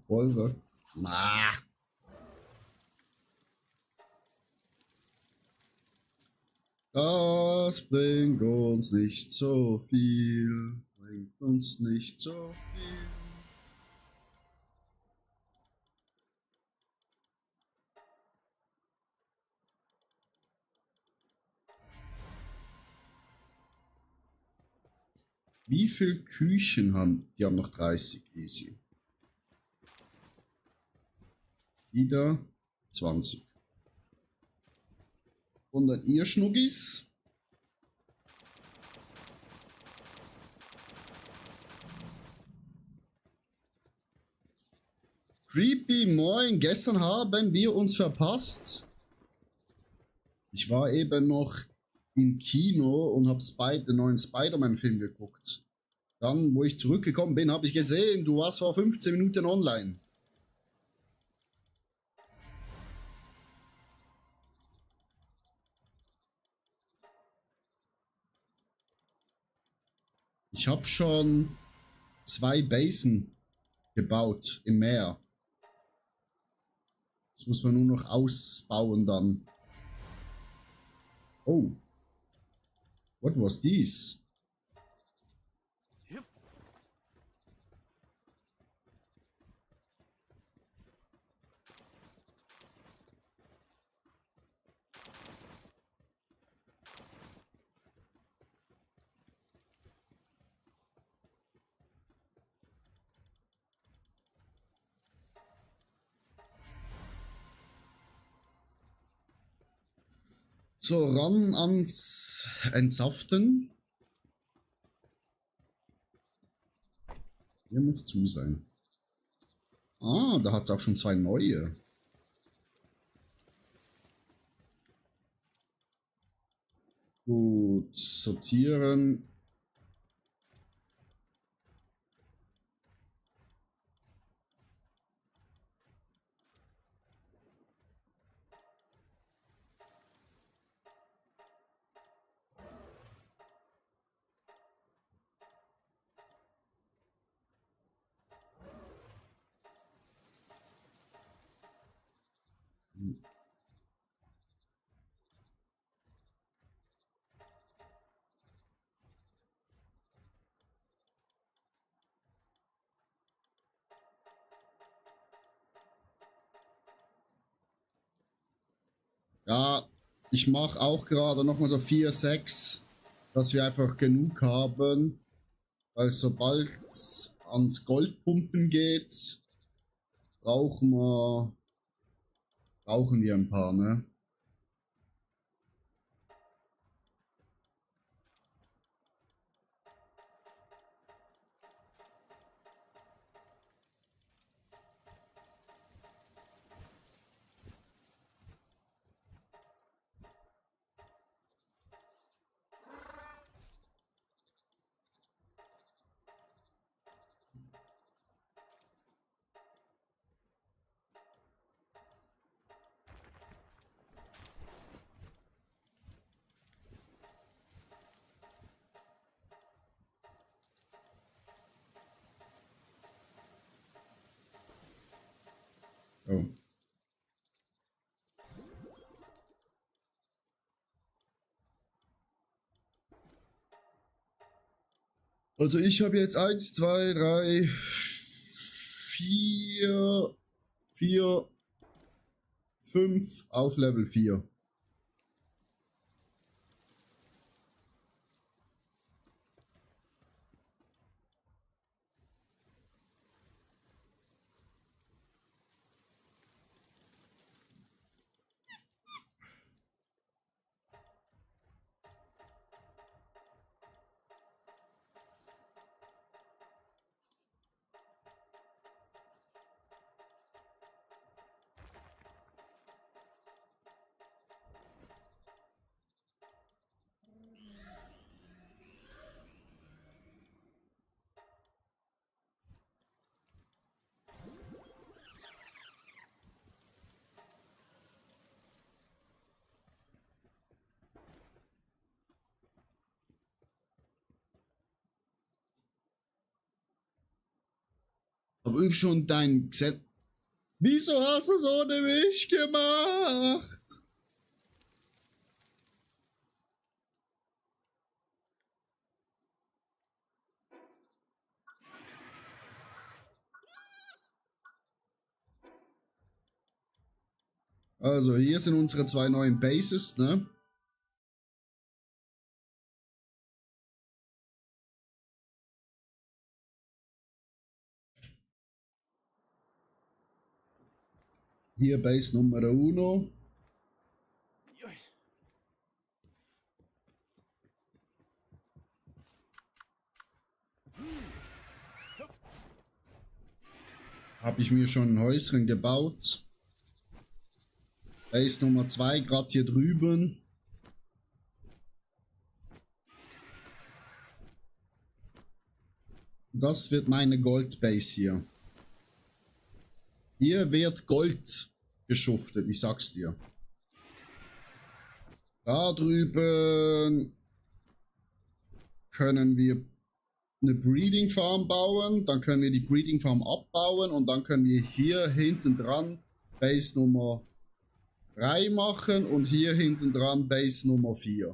Wolve. Ah. Das bringt uns nicht so viel. Bringt uns nicht so viel. Wie viele Küchen haben? Die haben noch 30, easy. Wieder 20. Und dann ihr Schnuggis. Creepy, moin, gestern haben wir uns verpasst. Ich war eben noch im Kino und habe den neuen Spider-Man-Film geguckt. Dann, wo ich zurückgekommen bin, habe ich gesehen, du warst vor 15 Minuten online. Ich habe schon 2 Basen gebaut im Meer. Das muss man nur noch ausbauen dann. Oh. What was this? So, ran ans Entsaften. Hier muss zu sein. Ah, da hat es auch schon 2 neue. Gut, sortieren. Ja, ich mache auch gerade nochmal so 4, 6, dass wir einfach genug haben. Weil sobald es ans Goldpumpen geht, brauchen wir ein paar, ne? Oh. Also ich habe jetzt 1, 2, 3, 4, 5 auf Level 4. Aber üb schon dein Gesetz. Wieso hast du es ohne mich gemacht? Also, hier sind unsere 2 neuen Bases, ne? Hier Base Nummer 1. Habe ich mir schon ein Häuschen gebaut. Base Nummer 2, gerade hier drüben. Das wird meine Goldbase hier. Hier wird Gold geschuftet, ich sag's dir. Da drüben können wir eine Breeding Farm bauen, dann können wir die Breeding Farm abbauen und dann können wir hier hinten dran Base Nummer 3 machen und hier hinten dran Base Nummer 4.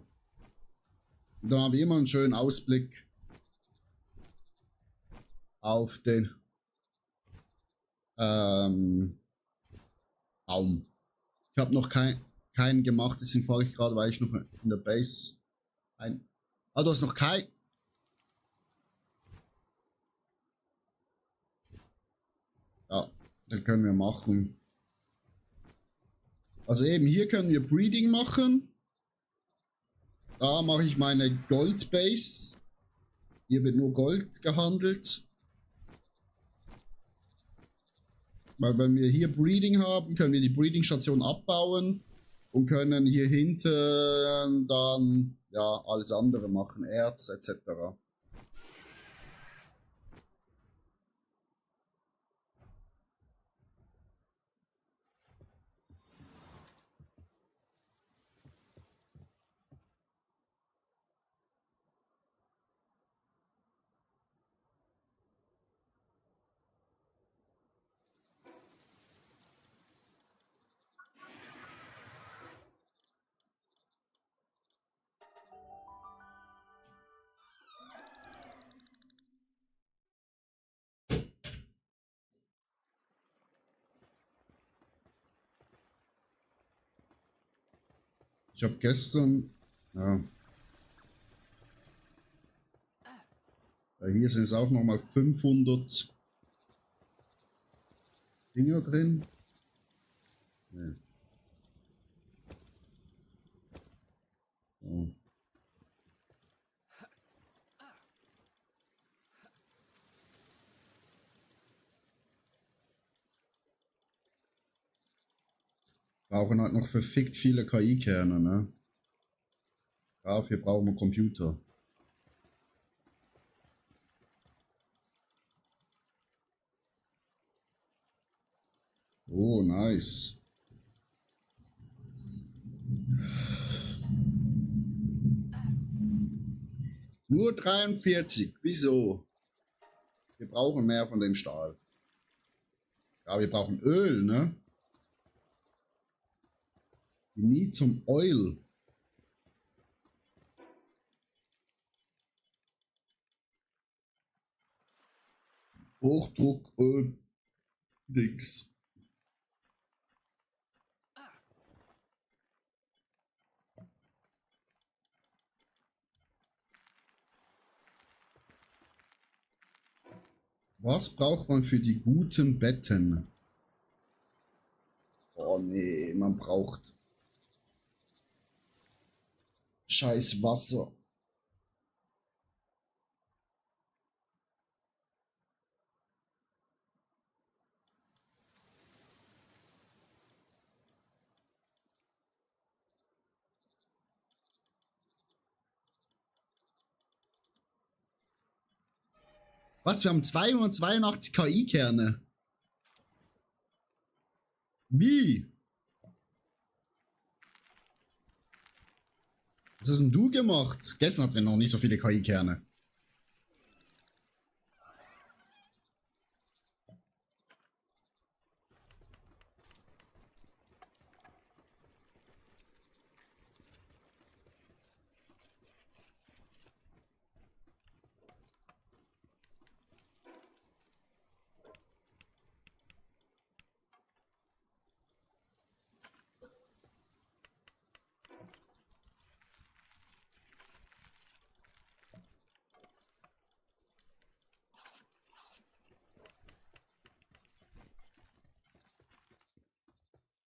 Und dann haben wir immer einen schönen Ausblick auf den Baum. Ich habe noch keinen gemacht, deswegen fahre ich gerade, weil ich noch in der Base ein... Ah, du hast noch kein... Ja, den können wir machen. Also eben hier können wir Breeding machen. Da mache ich meine Gold Base. Hier wird nur Gold gehandelt. Weil wenn wir hier Breeding haben, können wir die Breeding Station abbauen und können hier hinten dann ja alles andere machen, Erz etc. Ich habe gestern, ja, hier sind es auch nochmal 500 Dinger drin. Nee. So. Brauchen halt noch verfickt viele KI-Kerne, ne? Dafür brauchen wir Computer. Oh, nice. Nur 43, wieso? Wir brauchen mehr von dem Stahl. Ja, wir brauchen Öl, ne? Nie zum Oil. Hochdruck Öl. Dix. Was braucht man für die guten Betten? Oh nee, man braucht scheiß Wasser. Was? Wir haben 282 KI-Kerne. Wie? Was hast denn du gemacht? Gestern hatten wir noch nicht so viele KI-Kerne.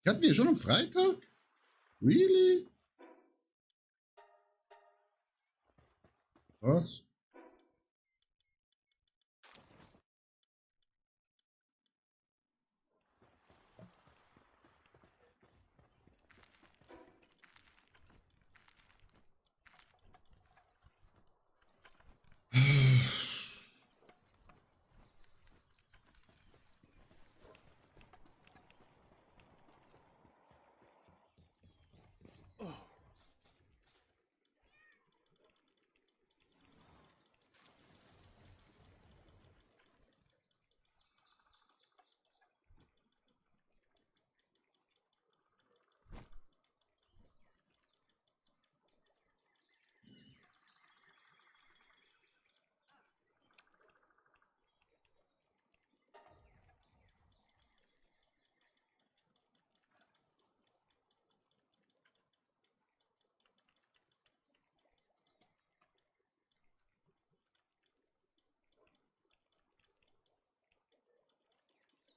Hatten wir schon am Freitag? Really? Was?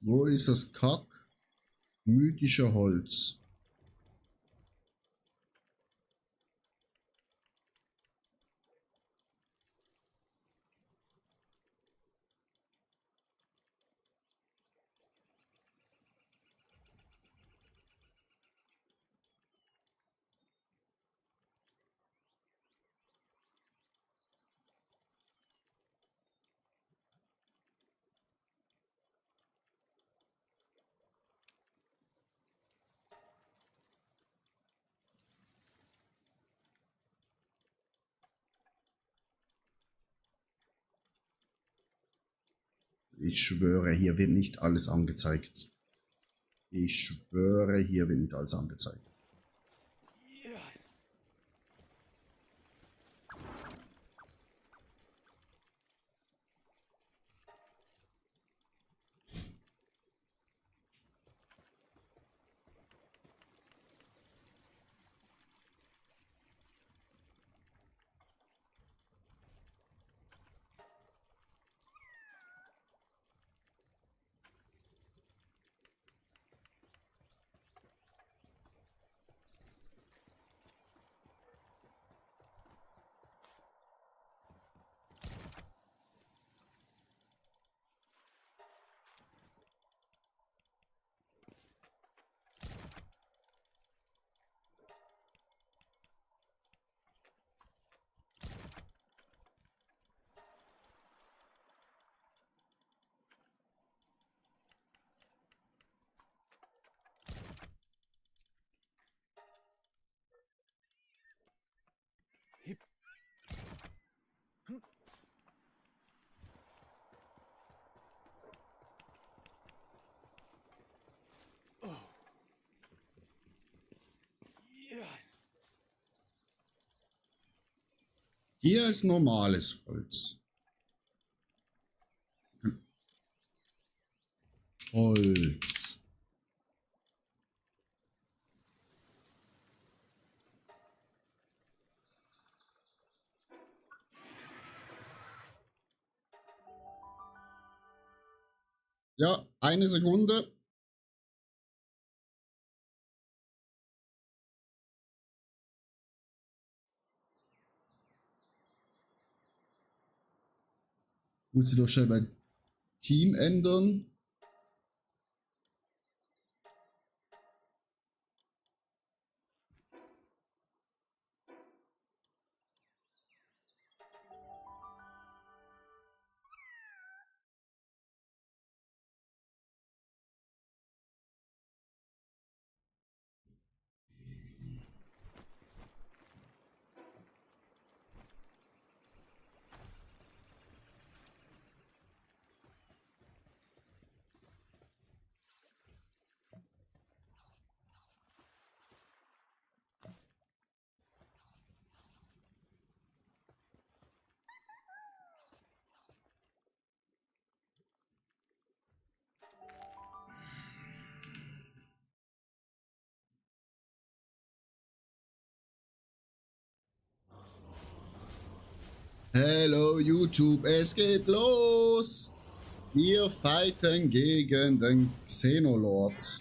Wo ist das Kack? Mythische Holz. Ich schwöre, hier wird nicht alles angezeigt. Ich schwöre, hier wird nicht alles angezeigt. Hier ist normales Holz. Holz. Ja, eine Sekunde. Muss ich doch schnell bei Team ändern. Hello YouTube, es geht los! Wir fighten gegen den Xenolod.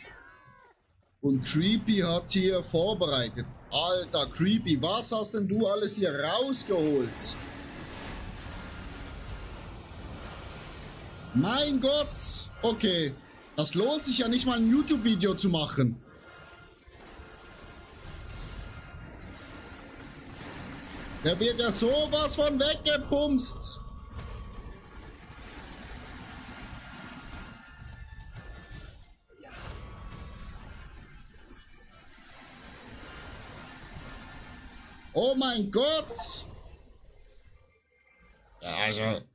Und Creepy hat hier vorbereitet. Alter Creepy, was hast denn du alles hier rausgeholt? Mein Gott! Okay, das lohnt sich ja nicht mal ein YouTube-Video zu machen. Der wird ja sowas von weggepumst. Oh mein Gott! Ja, also.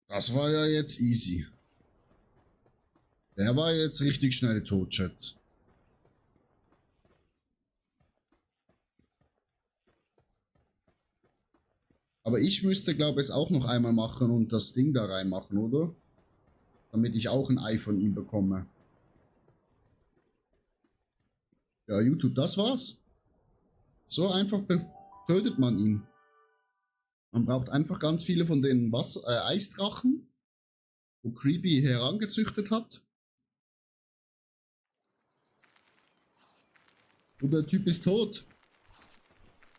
Das war ja jetzt easy. Der war jetzt richtig schnell tot, Chat. Aber ich müsste, glaube ich, es auch noch einmal machen und das Ding da reinmachen, oder? Damit ich auch ein Ei von ihm bekomme. Ja, YouTube, das war's. So einfach tötet man ihn. Man braucht einfach ganz viele von den Eisdrachen, wo Creepy herangezüchtet hat. Und der Typ ist tot.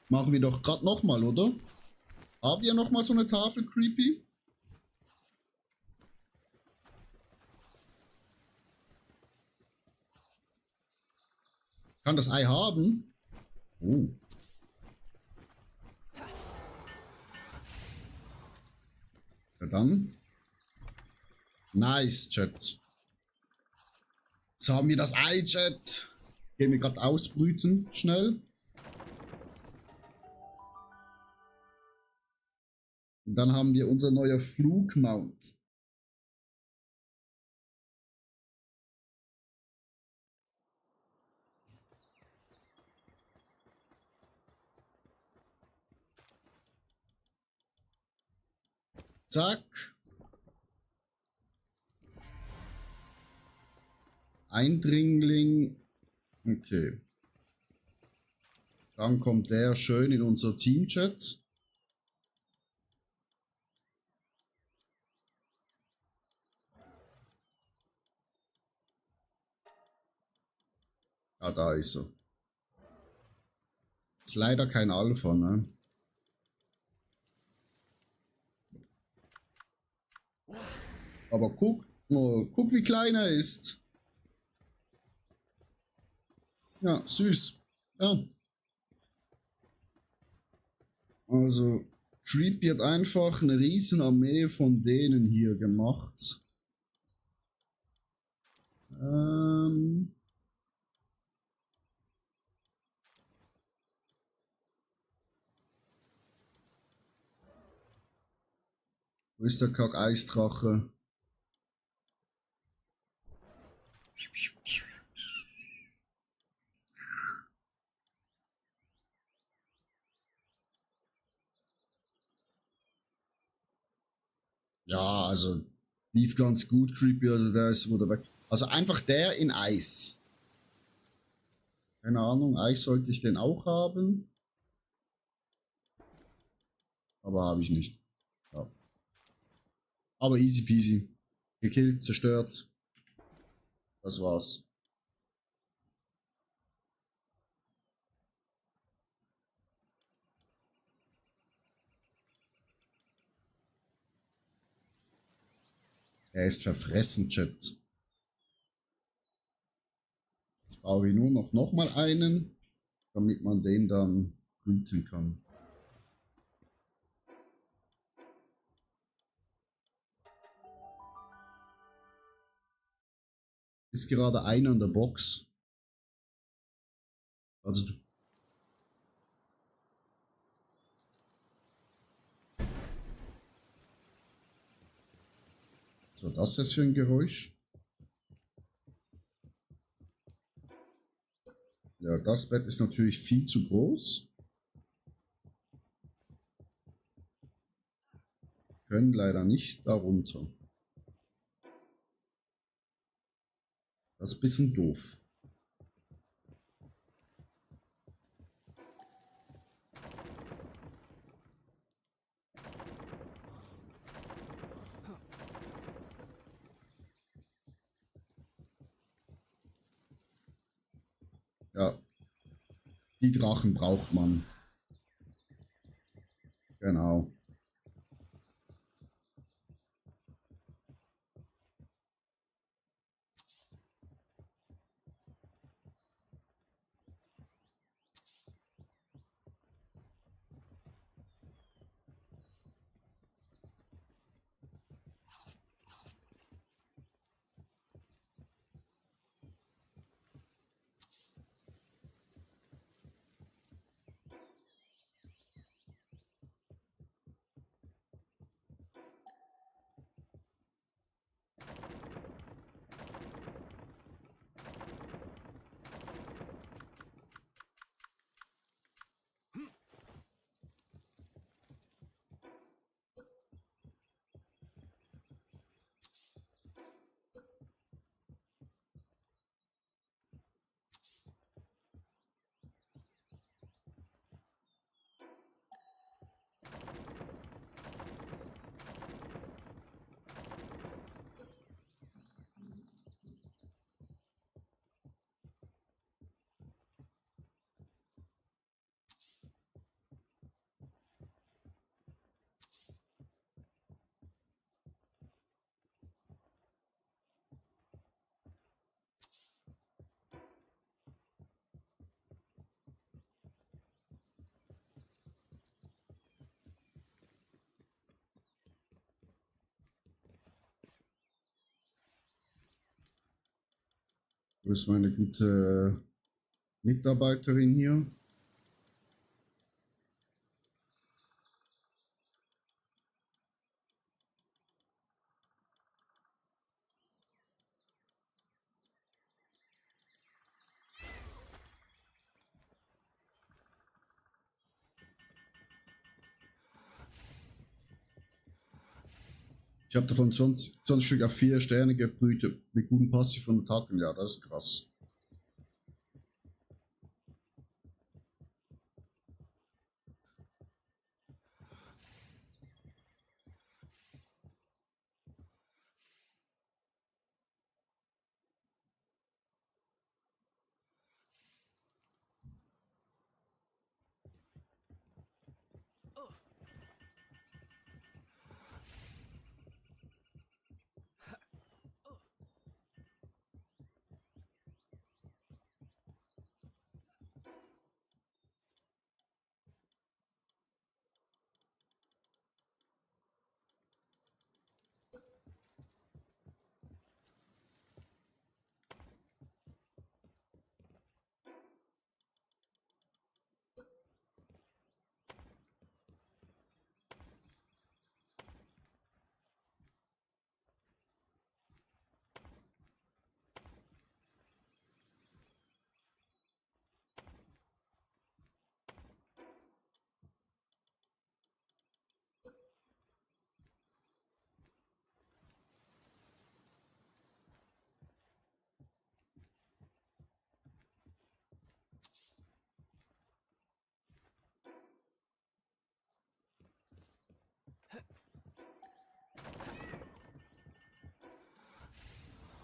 Machen wir doch gerade nochmal, oder? Haben wir nochmal so eine Tafel, Creepy? Kann das Ei haben? Oh. Ja dann. Nice, Chat. Jetzt haben wir das Ei, Chat. Gehen wir gerade ausbrüten, schnell. Und dann haben wir unser neuer Flugmount. Zack. Eindringling. Okay. Dann kommt der schön in unser Teamchat. Ah, da ist er. Ist leider kein Alpha, ne? Aber guck, oh, guck wie klein er ist. Ja, süß. Ja. Also, Creepy hat einfach eine riesen Armee von denen hier gemacht. Wo ist der Kack-Eisdrache? Ja, also lief ganz gut, Creepy, also der ist wurde weg. Also einfach der in Eis. Keine Ahnung, Eis sollte ich den auch haben. Aber habe ich nicht. Ja. Aber easy peasy. Gekillt, zerstört. Das war's. Er ist verfressen, Chat. Jetzt brauche ich nur noch mal einen, damit man den dann brüten kann. Ist gerade einer in der Box. Also was war das jetzt für ein Geräusch? Ja, das Bett ist natürlich viel zu groß. Können leider nicht darunter. Das ist ein bisschen doof. Ja, die Drachen braucht man. Genau. Wo ist meine gute Mitarbeiterin hier? Ich habe davon 20 Stück auf 4 Sterne gebrütet mit guten passiven Attacken. Ja, das ist krass.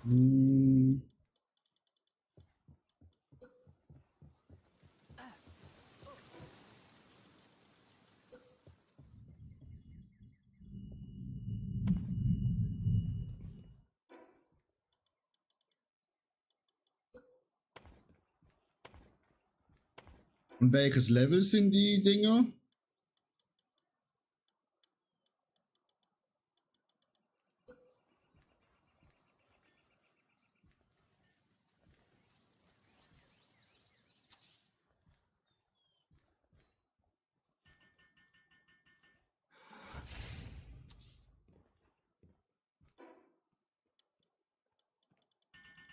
Hm. Und welches Level sind die Dinger?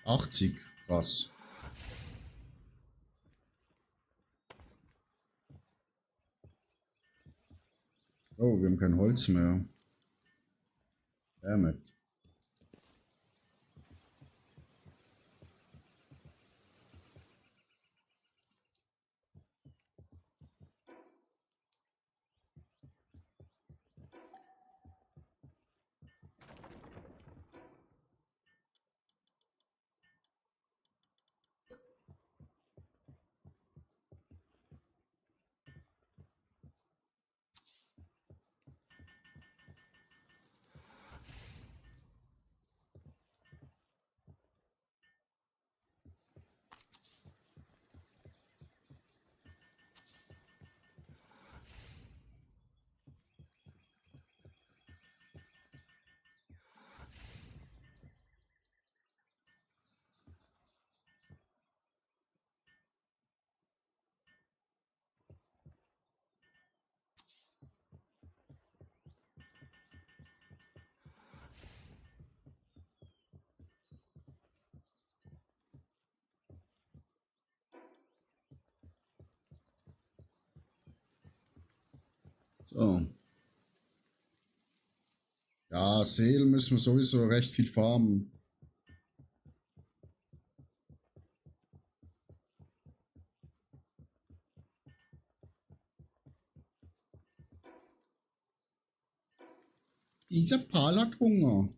'80, krass. Oh, wir haben kein Holz mehr. Damit. So. Ja, Seelen müssen wir sowieso recht viel farmen. Dieser Pal hat Hunger.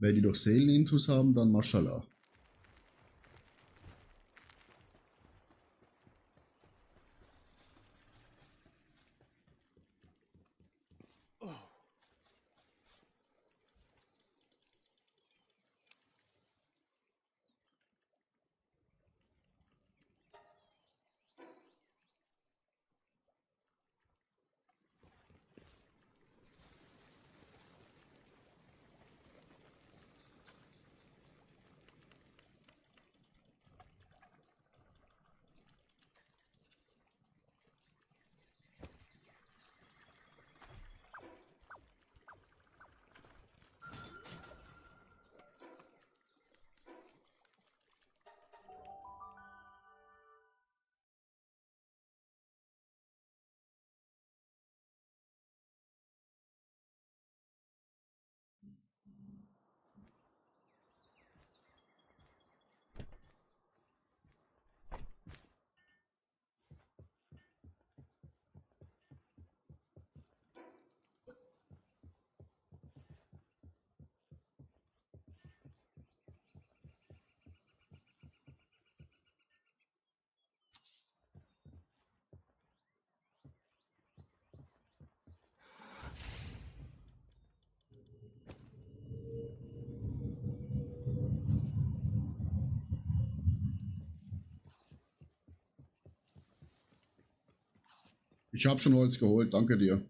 Wenn die doch Seelenintus haben, dann Mashallah. Ich habe schon Holz geholt, danke dir.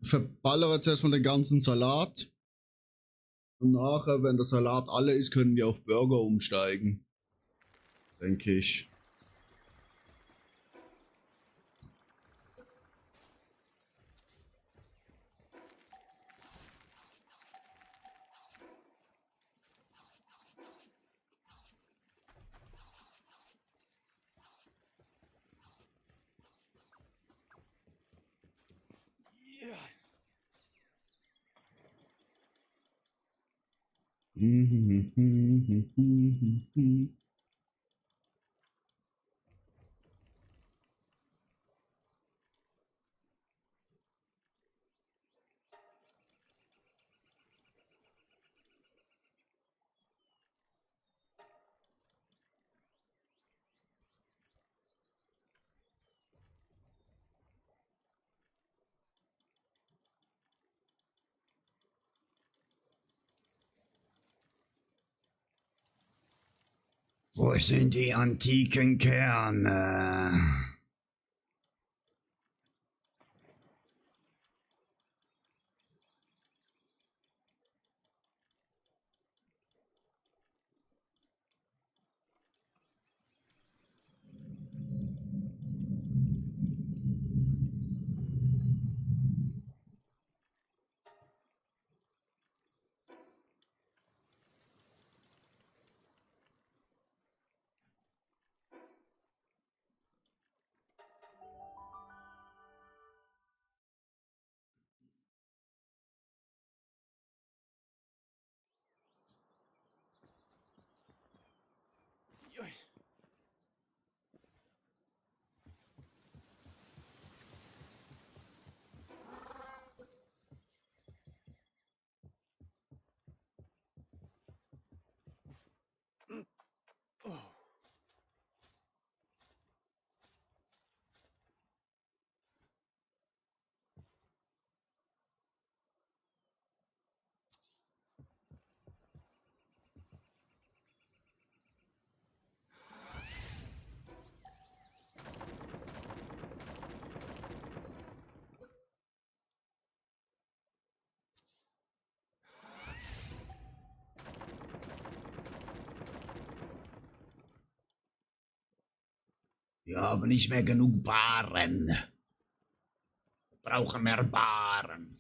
Verballere jetzt erstmal den ganzen Salat. Und nachher, wenn der Salat alle ist, können wir auf Burger umsteigen. Denke ich. Wo sind die antiken Kerne? Wir haben nicht mehr genug Baren. Wir brauchen mehr Baren.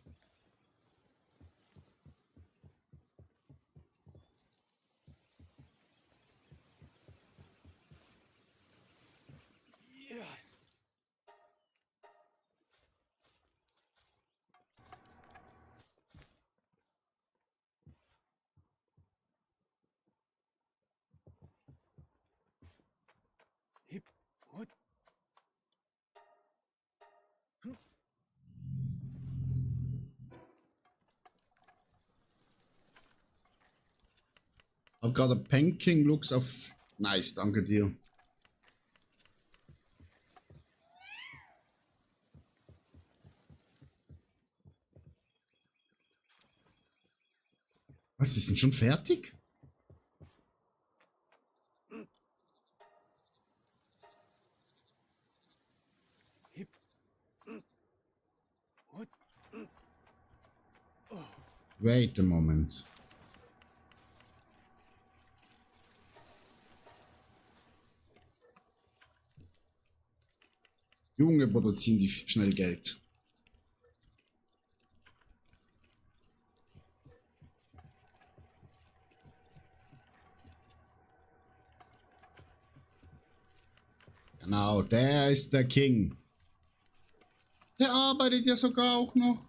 Hab gerade Panking Looks auf. Nice, danke dir. Was, die sind schon fertig? Wait a moment. Junge, produzieren die schnell Geld. Genau, der ist der King. Der arbeitet ja sogar auch noch.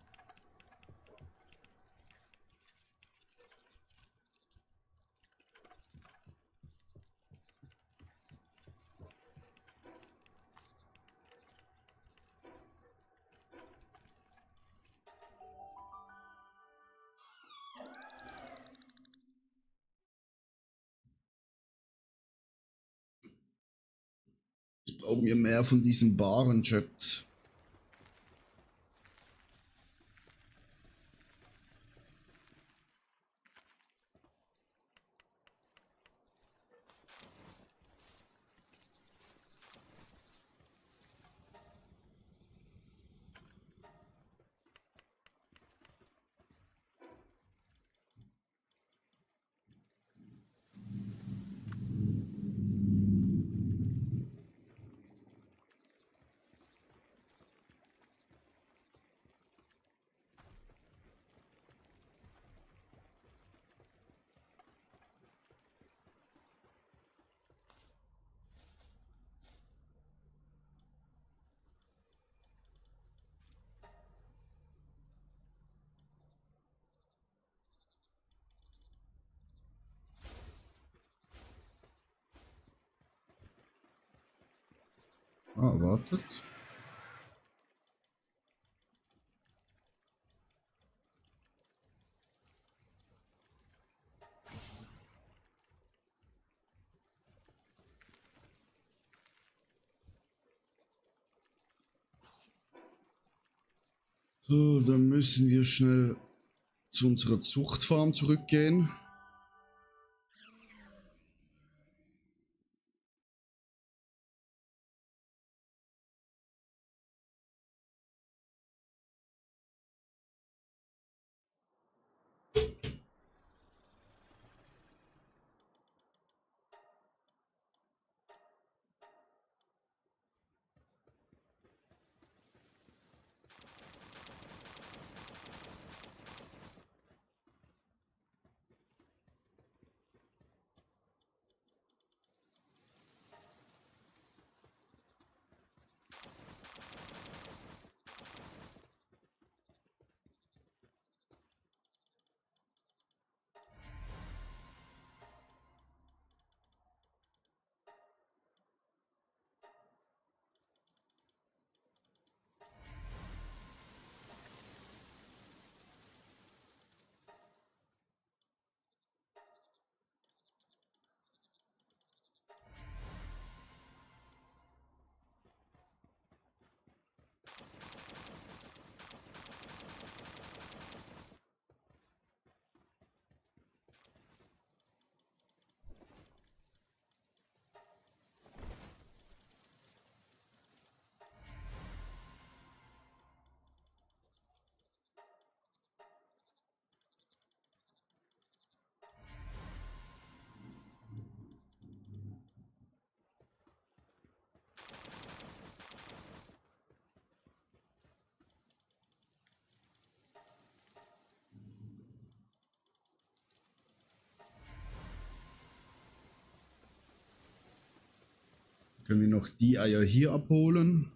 Jetzt brauchen wir mehr von diesen Barenjets. Ah, wartet. So, dann müssen wir schnell zu unserer Zuchtfarm zurückgehen. Können wir noch die Eier hier abholen?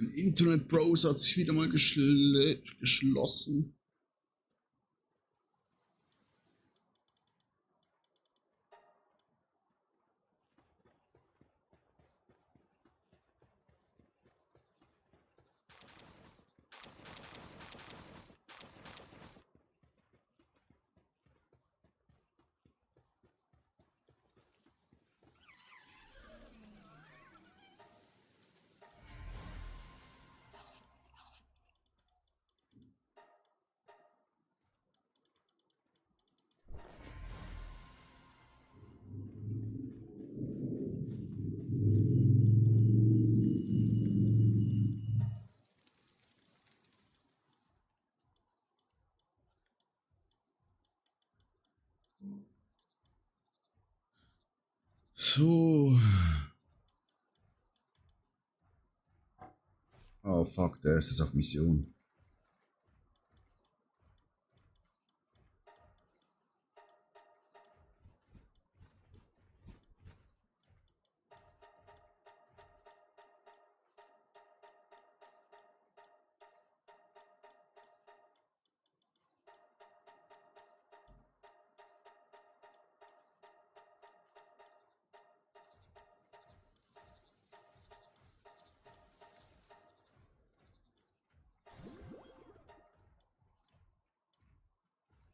Ein Internetbrowser hat sich wieder mal geschlossen. So. Oh fuck, der ist jetzt auf Mission.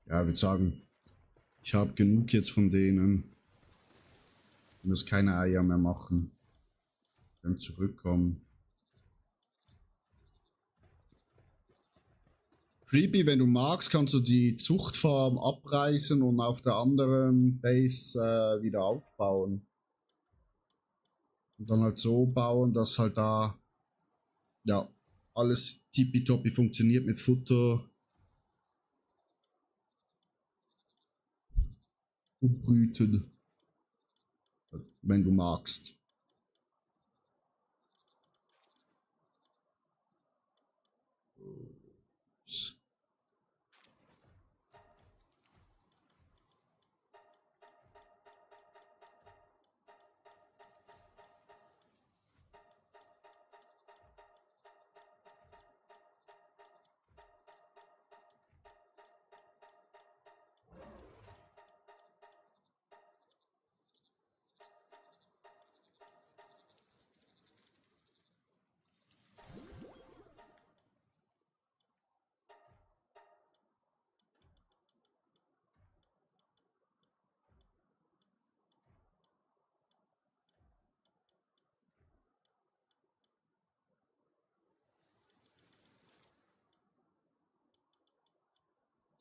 Ja, ich würde sagen, ich habe genug jetzt von denen. Ich muss keine Eier mehr machen. Dann zurückkommen. Creepy, wenn du magst, kannst du die Zuchtfarm abreißen und auf der anderen Base wieder aufbauen. Und dann halt so bauen, dass halt da ja alles tippitoppi funktioniert mit Futter. Und brüten. Wenn du magst.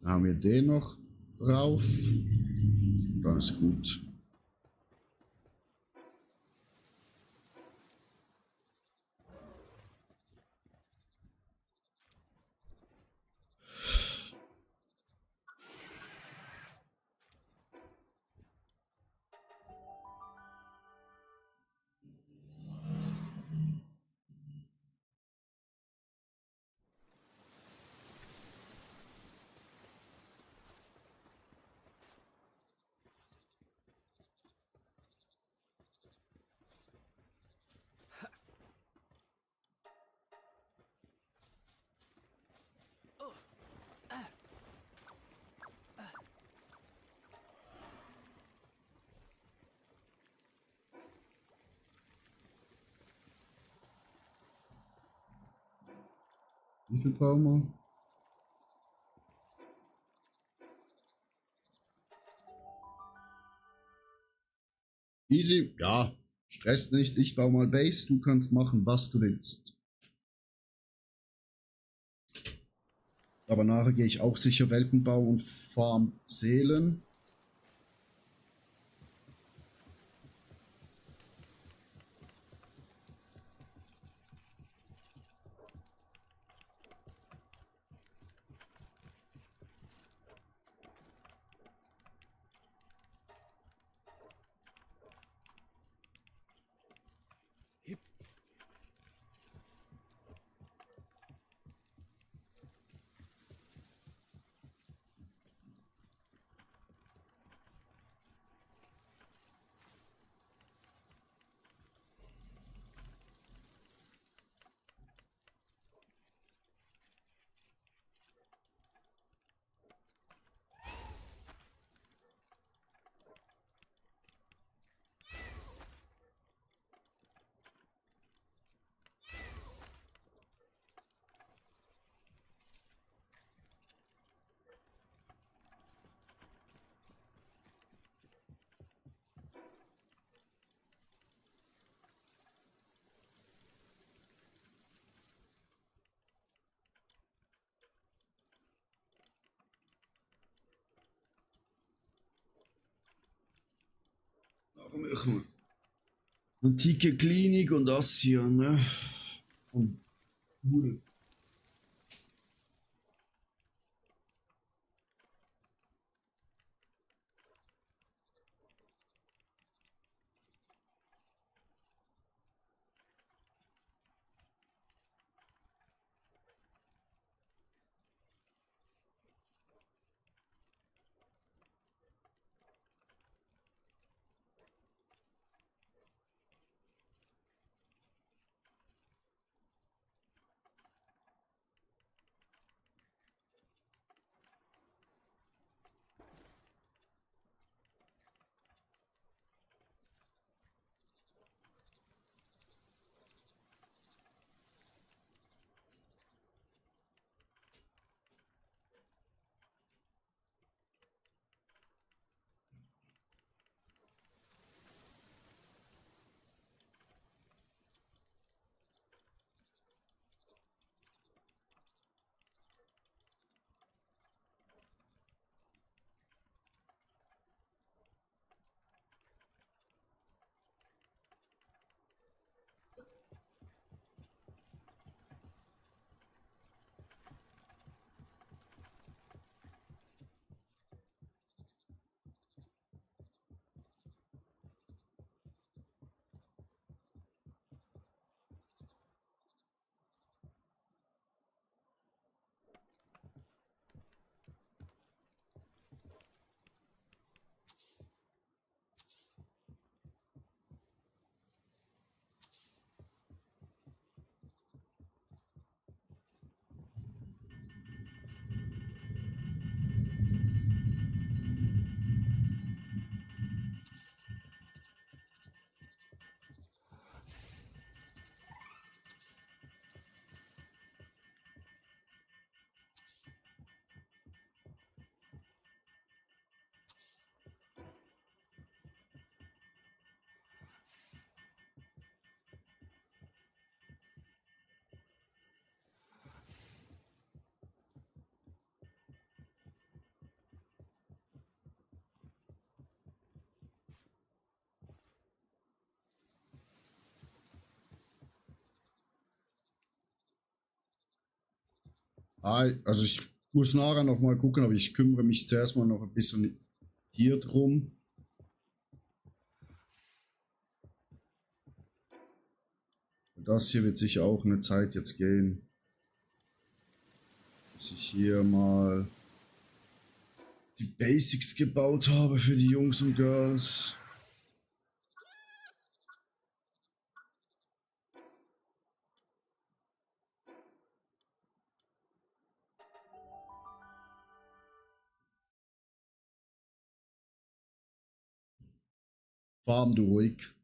Dann haben wir den noch drauf. Dann ist gut. Wie viel brauchen wir? Easy, ja. Stress nicht, ich baue mal Base, du kannst machen, was du willst. Aber nachher gehe ich auch sicher Weltenbau und Farm Seelen. Antike Klinik und das hier, ne? Und Bude. Also ich muss nachher noch mal gucken, aber ich kümmere mich zuerst mal noch ein bisschen hier drum. Das hier wird sicher auch eine Zeit jetzt gehen. Bis ich hier mal die Basics gebaut habe für die Jungs und Girls. Farm du ruhig.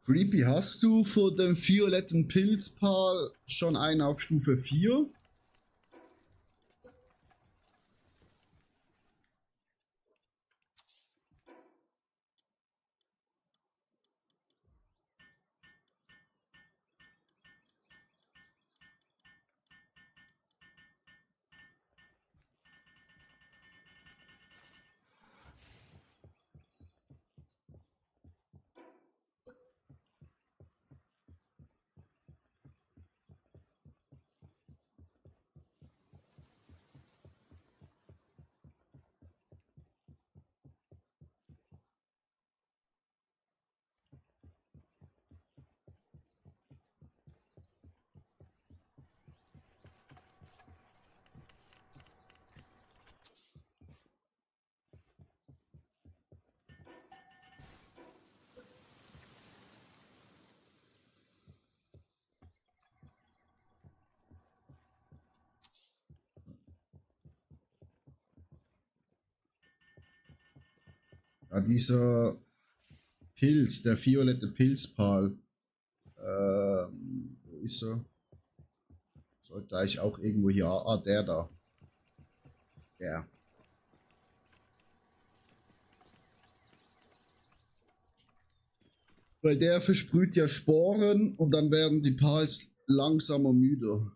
Creepy, hast du vor dem violetten Pilzpaar schon einen auf Stufe 4? Ja, dieser Pilz, der violette Pilzpal. Wo ist er? Sollte eigentlich auch irgendwo hier. Ah, der da. Der. Weil der versprüht ja Sporen und dann werden die Pals langsamer müde.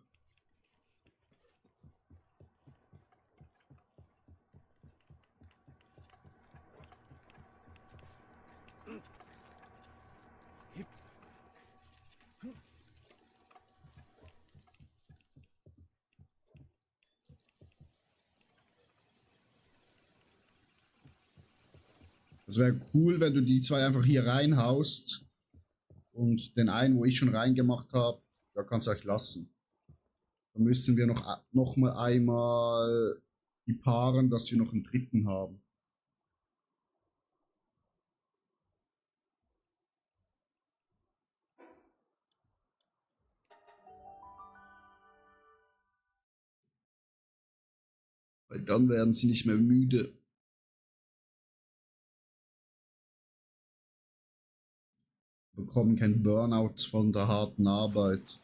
Es wäre cool, wenn du die zwei einfach hier reinhaust Und den einen, wo ich schon reingemacht habe, da kannst du euch lassen. Dann müssen wir noch mal einmal die paaren, dass wir noch einen dritten haben. Weil dann werden sie nicht mehr müde. Bekommen kein Burnout von der harten Arbeit.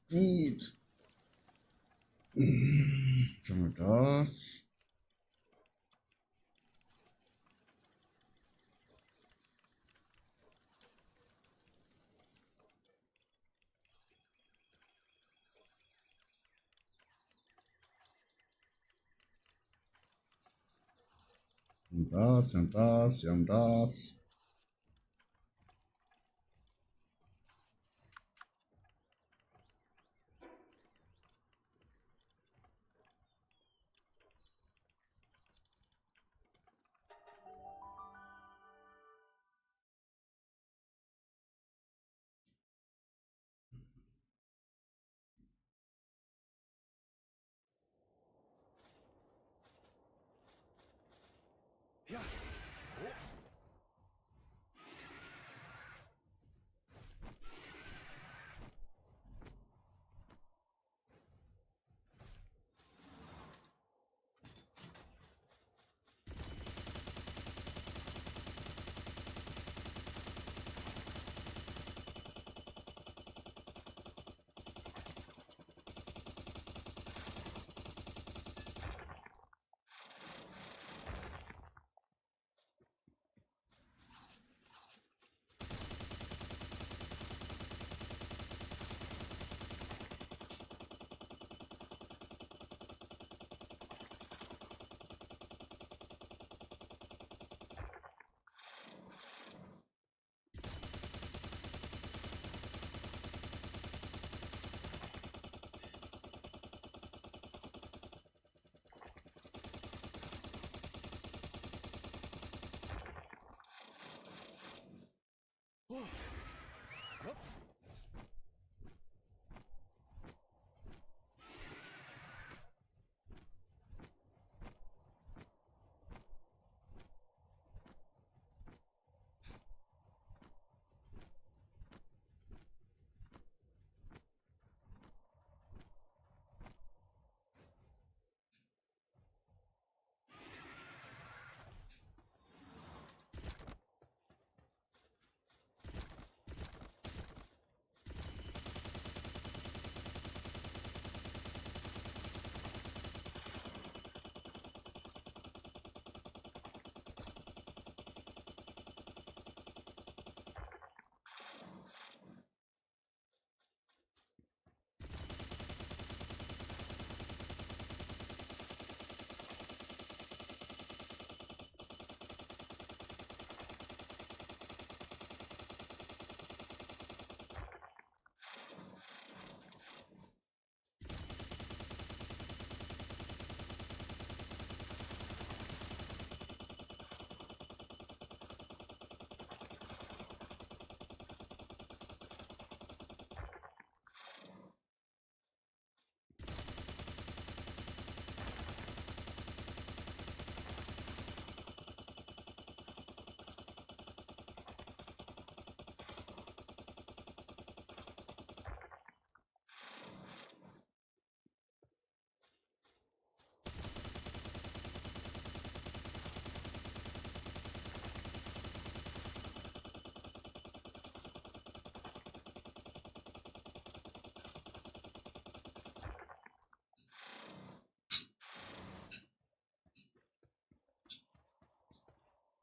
Gut. Schauen wir das. Und das, und das, und das.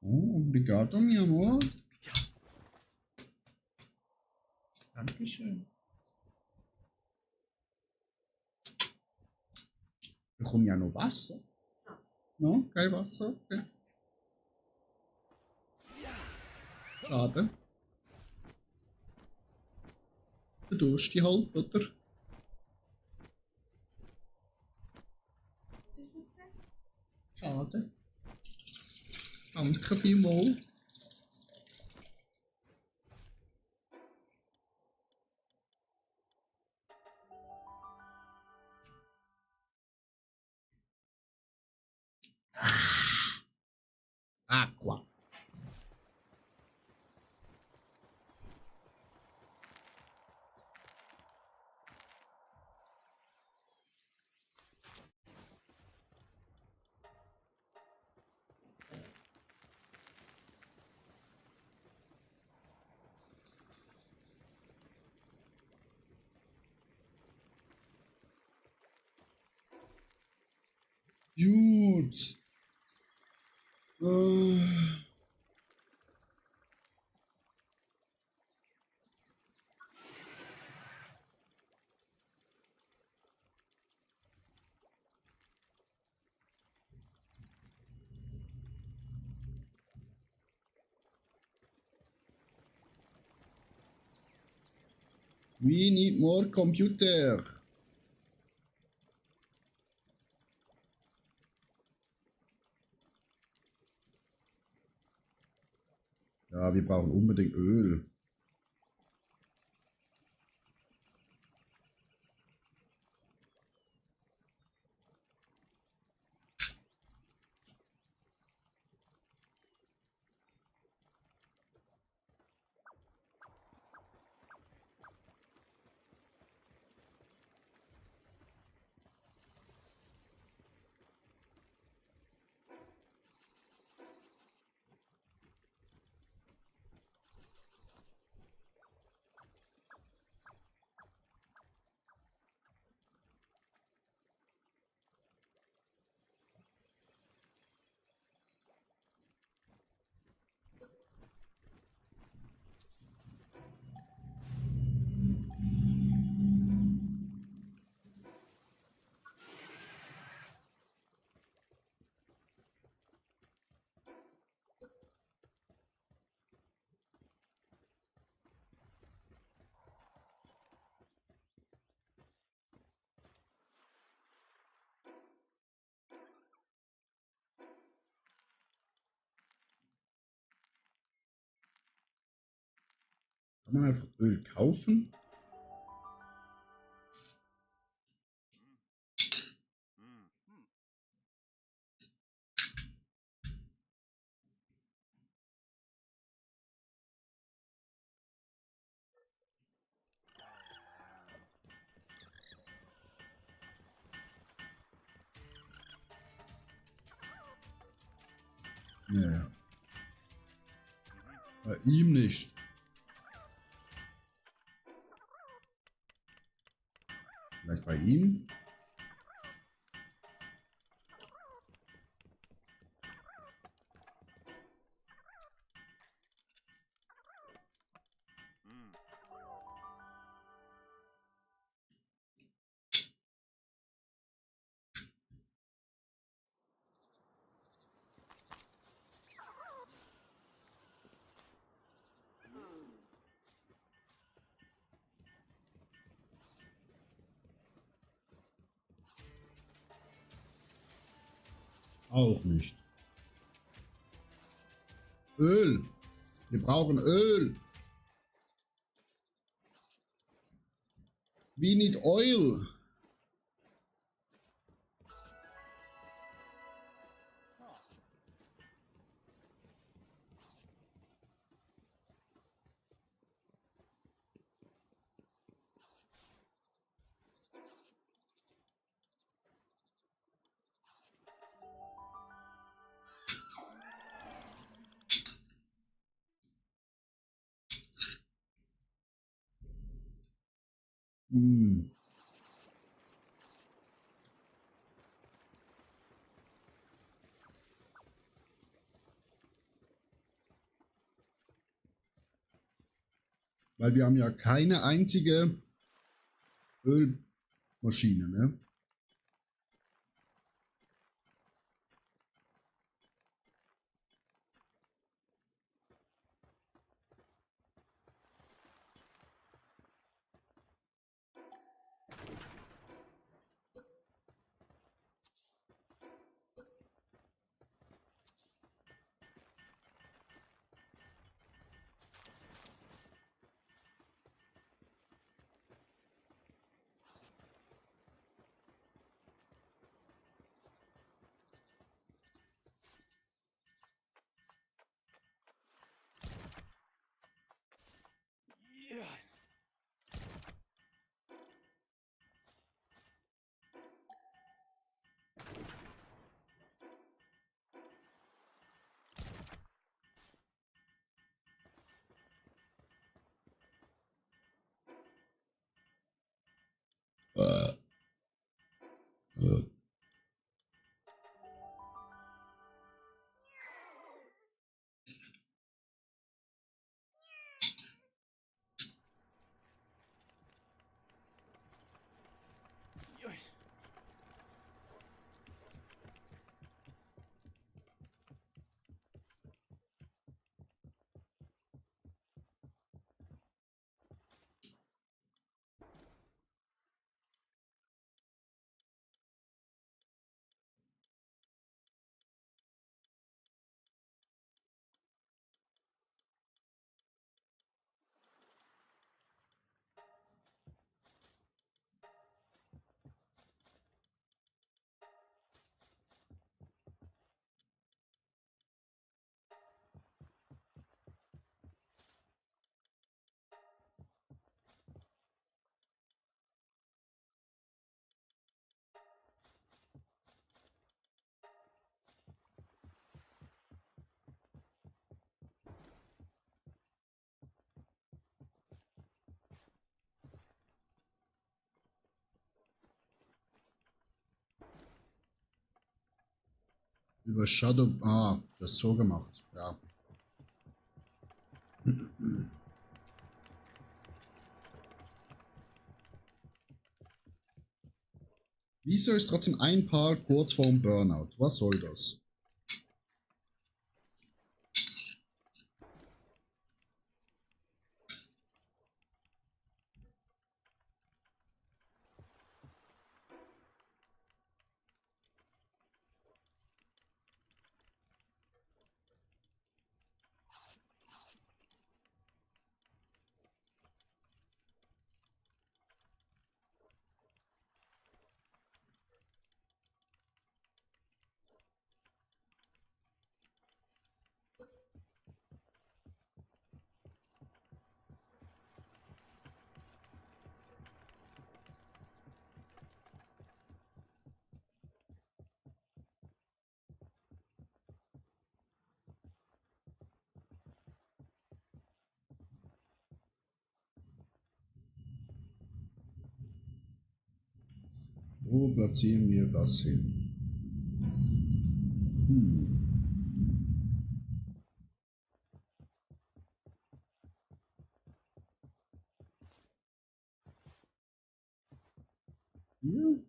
Oh, obrigado, mi amor. Dankeschön. Wir bekommen ja noch Wasser. No, kein Wasser. Okay. Schade. Der Durst halt, oder? Schade. Danke vielmals. Aqua. Gut. We need more computer. Ja, wir brauchen unbedingt Öl. Kann man einfach Öl kaufen? Ja. Bei ihm nicht. Vielleicht bei ihm? Auch nicht. Öl. Wir brauchen Öl. We need oil. Hm. Weil wir haben ja keine einzige Ölmaschine, ne? Äh, äh. Über Shadow. Ah, das ist so gemacht. Ja. Wieso ist trotzdem ein Paar kurz vorm Burnout? Was soll das? Wo platzieren wir das hin? Hier?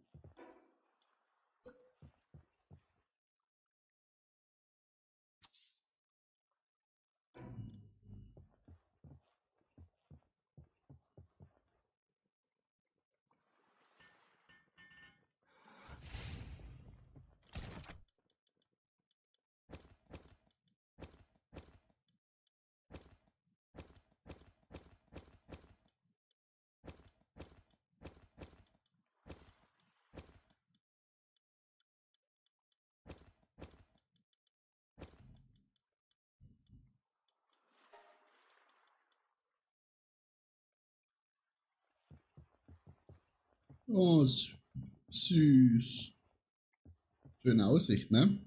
Oh, süß. Schöne Aussicht, ne?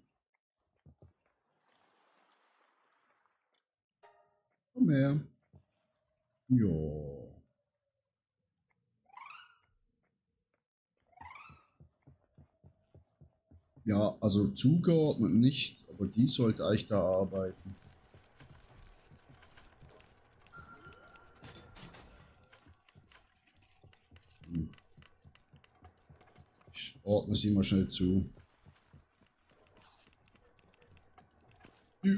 Komm her. Ja. Ja, also zugeordnet nicht, aber die sollte eigentlich da arbeiten. Ich ordne sie mal schnell zu. Ja.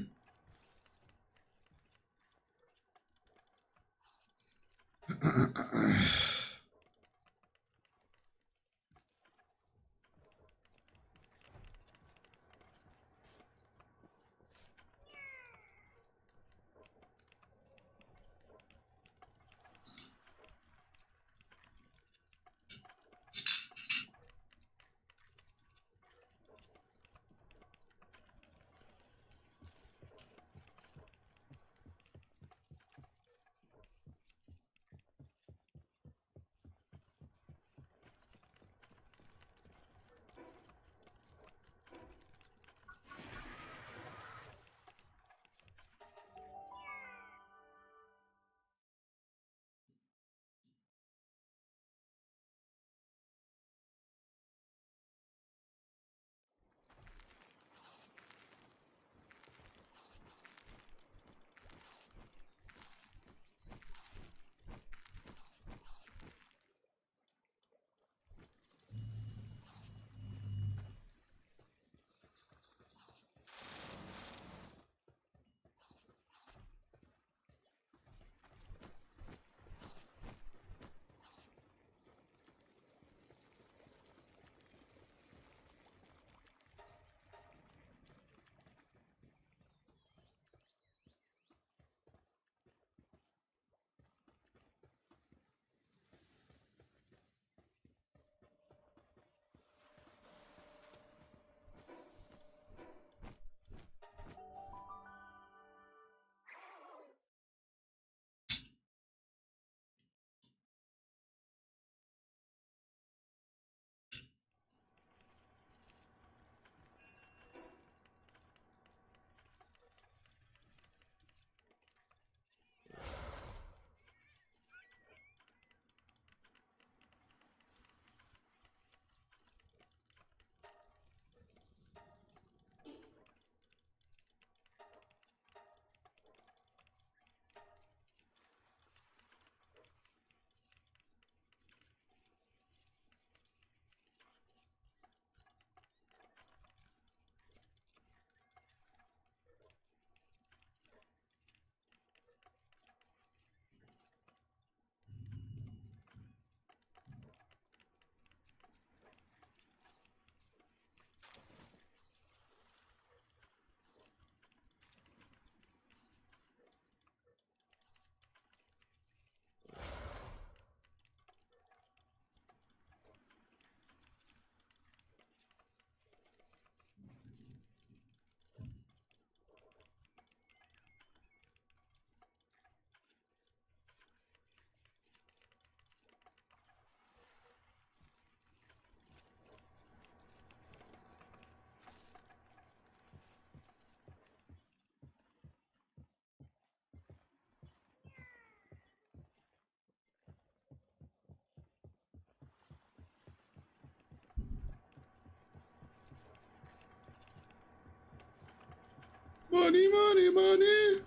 Money, money, money.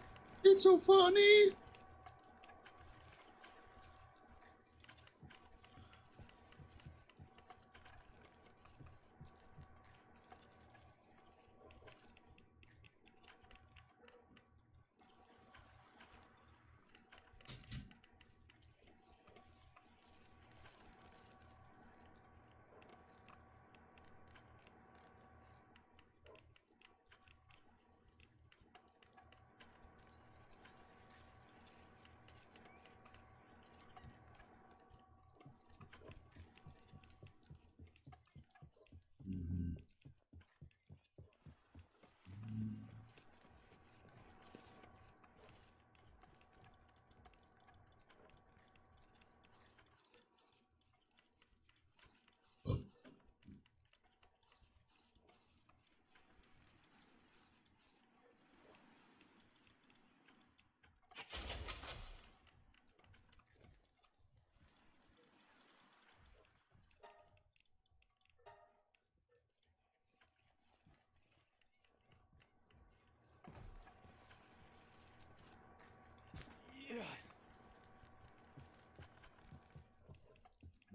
It's so funny.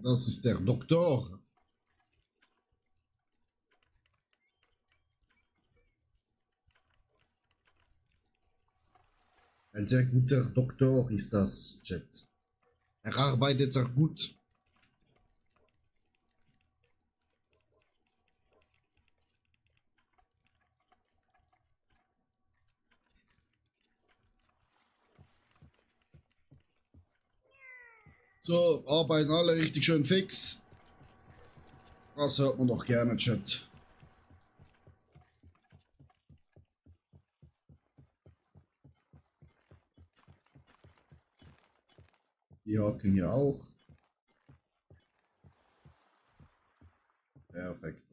Das ist der Doktor. Ein sehr guter Doktor ist das, Chat. Er arbeitet sehr gut. So, arbeiten alle richtig schön fix. Das hört man doch gerne, Chat. Die hocken hier auch. Perfekt.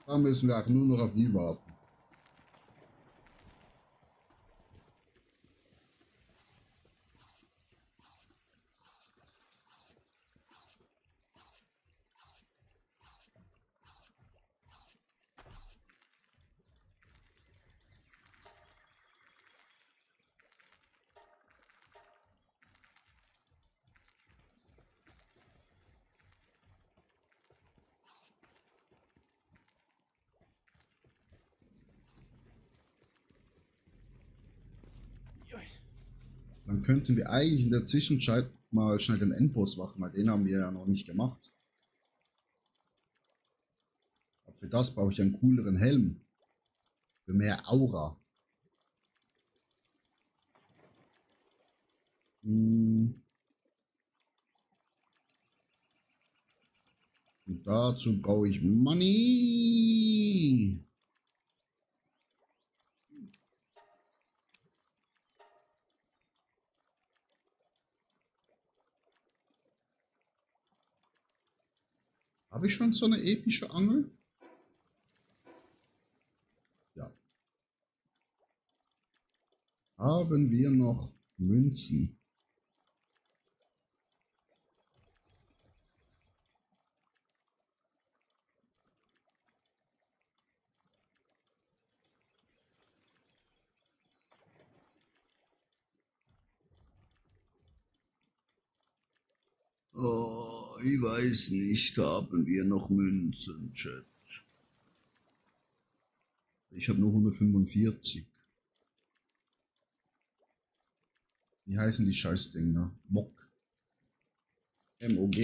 Da müssen wir auch nur noch auf die warten. Dann könnten wir eigentlich in der Zwischenzeit mal schnell den Endboss machen, weil den haben wir ja noch nicht gemacht. Aber für das brauche ich einen cooleren Helm. Für mehr Aura. Und dazu brauche ich Money. Habe ich schon so eine epische Angel? Ja. Haben wir noch Münzen? Oh, ich weiß nicht, haben wir noch Münzen, Chat? Ich habe nur 145. Wie heißen die Scheißdinger? Mock. MOG.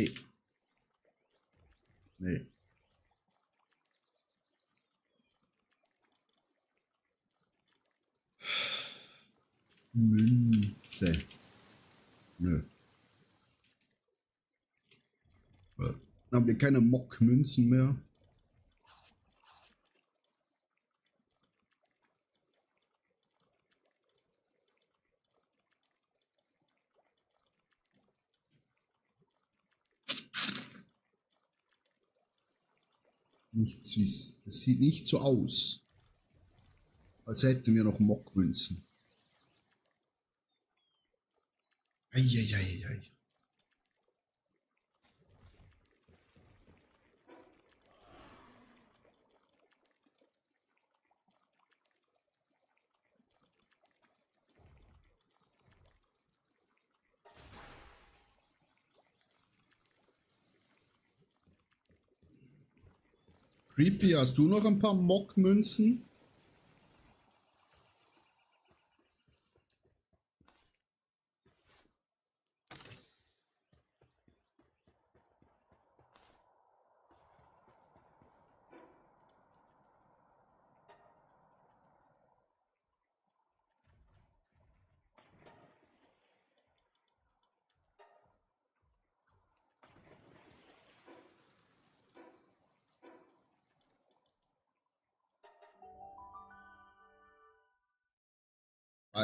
Nee. Münze. Nö. Haben wir keine Mock-Münzen mehr? Nichts wiss. Es sieht nicht so aus, als hätten wir noch Mockmünzen. Eieieiei. Creepy, hast du noch ein paar Mockmünzen?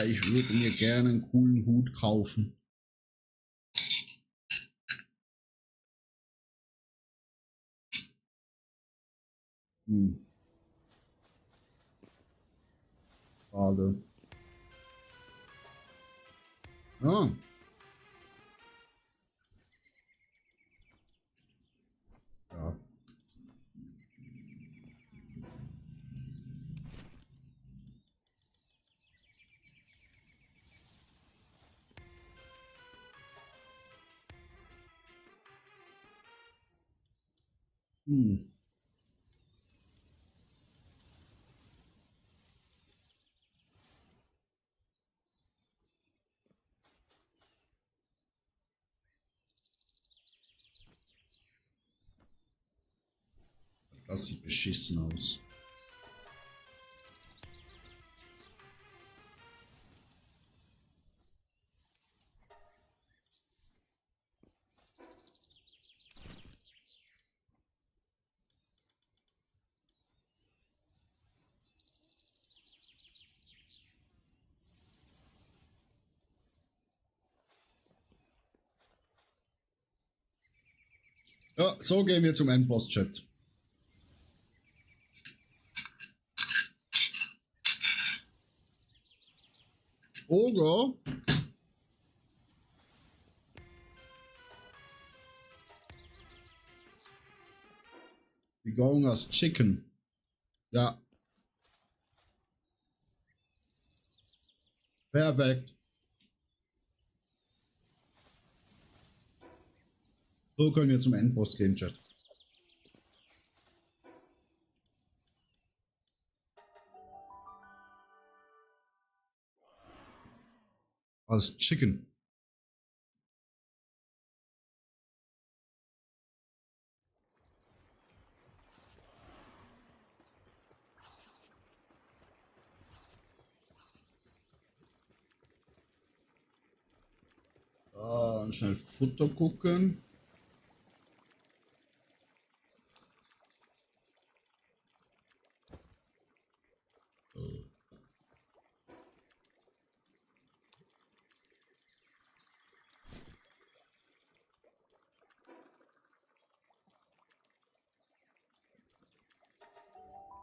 Ich würde mir gerne einen coolen Hut kaufen. Schade. Ja. Ja. Das sieht beschissen aus. Ja, so gehen wir zum Endboss-Chat. Oder wir going as Chicken. Ja. Perfekt. So können wir zum Endboss gehen, Chat. Als Chicken. Schnell Futter gucken.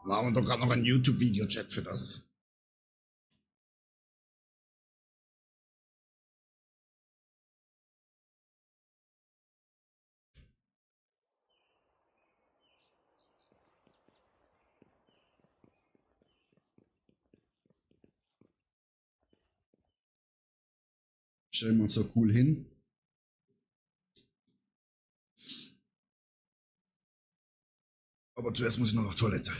Machen wir doch gerade noch ein YouTube-Video-Chat für das. Stellen wir uns so cool hin. Aber zuerst muss ich noch auf Toilette.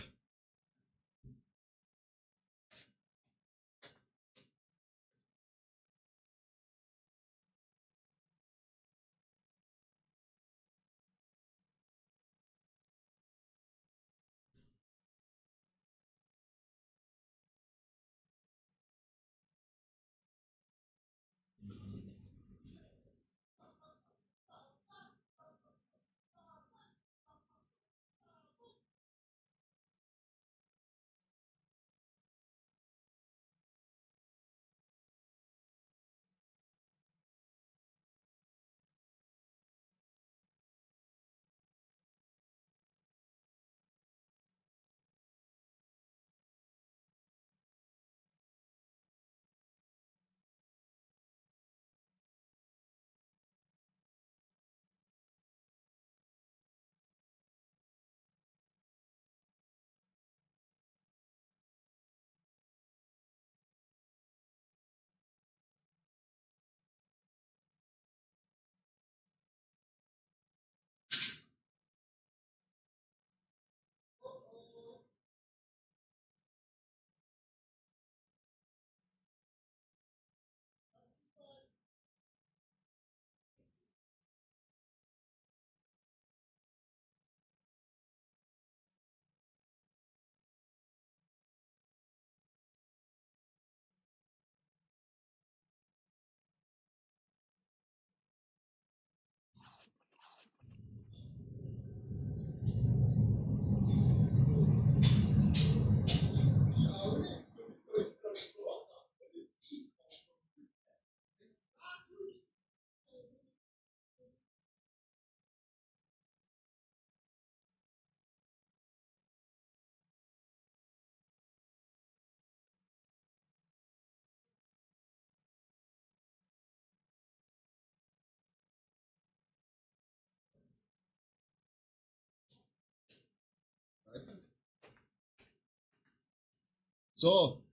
So,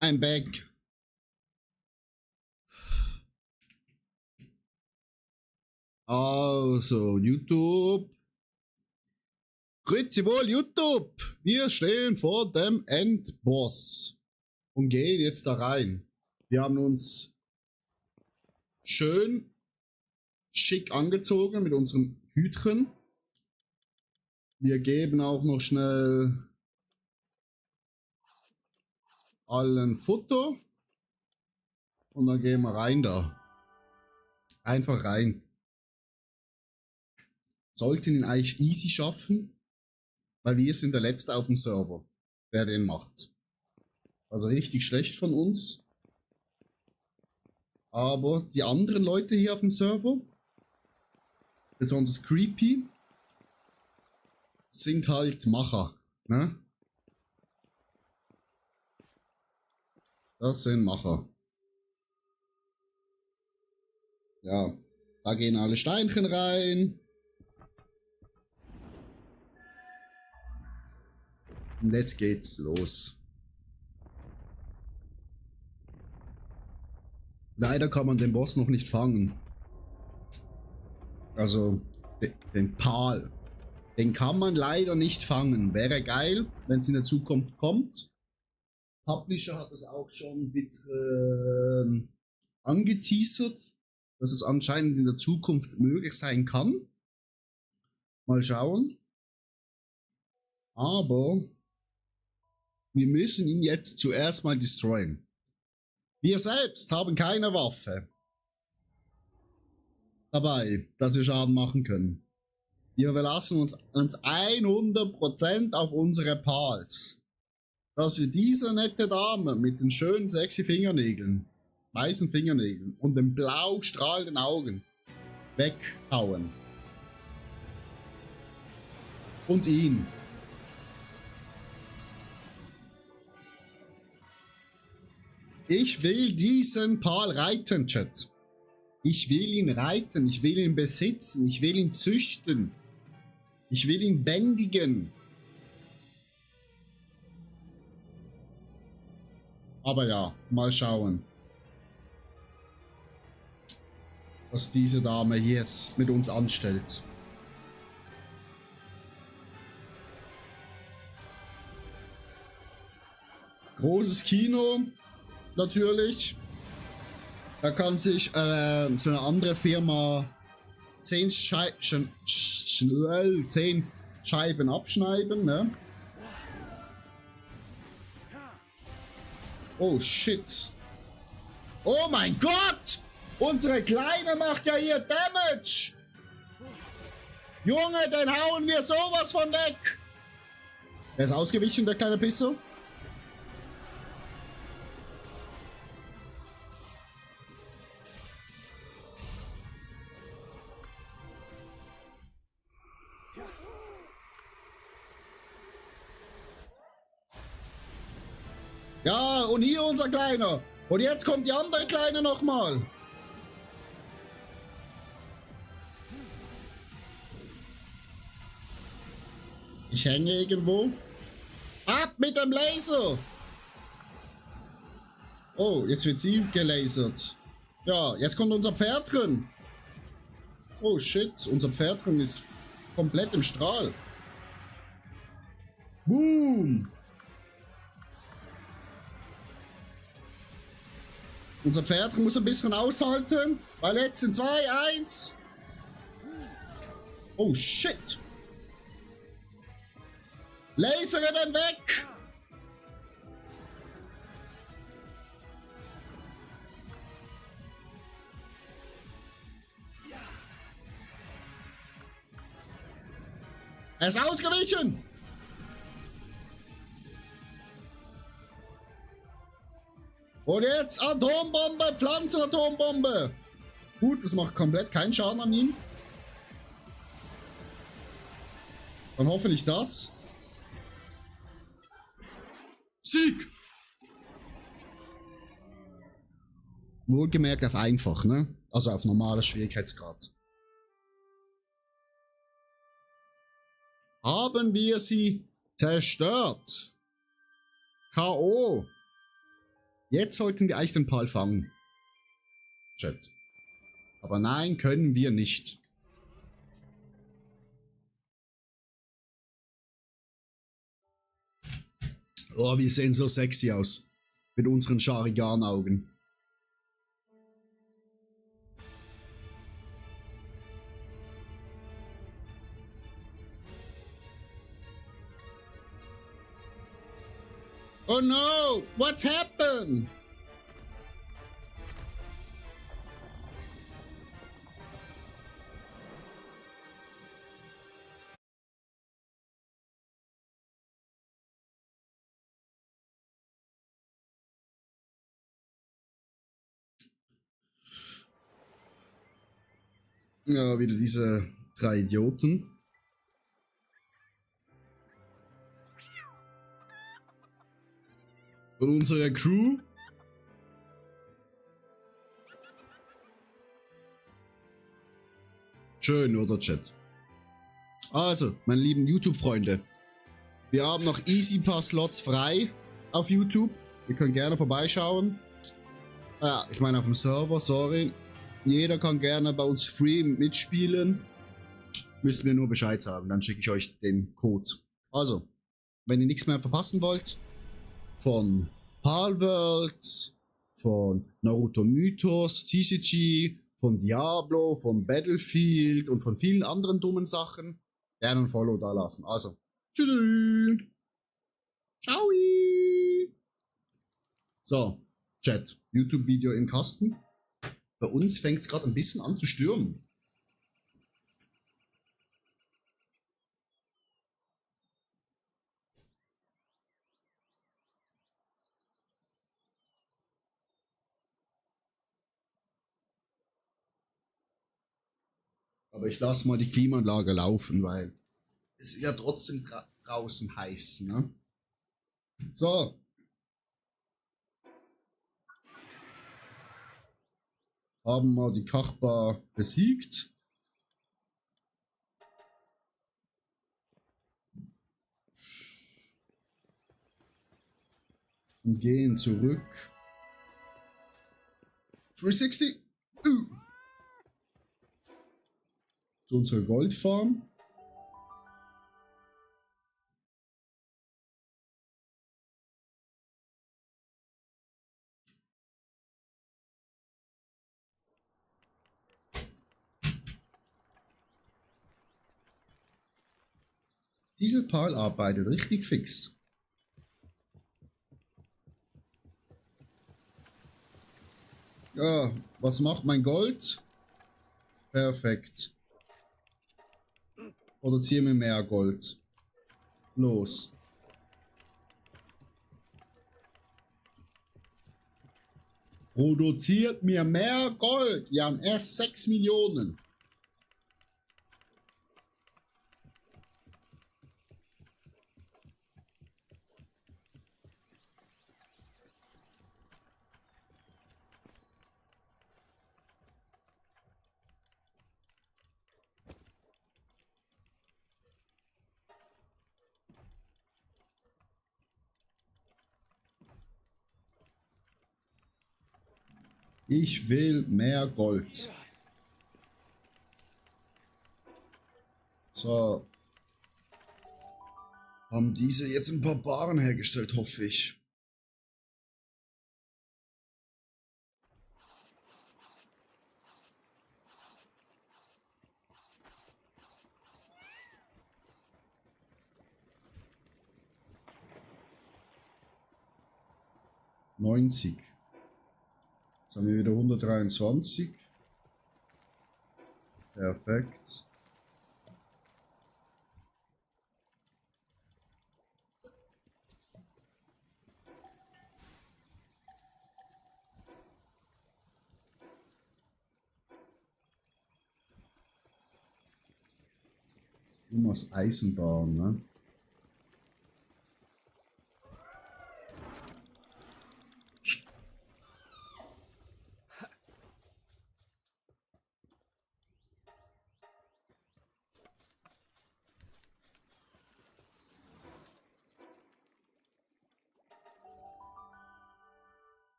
I'm back. Also, YouTube. Grüezi wohl, YouTube. Wir stehen vor dem Endboss und gehen jetzt da rein. Wir haben uns schön schick angezogen mit unserem Hütchen. Wir geben auch noch schnell allen Futter und dann gehen wir rein da. Einfach rein. Sollten ihn eigentlich easy schaffen, weil wir sind der Letzte auf dem Server, der den macht. Also richtig schlecht von uns. Aber die anderen Leute hier auf dem Server, besonders creepy, sind halt Macher. Ne? Das sind Macher. Ja, da gehen alle Steinchen rein. Und jetzt geht's los. Leider kann man den Boss noch nicht fangen. Also, den Pal. Den kann man leider nicht fangen. Wäre geil, wenn es in der Zukunft kommt. Publisher hat es auch schon ein bisschen angeteasert, dass es anscheinend in der Zukunft möglich sein kann. Mal schauen. Aber wir müssen ihn jetzt zuerst mal destroyen. Wir selbst haben keine Waffe dabei, dass wir Schaden machen können. Wir verlassen uns 100% auf unsere Pals. Dass wir diese nette Dame mit den schönen sexy Fingernägeln, weißen Fingernägeln und den blau strahlenden Augen weghauen. Und ihn. Ich will diesen Pal reiten, Chat. Ich will ihn reiten, ich will ihn besitzen, ich will ihn züchten. Ich will ihn bändigen. Aber ja, mal schauen, was diese Dame jetzt mit uns anstellt. Großes Kino, natürlich. Da kann sich so eine andere Firma 10 Scheiben abschneiden, ne? Oh shit. Oh mein Gott! Unsere Kleine macht ja hier Damage! Junge, den hauen wir sowas von weg! Er ist ausgewichen, der kleine Pisser. Ja, und hier unser Kleiner. Und jetzt kommt die andere Kleine nochmal. Ich hänge irgendwo. Ab mit dem Laser! Oh, jetzt wird sie gelasert. Ja, jetzt kommt unser Pferd drin. Oh shit, unser Pferd drin ist komplett im Strahl. Boom! Unser Pferd muss ein bisschen aushalten, weil jetzt sind 2, 1. Oh shit. Lasere den weg. Er ist ausgewichen. Und jetzt Atombombe, Pflanzenatombombe. Gut, das macht komplett keinen Schaden an ihm. Dann hoffentlich das. Sieg! Wohlgemerkt auf einfach, ne? Also auf normales Schwierigkeitsgrad. haben wir sie zerstört. K.O. Jetzt sollten wir eigentlich den Pal fangen. Chat. Aber nein, können wir nicht. Oh, wir sehen so sexy aus. Mit unseren Sharingan-Augen. Oh no! What's happened? Ja, wieder diese 3 Idioten. Und unsere Crew. Schön, oder Chat? Also, meine lieben YouTube-Freunde. Wir haben noch easy ein paar Slots frei auf YouTube. Ihr könnt gerne vorbeischauen. Ja, ich meine auf dem Server, sorry. Jeder kann gerne bei uns free mitspielen. Müsst mir nur Bescheid sagen, dann schicke ich euch den Code. Also, wenn ihr nichts mehr verpassen wollt, von Palworld, von Naruto Mythos, TCG, von Diablo, von Battlefield und von vielen anderen dummen Sachen, gerne ein Follow da lassen. Also, tschüss. Ciao. So, Chat, YouTube-Video im Kasten. Bei uns fängt es gerade ein bisschen an zu stürmen. Aber ich lasse mal die Klimaanlage laufen, weil es ist ja trotzdem draußen heiß, ne? So. Haben wir die Kachba besiegt. Und gehen zurück. 360. Zu unserer Goldfarm. Dieses Pal arbeitet richtig fix. Ja, was macht mein Gold? Perfekt. Produziere mir mehr Gold. Los. Produziert mir mehr Gold. Wir haben erst 6 Millionen. Ich will mehr Gold. So. Haben diese jetzt ein paar Baren hergestellt, hoffe ich. Jetzt haben wir wieder 123. Perfekt. Thomas Eisenbahn, ne?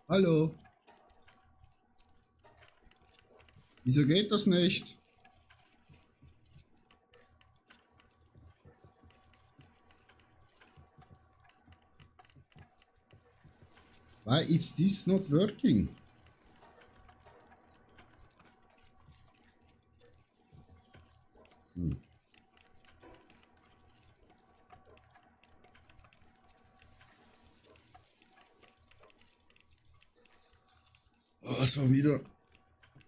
Hallo. Wieso geht das nicht? Why is this not working? Hm. Oh, es war wieder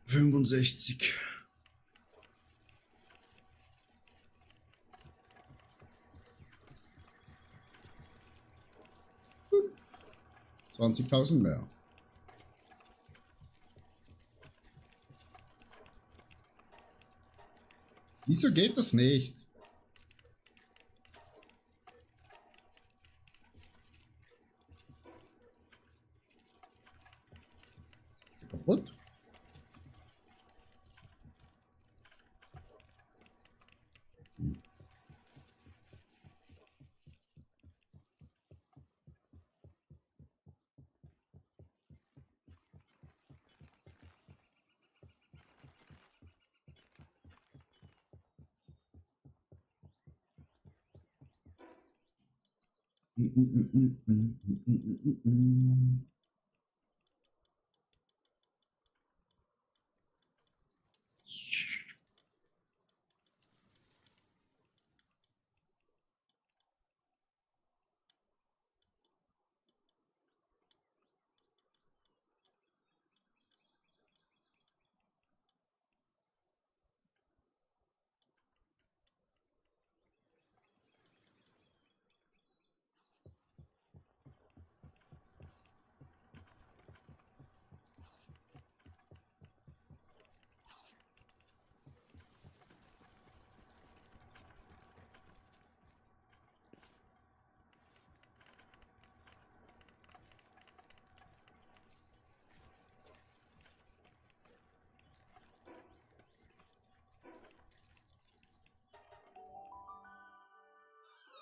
65. Hm. 20.000 mehr. Wieso geht das nicht? Kaputt?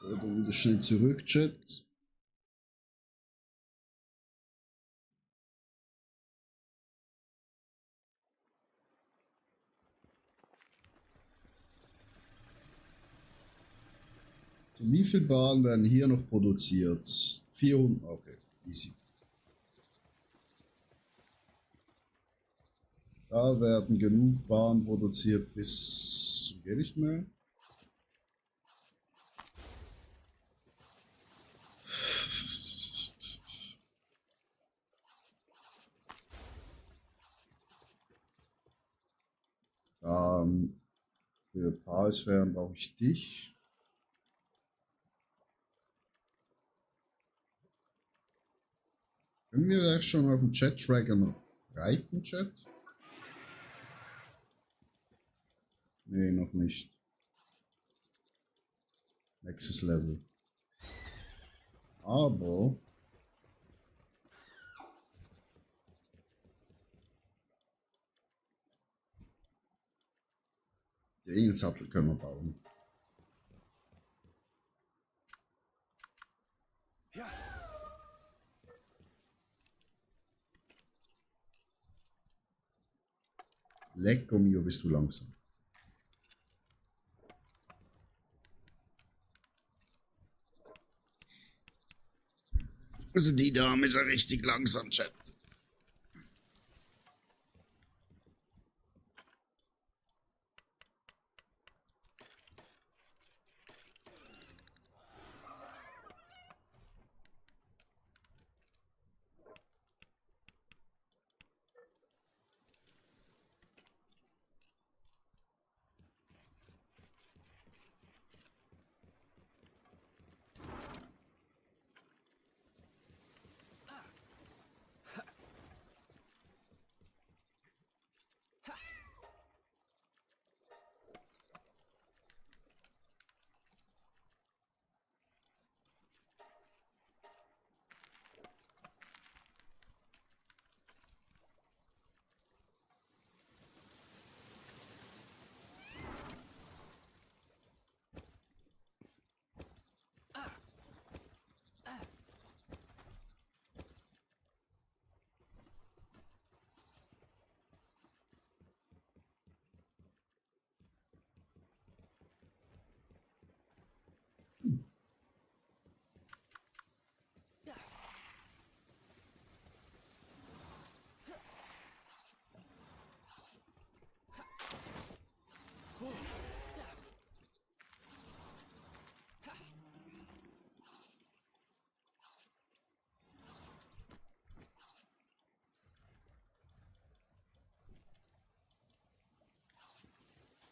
Dann wieder schnell zurück, Chat. So, wie viel Bahnen werden hier noch produziert? 400. Okay, easy. Da werden genug Bahnen produziert bis zum geht nicht mehr. Für Paarungsfern brauche ich dich. Können wir da schon auf dem Chat-Tracker reiten, Chat? Nee, noch nicht. Nächstes Level. Aber den Sattel können wir bauen. Lecco mio, bist du langsam. Also die Dame ist ja richtig langsam, Chat.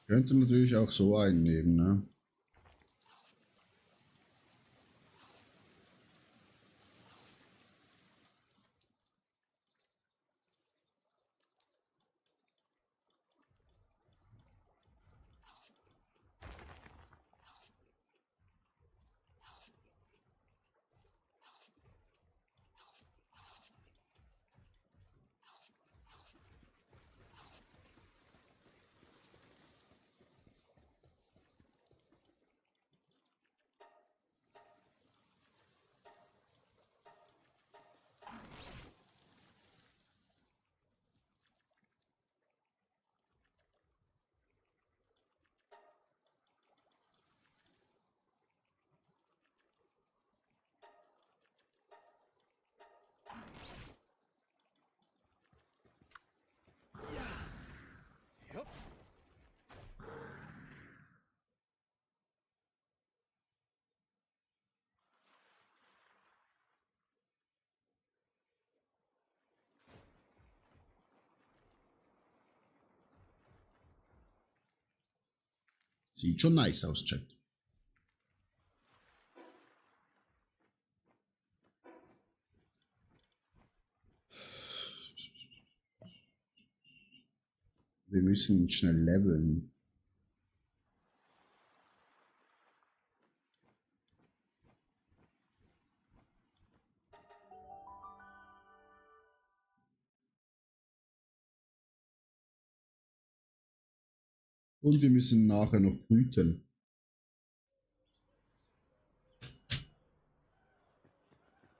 Könnte natürlich auch so einnehmen, ne? Sieht schon nice aus, Chat. Wir müssen ihn schnell leveln. Und wir müssen nachher noch brüten.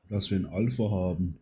Dass wir ein Alpha haben.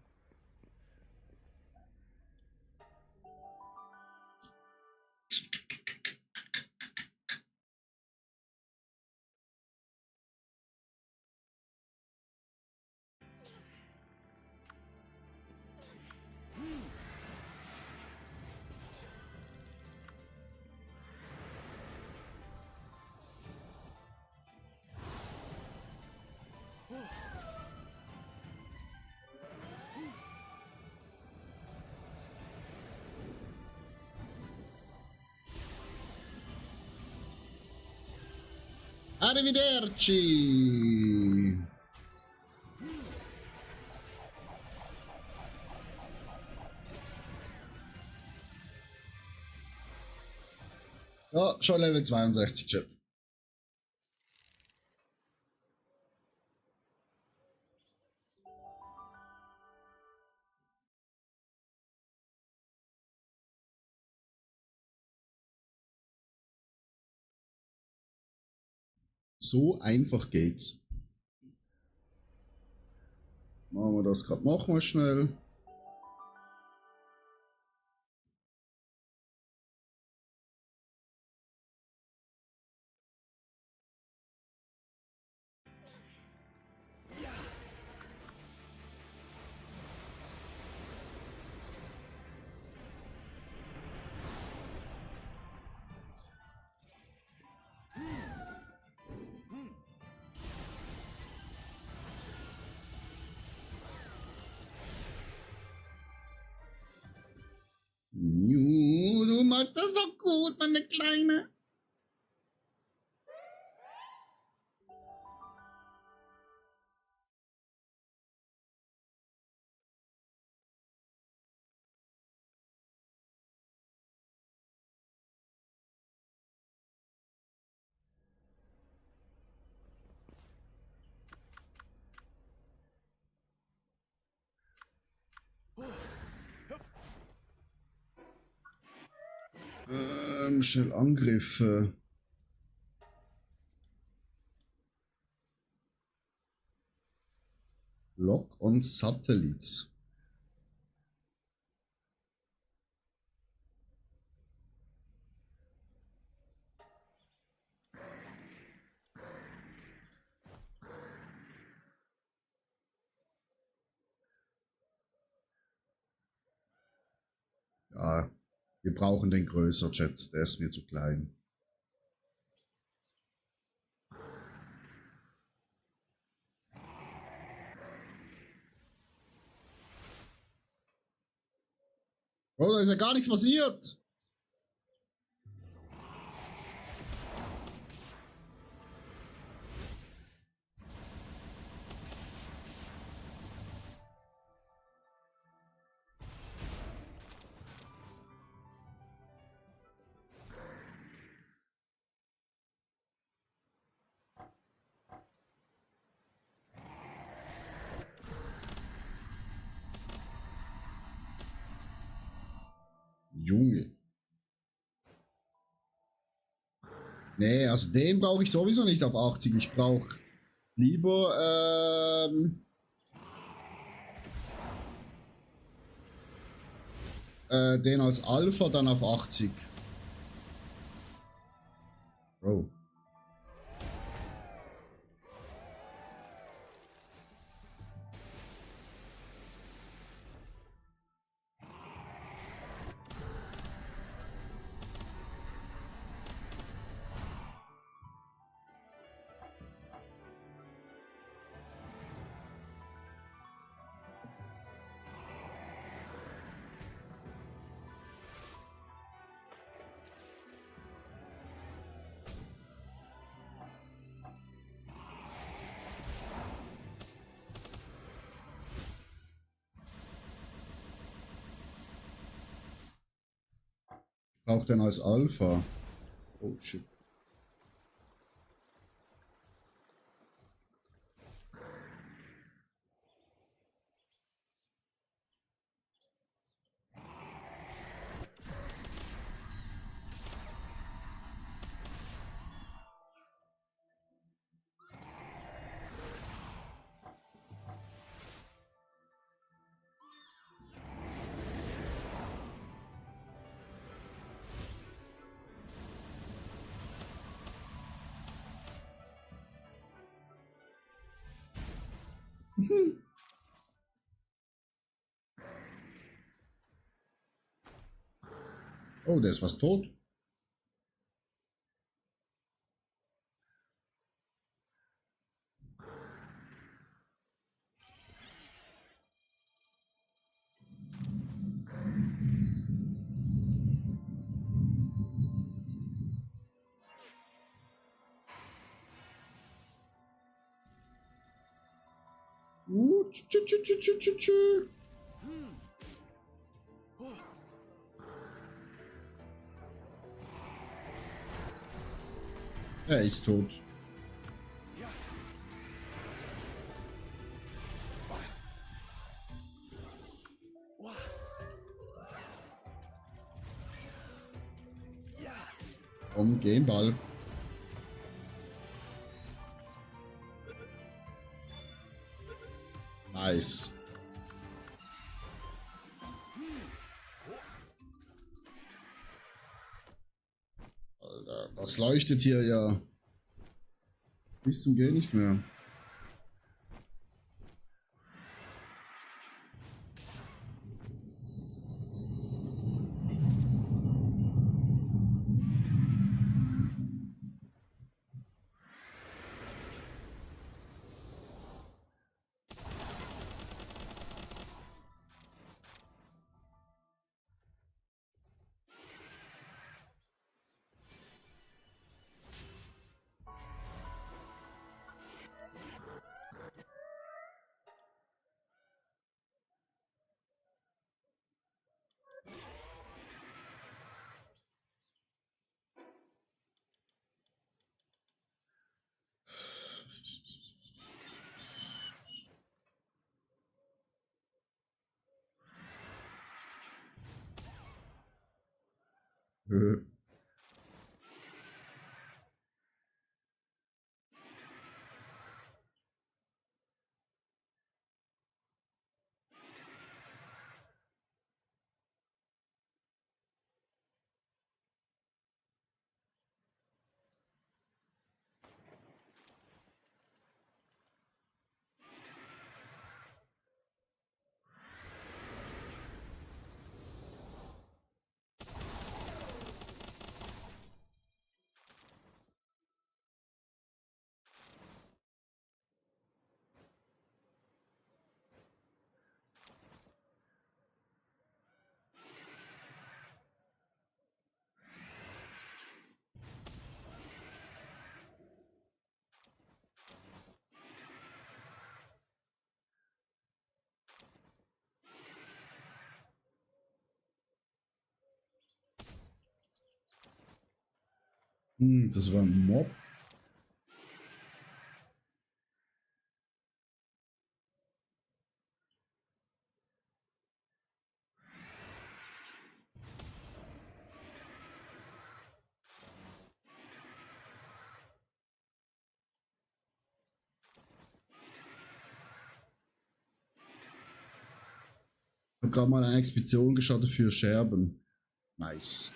Arrivederci! Ja, schon Level 62, Chat. So einfach geht's. Machen wir das gerade nochmal schnell. Du machst das so gut, meine Kleine. Schnell Angriffe. Lock on Satellites. Ja, wir brauchen den größer, Chat. Der ist mir zu klein. Oh, da ist ja gar nichts passiert. Junge. Nee, also den brauche ich sowieso nicht auf 80. Ich brauche lieber den als Alpha dann auf 80. Bro. Braucht den als Alpha. Oh shit. Oh, der ist fast tot. Er ist tot. Komm, Gameball. Nice. Alter, das leuchtet hier ja. Bis zum Gehen nicht mehr. Das war ein Mob. habe gerade mal eine Expedition gestartet für Scherben. Nice.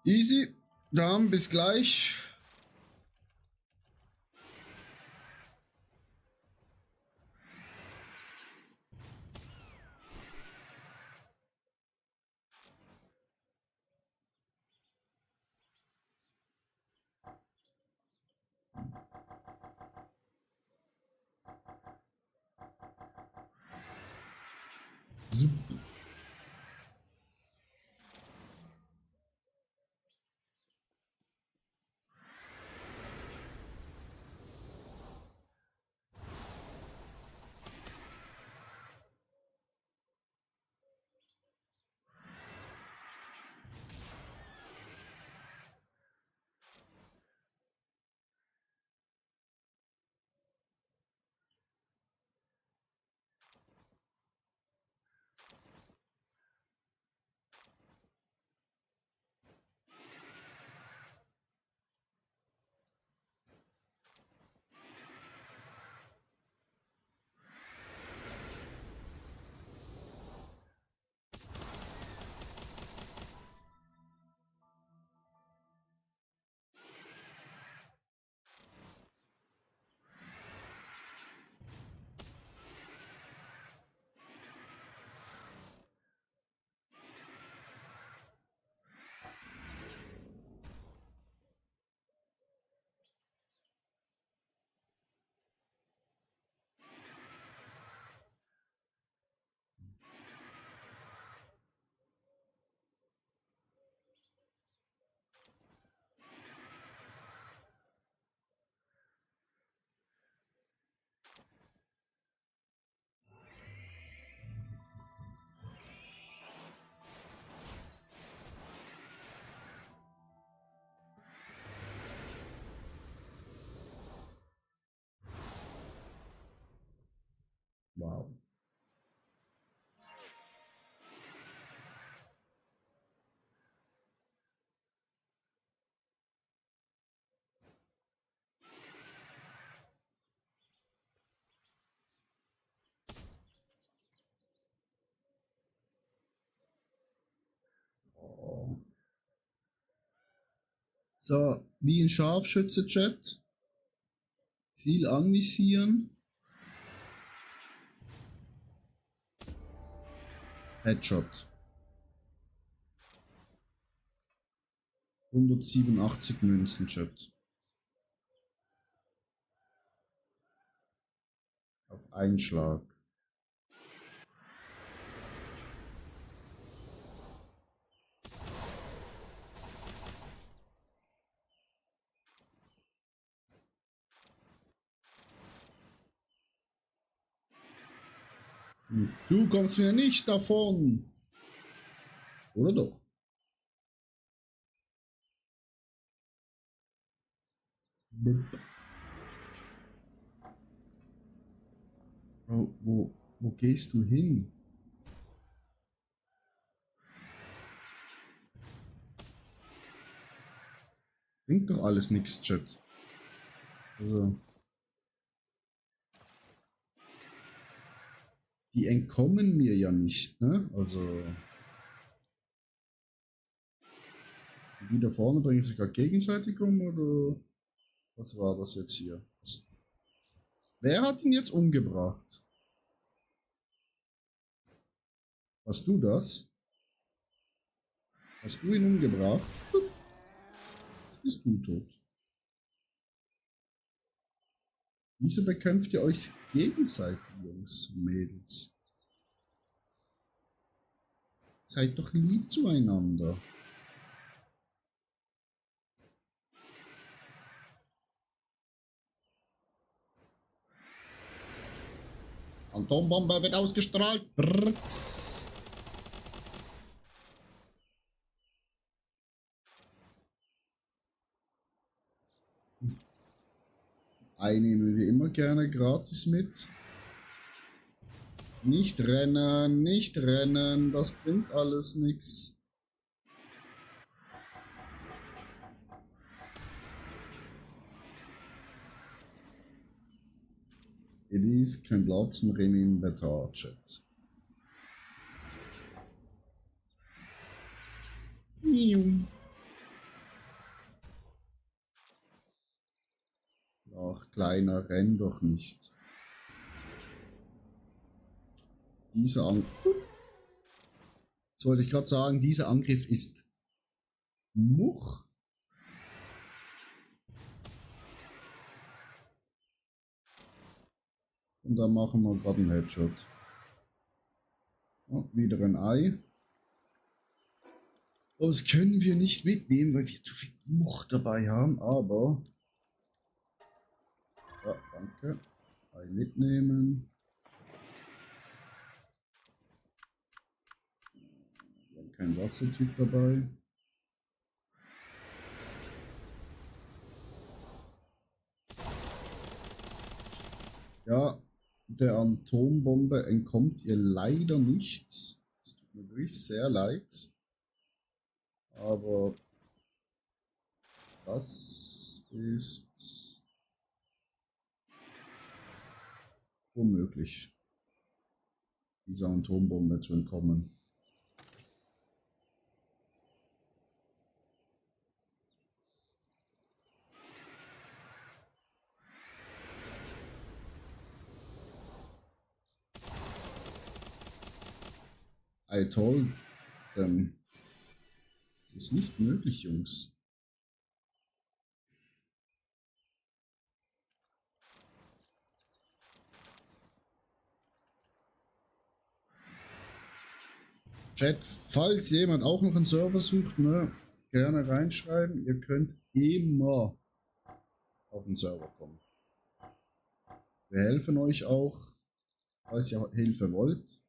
Easy. Dann bis gleich. Super. Wow. So, wie ein Scharfschütze-Chat. Ziel anvisieren. Headshot. 187 Münzen, Chat. Auf einen Schlag. Du kommst mir nicht davon. Oder doch? Wo gehst du hin? Bringt doch alles nichts, Chat. Also, die entkommen mir ja nicht, ne? Also, die da vorne bringen sich gerade gegenseitig um, oder was war das jetzt hier? Wer hat ihn jetzt umgebracht? Hast du das? Hast du ihn umgebracht? Jetzt bist du tot. Wieso bekämpft ihr euch gegenseitig, Jungs und Mädels? Seid doch lieb zueinander. Atombombe wird ausgestrahlt. Brrrz. Ei nehmen wir immer gerne gratis mit. Nicht rennen, das bringt alles nichts. It is kein Platz mehr im Inventar, Chat. Ach, kleiner, renn doch nicht. Dieser Angriff. Das wollte ich gerade sagen, dieser Angriff ist Much. Und dann machen wir gerade einen Headshot. Oh, wieder ein Ei. Oh, das können wir nicht mitnehmen, weil wir zu viel Much dabei haben, aber... Ja, danke. Ei mitnehmen. Wir haben keinen Wassertyp dabei. Ja, der Atombombe entkommt ihr leider nicht. Es tut mir wirklich sehr leid. Aber das ist unmöglich, dieser Atombombe zu entkommen. I told them. Es ist nicht möglich, Jungs. Chat, falls jemand auch noch einen Server sucht, ne, gerne reinschreiben. Ihr könnt immer auf den Server kommen. Wir helfen euch auch, falls ihr Hilfe wollt.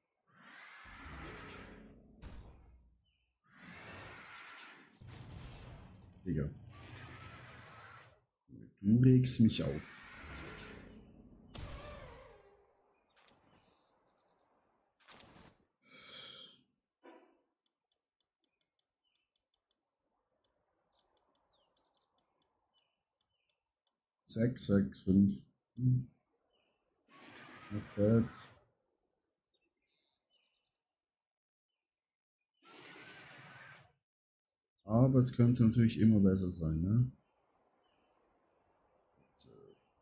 Digga. Du regst mich auf. Sechs, 5. Okay. Aber es könnte natürlich immer besser sein, ne?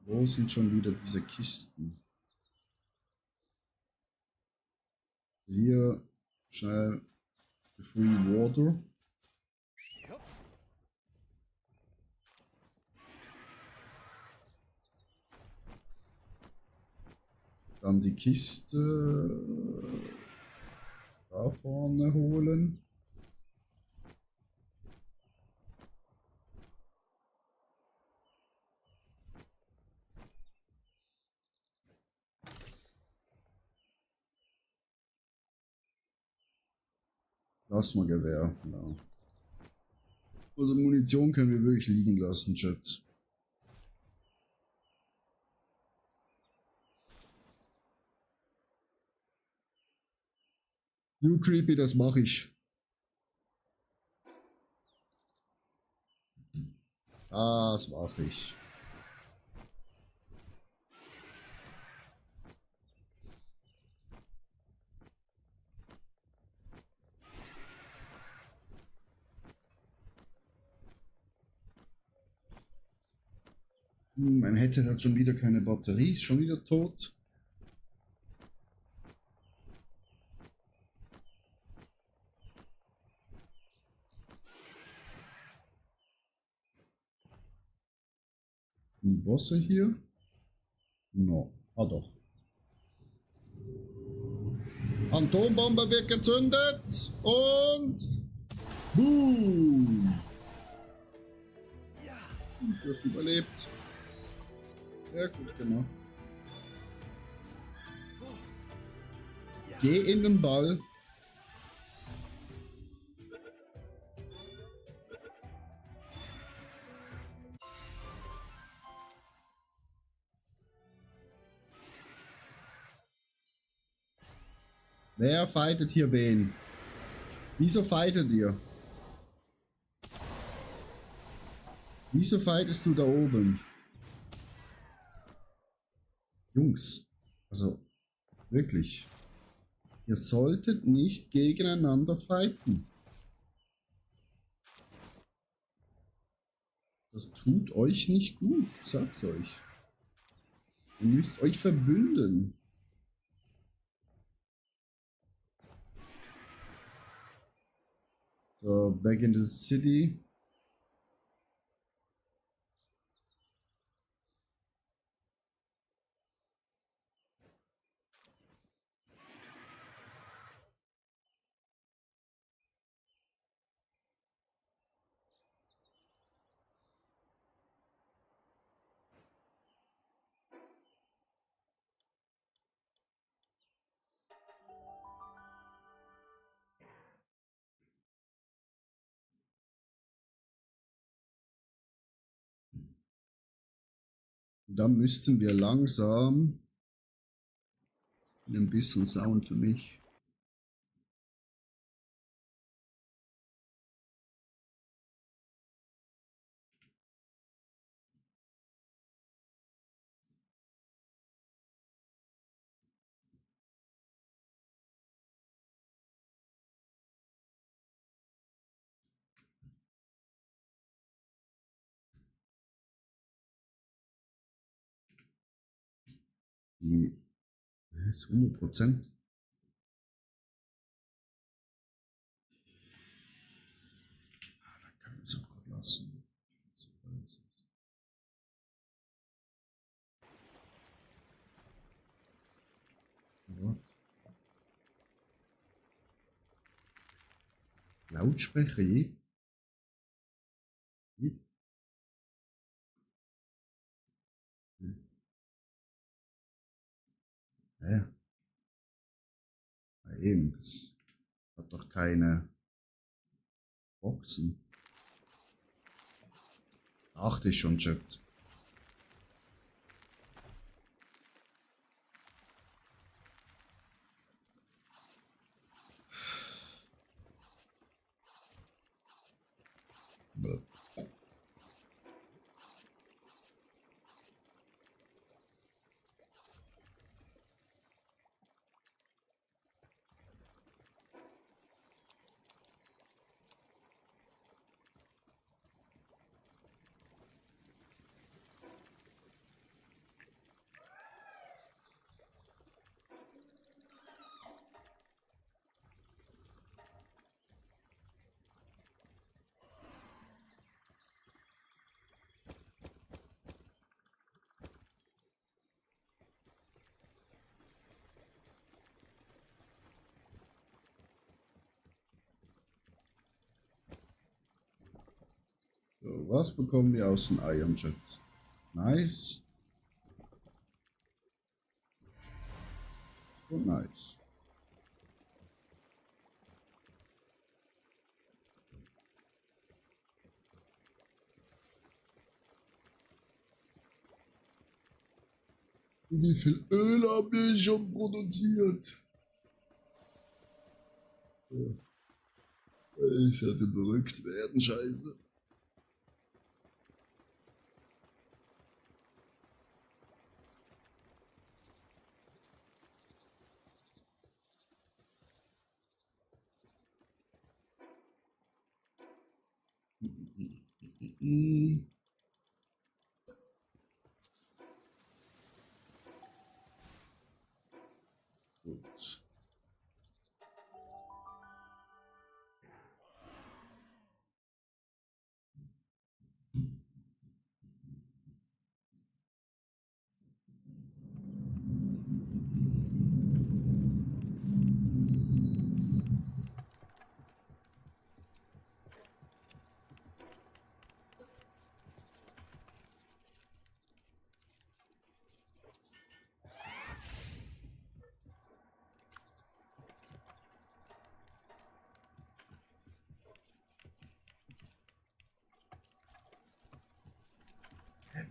Wo sind schon wieder diese Kisten? Hier schnell Free Water. Dann die Kiste da vorne holen. Plasmagewehr, ja. Also Munition können wir wirklich liegen lassen, Chat. Du Creepy, das mache ich. Das mache ich. Mein Headset hat schon wieder keine Batterie, ist schon wieder tot. Die Bosse hier? No. Ah doch. Atombombe wird gezündet und boom. Du hast überlebt. Sehr gut gemacht. Geh in den Ball. Wer fightet hier wen? Wieso fightet ihr? Wieso fightest du da oben? Jungs, also wirklich. Ihr solltet nicht gegeneinander fighten. Das tut euch nicht gut, ich sag's euch. Ihr müsst euch verbünden. So, back in the city. Dann müssten wir langsam ein bisschen Sound für mich. Jetzt 100%. Da kann ich es auch gut lassen. Ja. Lautsprecher je? Ja, eben, das hat doch keine Boxen. Dachte ich schon, Chat. So, was bekommen wir aus den Eiern, Chat? Nice. Und nice. Wie viel Öl haben wir schon produziert? Ja, ich hätte verrückt werden, scheiße. Hm. Gut.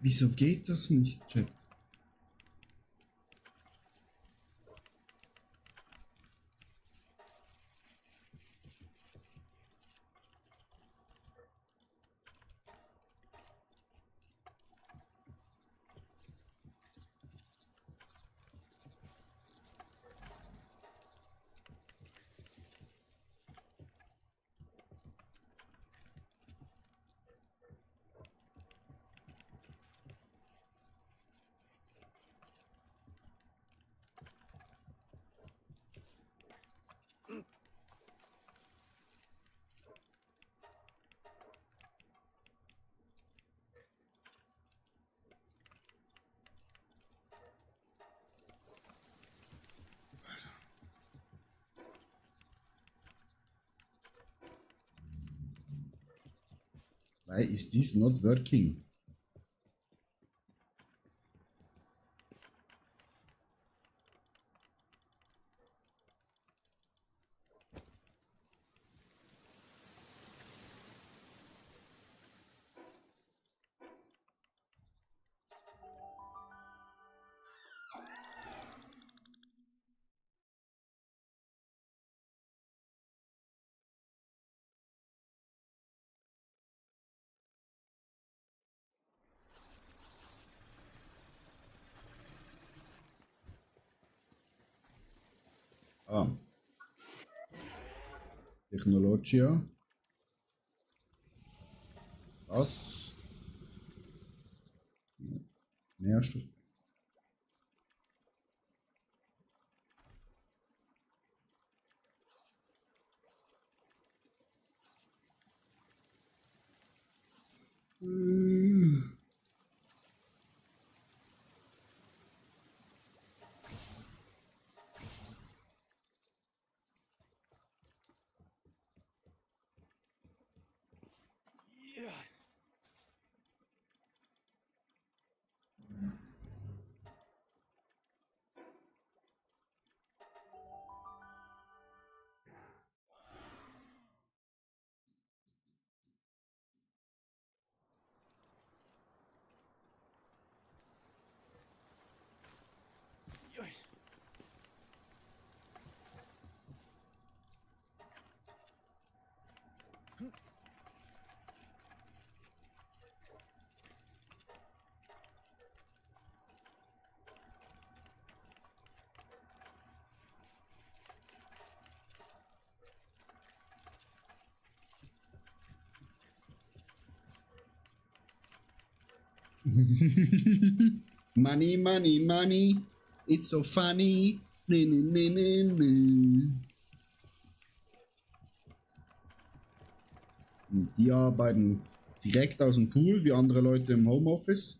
Wieso geht das nicht, Chat? Why is this not working? Ah, Technologia. Das. Nährstoff. Money, money, money. It's so funny. Nee, nee, nee, nee, nee. Die arbeiten direkt aus dem Pool, wie andere Leute im Homeoffice.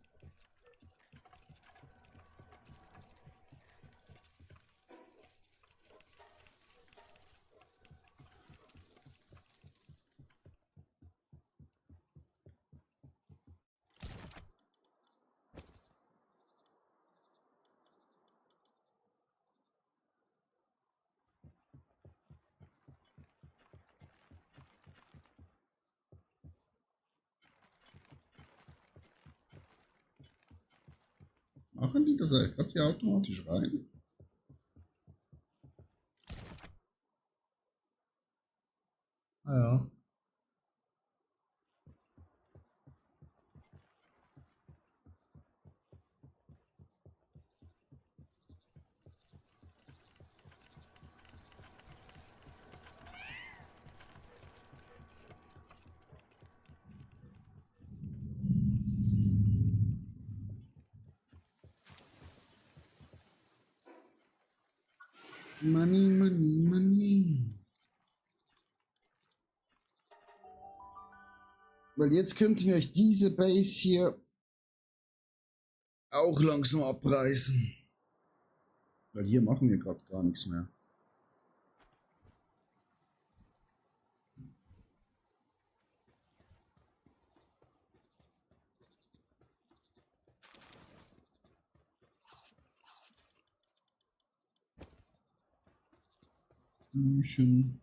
Machen die das gerade hier automatisch rein? Ah ja. Money, money, money. Weil jetzt könnten wir euch diese Base hier auch langsam abreißen. Weil hier machen wir gerade gar nichts mehr. Büchen.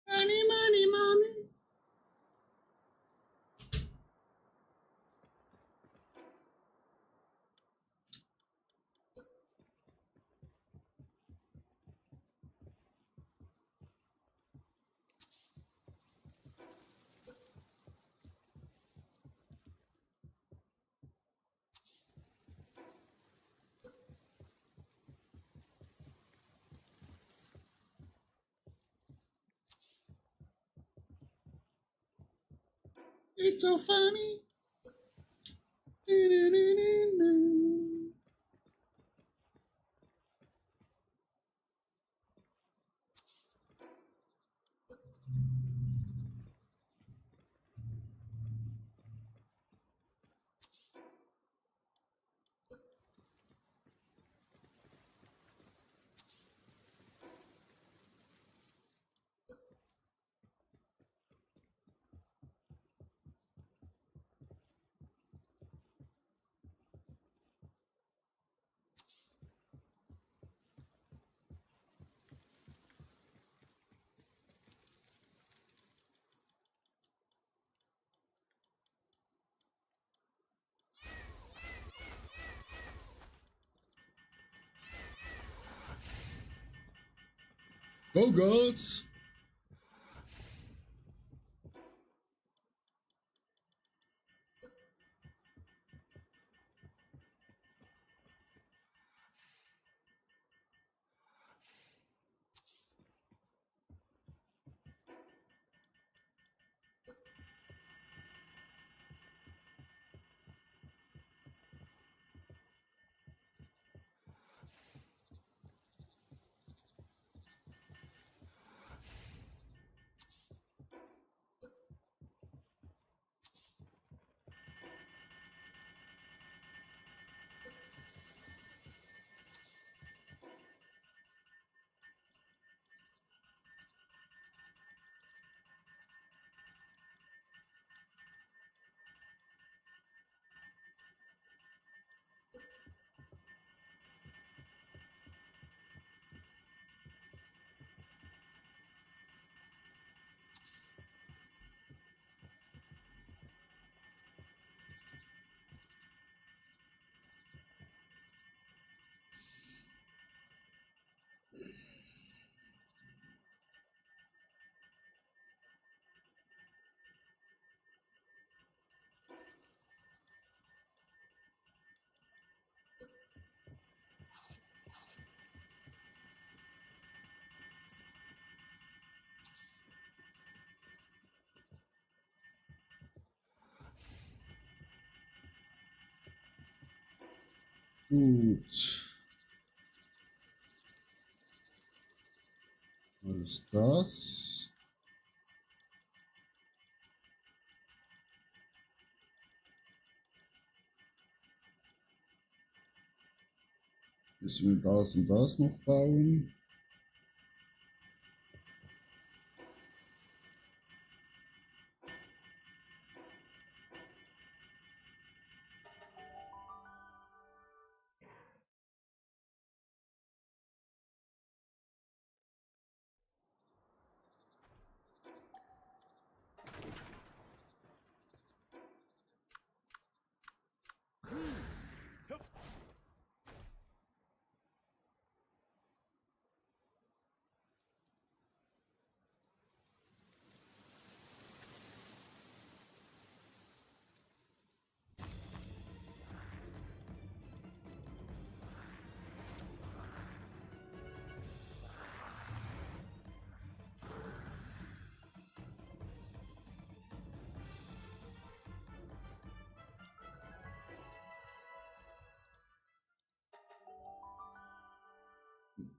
Money, money, money. It's so funny. Go girls! Gut. Alles das. Müssen wir das und das noch bauen?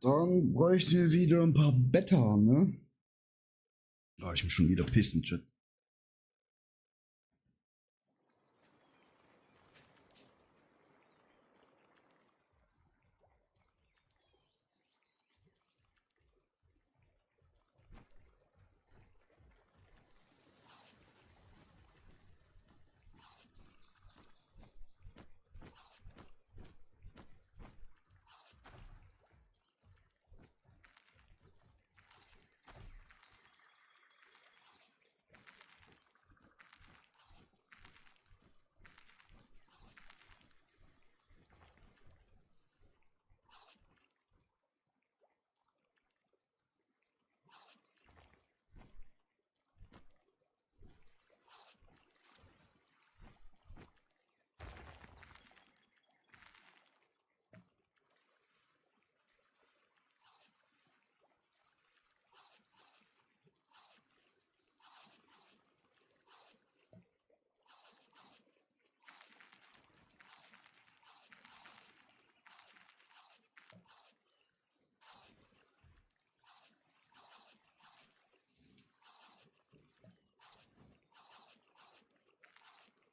Dann bräuchten wir wieder ein paar Beta, ne? Ah, ich muss schon wieder pissen, Chat.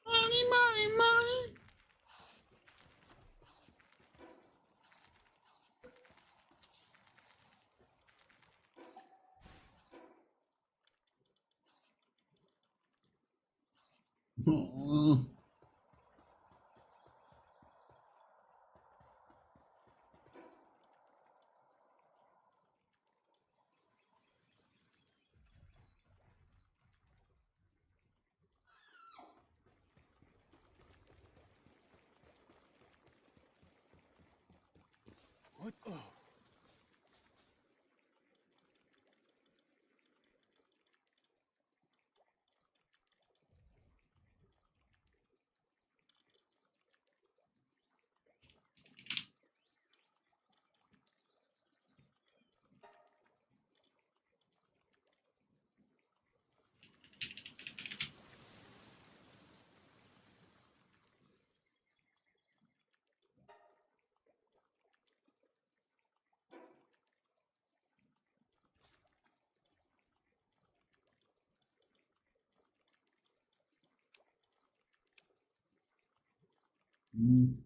Money, money, money. Oh. What? Oh. Hm.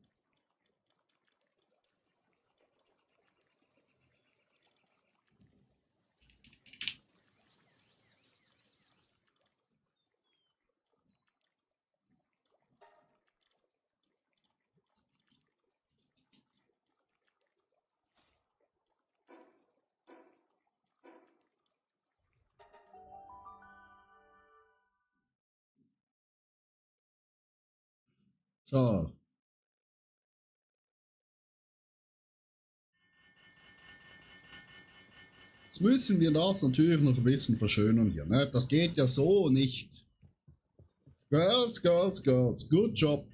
So. Jetzt müssen wir das natürlich noch ein bisschen verschönern hier, ne? Das geht ja so nicht. Girls, girls, girls. Good job.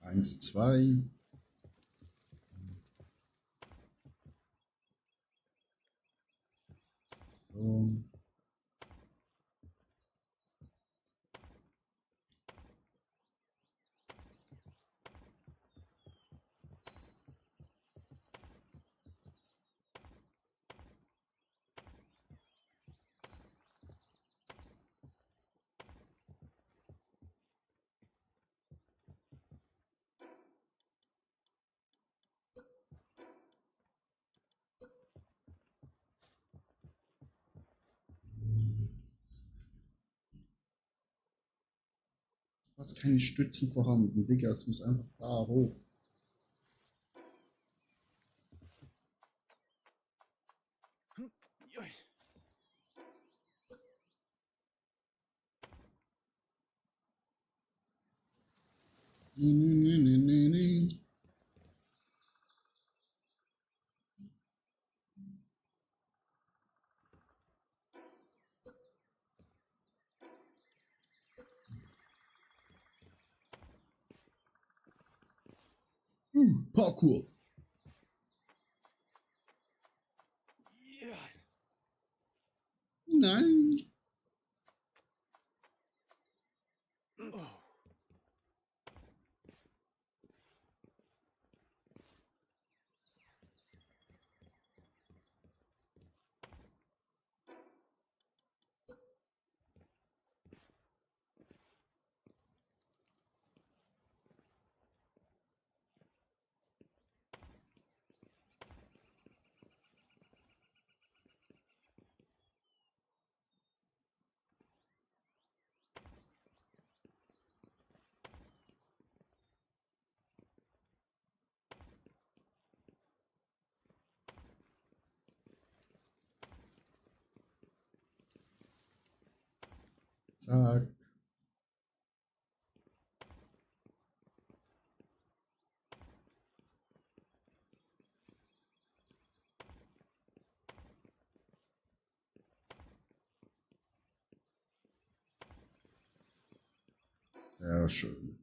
1, 2. So. Was keine Stützen vorhanden, Digga, es muss einfach da hoch. Parkour. Nein. Zack. Sehr schön.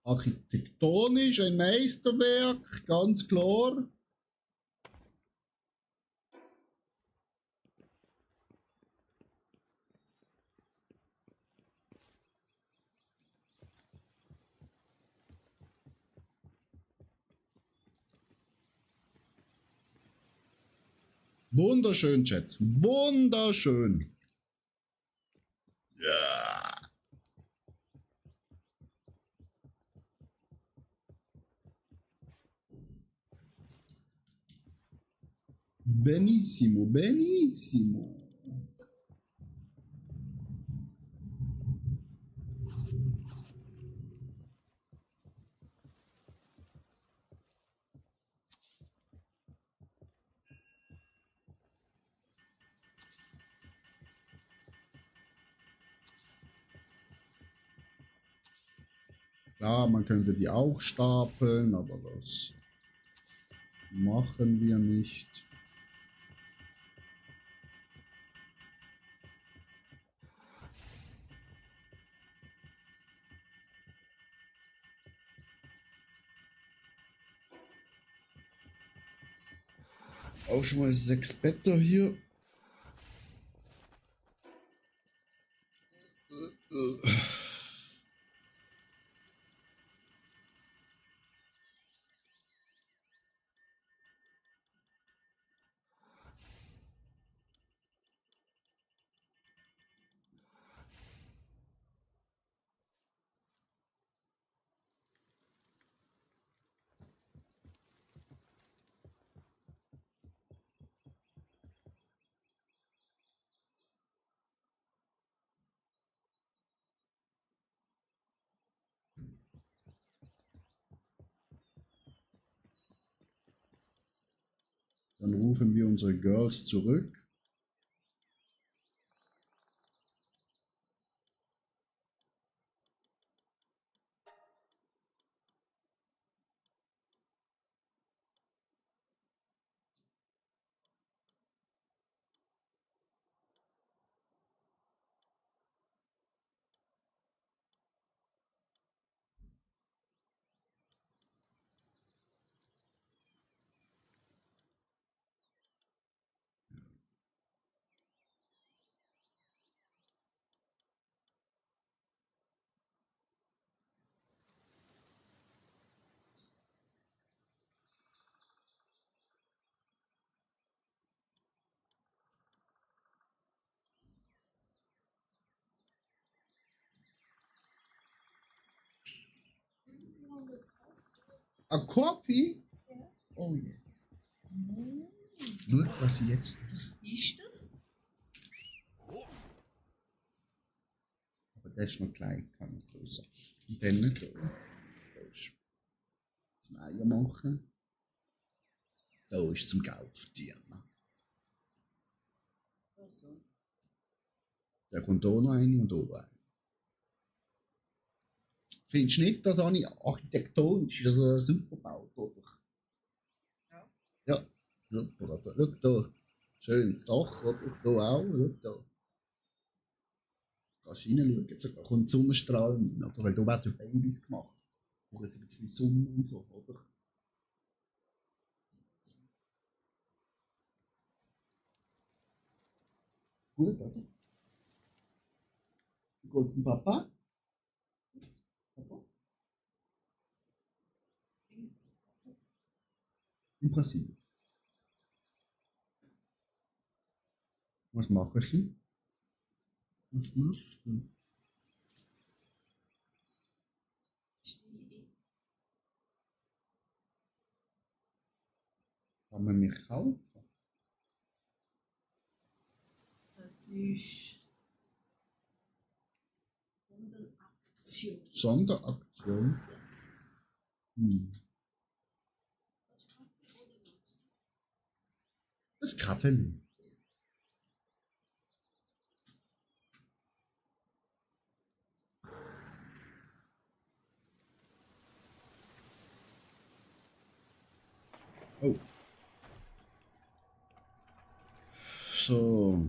Architektonisch ein Meisterwerk, ganz klar. Wunderschön, Chat. Wunderschön. Ja. Benissimo, benissimo. Klar, man könnte die auch stapeln, aber das machen wir nicht. Auch schon mal 6 Blätter hier. Dann rufen wir unsere Girls zurück. A Coffee? Ja. Oh yes. Nur was jetzt. Was ist das? Aber der ist noch klein, kann ich größer. Und dann nicht da. Da ist zum Eier machen. Da ist zum Geld verdienen. Also, Da kommt da noch eine und da noch eine. Findest du nicht, dass architektonisch ist das super gebaut, oder? ja. Ja, super, oder? Schau da. Schönes Dach, oder? Da auch, schau da. Kannst du reinschauen, sogar kommt Sonnenstrahl rein, oder? Weil da werden ja Babys gemacht. Brauchen sie ein bisschen Sonne und so, oder? Gut, oder? Wie geht's dem Papa? Papa? In Brasilien. Was machen sie? Was machst du? Kann man mich kaufen? Das ist Sonderaktion. Sonderaktion? Yes. Hm. Das Kaffee. Oh. So.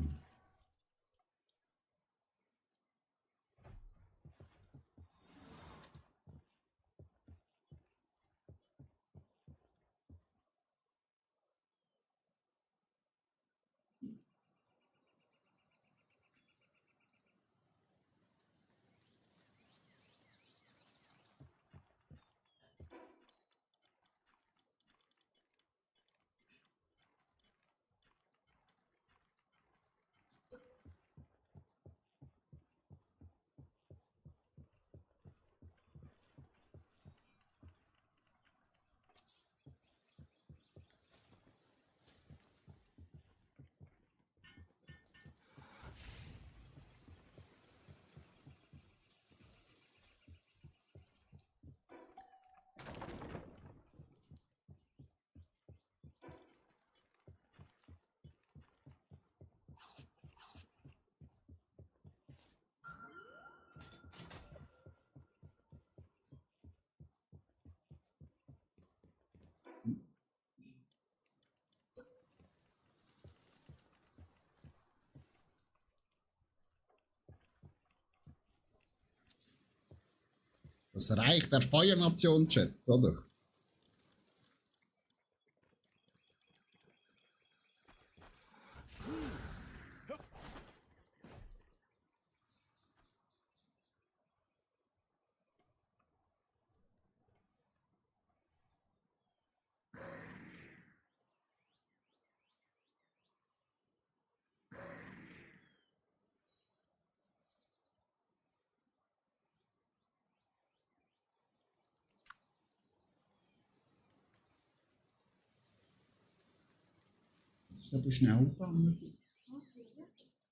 Das Reich der Feuernation, Chat, oder? Das ist aber schnell gegangen.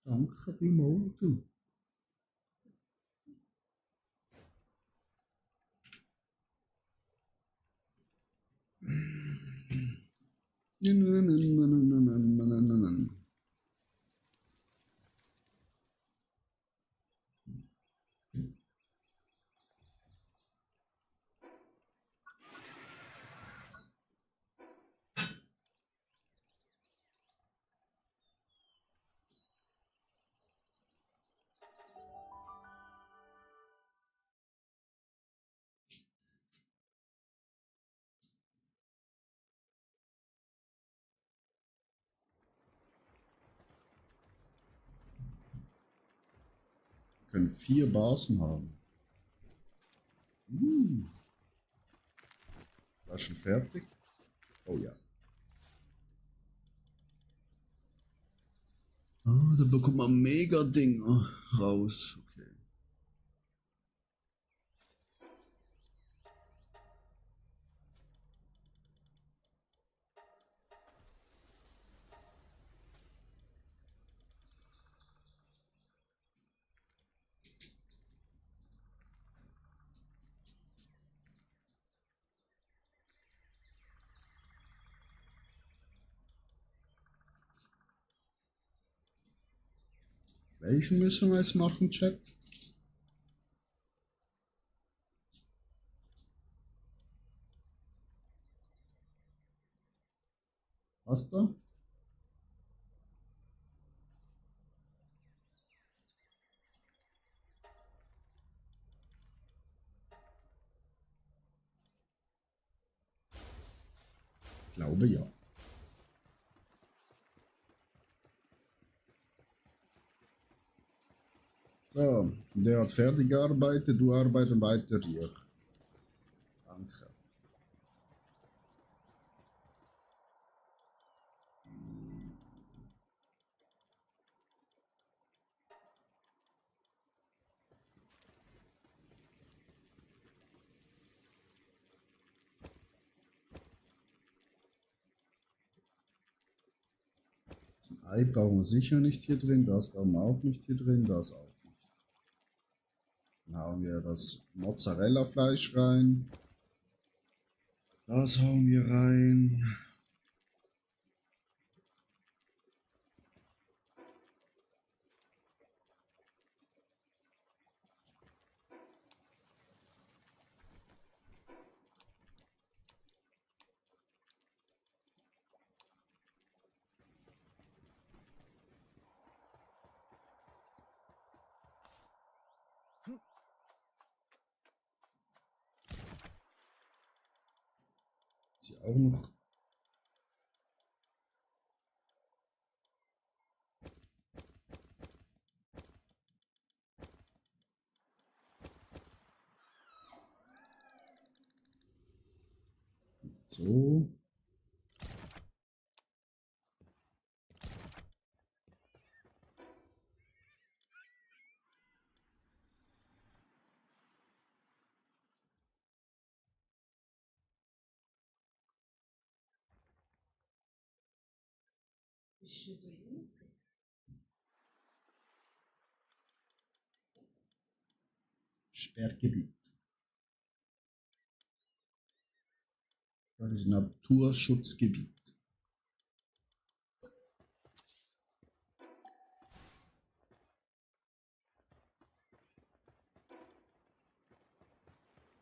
Danke vielmals, du. Können 4 Basen haben. War schon fertig? Oh ja. Ah, da bekommt man mega Dinger raus. Okay. Welchen müssen wir jetzt machen, Chat? Was da? Ich glaube ja. So, der hat fertig gearbeitet, du arbeitest weiter hier. Danke. Das Ei brauchen wir sicher nicht hier drin, das brauchen wir auch nicht hier drin, das auch nicht. Dann hauen wir das Mozzarella-Fleisch rein. Das hauen wir rein. Hier auch noch. So. Bist du da drin? Sperrgebiet. Das ist Naturschutzgebiet.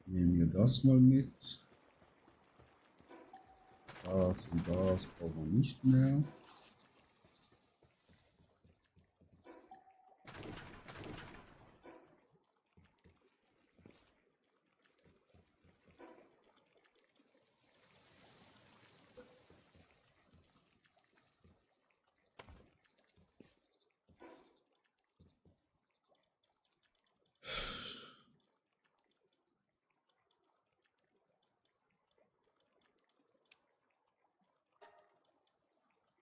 Nehmen wir das mal mit. Das und das brauchen wir nicht mehr.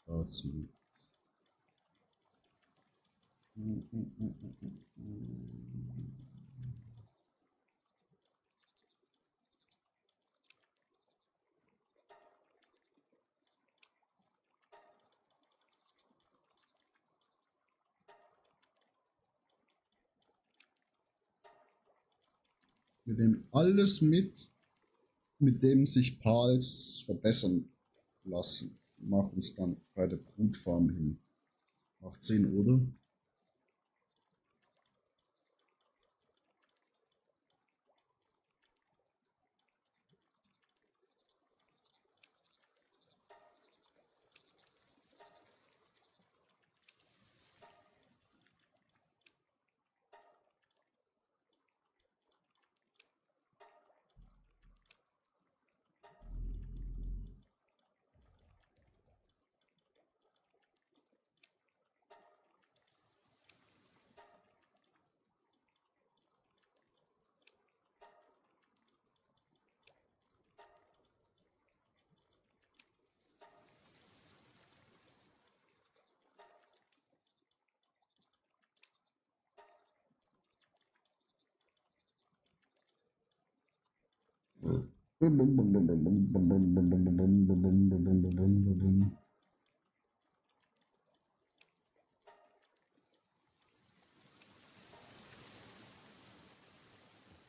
Das mit. Wir nehmen alles mit dem sich Pals verbessern lassen. mach uns dann bei der Brutfarm hin. Macht Sinn, oder?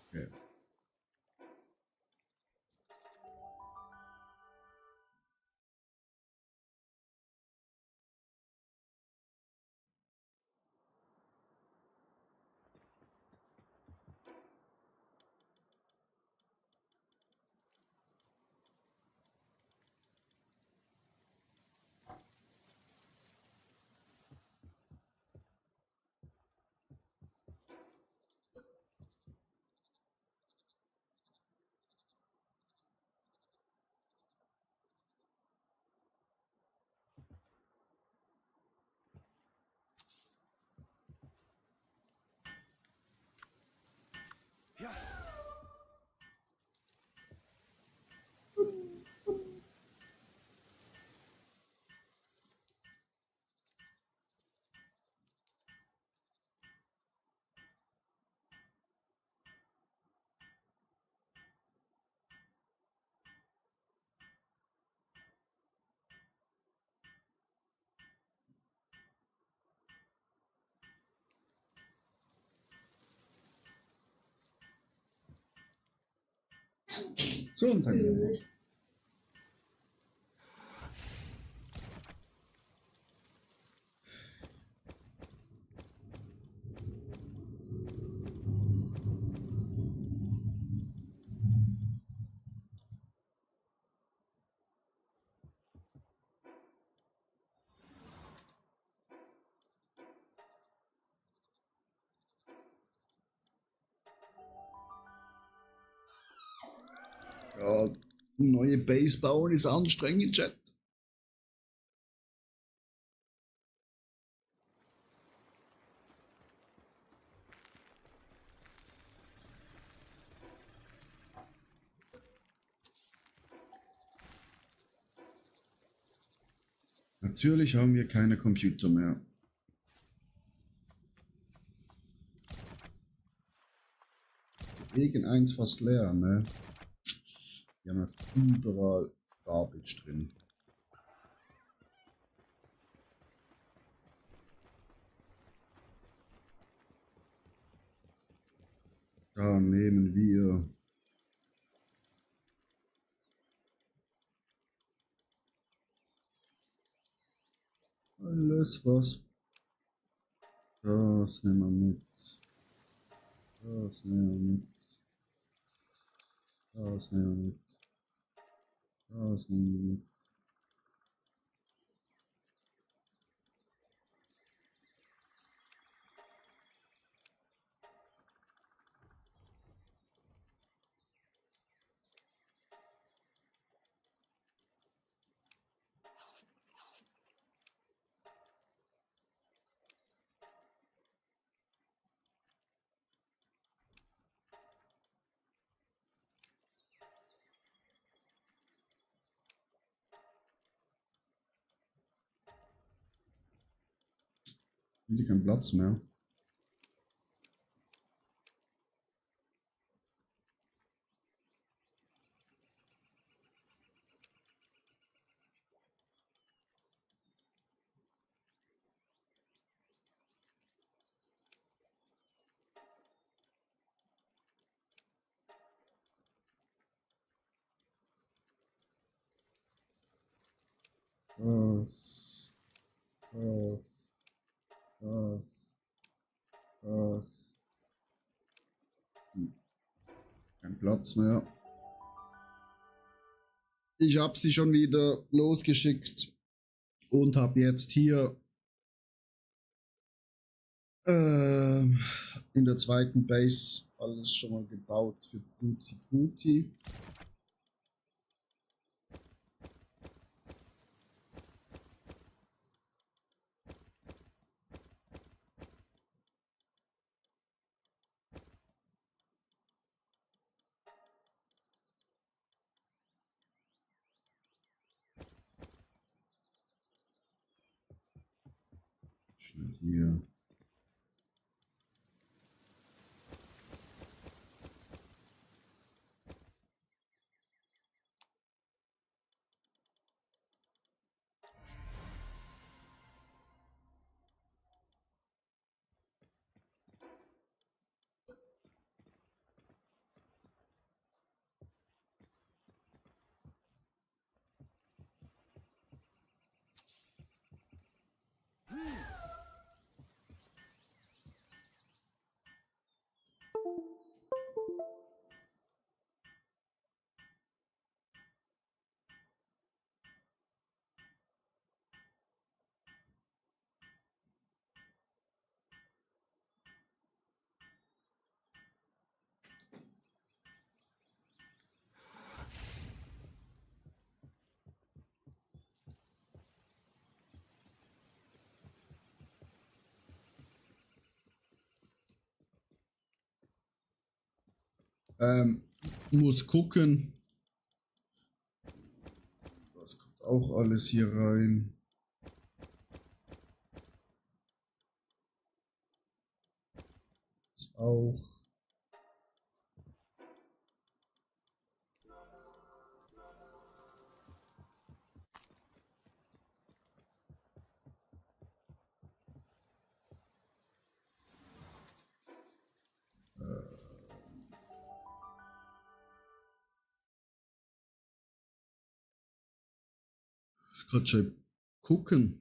Okay. So, und dann. Ja, neue Base bauen ist anstrengend, Chat. Natürlich haben wir keine Computer mehr. Irgendeins fast leer, ne? Wir haben überall Garbage drin. Da nehmen wir alles, was. Das nehmen wir mit. Das nehmen wir mit. Das nehmen wir mit. Das nehmen wir mit. Haben keinen Platz mehr. Das, das, das, das. Kein Platz mehr. Ich habe sie schon wieder losgeschickt und habe jetzt hier in der zweiten Base alles schon mal gebaut für Tutti Frutti. Schnell hier. Muss gucken. Das kommt auch alles hier rein. Das auch. Ich kann schon gucken.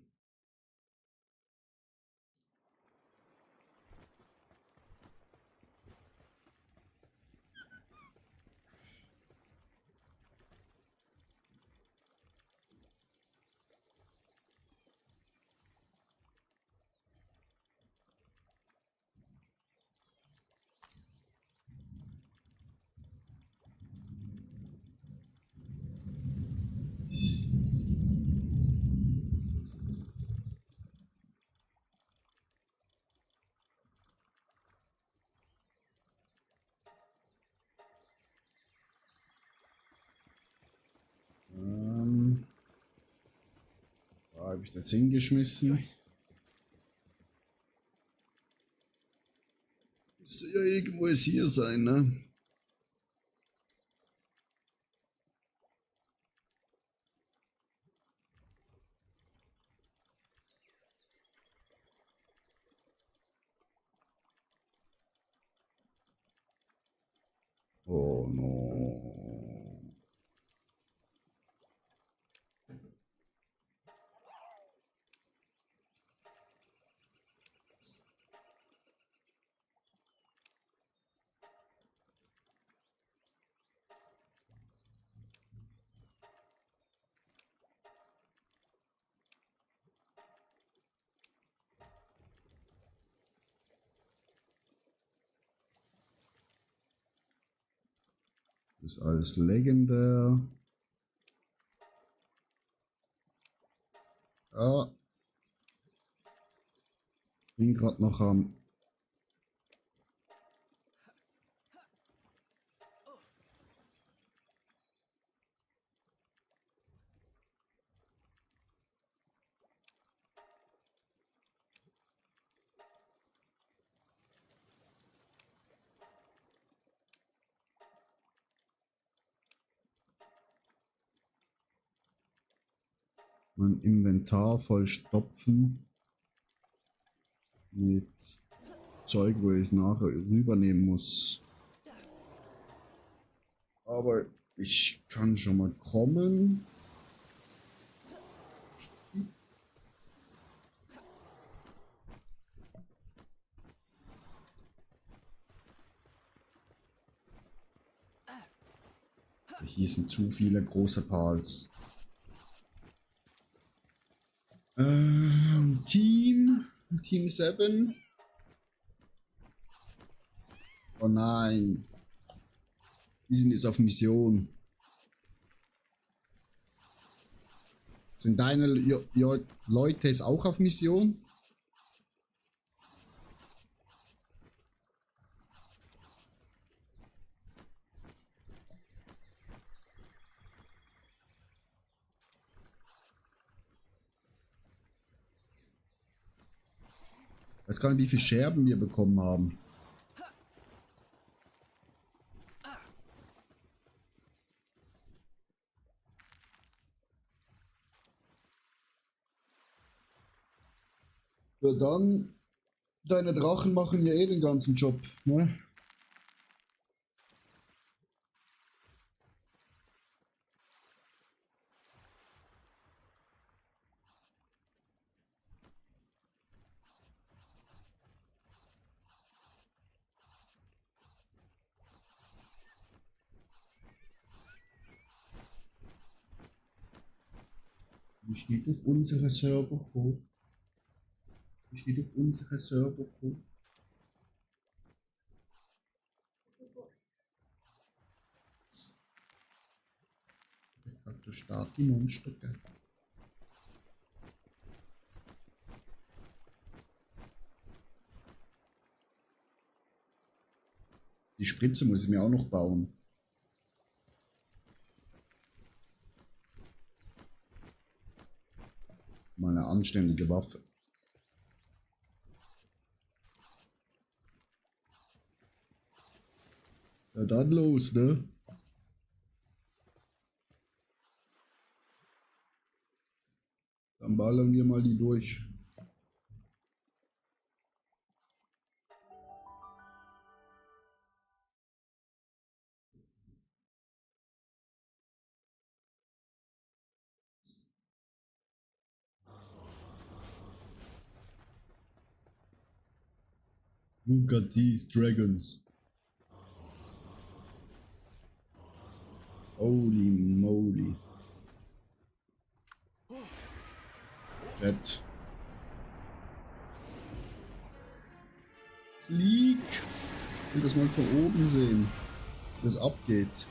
Da habe ich das hingeschmissen. Müsste ja irgendwo es hier sein, ne? Oh no. Das ist alles legendär. Ja. Bin gerade noch am. Mein Inventar vollstopfen mit Zeug, wo ich nachher rübernehmen muss. Aber ich kann schon mal kommen. Hier sind zu viele große Pals. Team 7. Oh nein. Wir sind jetzt auf Mission. Sind deine Leute jetzt auch auf Mission? Ich weiß gar nicht, wie viele Scherben wir bekommen haben. Ja dann, deine Drachen machen ja eh den ganzen Job, ne? Wie steht auf unserer Server-Code? Wie steht auf unserer Server-Code? Ich hab der Start die Monster, gell? Die Spritze muss ich mir auch noch bauen. Mal eine anständige Waffe. Ja, dann los, ne? Dann ballern wir mal die durch. Look at these dragons. Holy moly. Jet. Flieg! Ich will das mal von oben sehen, wie das abgeht.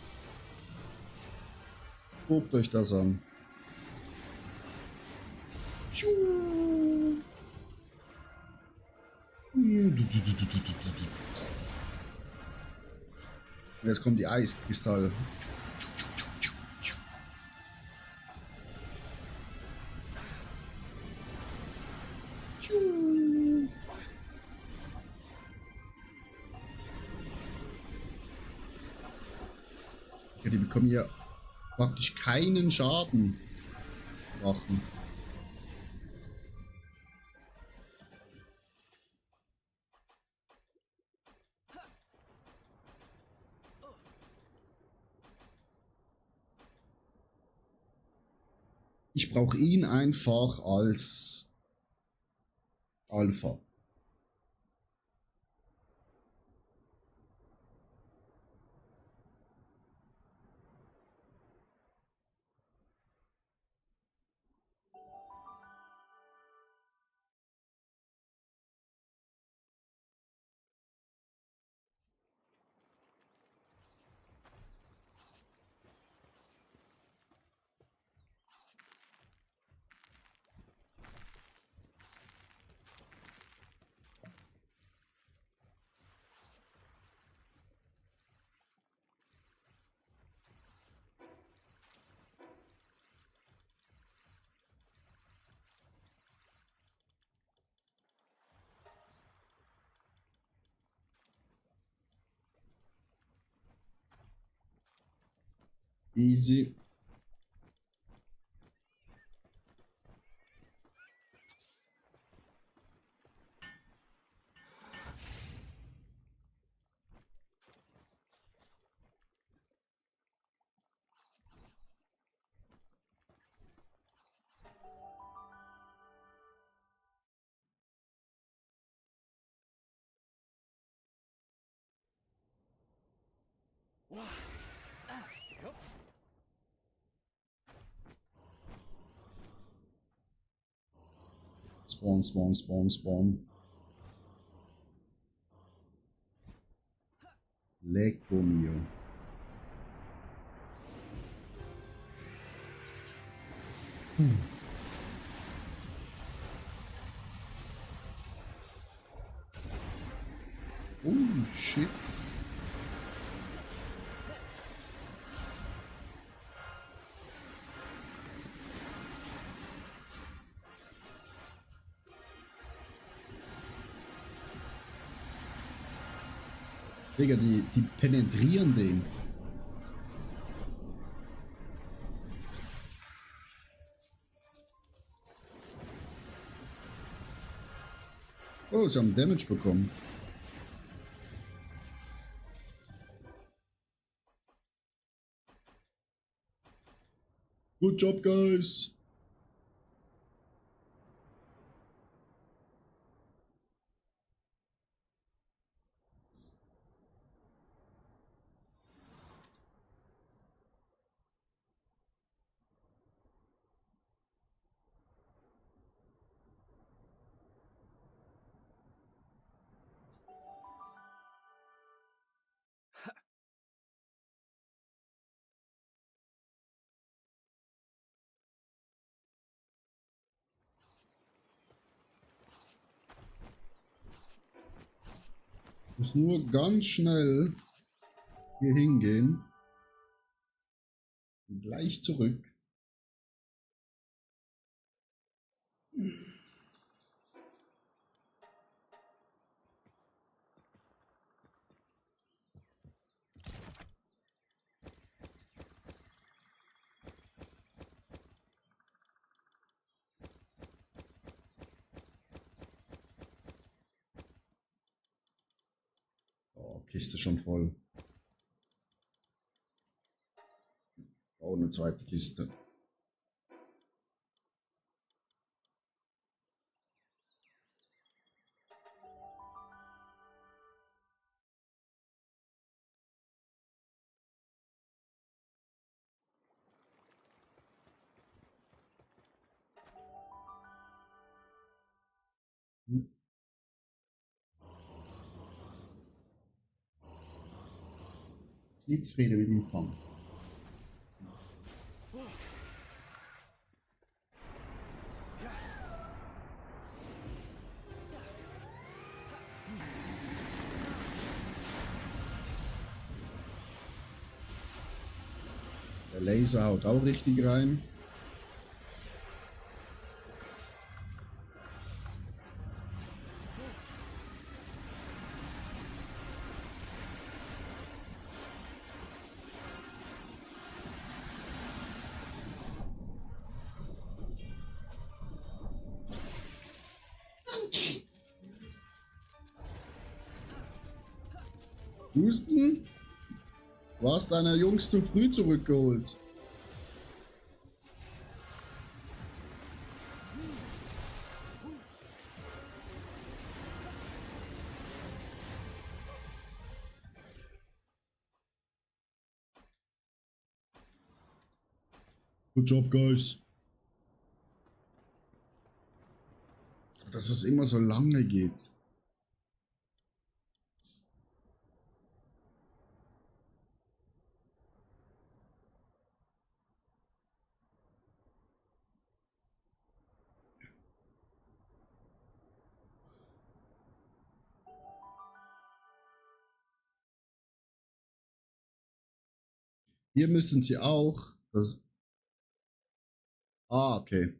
Guckt euch das an. Und jetzt kommt die Eiskristalle. Ja, die bekommen hier praktisch keinen Schaden. Machen. Ich brauche ihn einfach als Alpha. Easy. Spawn, Spawn, Spawn, Spawn. Lecco mio. Oh, shit. Digga, die penetrieren den. Oh, sie haben Damage bekommen. Good job, guys. Muss nur ganz schnell hier hingehen. Und gleich zurück. Oh, Kiste schon voll. Oh, eine zweite Kiste. Nicht zufrieden mit dem Fang. Der Laser haut auch richtig rein. Houston? Du hast deine Jungs zu früh zurückgeholt. Good job, guys. Dass es immer so lange geht. Hier müssen sie auch. Ah, okay.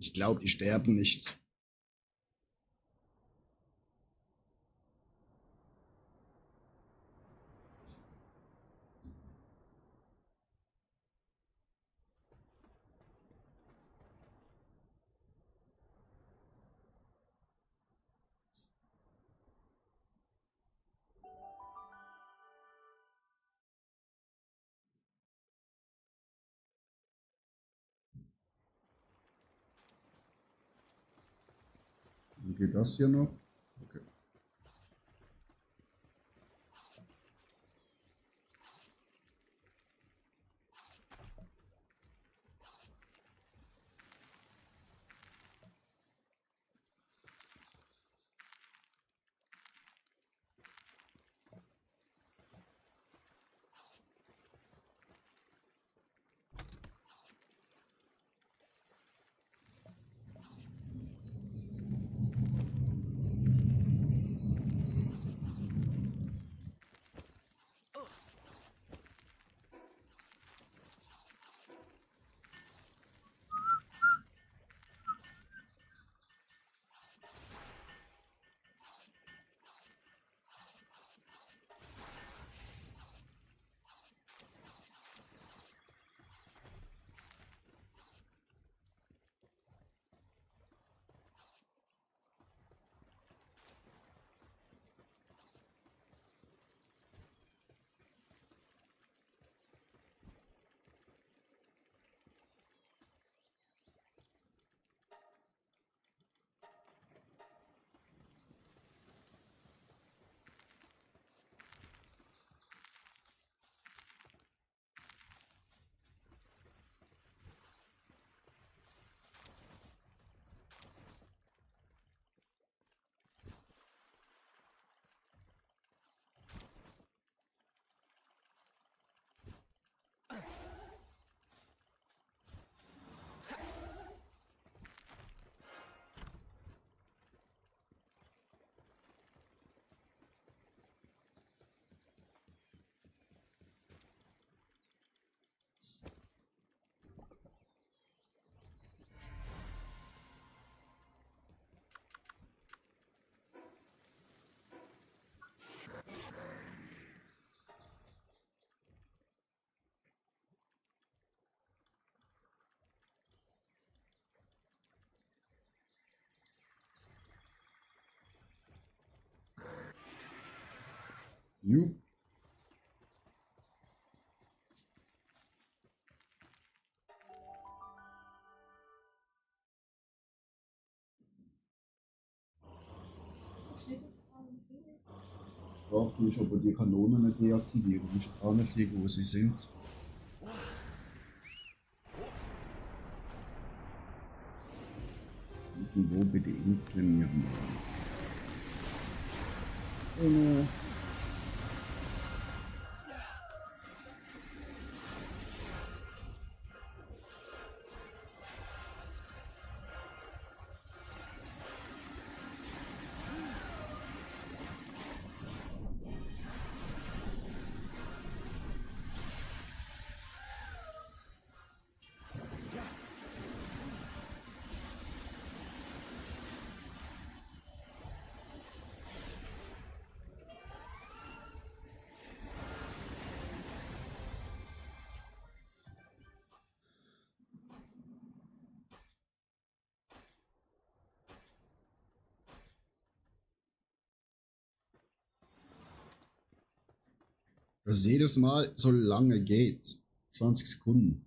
Ich glaube, die sterben nicht. Wie geht das hier noch? Okay. Jupp. Ich frage mich, ob wir die Kanonen nicht deaktivieren. Ich auch nicht liegen, wo sie sind. Irgendwo bei den Inseln ja. Oh no. Dass es jedes Mal so lange geht. 20 Sekunden.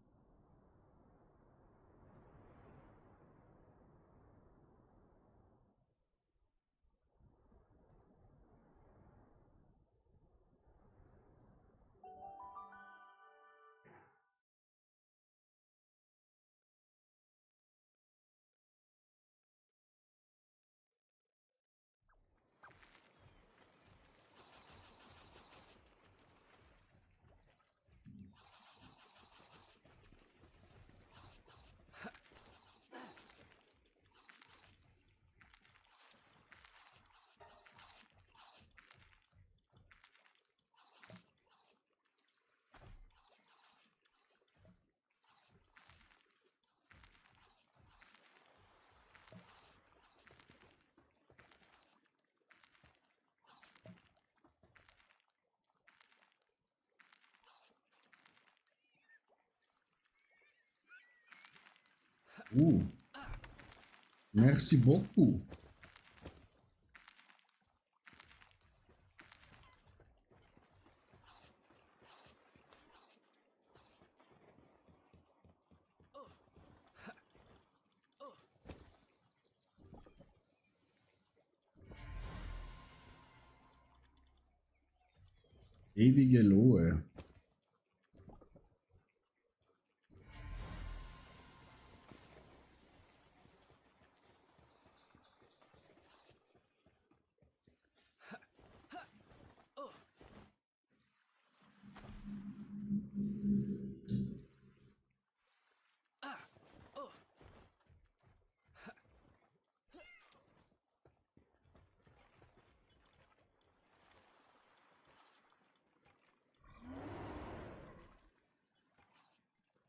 Merci beaucoup. Ewige Lohe.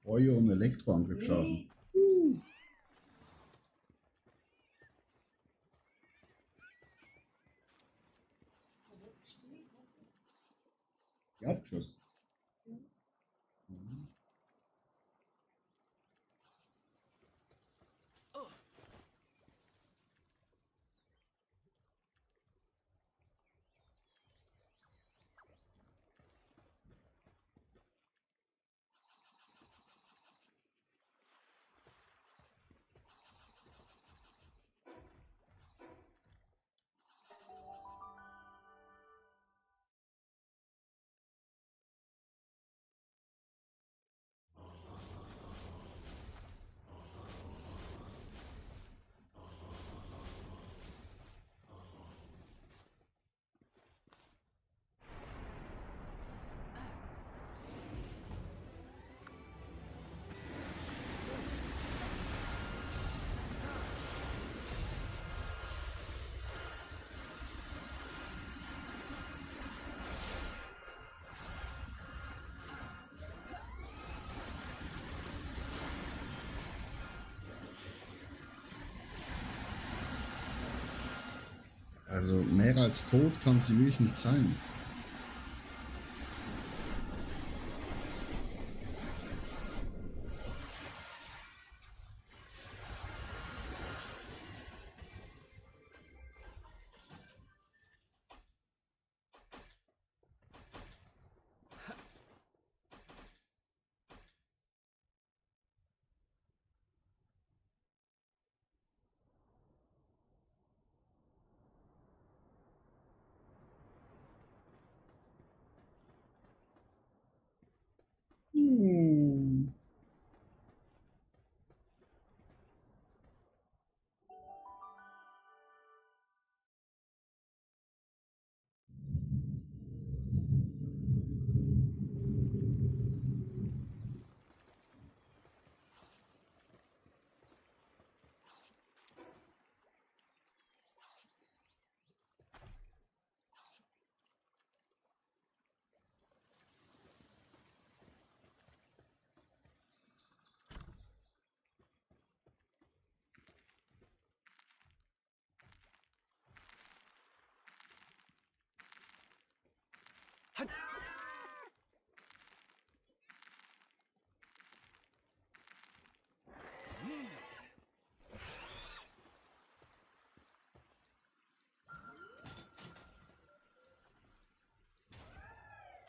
Feuer- und Elektroangriffsschaden. Ja, Abschuss. Also mehr als tot kann sie wirklich nicht sein.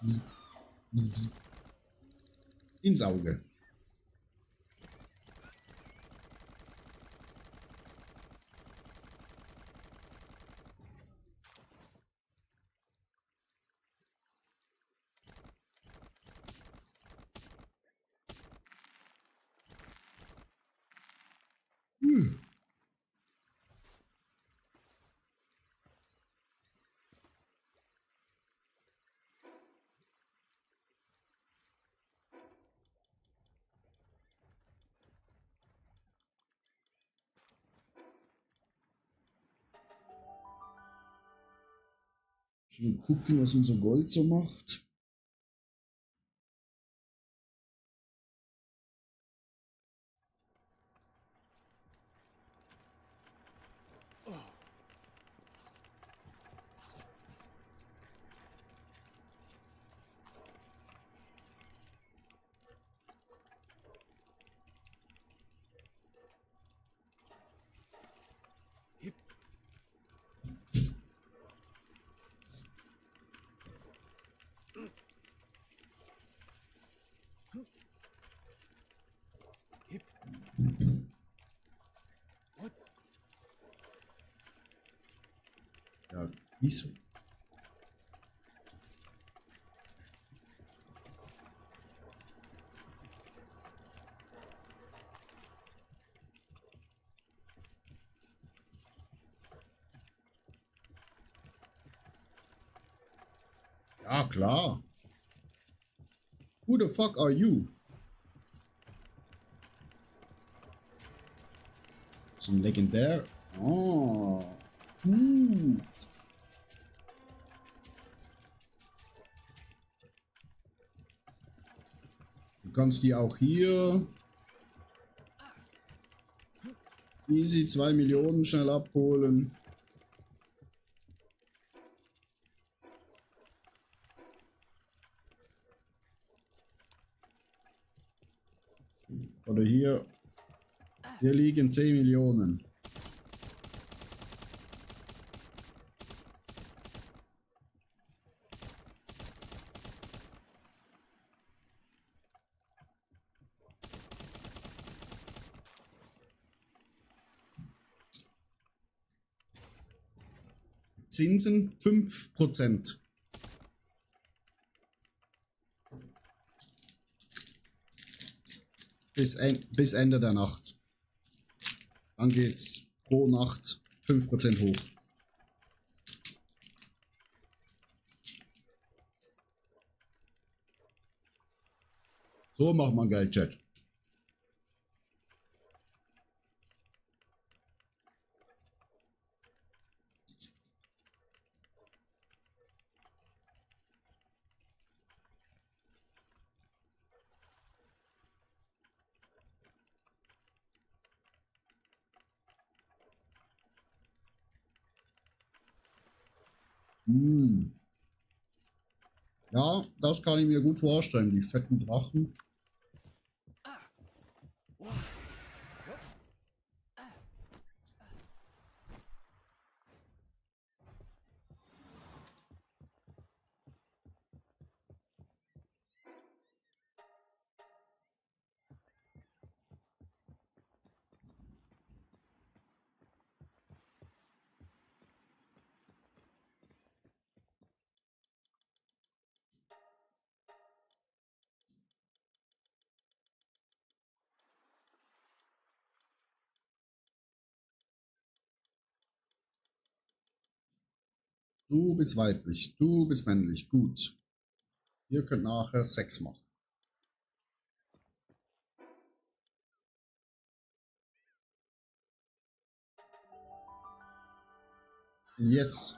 Bzz, bzz, bzz. Ins Auge. Schon mal gucken, was unser Gold so macht. Ja, wieso? Ja, klar. Who the fuck are you? Das ist ein legendär. Oh. Food. Du kannst die auch hier easy 2 Millionen schnell abholen. Oder hier liegen 10 Millionen. Zinsen 5%. Bis Ende der Nacht. Dann geht's pro Nacht 5% hoch. So macht man Geld, Chat. Hm. Ja, das kann ich mir gut vorstellen, die fetten Drachen. Du bist weiblich, du bist männlich, gut. Ihr könnt nachher Sex machen. Yes.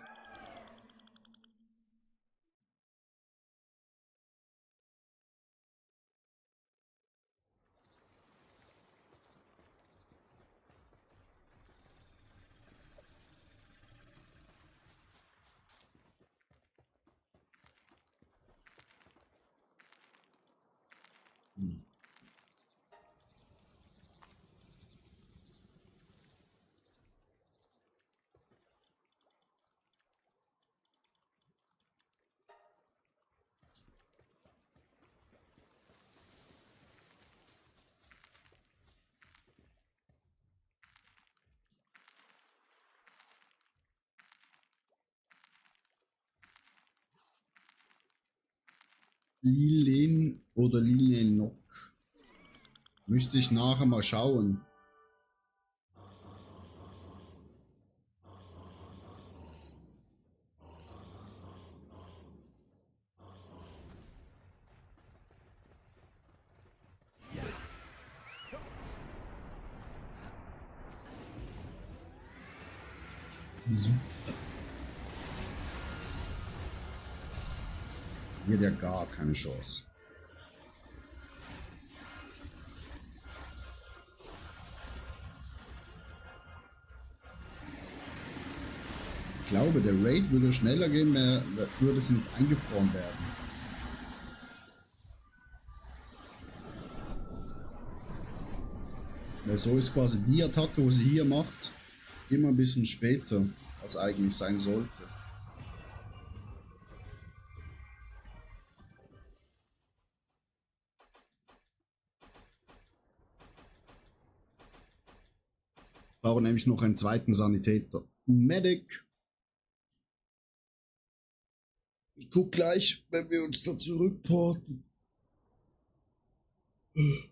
Hm. Lilen oder Lilenok. Müsste ich nachher mal schauen. Super. Hier hat ja gar keine Chance. Ich glaube, der Raid würde schneller gehen, würde es nicht eingefroren werden. Weil so ist quasi die Attacke, wo sie hier macht, immer ein bisschen später, als eigentlich sein sollte. Ich brauche nämlich noch einen zweiten Sanitäter. Medic. Ich guck gleich, wenn wir uns da zurückporten. Hm.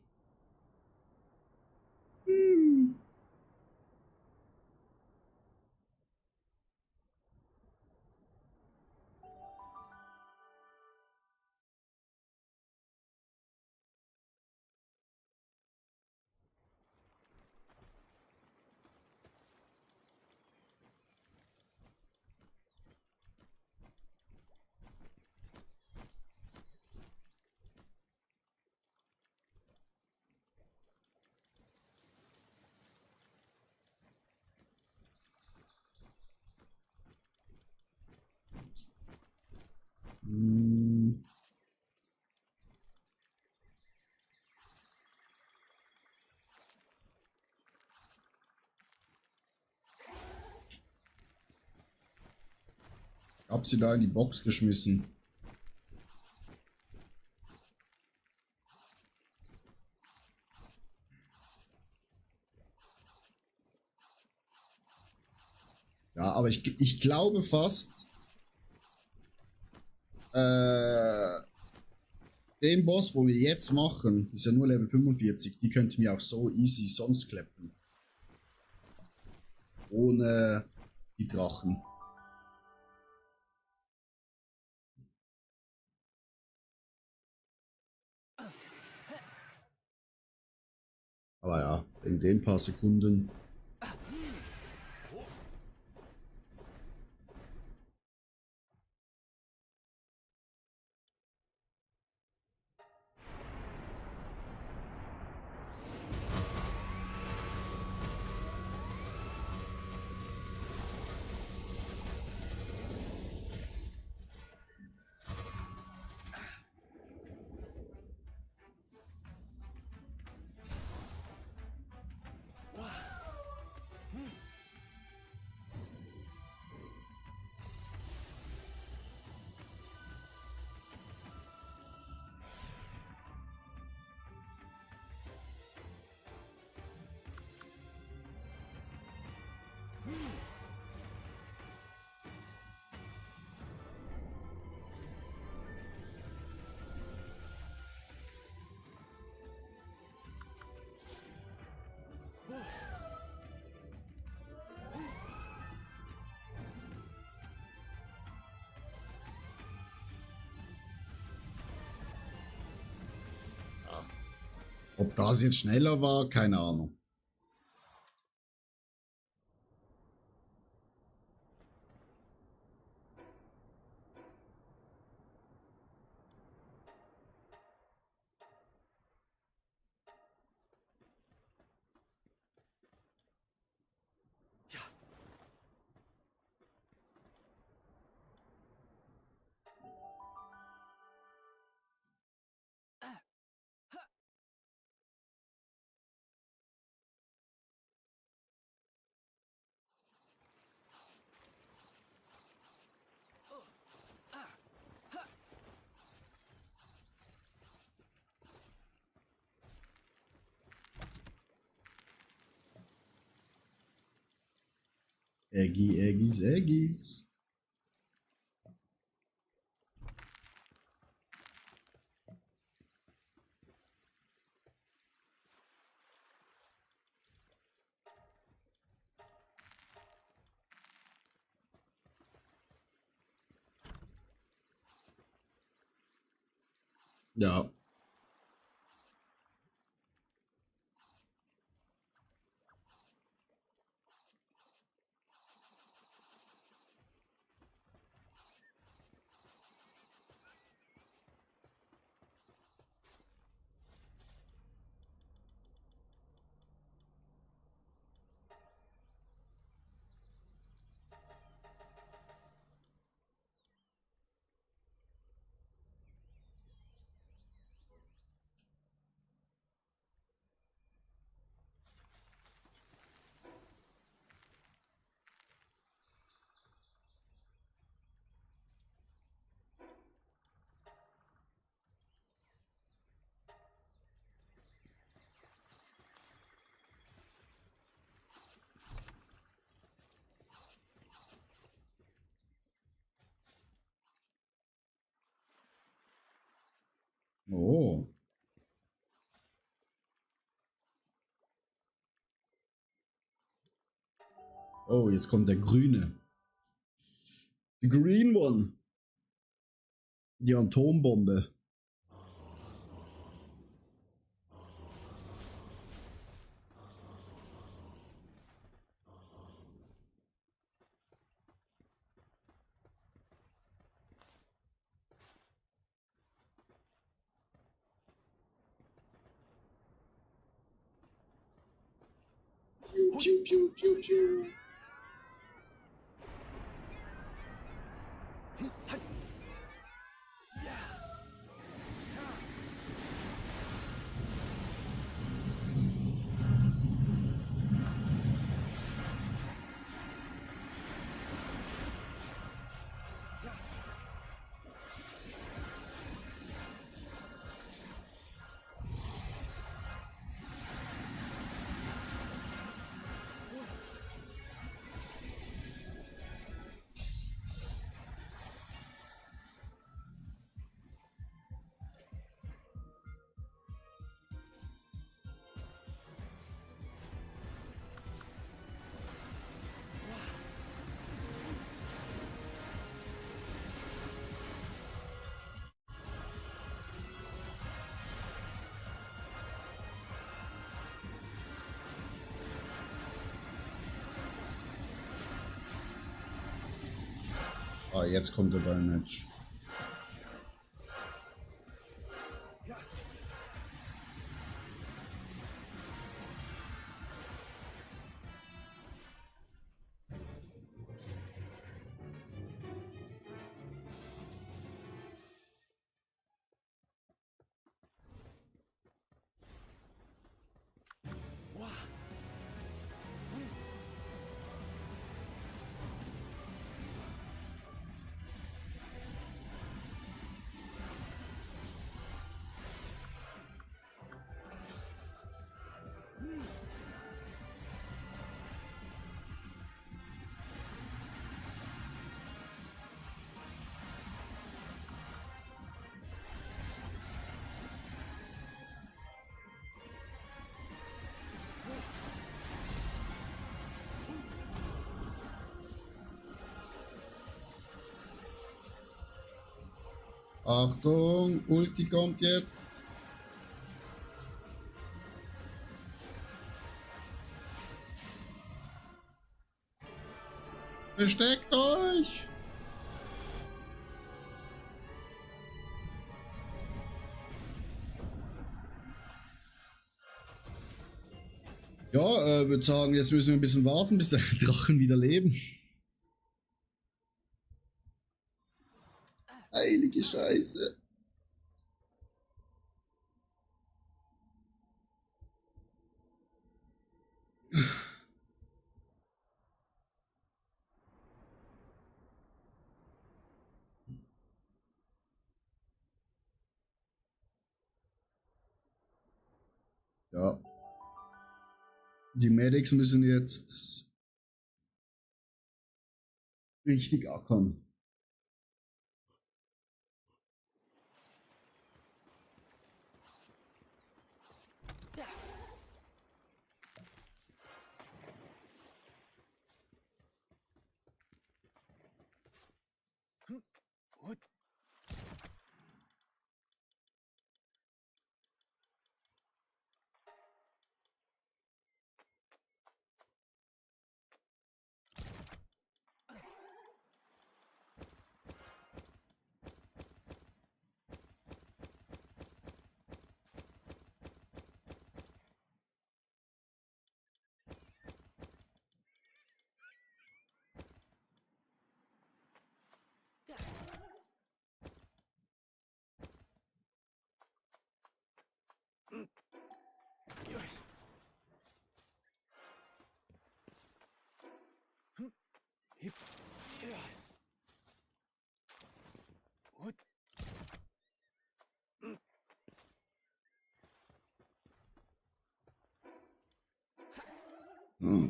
Hab sie da in die Box geschmissen. Ja, aber ich glaube fast, den Boss, wo wir jetzt machen, ist ja nur Level 45, die könnten wir auch so easy sonst kleppen. Ohne die Drachen. Aber ja, in den paar Sekunden. Ob das jetzt schneller war, keine Ahnung. Eggis. Ja. Oh, jetzt kommt der Grüne. The Green One. Die Atombombe. Piu, piu, piu, piu. Ah, jetzt kommt der Damage. Achtung, Ulti kommt jetzt. Versteckt euch! Ja, würde sagen, jetzt müssen wir ein bisschen warten, bis der Drachen wieder leben. Heilige Scheiße. Ja. Die Medics müssen jetzt richtig ackern.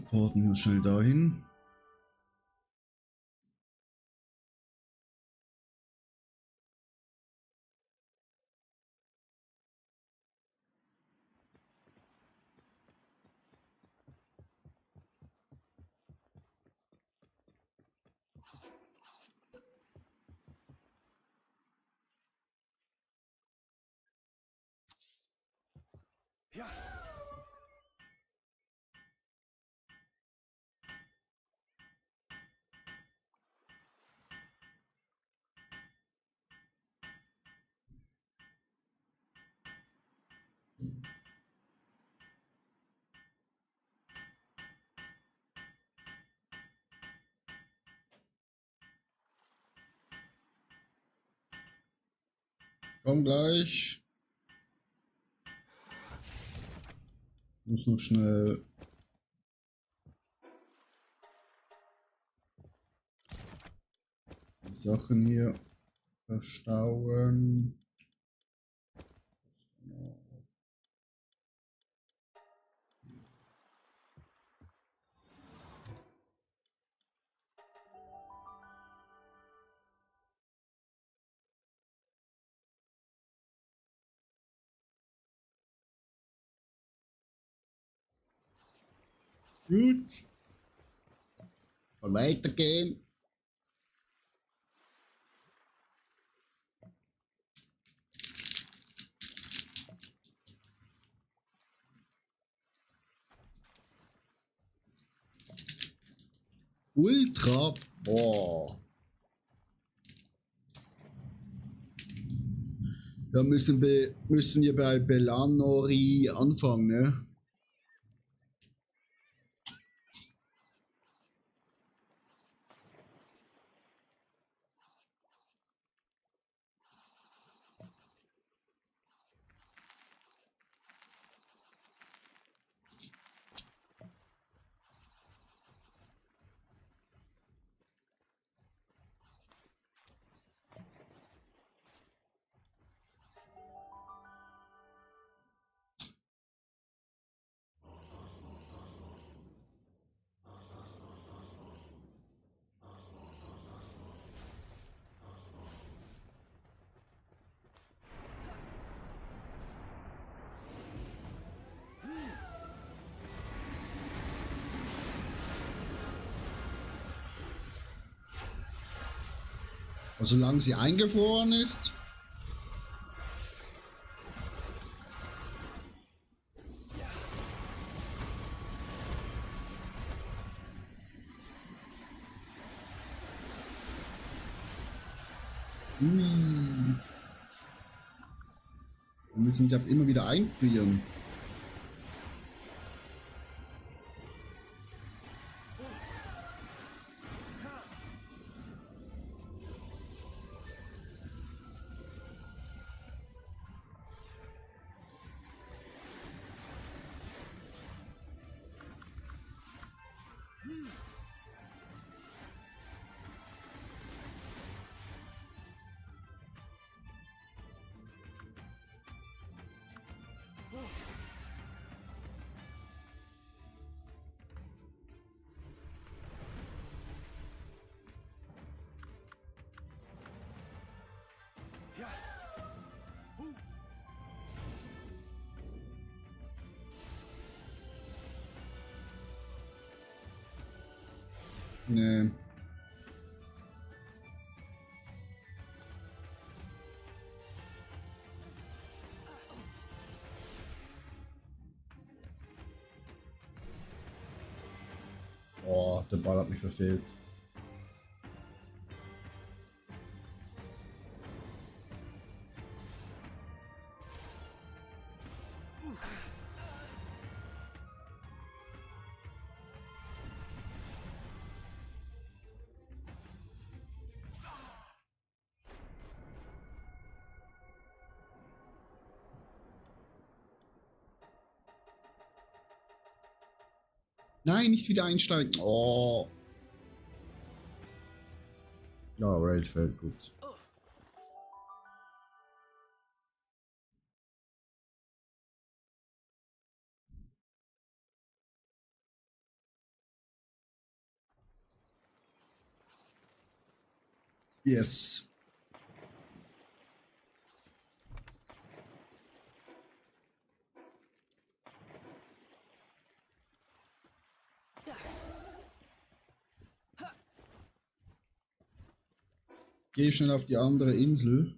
Porten wir schnell dahin. Komm gleich. Muss noch schnell. Die Sachen hier verstauen. Gut. Kann weitergehen. Ultra. Boah. Da müssen wir bei Belanori anfangen, ne? Also solange sie eingefroren ist. Ui. Wir müssen sie auf immer wieder einfrieren. Nee. Oh, der Ball hat mich verfehlt. Nein, nicht wieder einsteigen. Oh. Ja, Raid fällt gut. Yes. Geh schnell auf die andere Insel.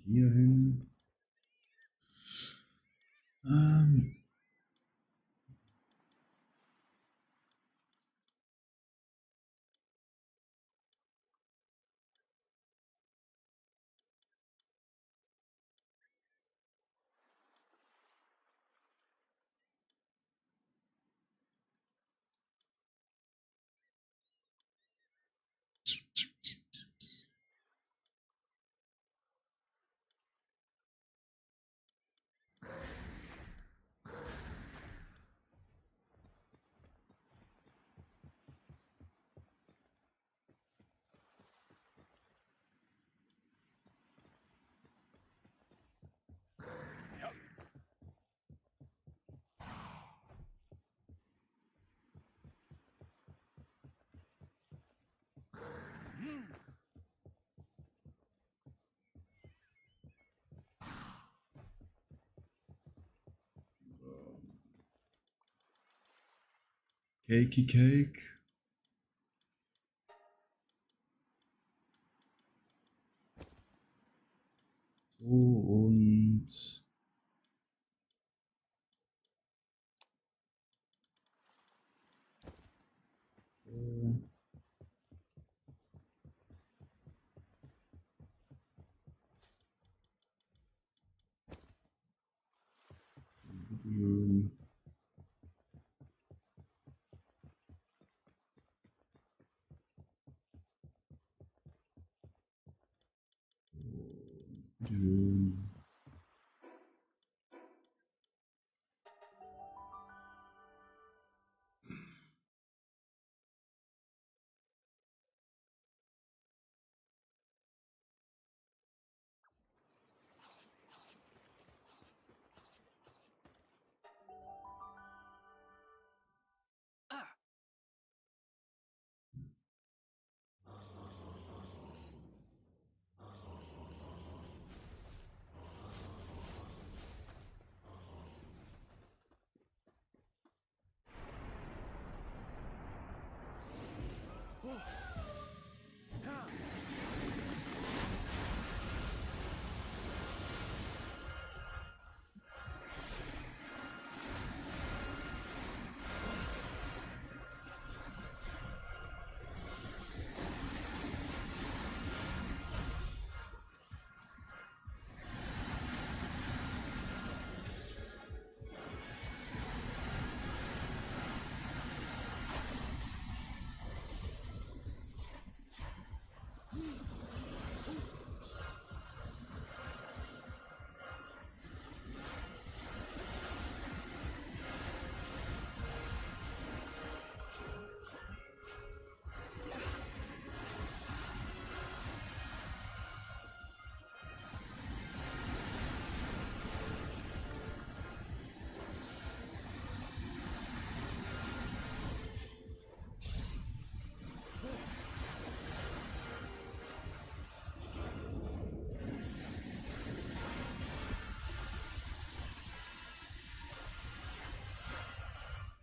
Hier hin. Cakey Cake. So und so. Schön. Schön.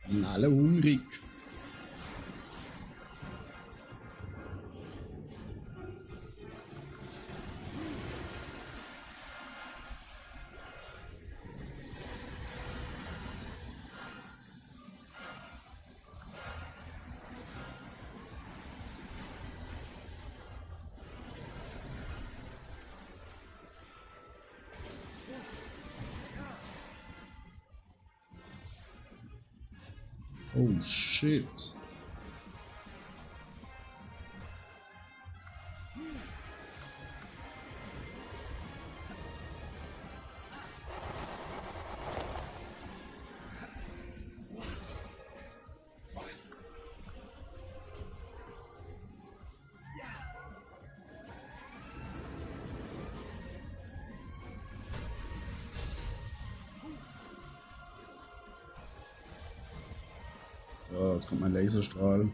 Die sind alle hungrig. Oh shit. So, jetzt kommt mein Laserstrahl.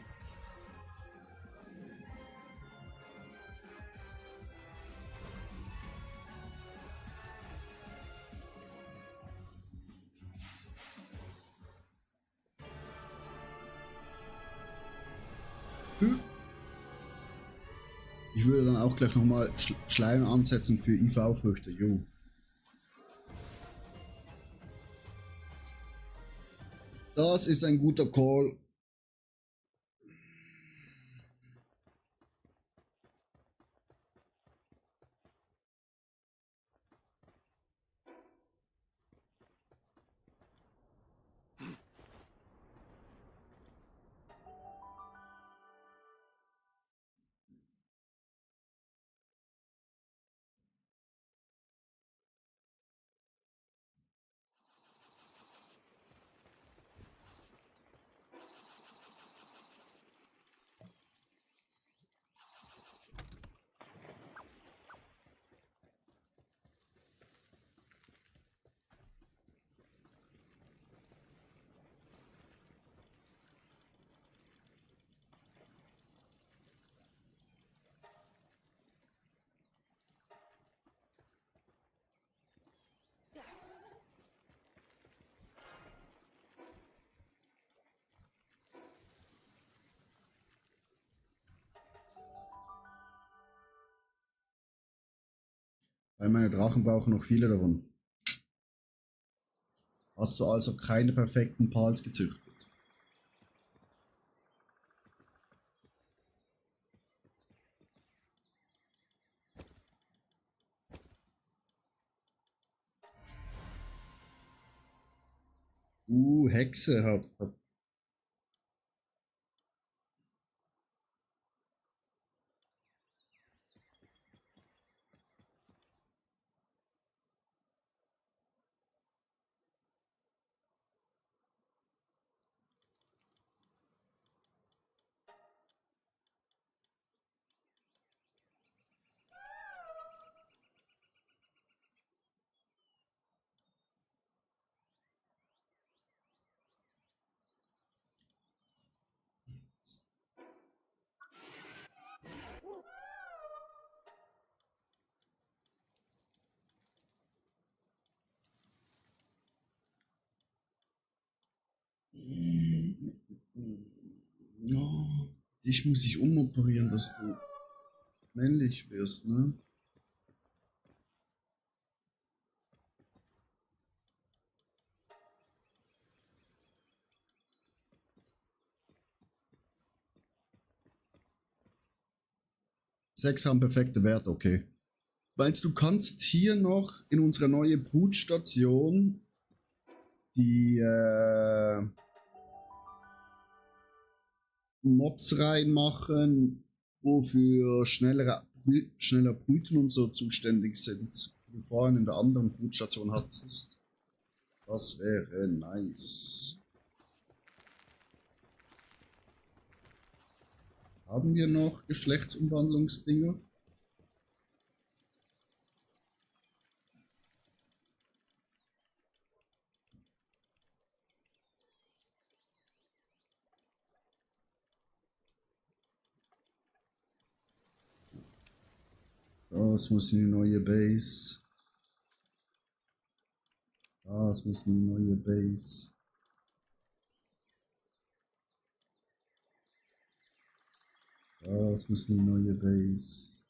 Ich würde dann auch gleich nochmal Schleim ansetzen für IV-Früchte, jo. Das ist ein guter Call. Weil meine Drachen brauchen noch viele davon. Hast du also keine perfekten Pals gezüchtet? Hexe hat. Ja, dich muss ich umoperieren, dass du männlich wirst, ne? Sechs haben perfekte Werte, okay. Meinst du, kannst hier noch in unsere neue Brutstation die Mobs reinmachen, wofür schneller Brüten und so zuständig sind, wie du vorhin in der anderen Brutstation hattest? Das wäre nice. Haben wir noch Geschlechtsumwandlungsdinger? Das muss in die neue Base. Das muss in die neue Base. Das muss in die neue Base.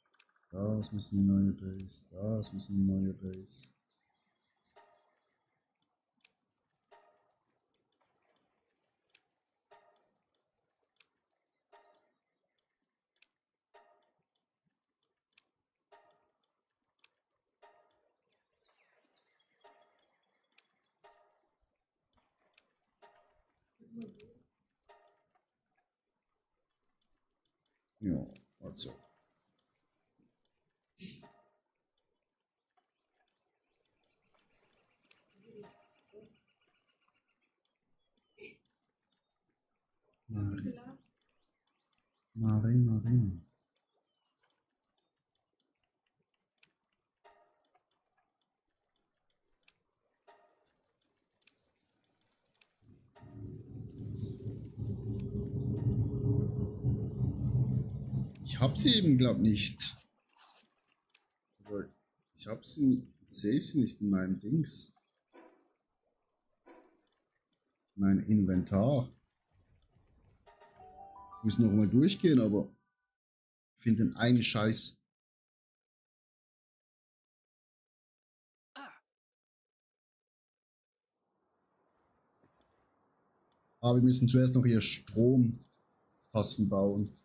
Das muss in die neue Base. Das muss in die neue Base. Ja, also. Marin. Ich hab sie eben, glaub nicht. Aber ich hab sie, ich sehe sie nicht in meinem Dings. Mein Inventar. Ich muss noch mal durchgehen, aber ich finde den einen Scheiß. Aber wir müssen zuerst noch hier Stromkasten bauen.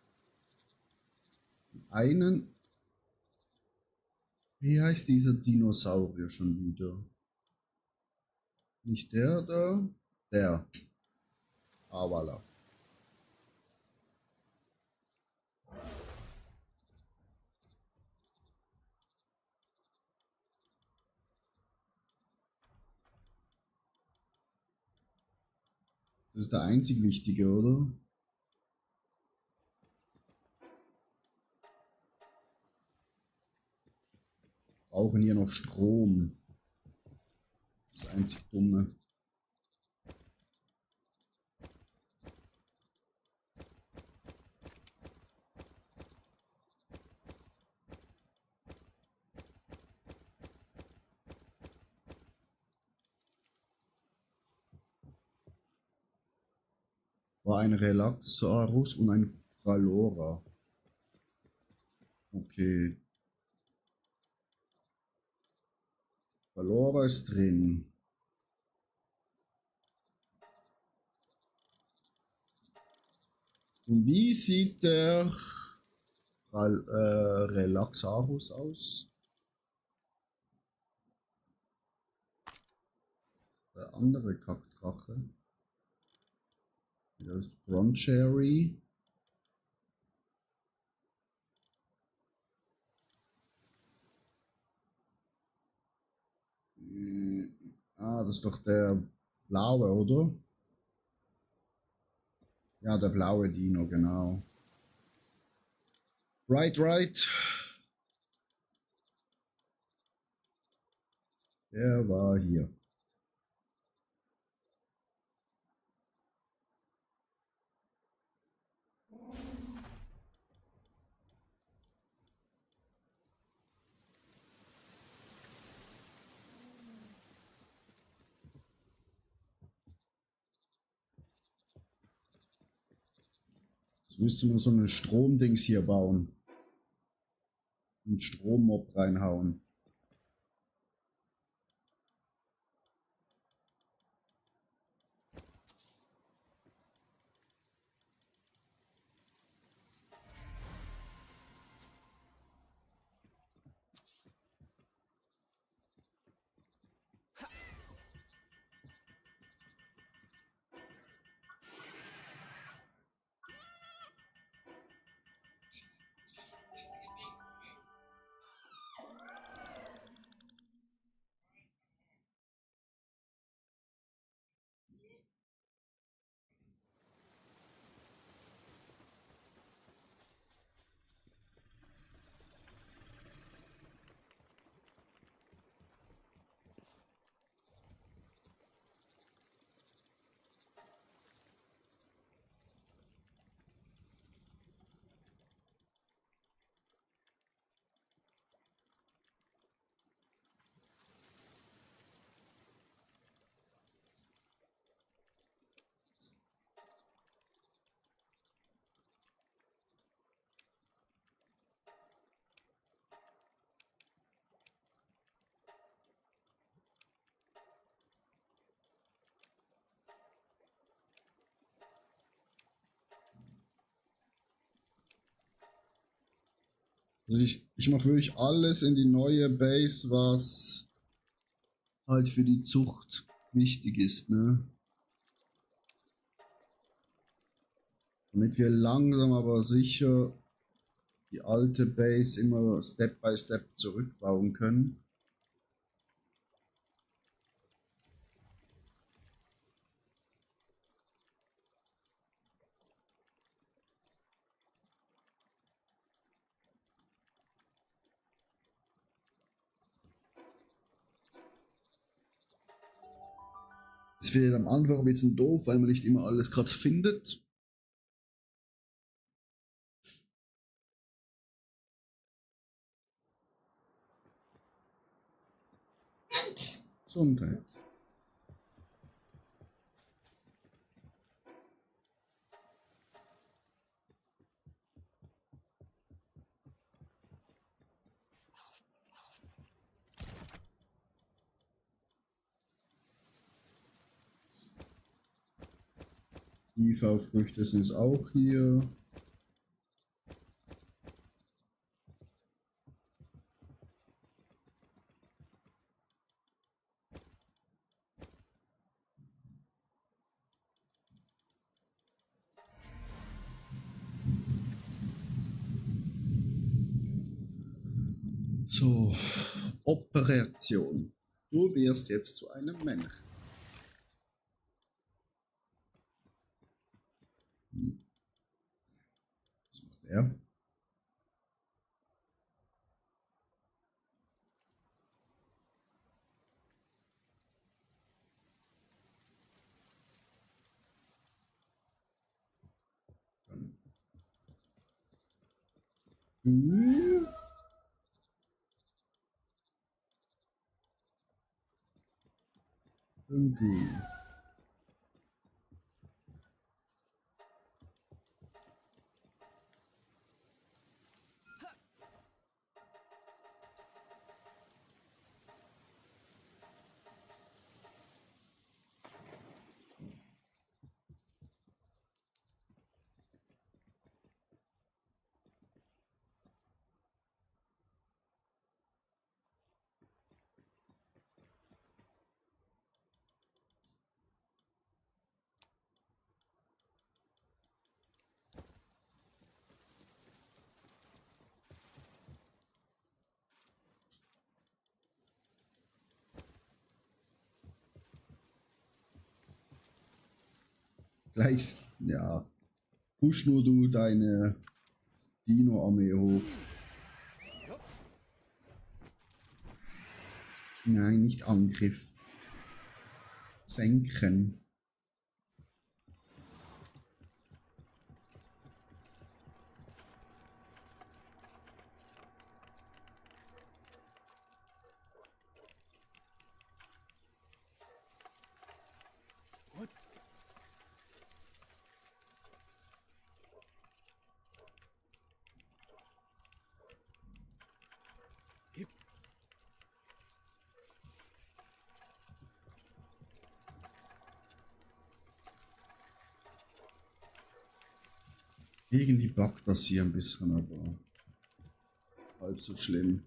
Einen. Wie heißt dieser Dinosaurier schon wieder? Nicht der da? Der. Ah, voilà. Das ist der einzig Wichtige, oder? Brauchen hier noch Strom. Das einzig Dumme. War ein Relaxarus und ein Galora. Okay. Ballora ist drin. Und wie sieht der Relaxarus aus? Der andere Kackdrache. Das Broncherry. Ah, das ist doch der blaue, oder? Ja, der blaue Dino, genau. Right. Der war hier. Jetzt müssen wir so ein Stromdings hier bauen. Einen Strommob reinhauen. Also ich mache wirklich alles in die neue Base, was halt für die Zucht wichtig ist, ne? Damit wir langsam aber sicher die alte Base immer Step by Step zurückbauen können. Das wird am Anfang ein bisschen doof, weil man nicht immer alles gerade findet. Gesundheit. IV-Früchte sind es auch hier. So, Operation. Du wirst jetzt zu einem Mönch. Was macht er? Hm. Und du. Gleich, ja. Push nur du deine Dino-Armee hoch. Nein, nicht Angriff. Senken. Irgendwie buggt das hier ein bisschen, aber halb so schlimm.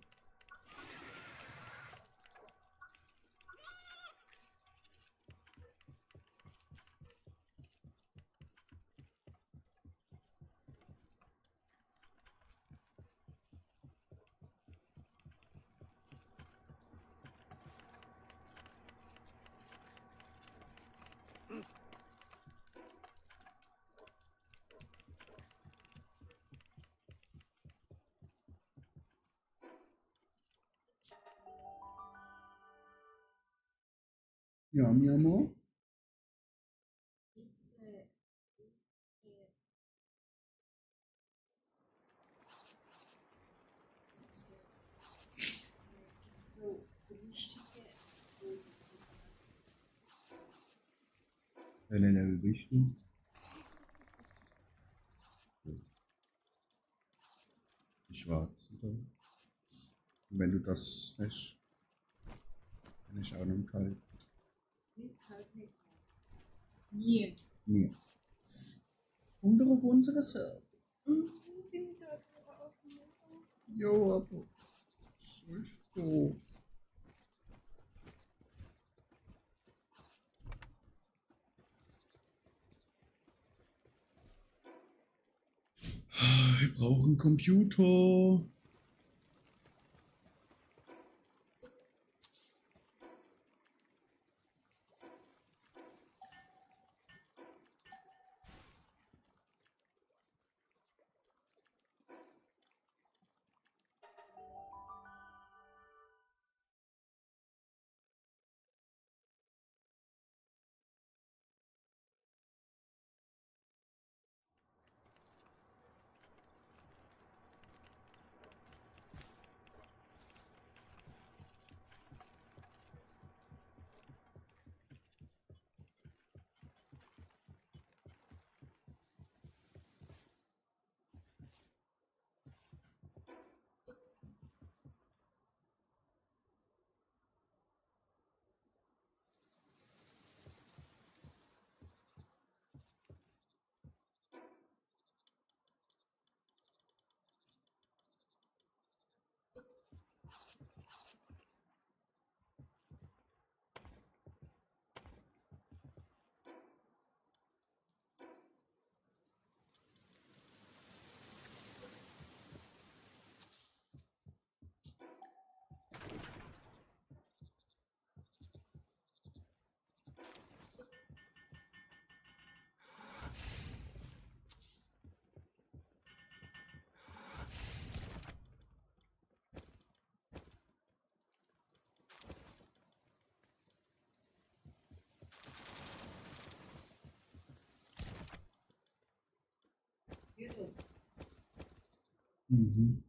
Ja, mi amor? Jetzt, gibt's so lustige Welche Level bist du? Schwarz, oder? Und wenn du das hast, dann ist auch noch kalt. Nicht halt nicht. Nie. Nee. Und auf unserer Server. Den sollten wir auch machen. Jo, aber so ist doof. Wir brauchen Computer. Mhm.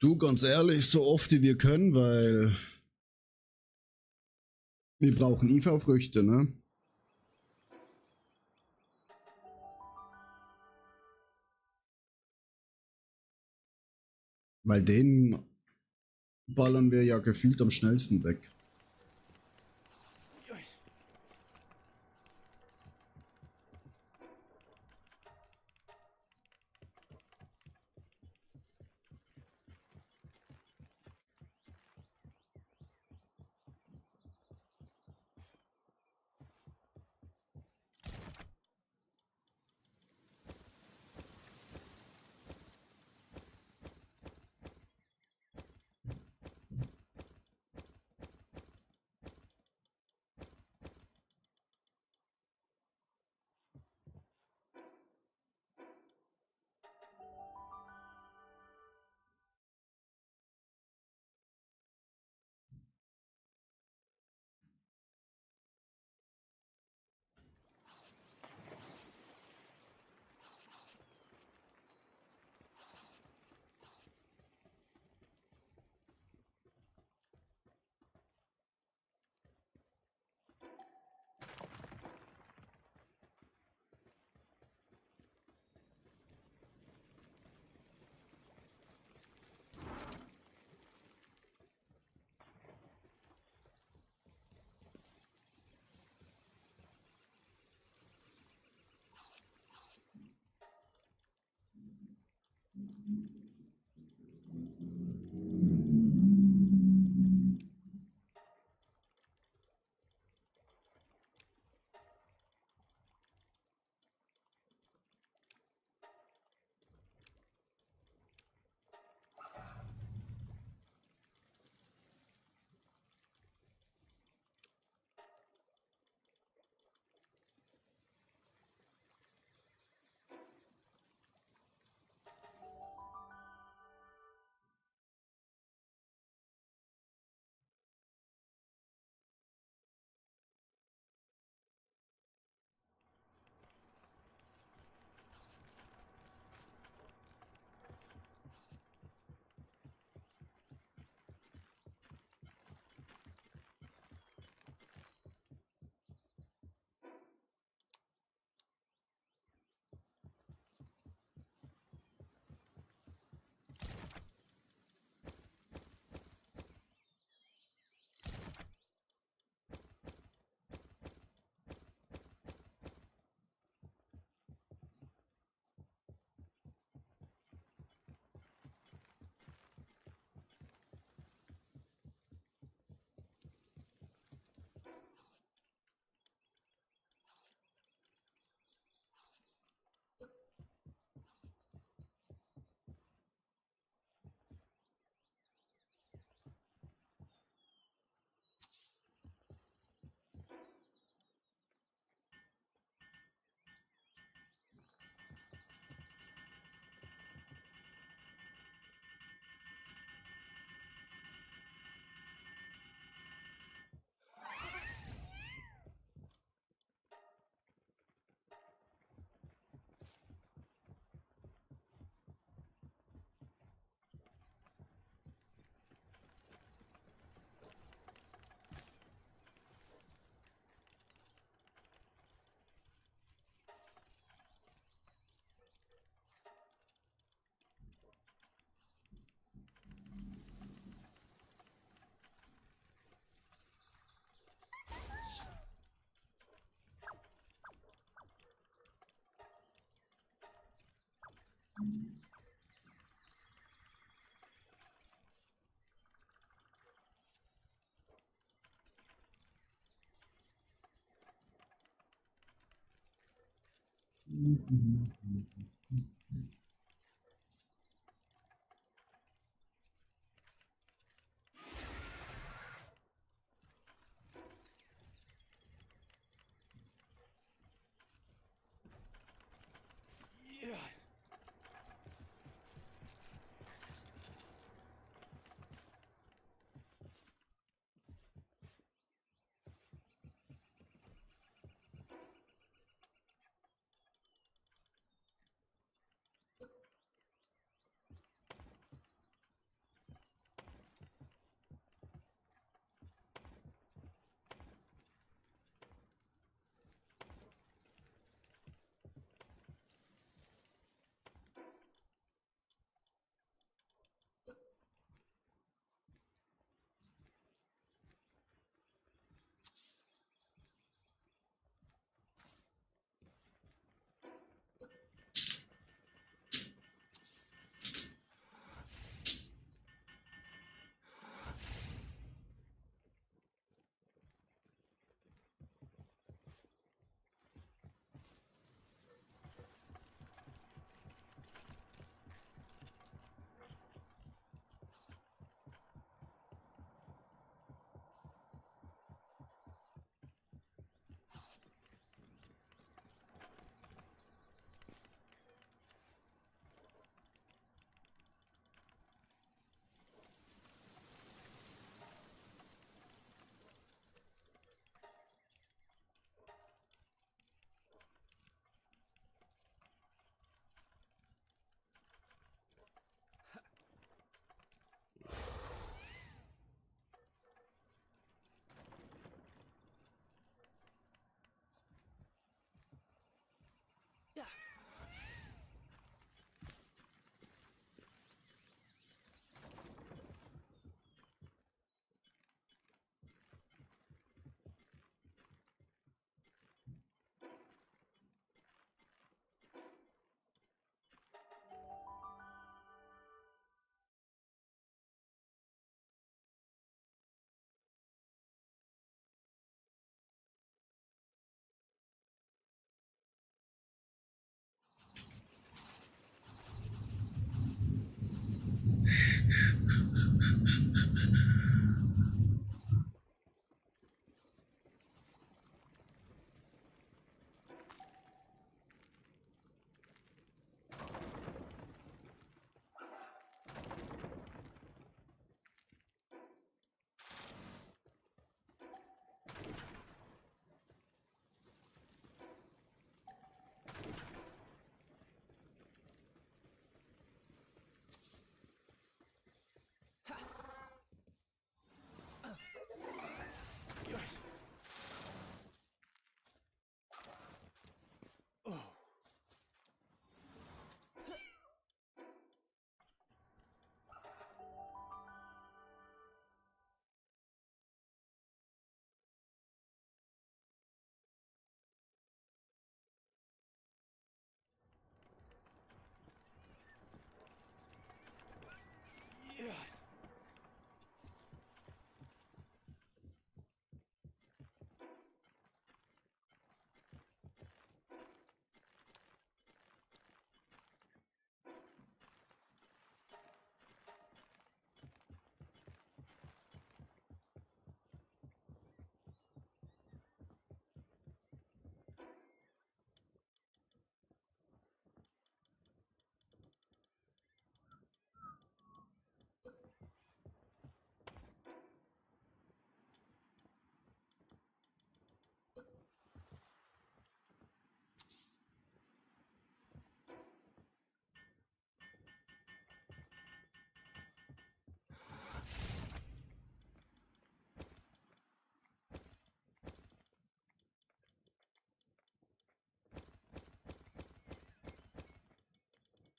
Du, ganz ehrlich, so oft wie wir können, weil wir brauchen IV-Früchte, ne? Weil den ballern wir ja gefühlt am schnellsten weg.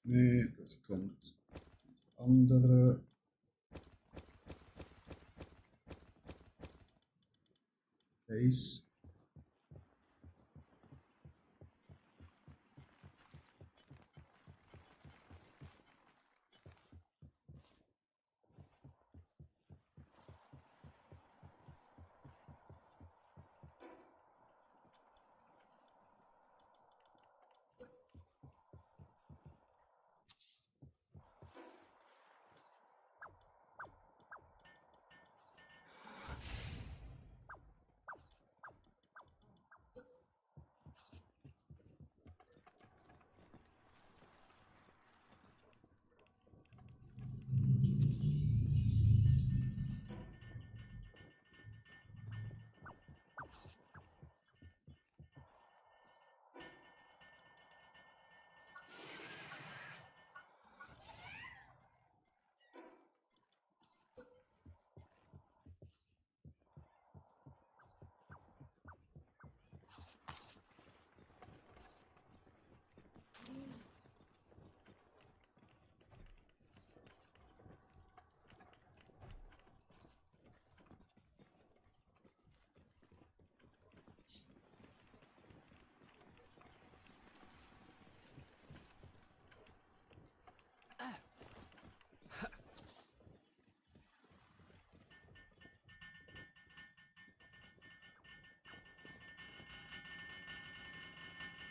Nee, das kommt. Andere. Base.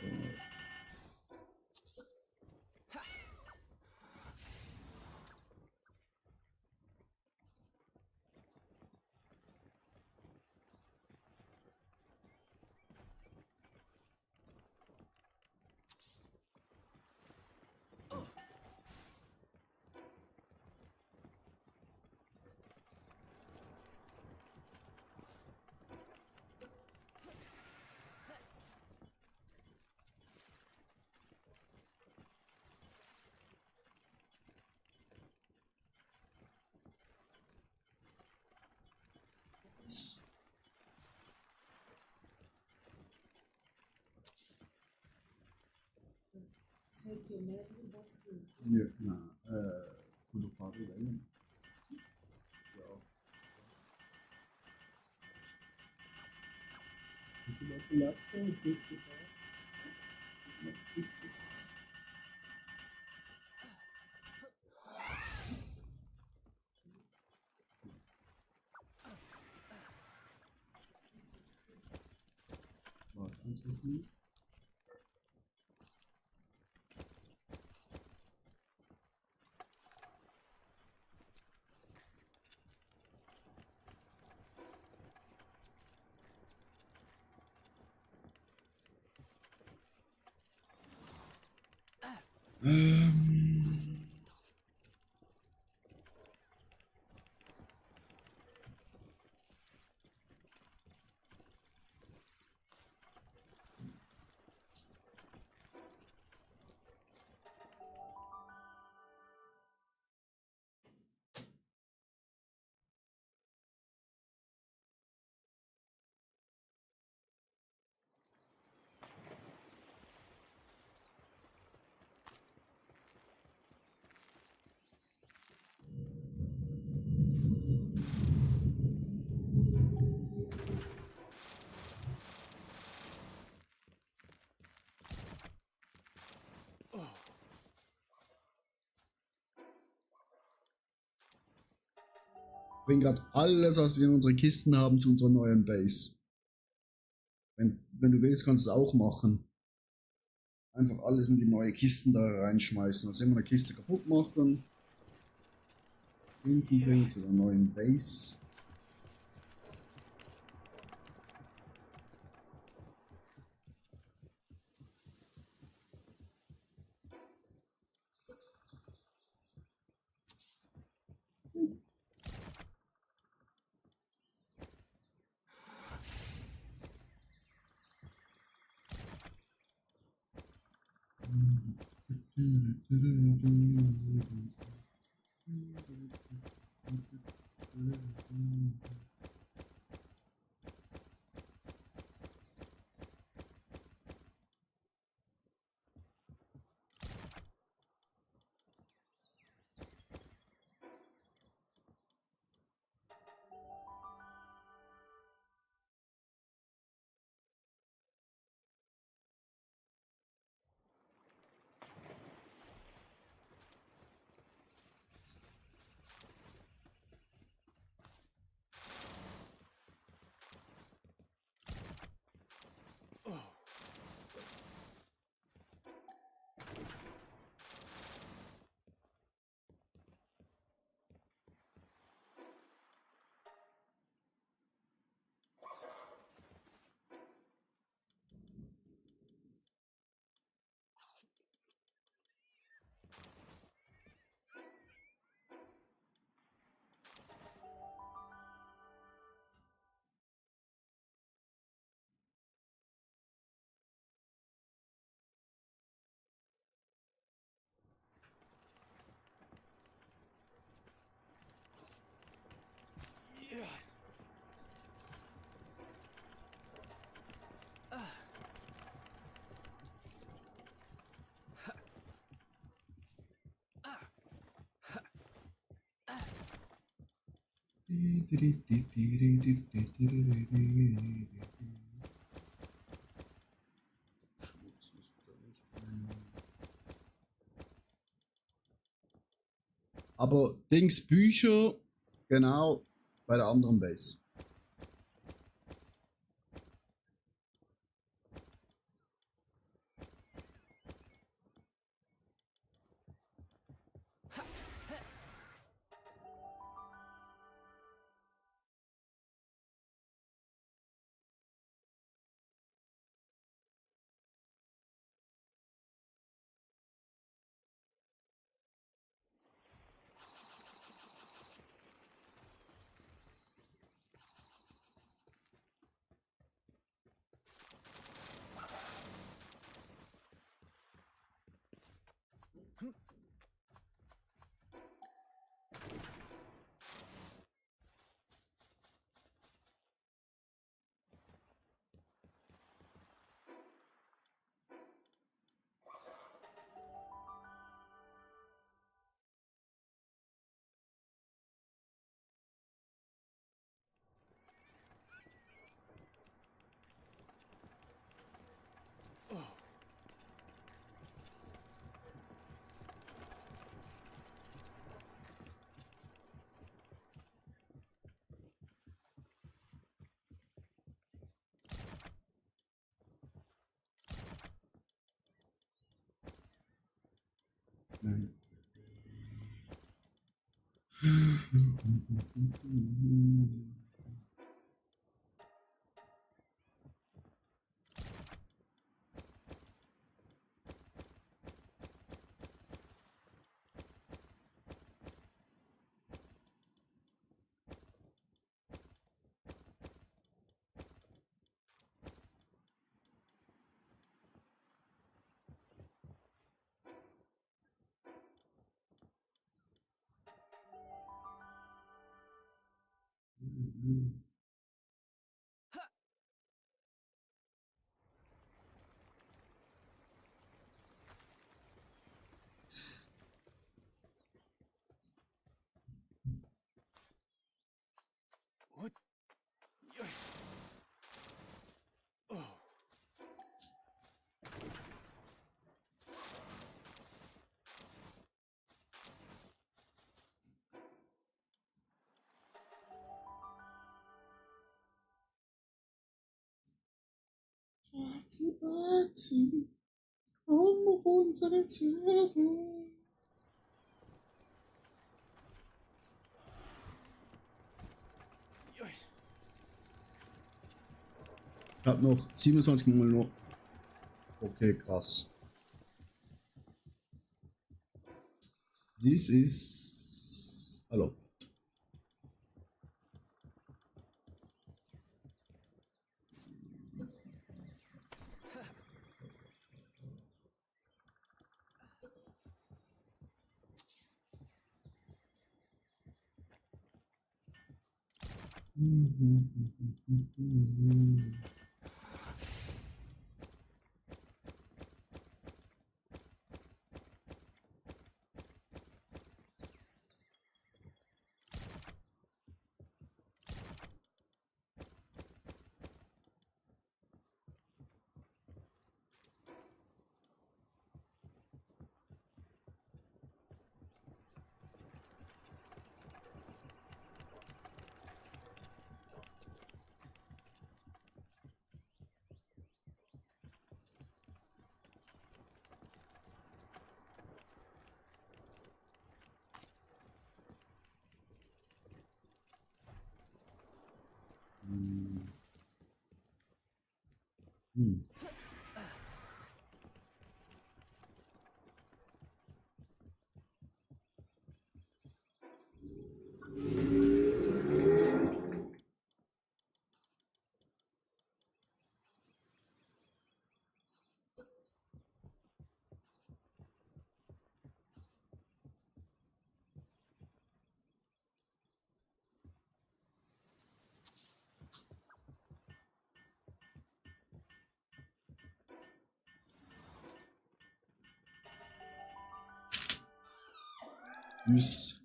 Das ist. Das hat ja mehrere Bosse. Ja, na, Kulopari Wellen. Ja. Wie viele Population gibt es da? Warte, eins, zwei, drei. Ähm, bring gerade alles, was wir in unseren Kisten haben, zu unserer neuen Base. Wenn du willst, kannst du es auch machen. Einfach alles in die neue Kisten da reinschmeißen. Also immer eine Kiste kaputt machen. Hinten bringen zu der neuen Base. Aber Dings Bücher, genau, bei der anderen Base. Nein. Warte, warte, komm auf unsere Server. Ich hab noch 27 Mal noch. Okay, krass. This is erlaubt. Hm. Tschüss.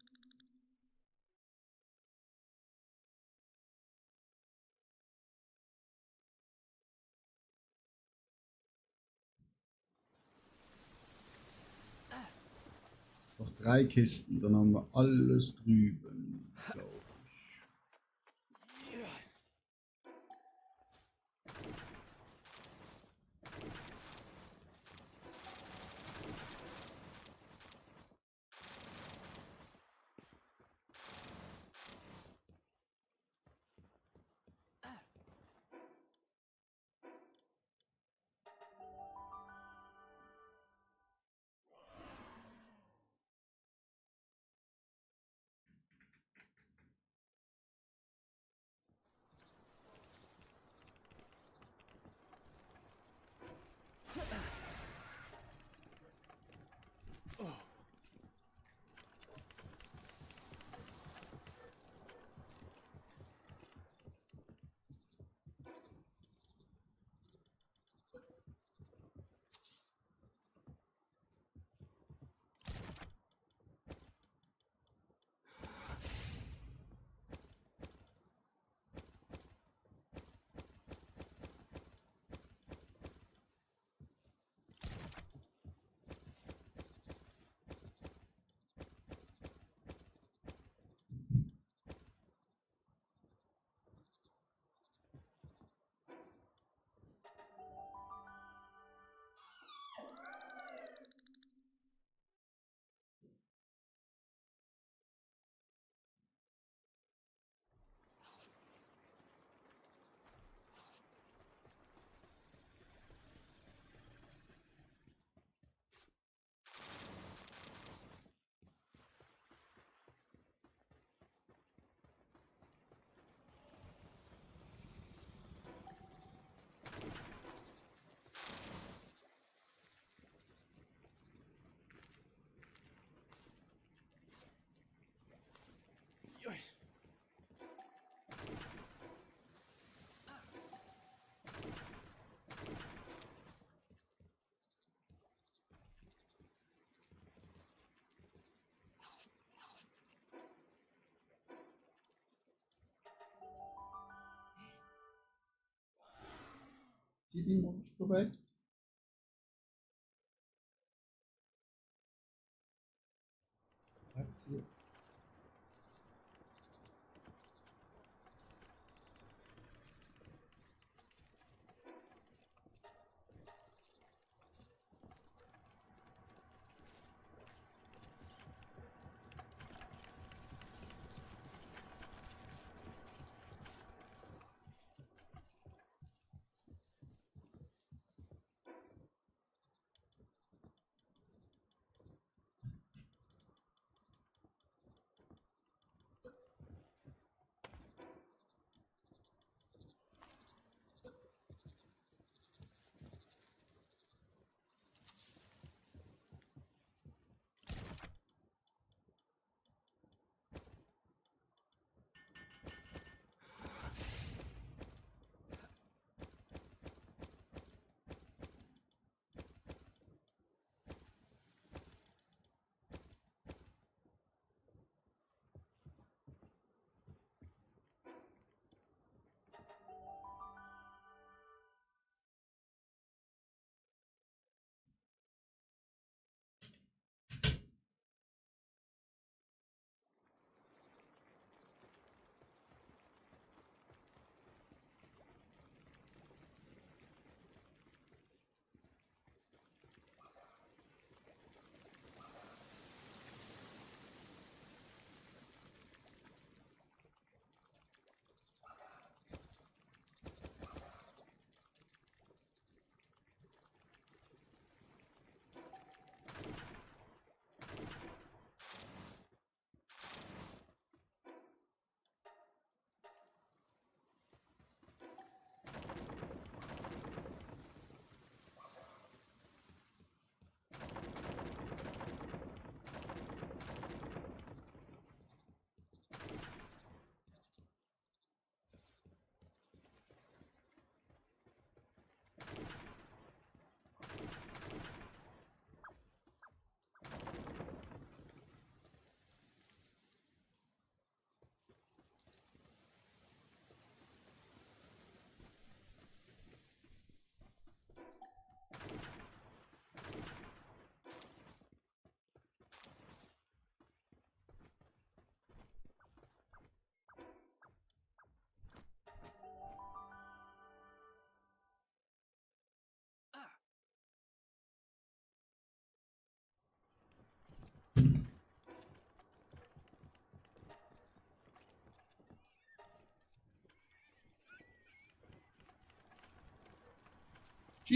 3 Kisten, dann haben wir alles drüben, glaube ich. Sieht die Monster weg? Aktiv.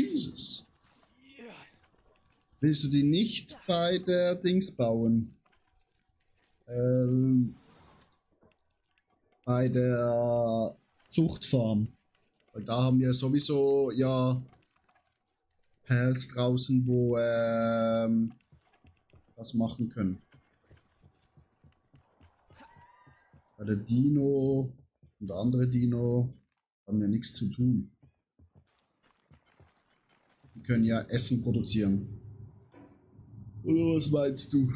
Jesus. Willst du die nicht bei der Dings bauen? Bei der Zuchtfarm. Weil da haben wir sowieso ja Pals draußen, wo was machen können. Bei der Dino und der andere Dino haben wir nichts zu tun. Die können ja Essen produzieren. Oder was meinst du?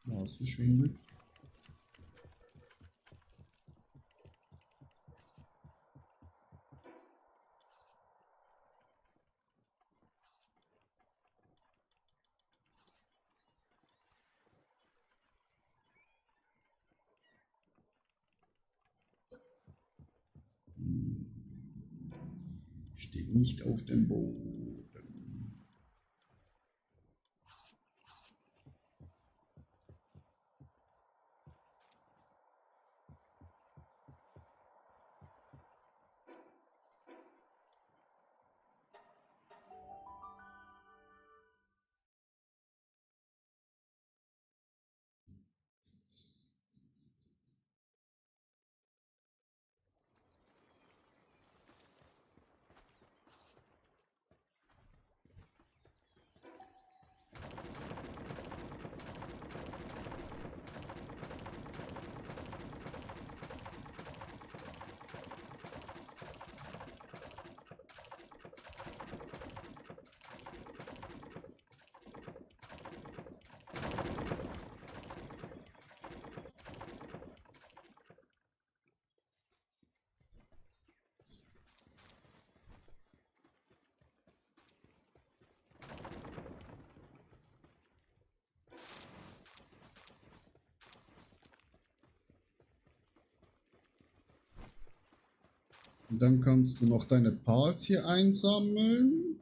Ja, das ist schön gut. Steht nicht auf dem Boden. Und dann kannst du noch deine Parts hier einsammeln.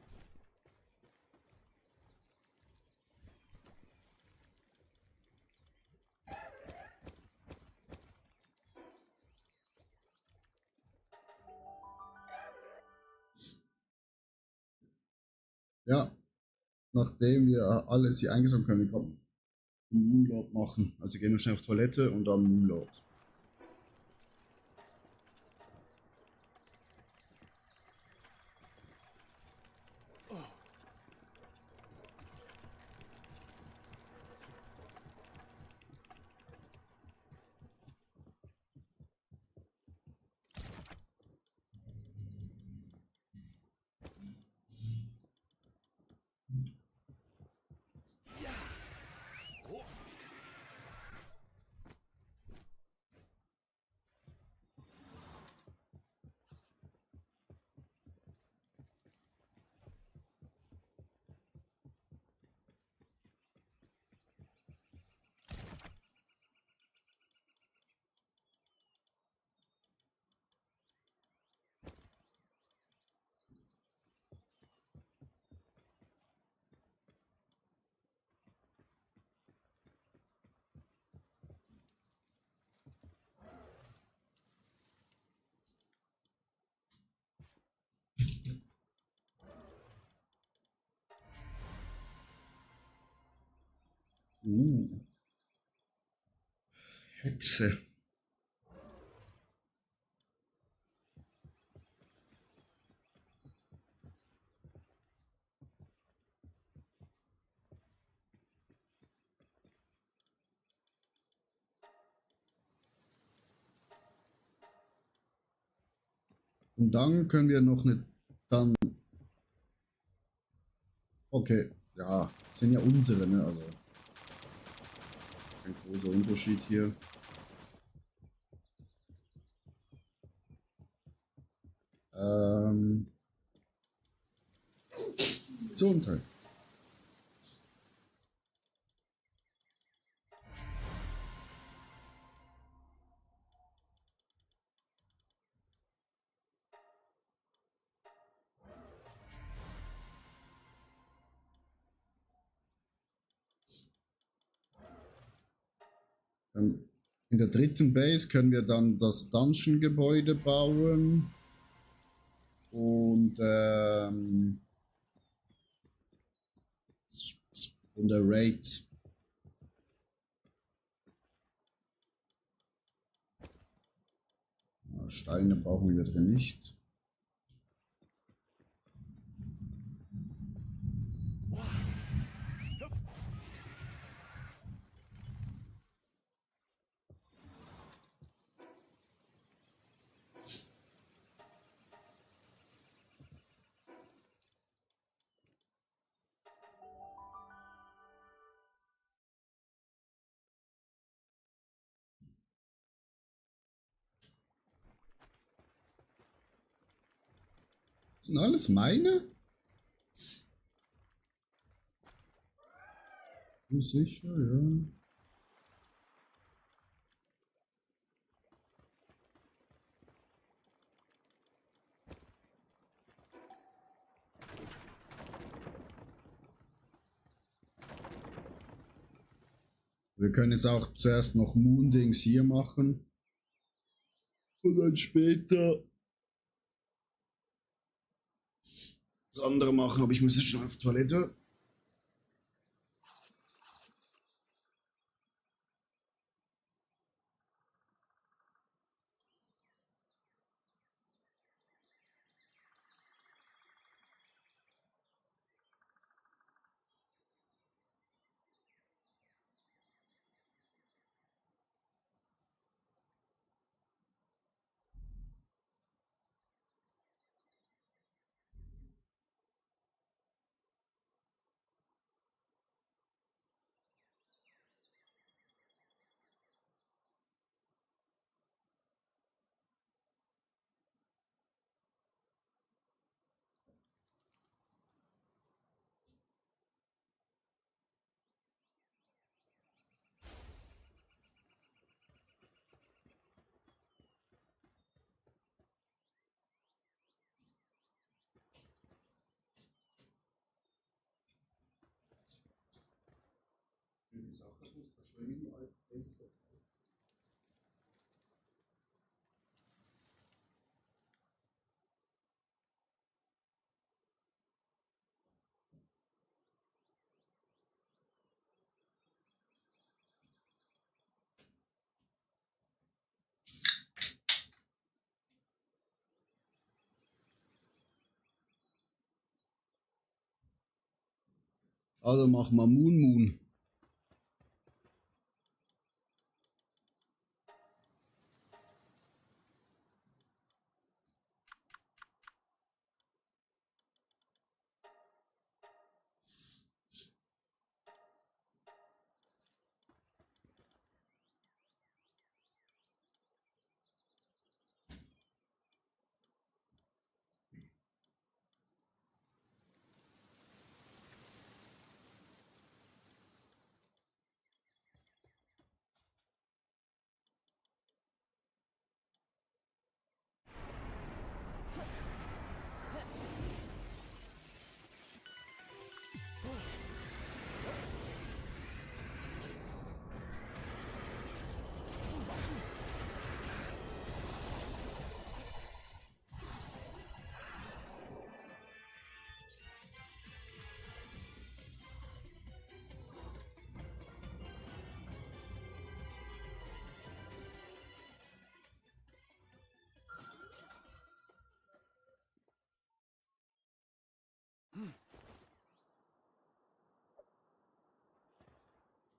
Ja, nachdem wir alles hier eingesammelt haben, wir können einen Moonlord machen. Also gehen wir schnell auf Toilette und dann Moonlord. Hexe. Und dann können wir noch eine. Dann. Okay, ja, sind ja unsere, ne? Also. Kein großer Unterschied hier. Gesundheit. In der dritten Base können wir dann das Dungeon-Gebäude bauen. Und der Raid. Steine brauchen wir drin nicht. Das sind alles meine? Sicher, ja. Wir können jetzt auch zuerst noch Moondings hier machen. Und dann später das andere machen, aber ich muss jetzt schon auf die Toilette. Also machen wir Moon.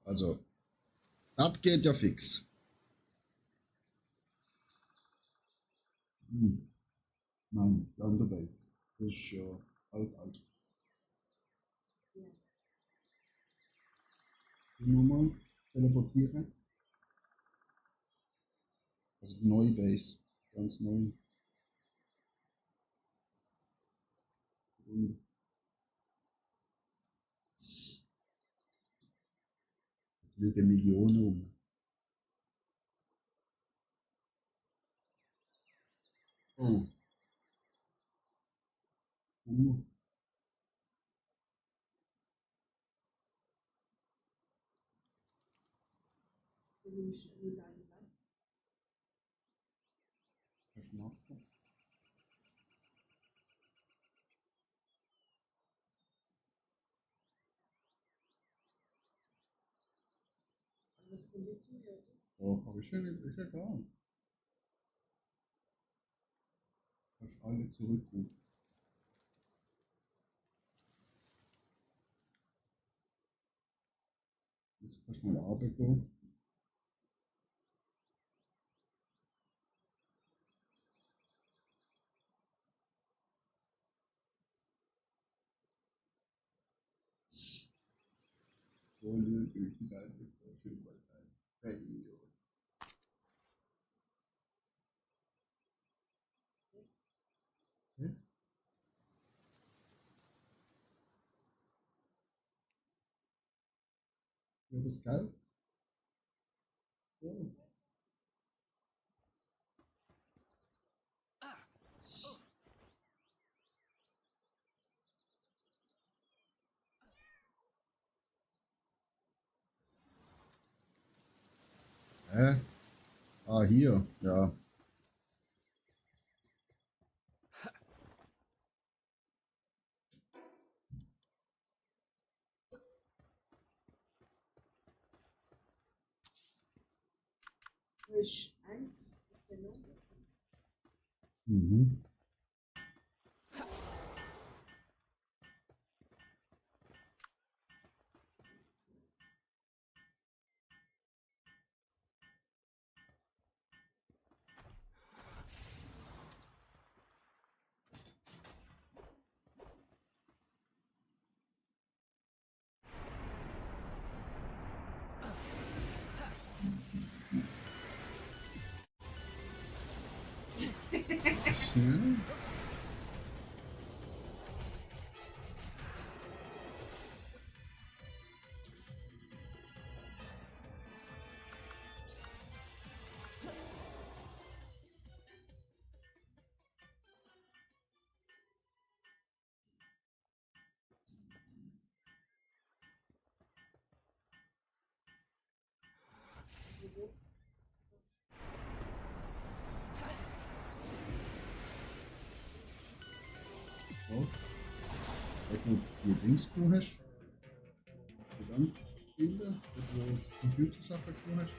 Also, das geht ja fix. Nein, die andere Base. Das ist ja alt. Ja. Nochmal teleportieren. Also die neue Base. Ganz neu. Und liegen Millionen um. Oh. Also nicht alleine lang. Verschnappt. Aber das kommt jetzt wieder, oder? Doch, aber ist ja egal. Kannst alle zurückrufen. Jetzt kannst du mal runtergehen. Folie durch die Leute. Schön bald ein. Hey, Idiot. Hm? Ja, das Geld? Ja. Hä? Ah, hier. Ja. Frisch 1, genau. Mhm. Schnell. So. Wenn du die Dings du hast, die ganz viele, wo du Computersachen du hast.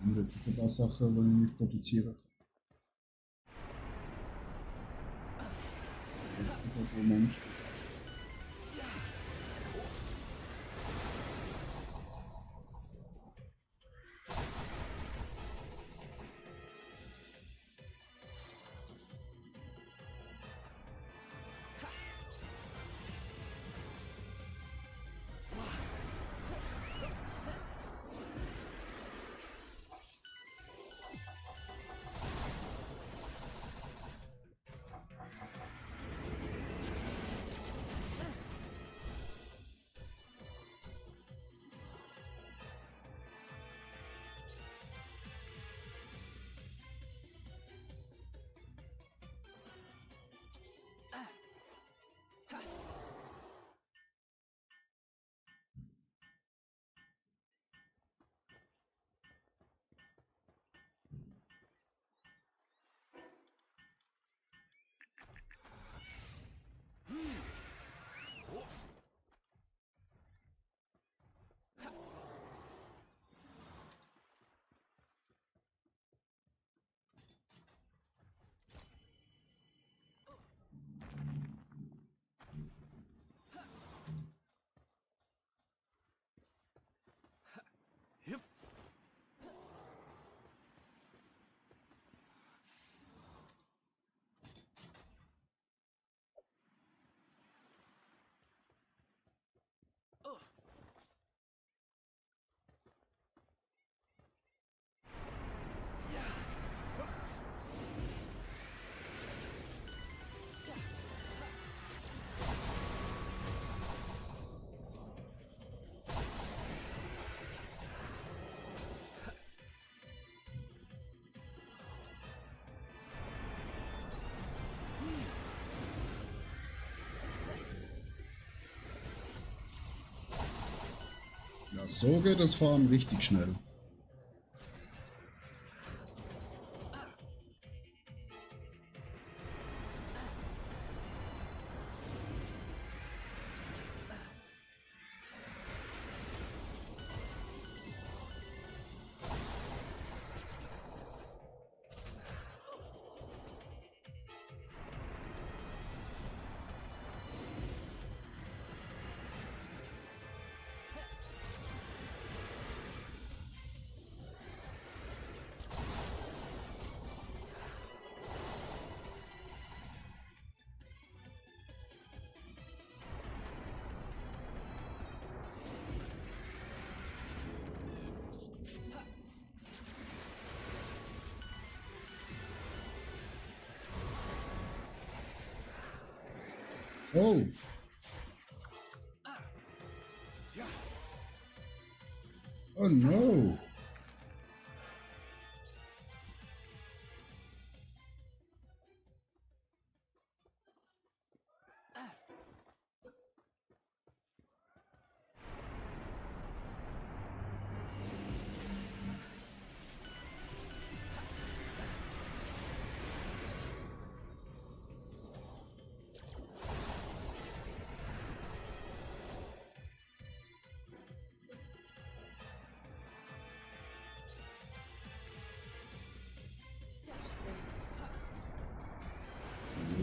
Und jetzt sind da Sachen, die ich nicht produzieren kann. Das ist Monster. Ja, so geht das Fahren richtig schnell. Oh. Oh no.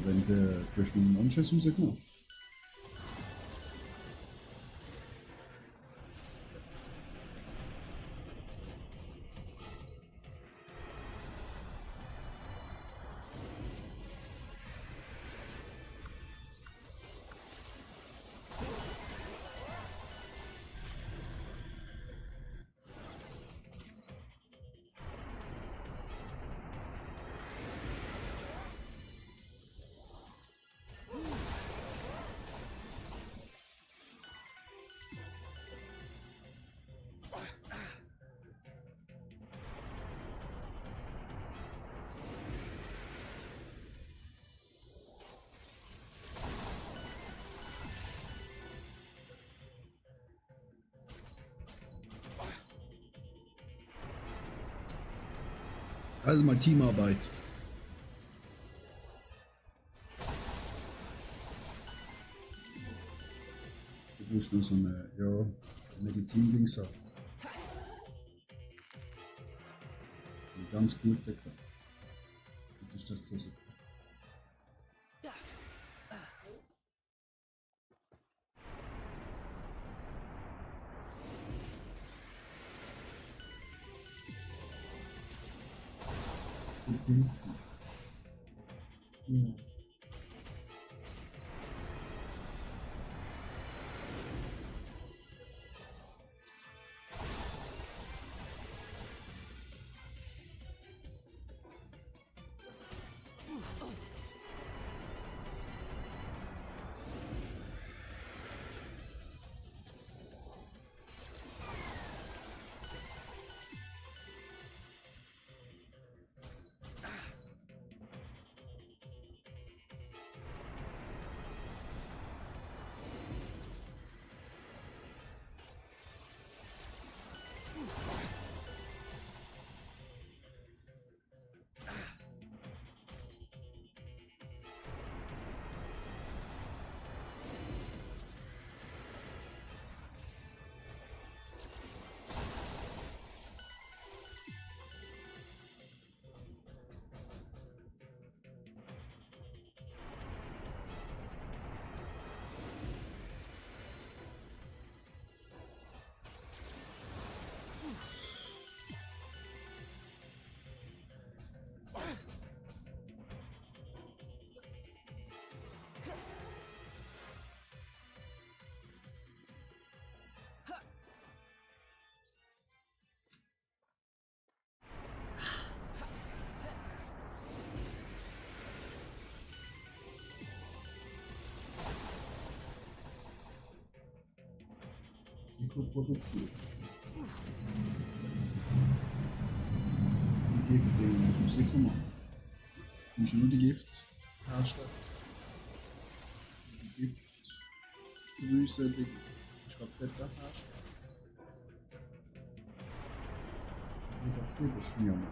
Wenn der durch einen Anschluss rauskommt. Also mal Teamarbeit. Du musst nur so eine, ja, Medizin-Dings haben. Ganz gut, Digga. Das ist das so. Ja. Produziert. Die Gift, den muss man sicher machen. Du musst nur die Gift herstellen. Die Giftdrüse, die Stadt herstellen. Epoxidbeschmieren.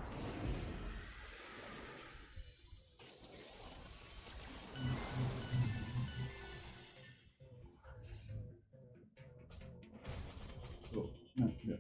So, ja, ja.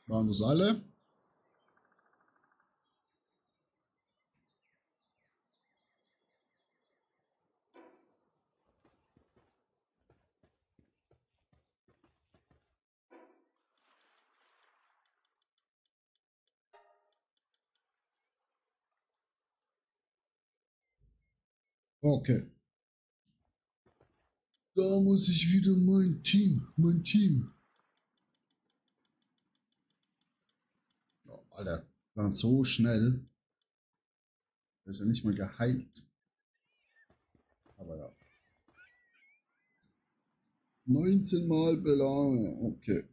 Waren das alle? Okay. Da muss ich wieder mein Team. Oh, Alter, war so schnell. Der ist ja nicht mal geheilt. Aber ja. 19 Mal Belame. Okay.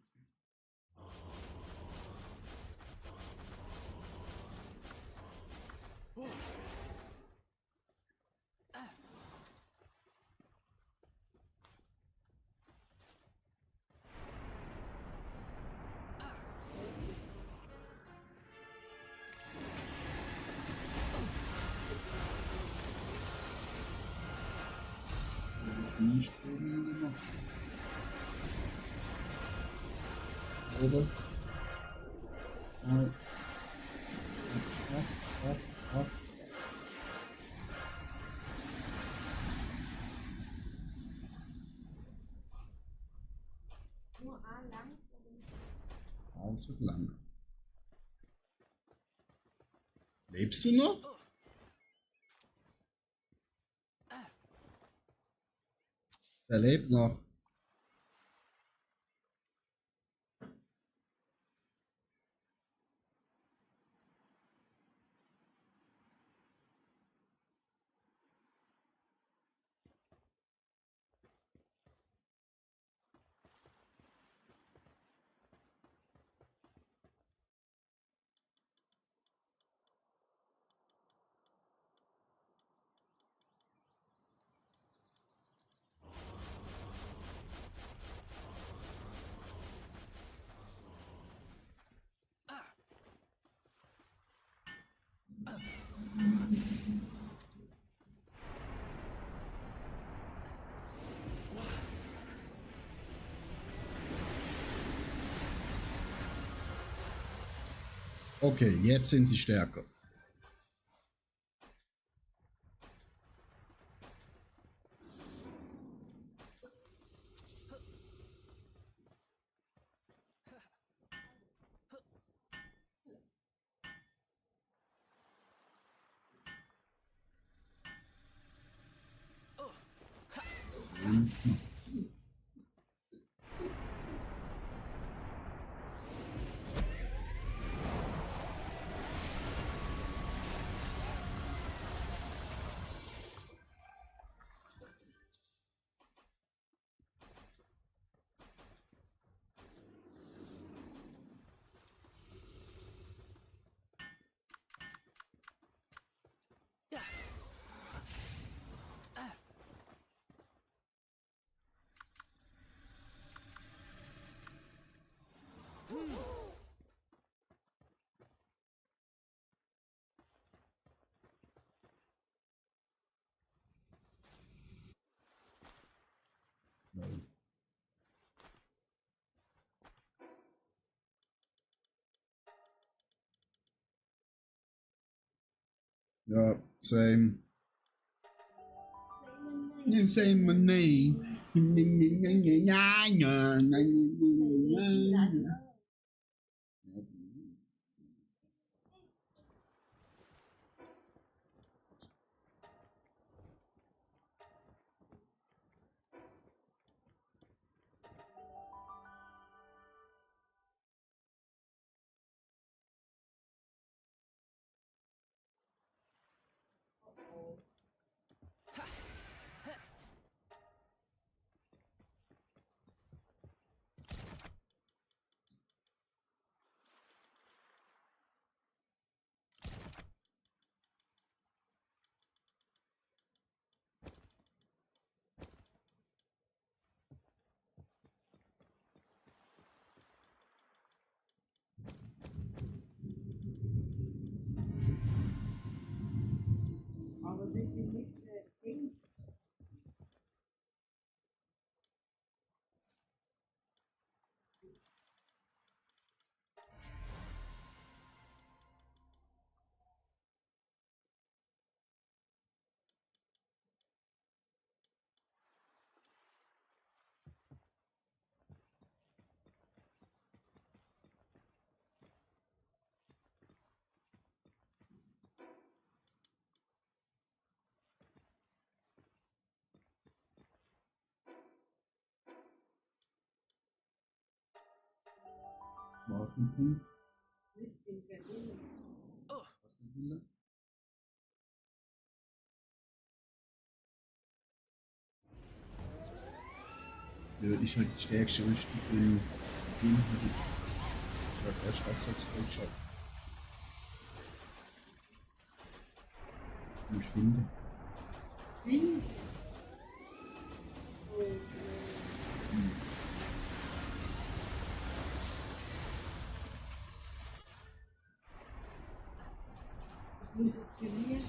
Nicht gemacht. Oder? Nur A lang oder nicht? Also lang. Lebst du noch? Er lebt noch. Okay, jetzt sind sie stärker. Ja, same. Say my name. bisschen mit Ding. Was ein Punkt? Mit den Verbindungen. Was ein Wille? Ja, ist halt die stärkste Rüstung im Film. Ich habe erst das jetzt freigeschaltet. Muss ich finden. Ding. Ich muss es bei mir haben.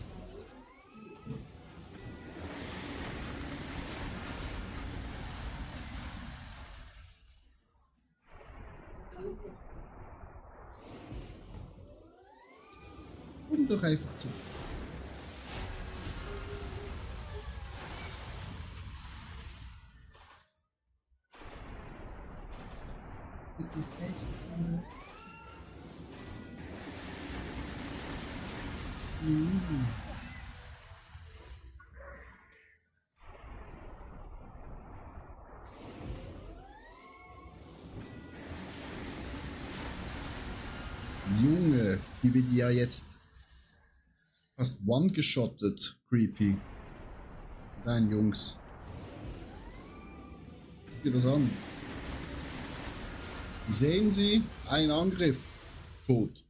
Komm doch einfach zu. Das ist echt cool. Junge, die wird ja jetzt fast one-geschottet. Creepy. Dein Jungs. Guck dir das an. Sehen Sie? Ein Angriff. Tot.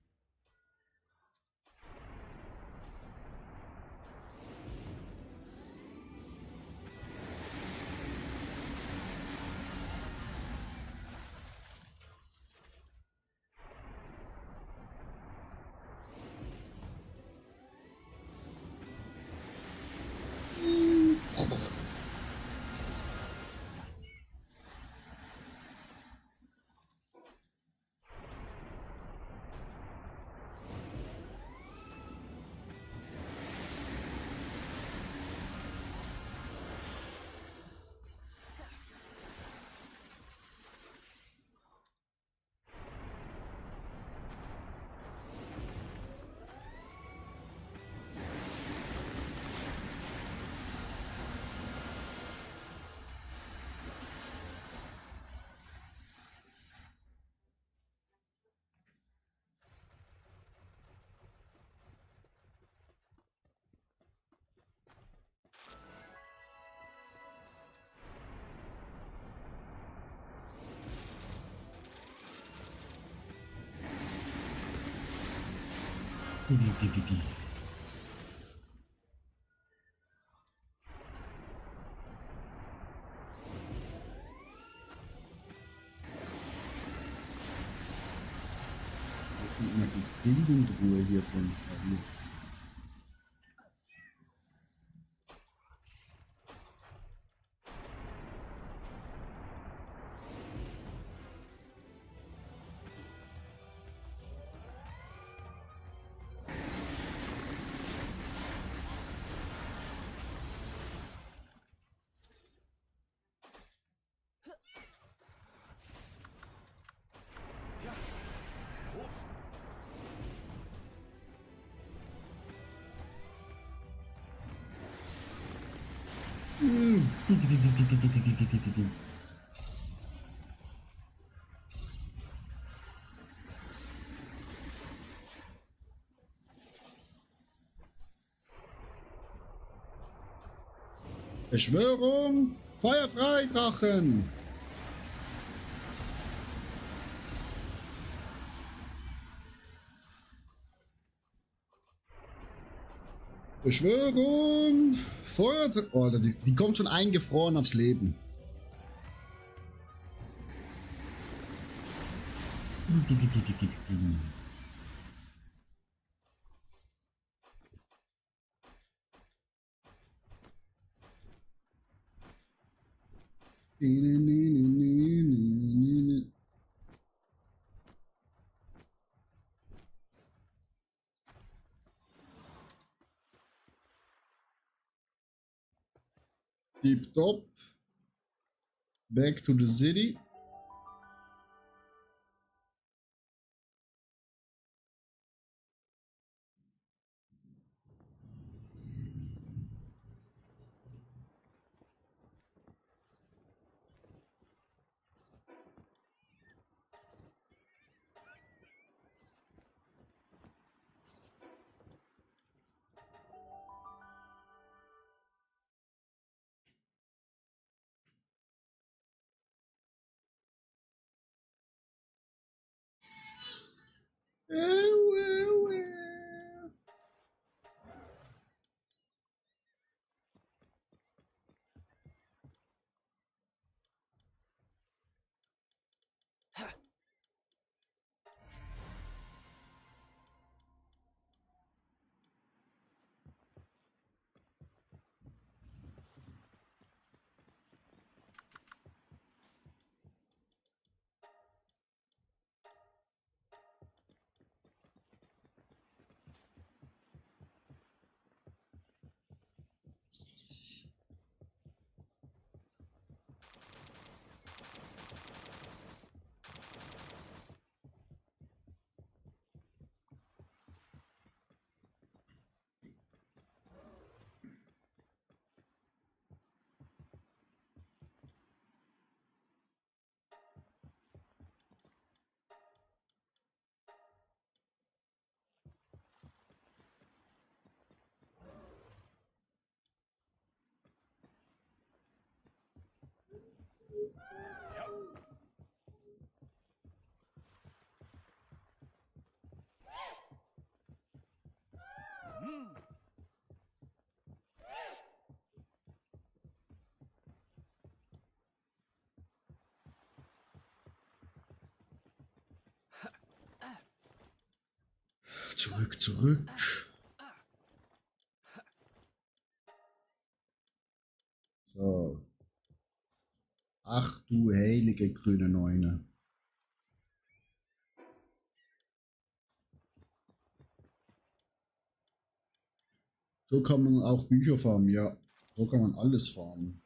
Immer die Bildungruhe hier drin. Beschwörung! Feuer frei, Drachen! Beschwörung! Feuer... Oh, die kommt schon eingefroren aufs Leben. Deep top. Back to the city. Zurück, zurück. So. Ach du heilige grüne Neune. So kann man auch Bücher farmen, ja. So kann man alles farmen.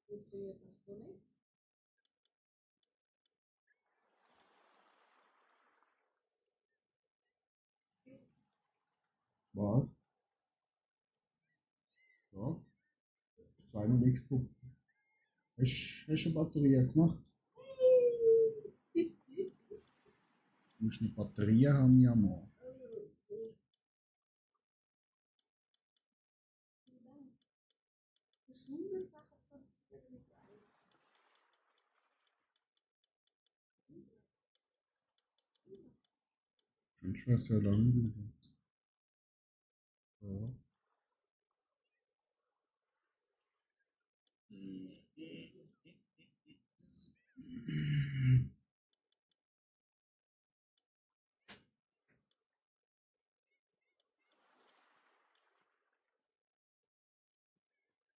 Funktioniert das so nicht? Was? Ja. Zweimal nichts gucken. Hast du schon Batterie gemacht? Du musst eine Batterie haben, ja mal. Schulsache 50 mit ein. Schon schwer sehr lang. Ja.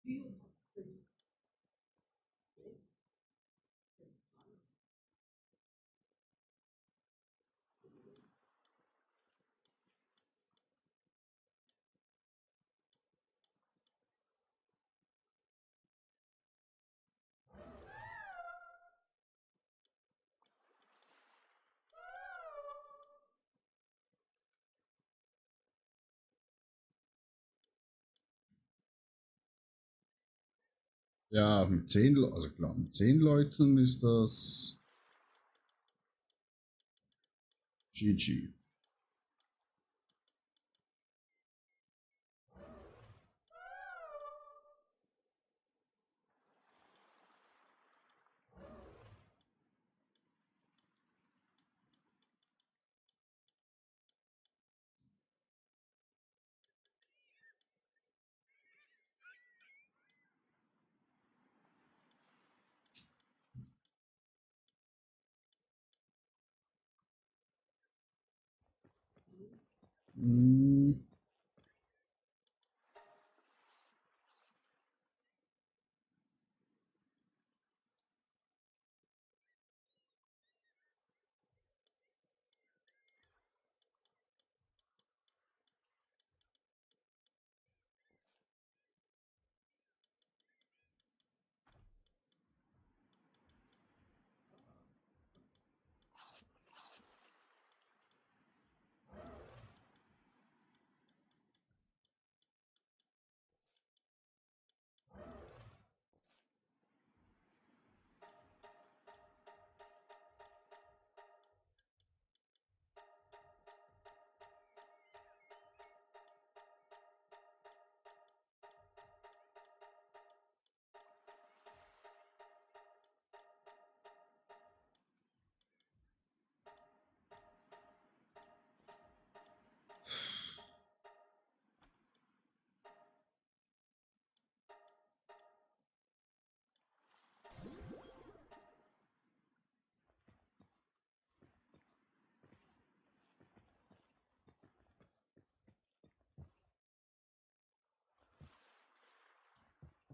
viel und hab fünf. Okay. Ja, mit 10, also klar, mit 10 Leuten ist das GG. Hm,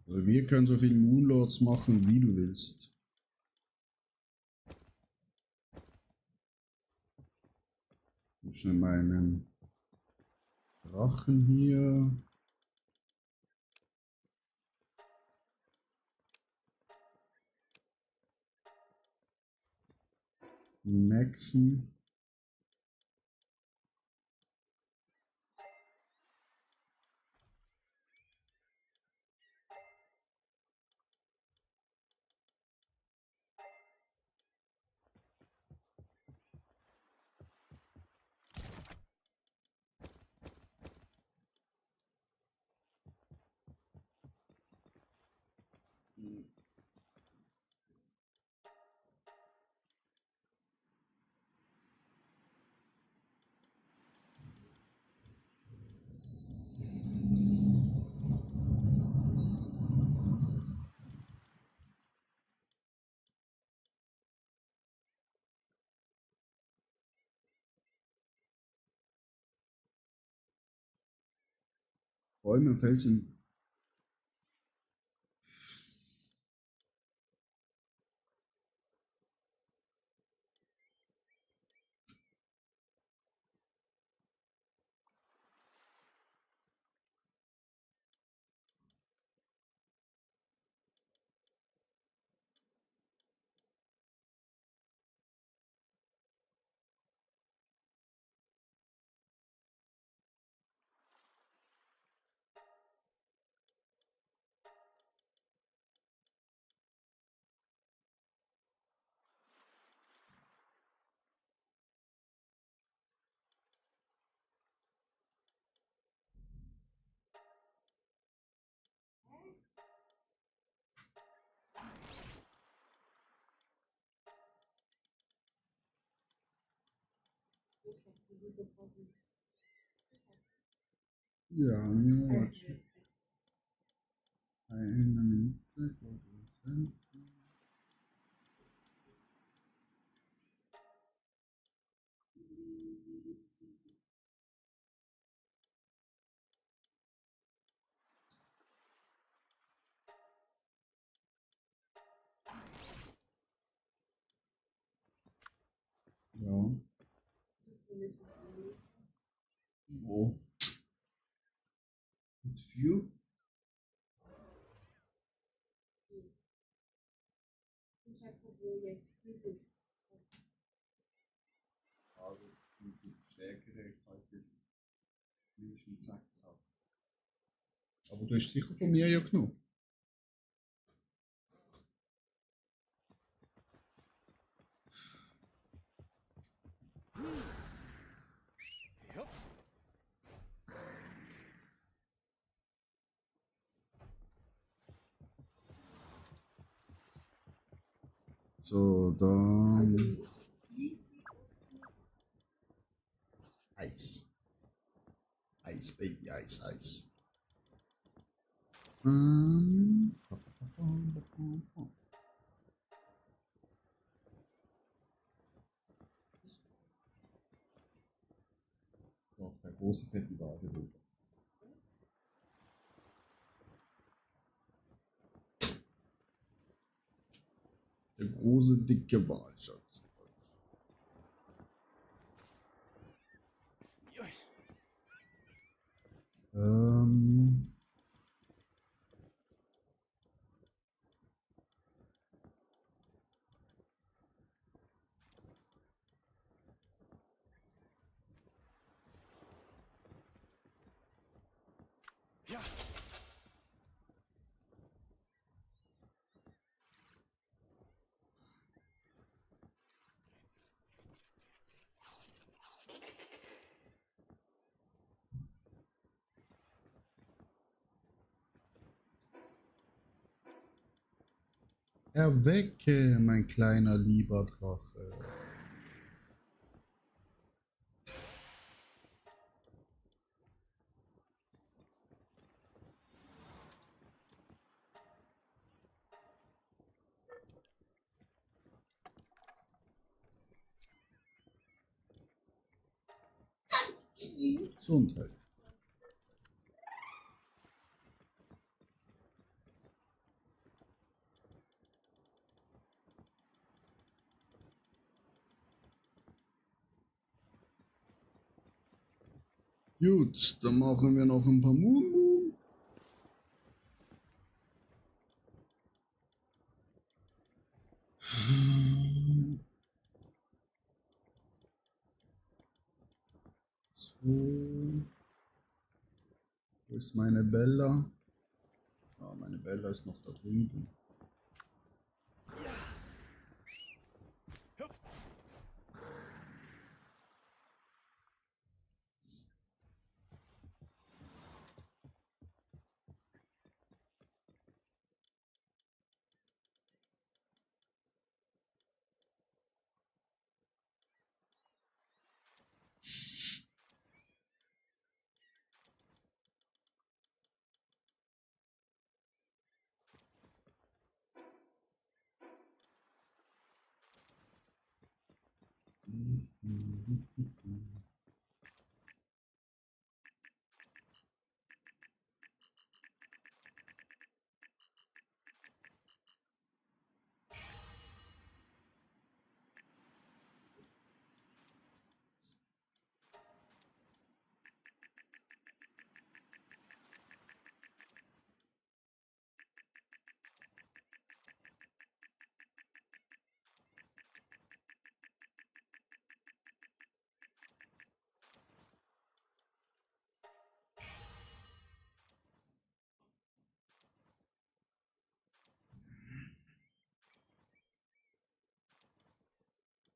also wir können so viel Moonlords machen, wie du willst. Schnell meinen Drachen hier. Maxen. Bäume und Felsen. Ja, ja, eine Minute. wissen Sie. Wo? Und für? Ich habe wo jetzt Kübel. Also, wie viel stärkere halt das einen Sack hat. Aber du hast sicher von mir ja genug. So, dann Also easy. Eis. Eis, Baby, Eis, Eis. Doch, der große fette Waage drüber. Der große dicke Walschatz. Ähm. Erwecke, mein kleiner lieber Drache. Gesundheit. Gut, dann machen wir noch ein paar Moon. So. Wo ist meine Bella? Ah, meine Bella ist noch da drüben.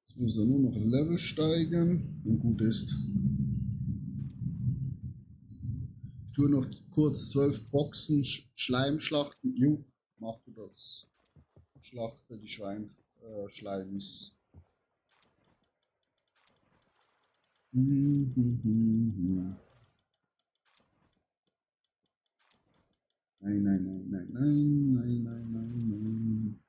Jetzt muss er nur noch ein Level steigen und gut ist. Ich tue noch kurz 12 Boxen Schleimschlachten. Jo, mach du das. Schlachte die Schleims. Nein, nein, nein, nein, nein, nein, nein, nein, nein.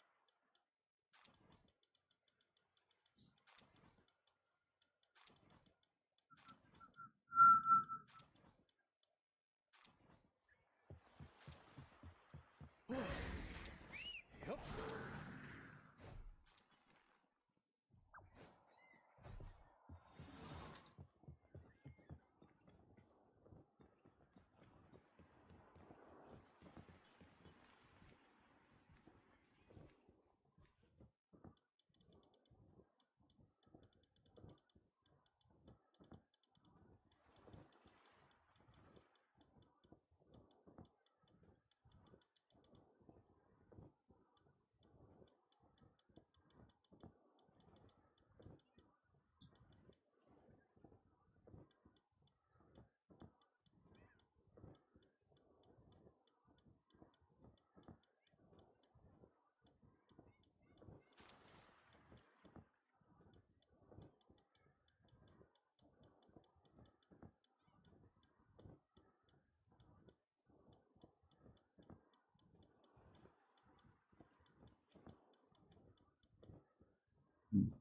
Hm.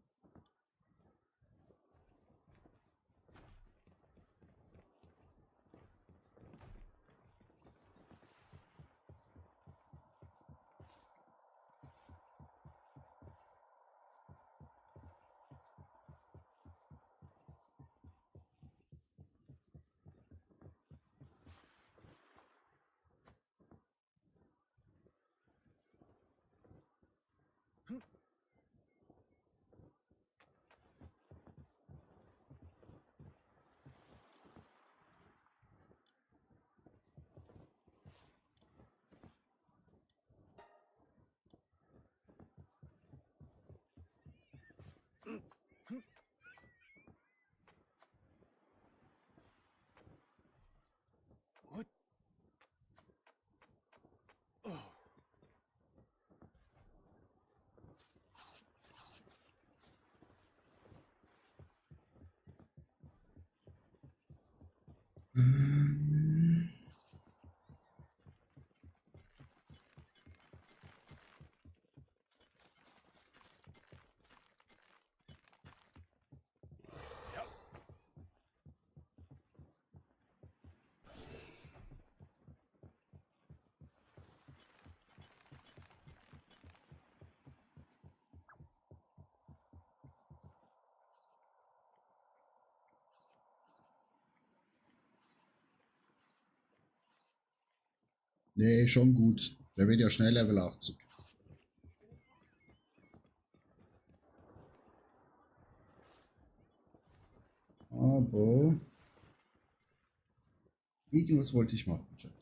Nee, schon gut. Der wird ja schnell Level 80. Aber irgendwas wollte ich machen, Chat.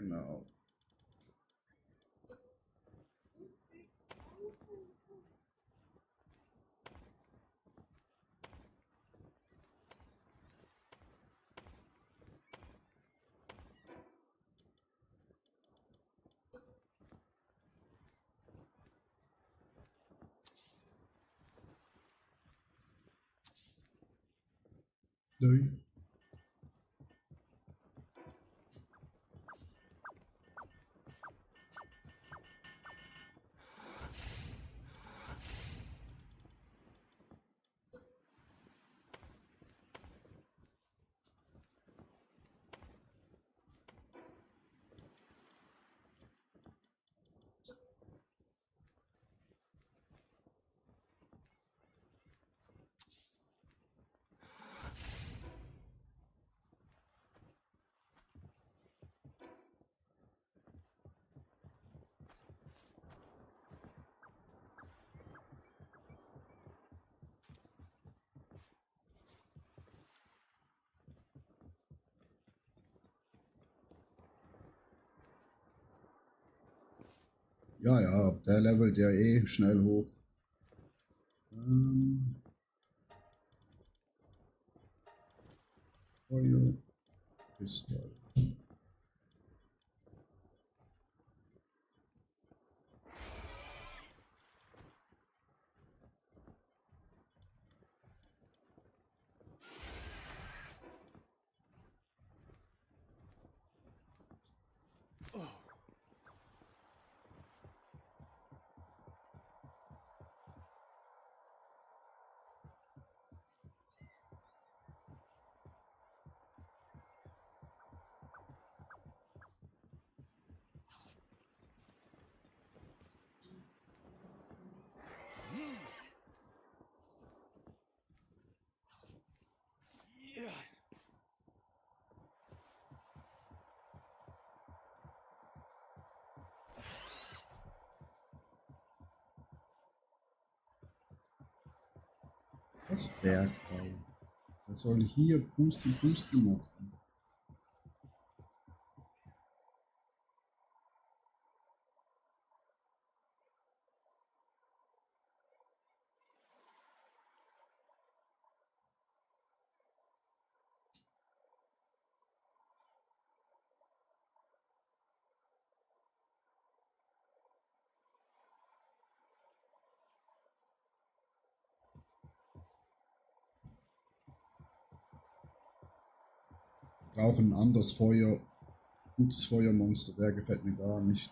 Genau. Nein. Ja, ja, der levelt ja eh schnell hoch. Feuer, Kristall. Das Bergbau. Er soll hier Pusti Pusti machen. Brauchen ein anderes Feuer. Gutes Feuermonster, der gefällt mir gar nicht.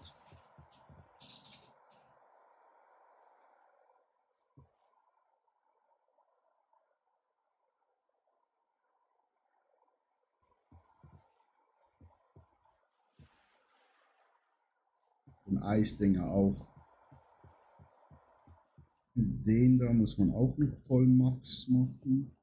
Und Eisdinger auch. Den da muss man auch noch voll Max machen.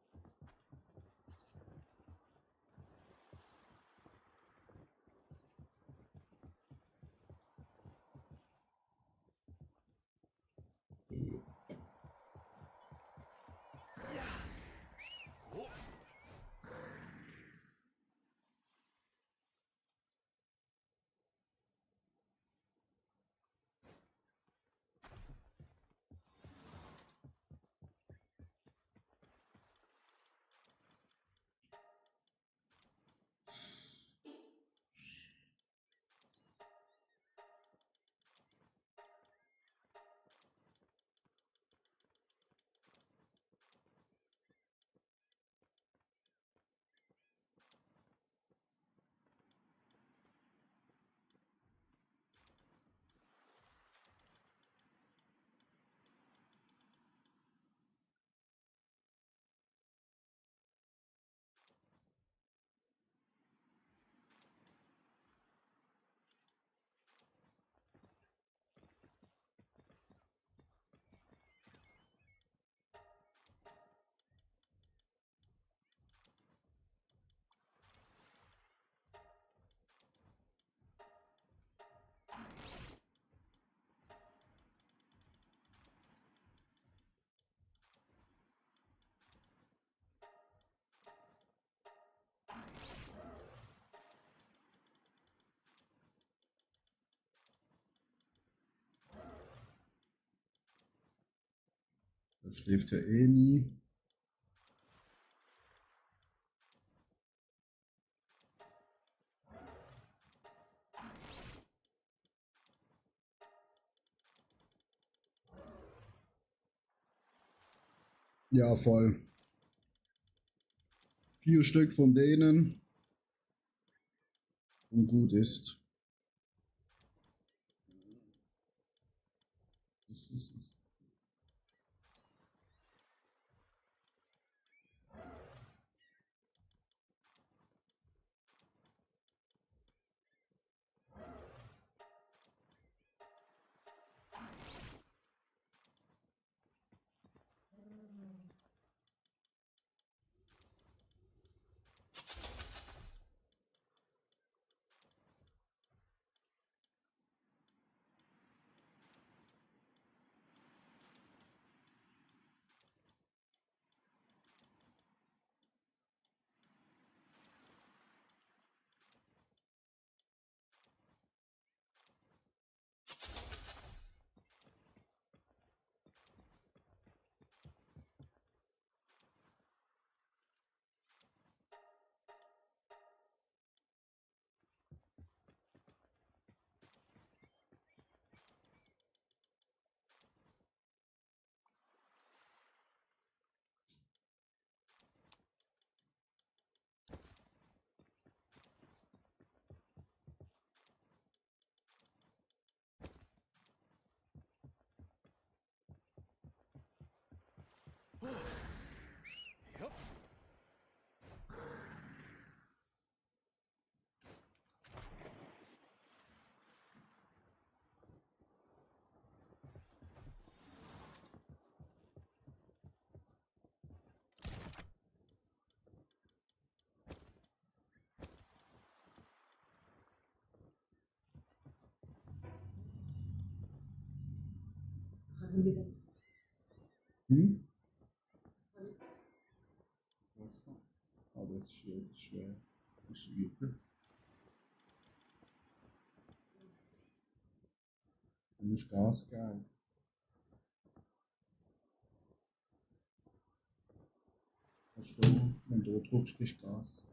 Da schläft er eh nie. Ja, voll. 4 Stück von denen. Und gut ist. Hm? Was? Schwer. Musst du üben. Du musst Gas geben. Kannst du, wenn du drückst, gibst du Gas.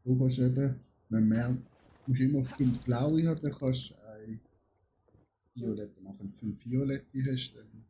Du kannst eben, wenn mehr, musst immer 5 blaue haben, dann kannst du ein Violette machen. 5 Violette hast du dann.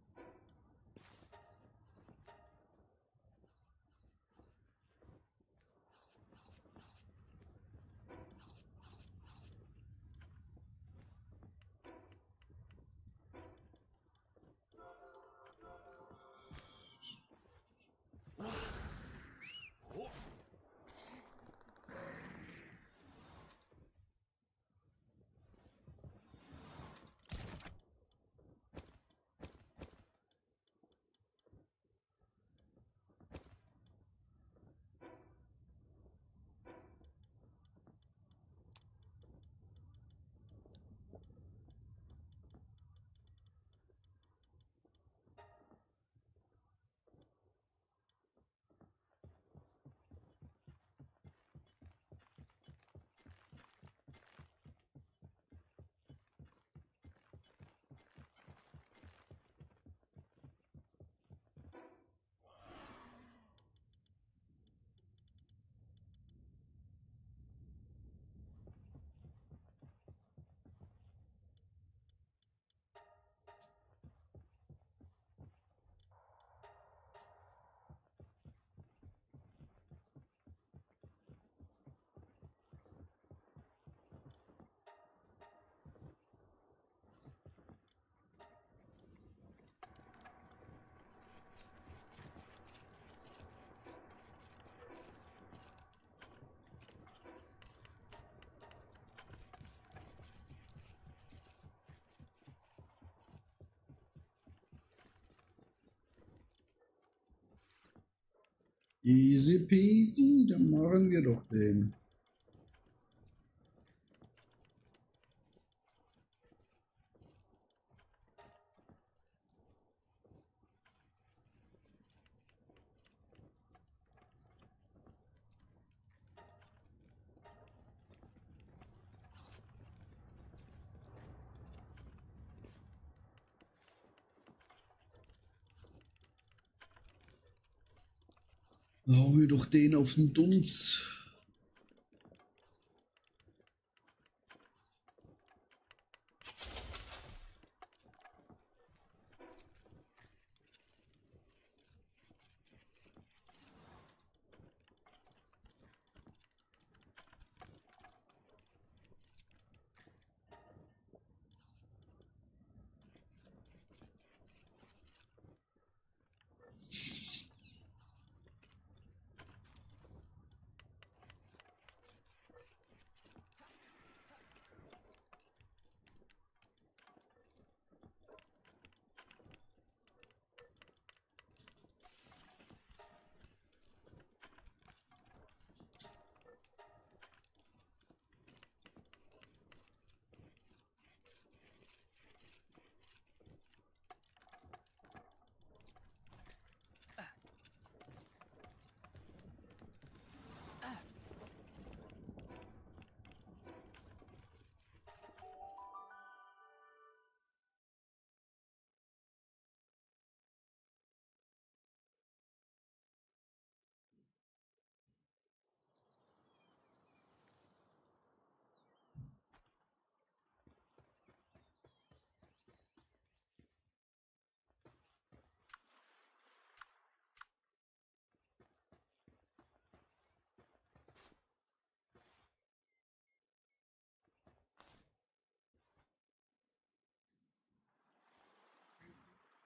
Easy peasy, dann machen wir doch den. Hau mir doch den auf den Dunz.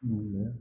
Leer.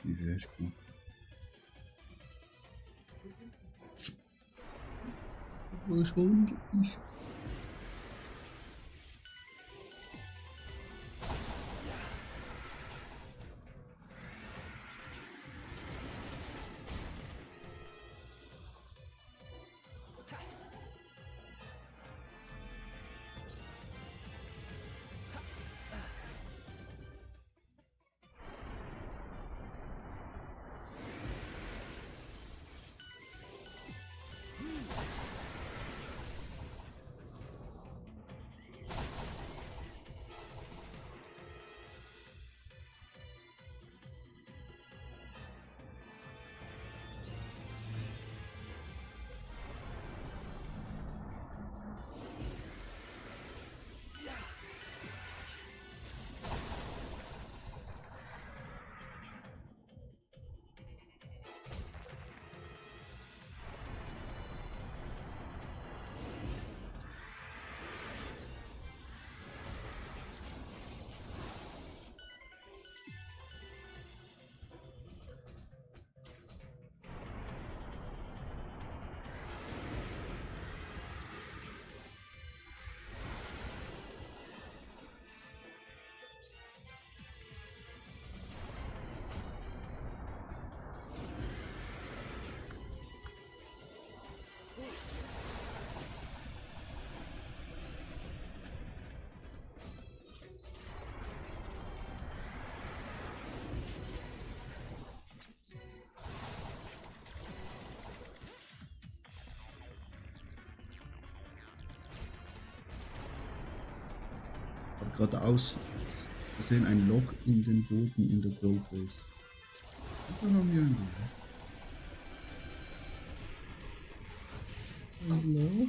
Die wäre echt gut. Schon ich. Ich habe gerade aus gesehen ein Loch in den Boden in der Goldbase. Das haben wir irgendwie. Hallo?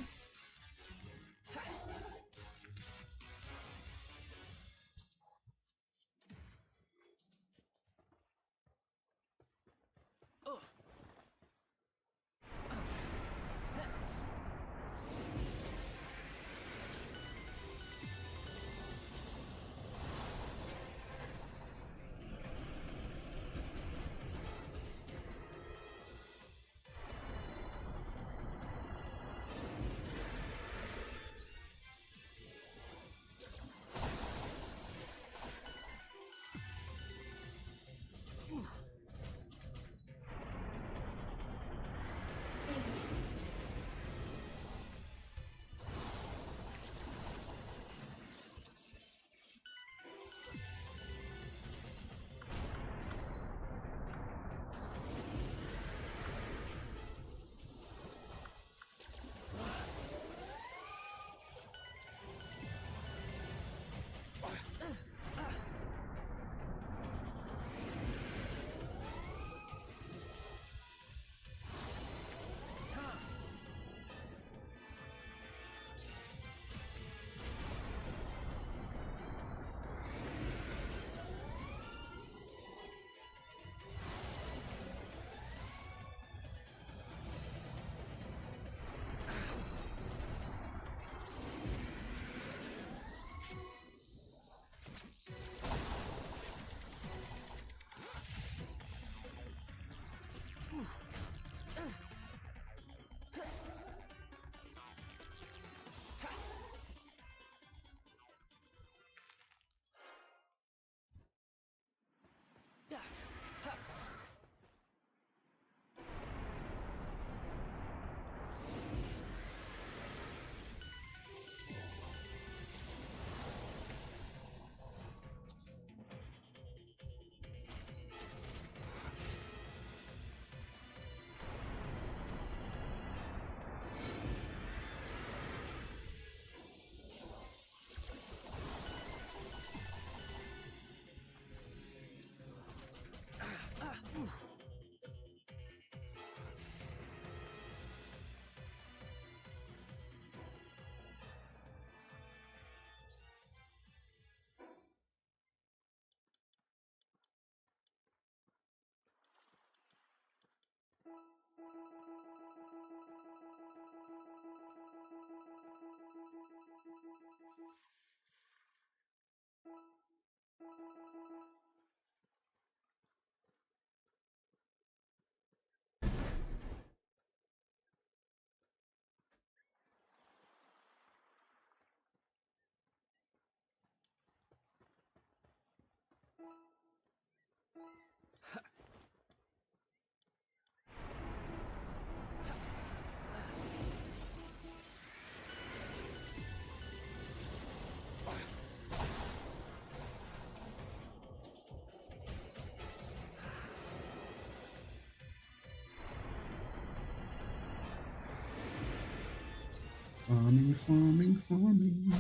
Farming, farming, farming.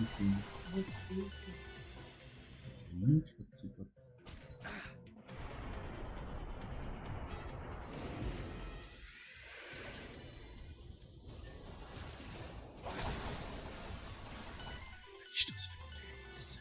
Okay. Ich verzickert. Ich das vergesse.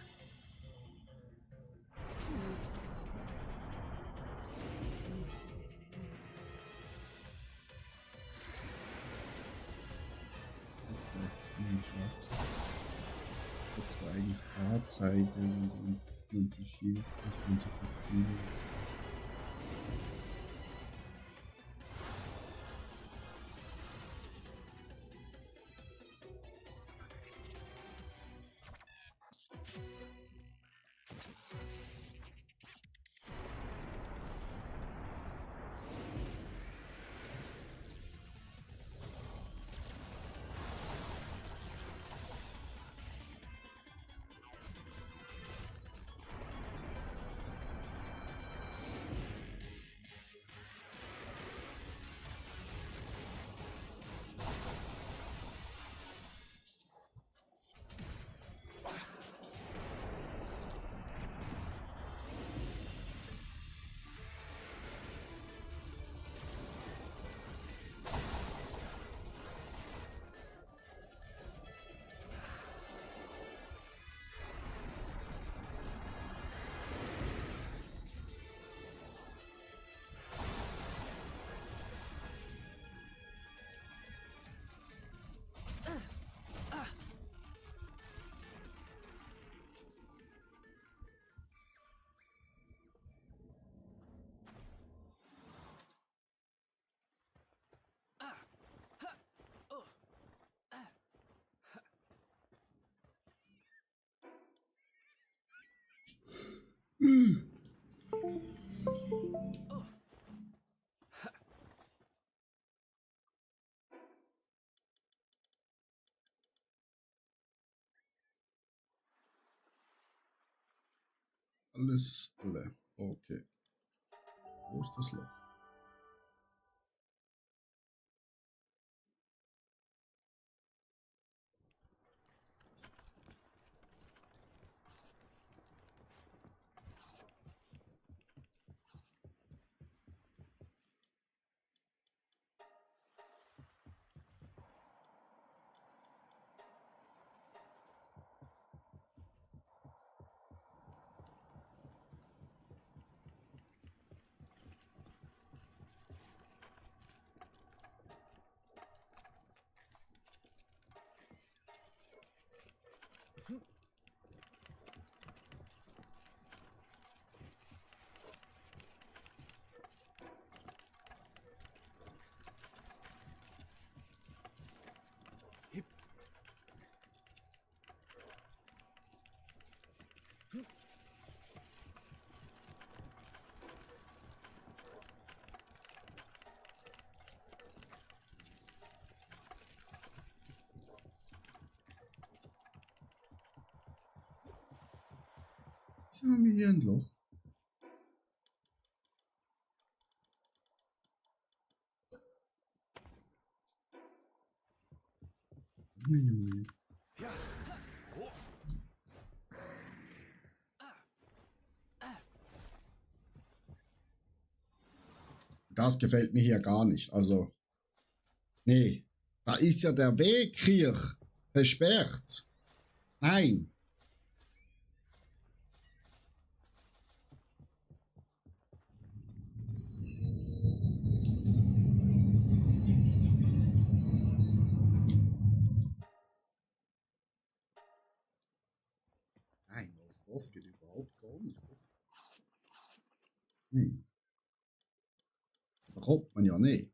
Jetzt war eigentlich A-Seite, wenn man sie schießt, dass man sie verziehen. Alles alle. Okay. Wo ist das Loch? Jetzt haben wir hier ein Loch. Junge. Das gefällt mir hier gar nicht. Also, nee, da ist ja der Weg hier versperrt. Nein. Nein, das geht überhaupt gar nicht. Da kommt man ja nicht.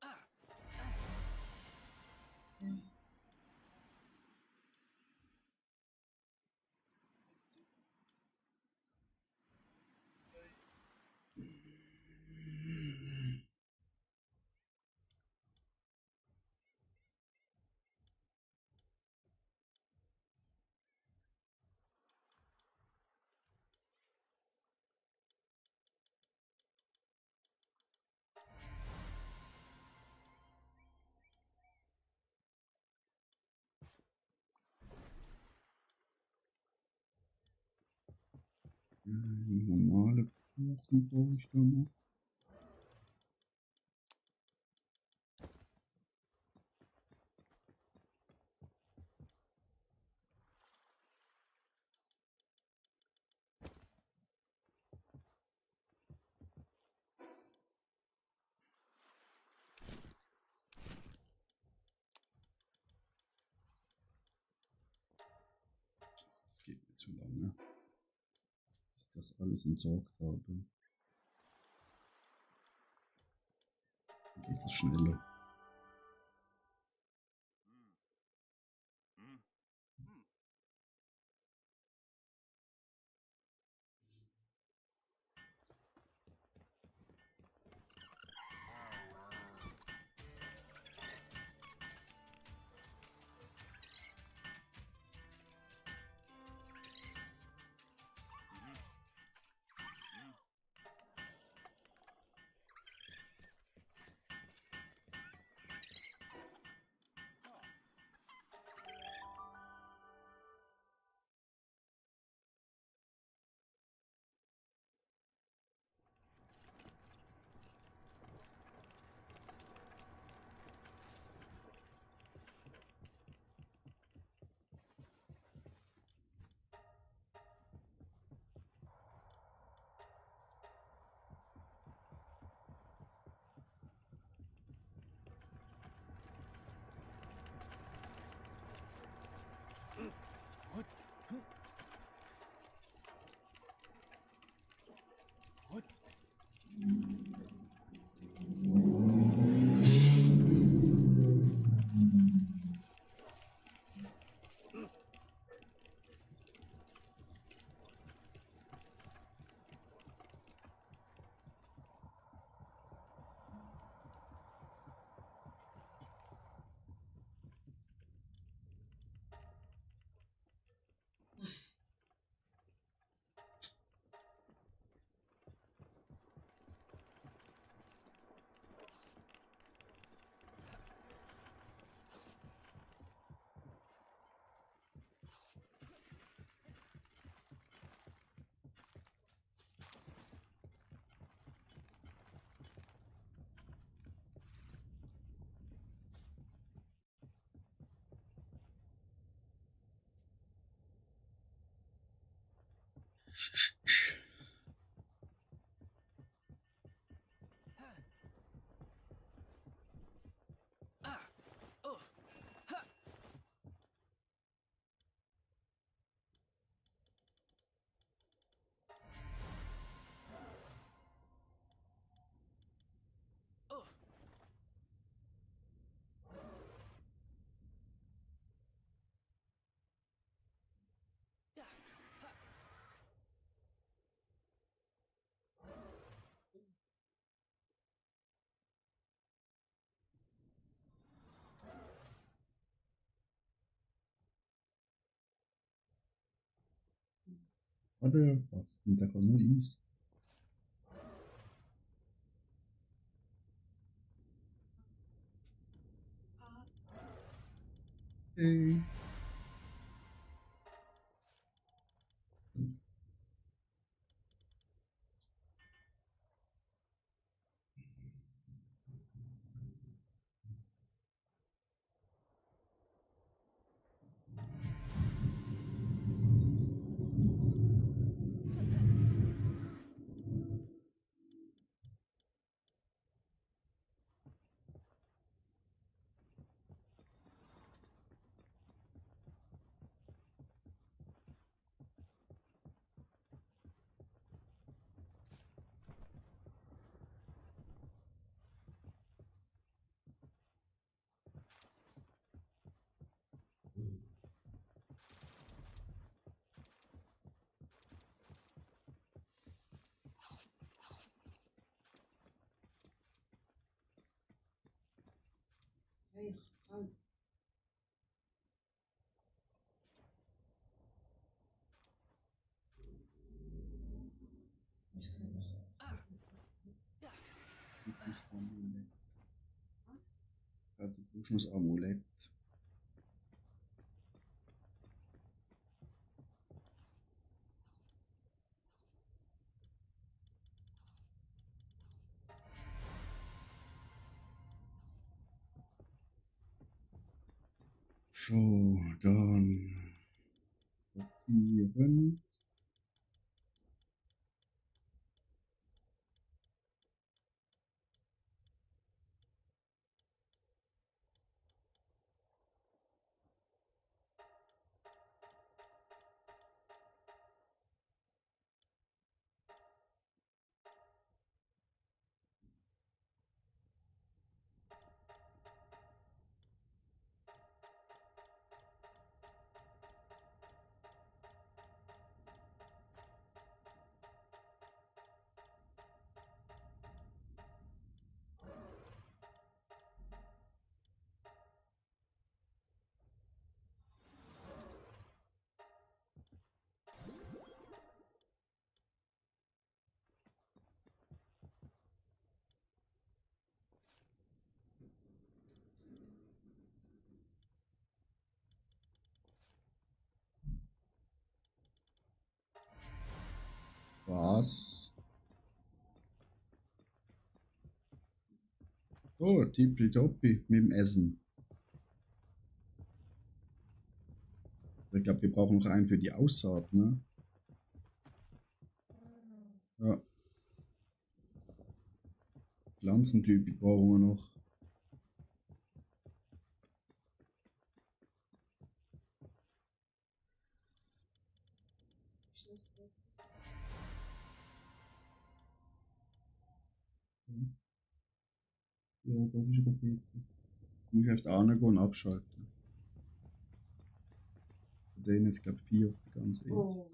Normale Kuchen brauche ich da noch. Das geht mir zu lange, bis ich das alles entsorgt habe. Dann geht es schneller. Warte, was? Und da kommt nur Is. Hey. Hey, Frank. Ich gesagt, Amulett. Amulett. So, dann kopieren. Was? Oh, tippitoppi mit dem Essen. Ich glaube, wir brauchen noch einen für die Aussaat, ne? Ja. Pflanzentyp brauchen wir noch. Schlüssel. Ja, das ist aber Peter. Ich muss erst angehen und abschalten. Von denen jetzt, glaube ich, 4 auf die ganze Insel. Oh.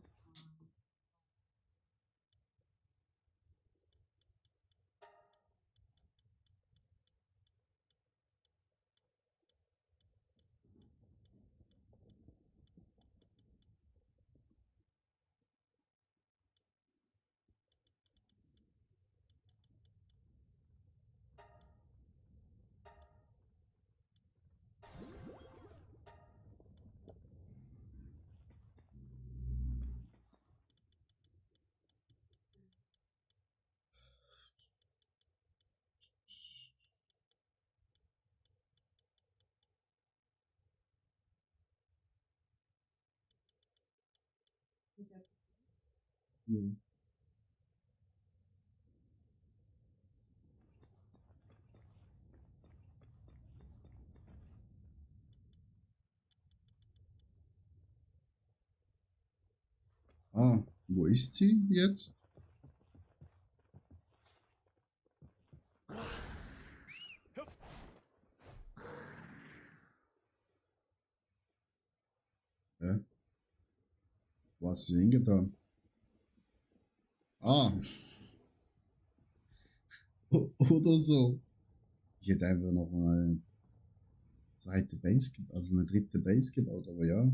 Mit der Ja. Ah, wo ist sie jetzt? Hä? Wo hast du sie hingetan? Ah, oder so. Ich hätte einfach noch mal eine zweite Base gebaut, also eine dritte Base gebaut, aber ja.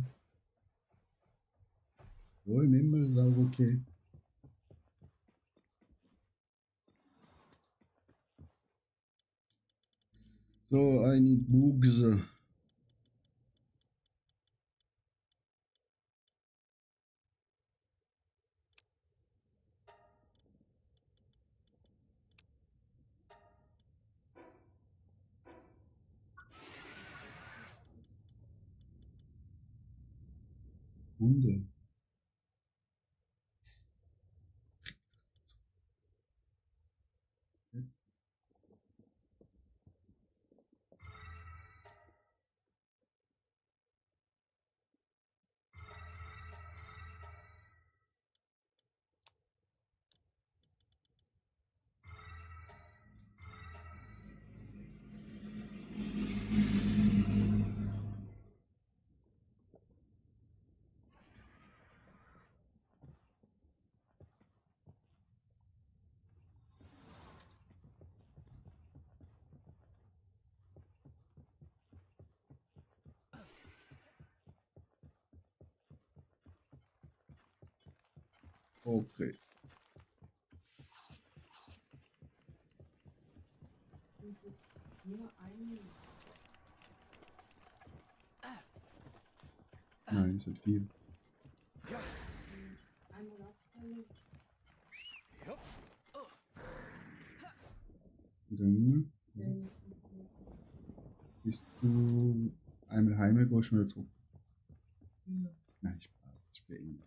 So im Himmel ist auch okay. So, eine Buchse. Hunde. Okay. Schlüssel. Nur einen. Nein, es hat 4. Einmal abfallen. Und dann Dann funktioniert bist du einmal schnell heim, gehst du schnell zurück. Ja. Nein, Spaß, das ist bei ihm.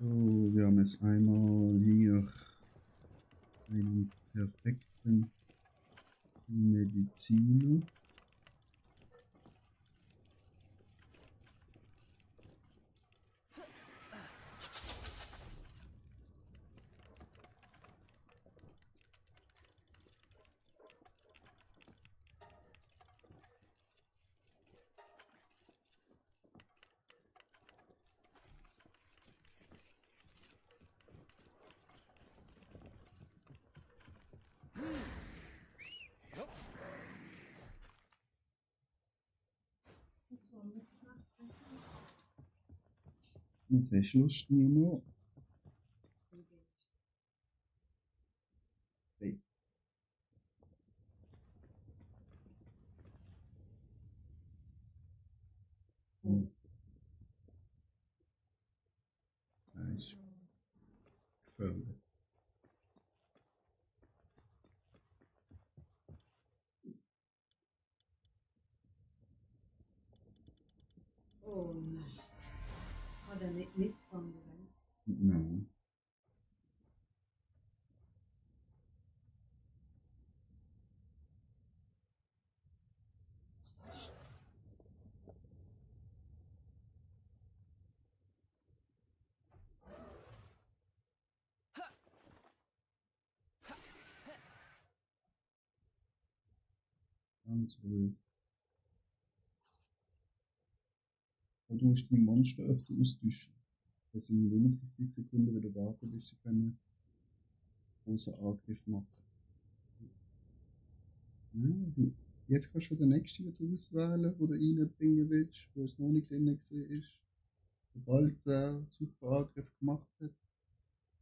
So, wir haben jetzt einmal hier einen perfekten Mediziner. Das war jetzt Nachtessen. Was hast du Lust, Nino? Hey. Oh. Ja, ist gefährlich. Oh nein. Hat er nicht mitgefangen, oder? Nein. Ganz ruhig. Aber du musst die Monster öfter austauschen. Das sind immer 30 Sekunden wieder warten, bis sie einen großen Angriff machen. Ja, jetzt kannst du den nächsten wieder auswählen, den du reinbringen willst, wo es noch nicht drin ist. Sobald er super Angriff gemacht hat,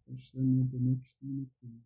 kannst du dann den nächsten reinbringen.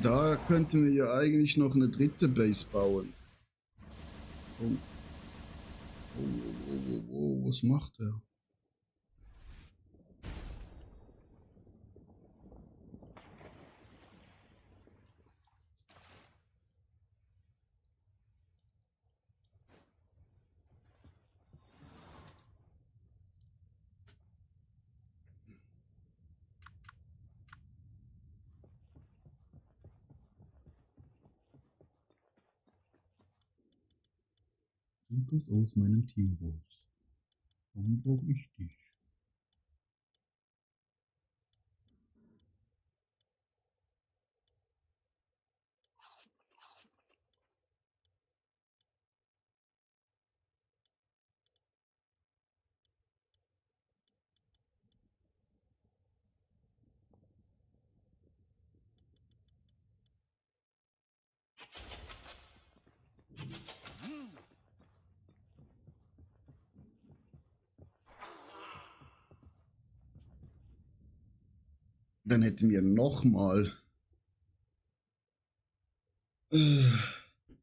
Da könnten wir ja eigentlich noch eine dritte Base bauen. Oh. Oh, was macht er? Du kommst aus meinem Team raus. Warum brauche ich dich? Dann hätten wir nochmal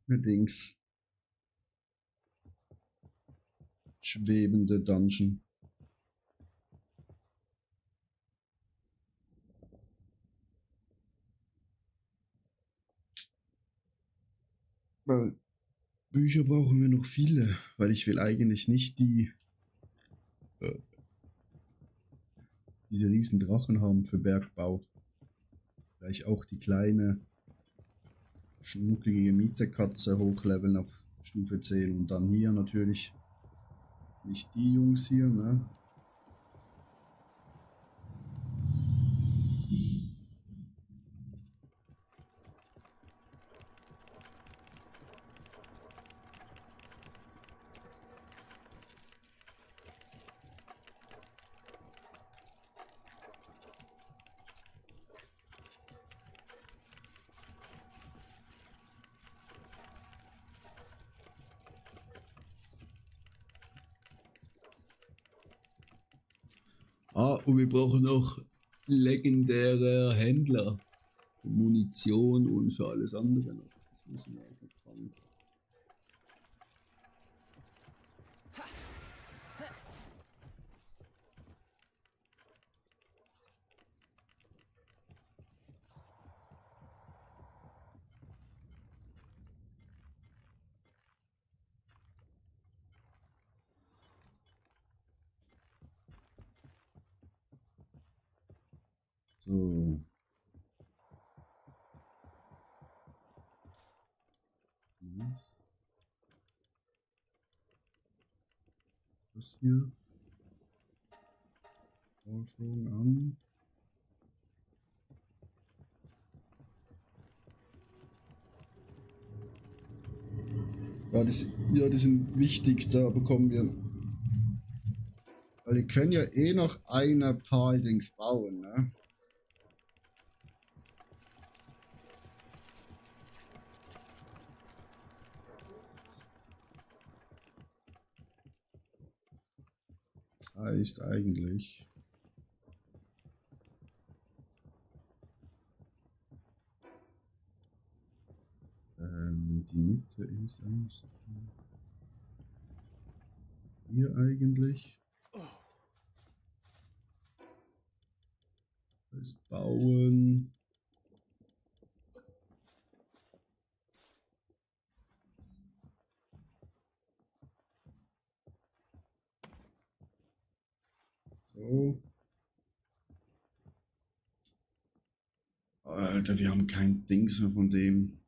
Dings. Schwebende Dungeon. Weil Bücher brauchen wir noch viele, weil ich will eigentlich nicht diese riesen Drachen haben für Bergbau. Gleich auch die kleine schnucklige Miezekatze hochleveln auf Stufe 10 und dann hier natürlich nicht die Jungs hier, ne? Ah, und wir brauchen noch legendäre Händler. Für Munition und für alles andere noch. Das müssen wir auch noch fangen. So. Das hier. Forschung an. Ja, die sind wichtig, da bekommen wir. Weil die können ja eh noch eine paar Dings bauen, ne? Das heißt eigentlich. Die Mitte ist eins. Hier eigentlich. Das Bauen. So. Alter, wir haben kein Dings mehr von dem.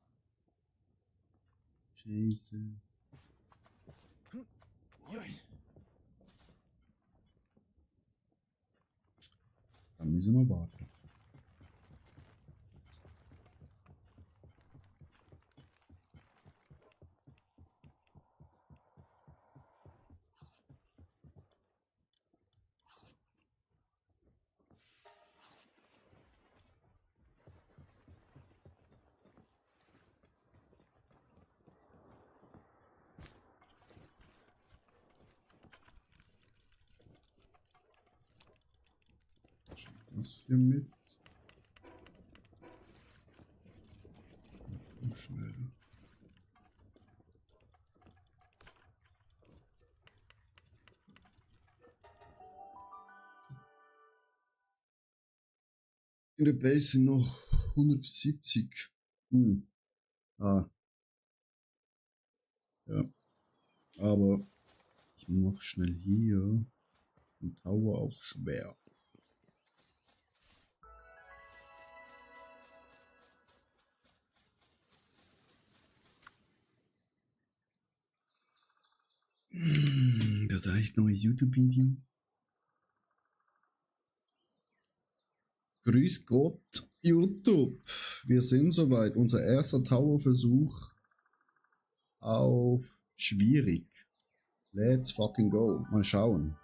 Scheiße. Dann müssen wir warten. Das hier mit. schnell. In der Base sind noch 170. Ah. Ja. Aber ich mach schnell hier den Tower auf schwer. Das heißt neues YouTube-Video. Grüß Gott, YouTube. Wir sind soweit. Unser erster Tower-Versuch auf schwierig. Let's fucking go. Mal schauen,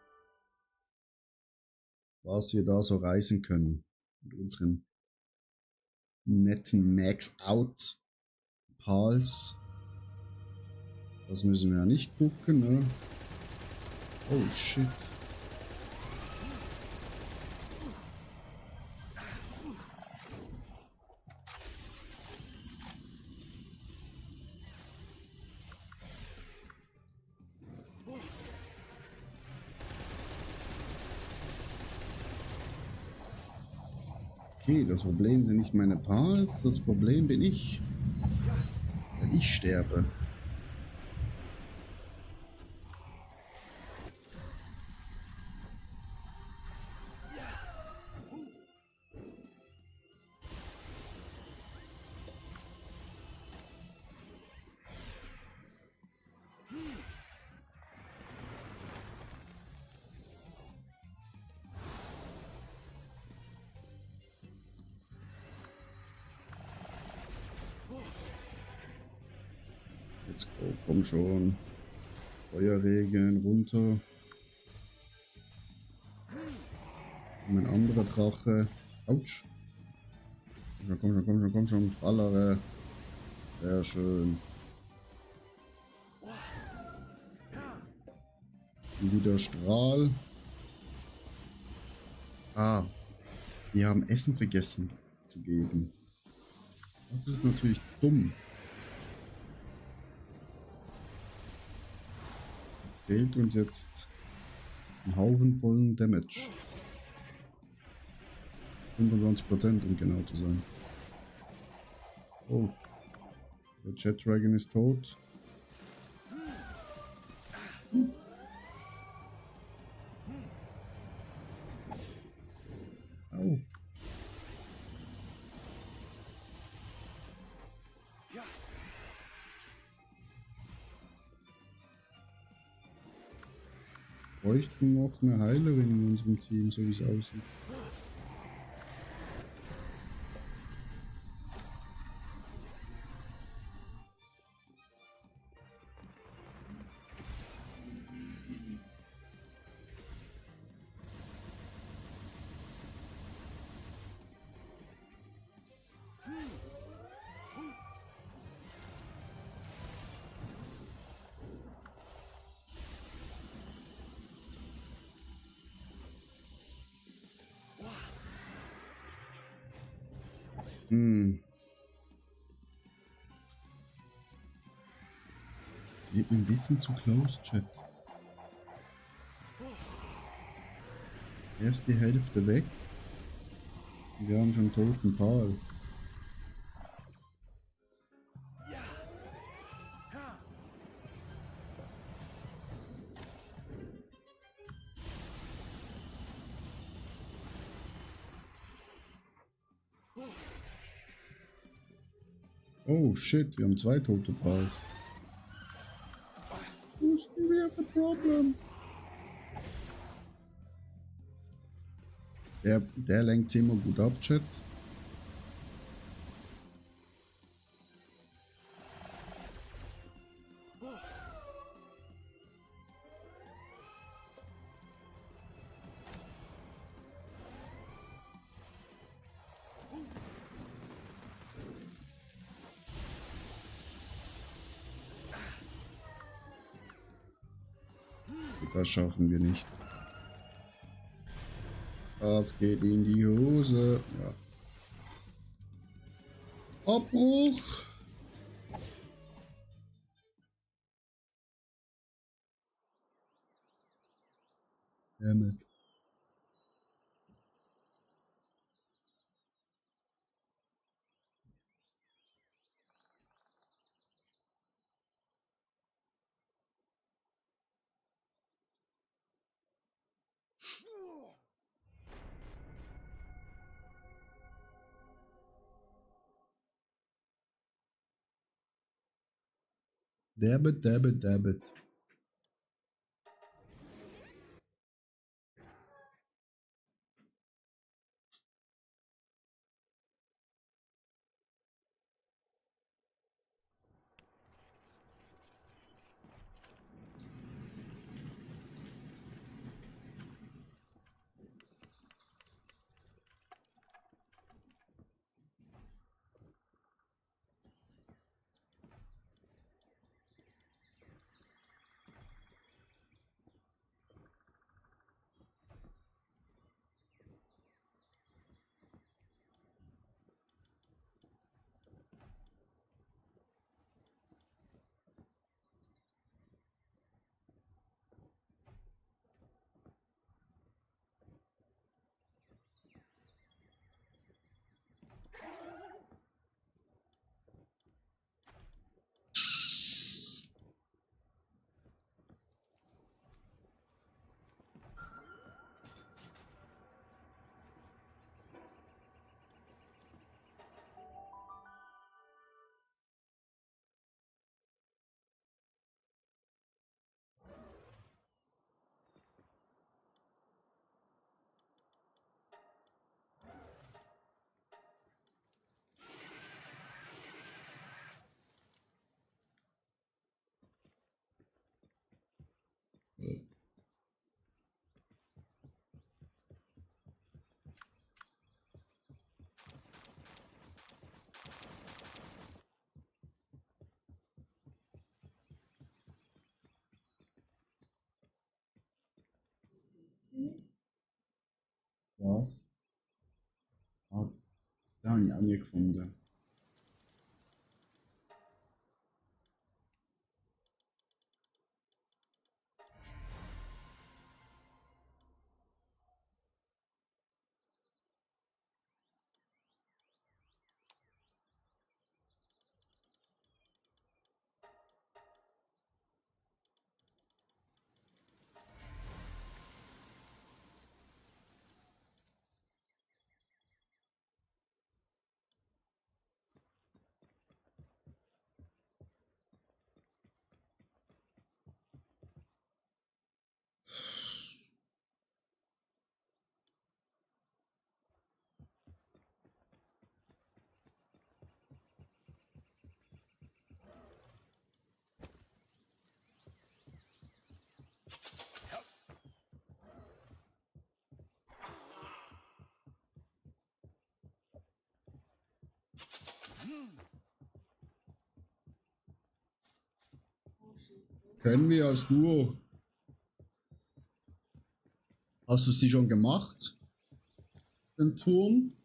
was wir da so reißen können. Mit unseren netten Max-Out-Pals. Das müssen wir ja nicht gucken, ne? Oh shit. Okay, das Problem sind nicht meine Pals, das Problem bin ich. Weil ich sterbe. Let's go, komm schon. Feuerregen runter. Und ein anderer Drache. Autsch. Komm schon. Ballere. Sehr schön. Und wieder Strahl. Ah. Wir haben Essen vergessen zu geben. Das ist natürlich dumm. Fehlt uns jetzt ein Haufen vollen Damage. 25%, um genau zu sein. Oh. Der Jet Dragon ist tot. Au. Wir bräuchten noch eine Heilerin in unserem Team, so wie es aussieht. Wird ein bisschen zu close, Chat. Erst die Hälfte weg. Wir haben schon toten Pal. Oh shit, wir haben zwei tote Pals. Houston, we have a problem. Der lenkt immer gut ab, Chat. Das schaffen wir nicht. Das geht in die Hose. Ja. Abbruch! Damn it. Dabbit, dabbit, dabbit. Was? Ah, da habe ich angefunden. Können wir als Duo? Hast du sie schon gemacht? Den Turm?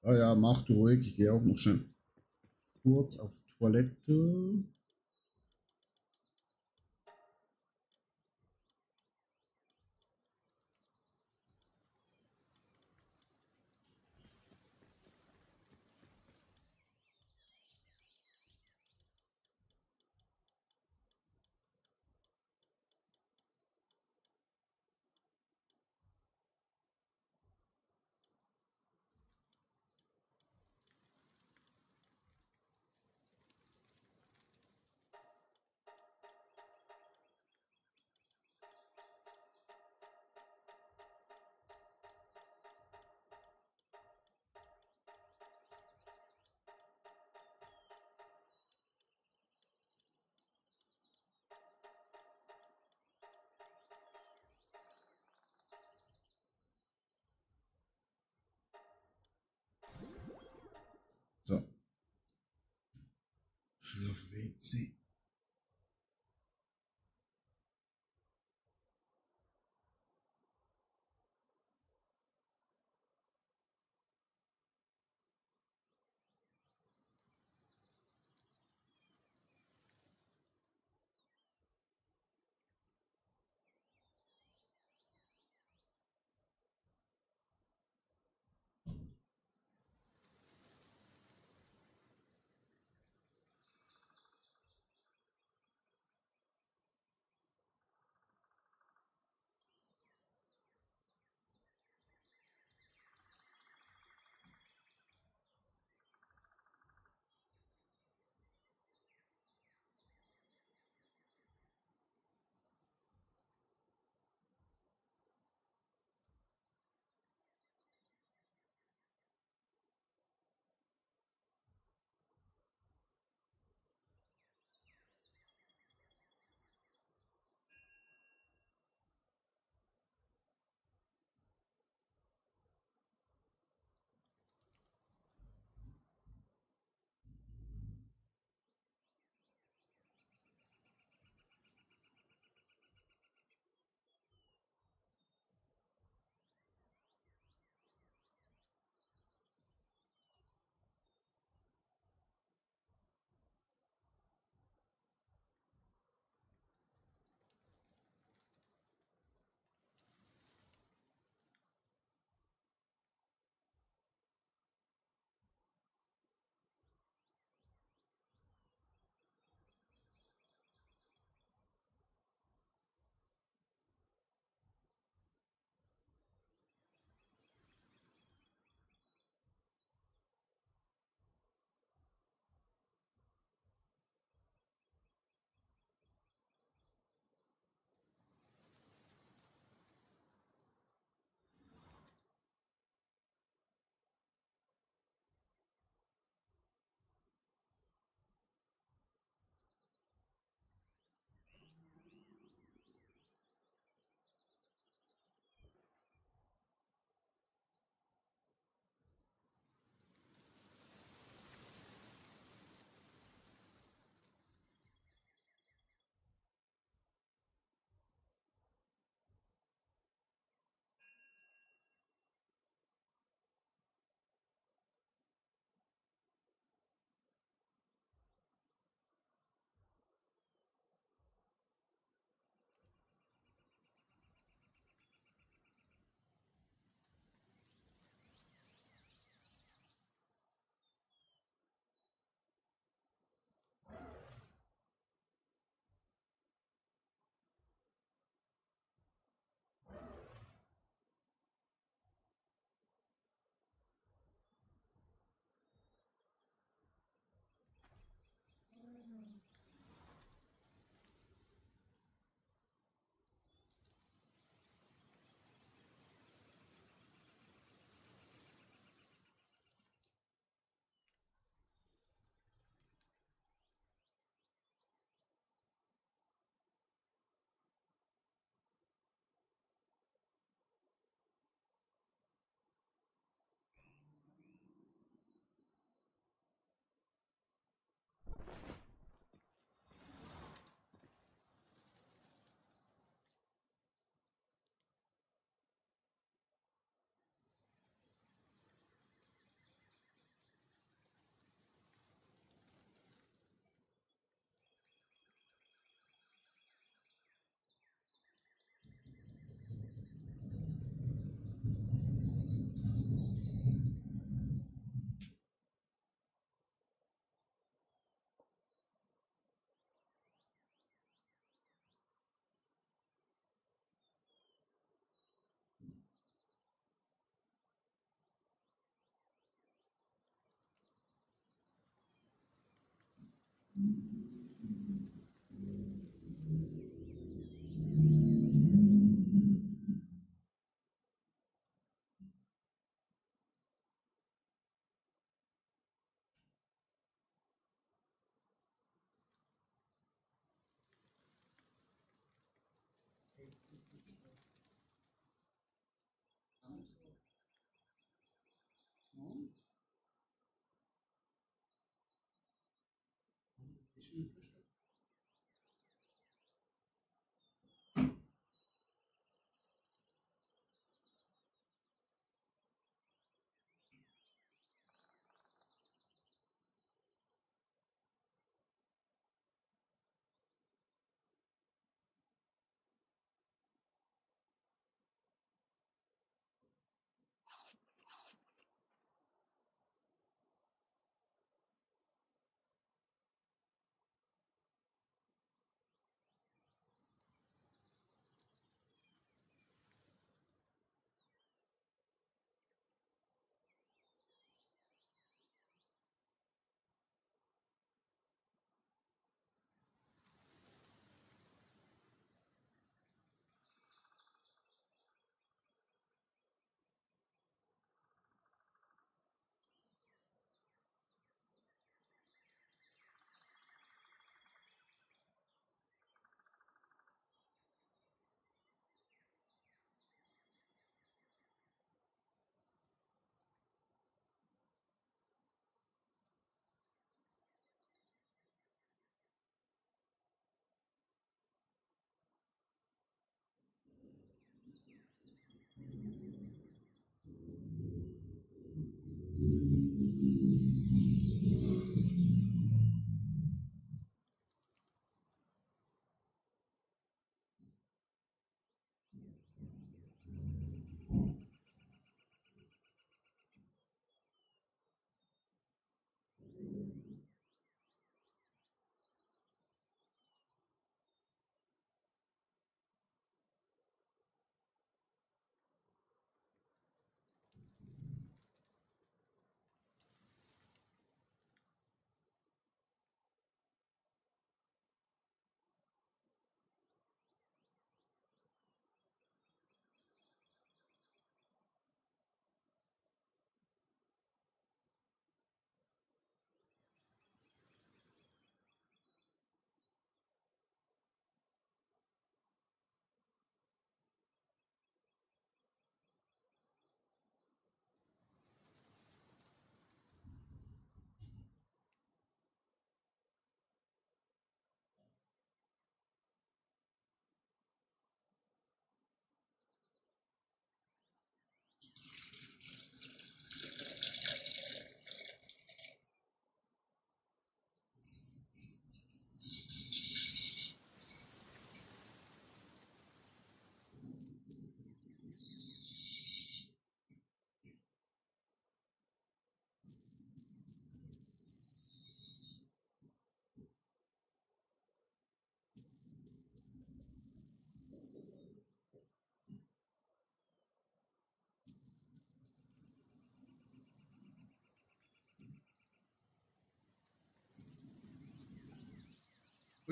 Ah ja, mach du ruhig. Ich gehe auch noch schnell kurz auf Toilette. will auf WC.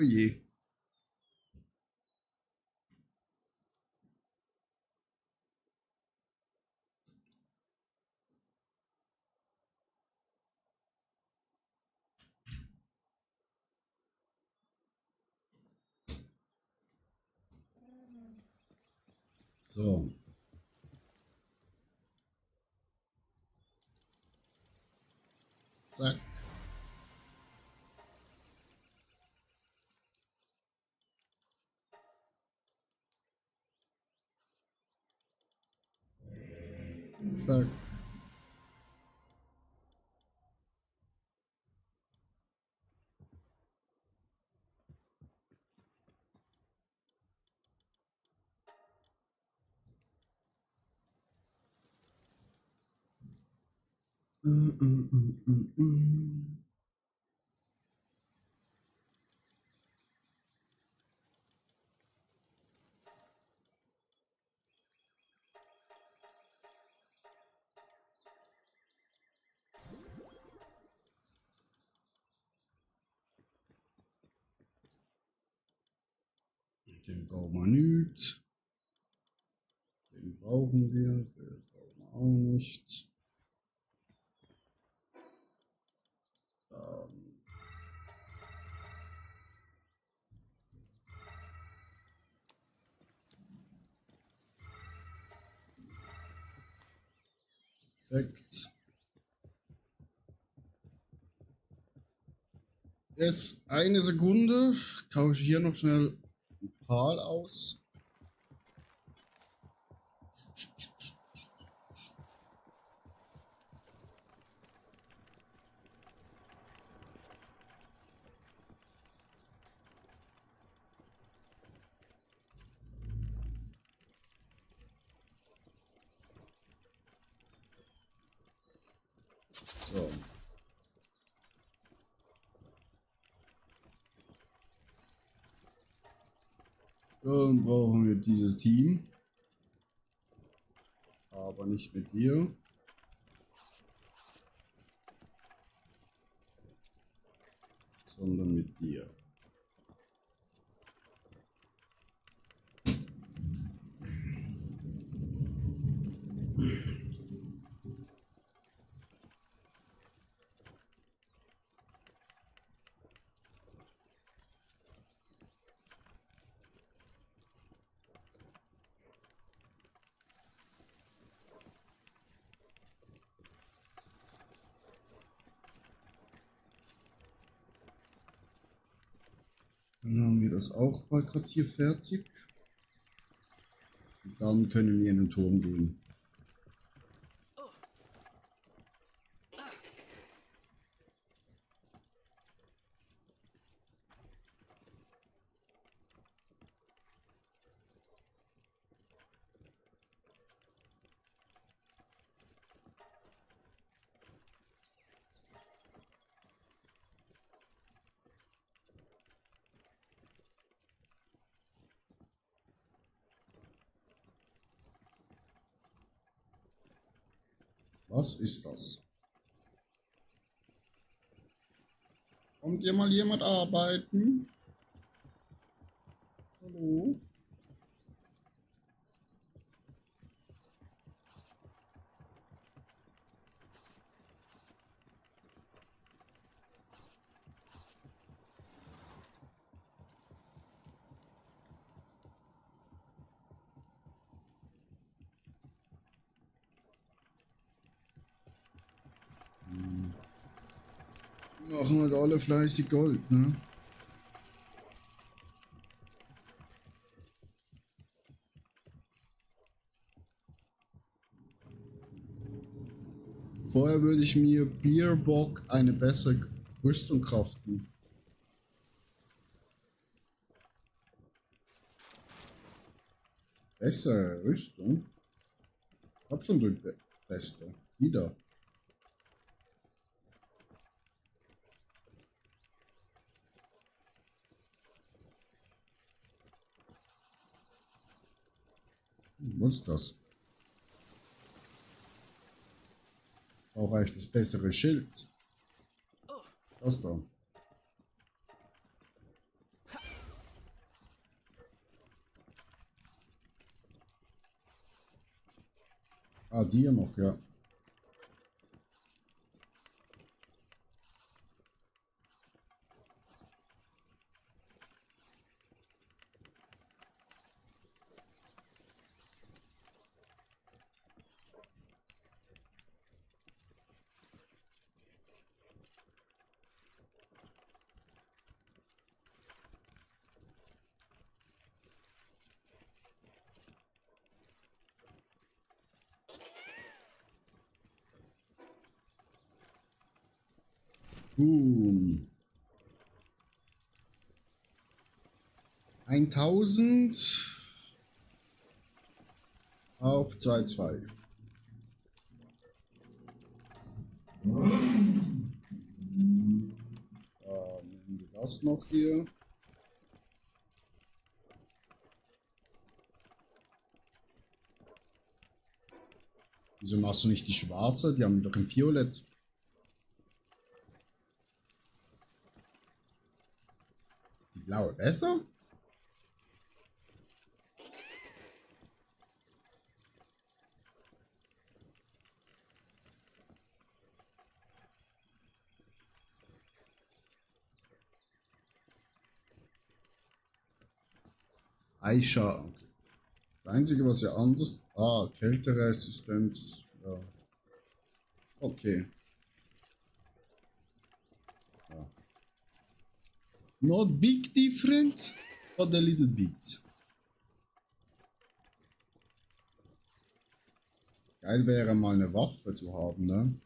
Oh je. So. Zack. Zack. Den brauchen wir nicht. Den brauchen wir. Den brauchen wir auch nicht. Perfekt. Jetzt eine Sekunde. Tausche hier noch schnell ein Pal aus. So. Dann brauchen wir dieses Team. Aber nicht mit dir. Sondern mit dir. Dann haben wir das auch bald gerade hier fertig. Und dann können wir in den Turm gehen. Was ist das? Kommt hier mal jemand arbeiten? Hallo? Machen halt alle fleißig Gold, ne? Vorher würde ich mir Bierbock eine bessere Rüstung craften. Bessere Rüstung? Ich hab schon die beste. Die da. Was ist das? Auch eigentlich das bessere Schild. Das da. Ah, die hier noch, ja. Boom. 1000 auf 2,2. Nehmen wir das noch hier. Wieso machst du nicht die schwarze? Die haben doch ein Violett. Die blaue besser? Aisha. Das Einzige, was ja anders... Ah, Kälteresistenz. Ja. Okay. Ja. Not big different, but a little bit. Geil wäre mal eine Waffe zu haben, ne?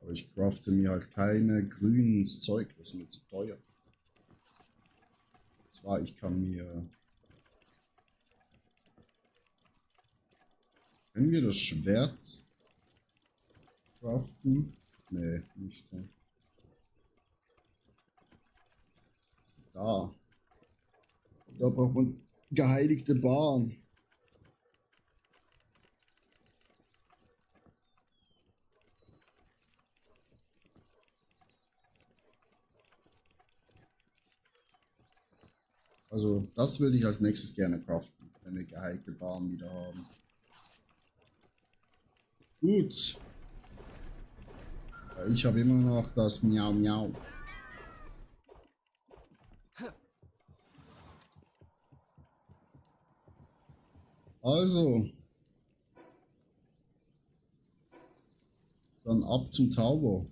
Aber ich crafte mir halt keine grünes Zeug, das ist mir zu teuer. Zwar, ich kann mir... Können wir das Schwert craften? Nee, nicht. Ne? Da. Da braucht man geheiligte Bahn. Also, das würde ich als nächstes gerne craften, wenn wir geheiligte Bahn wieder haben. Gut. Ich habe immer noch das Miau Miau. Also. Dann ab zum Tower.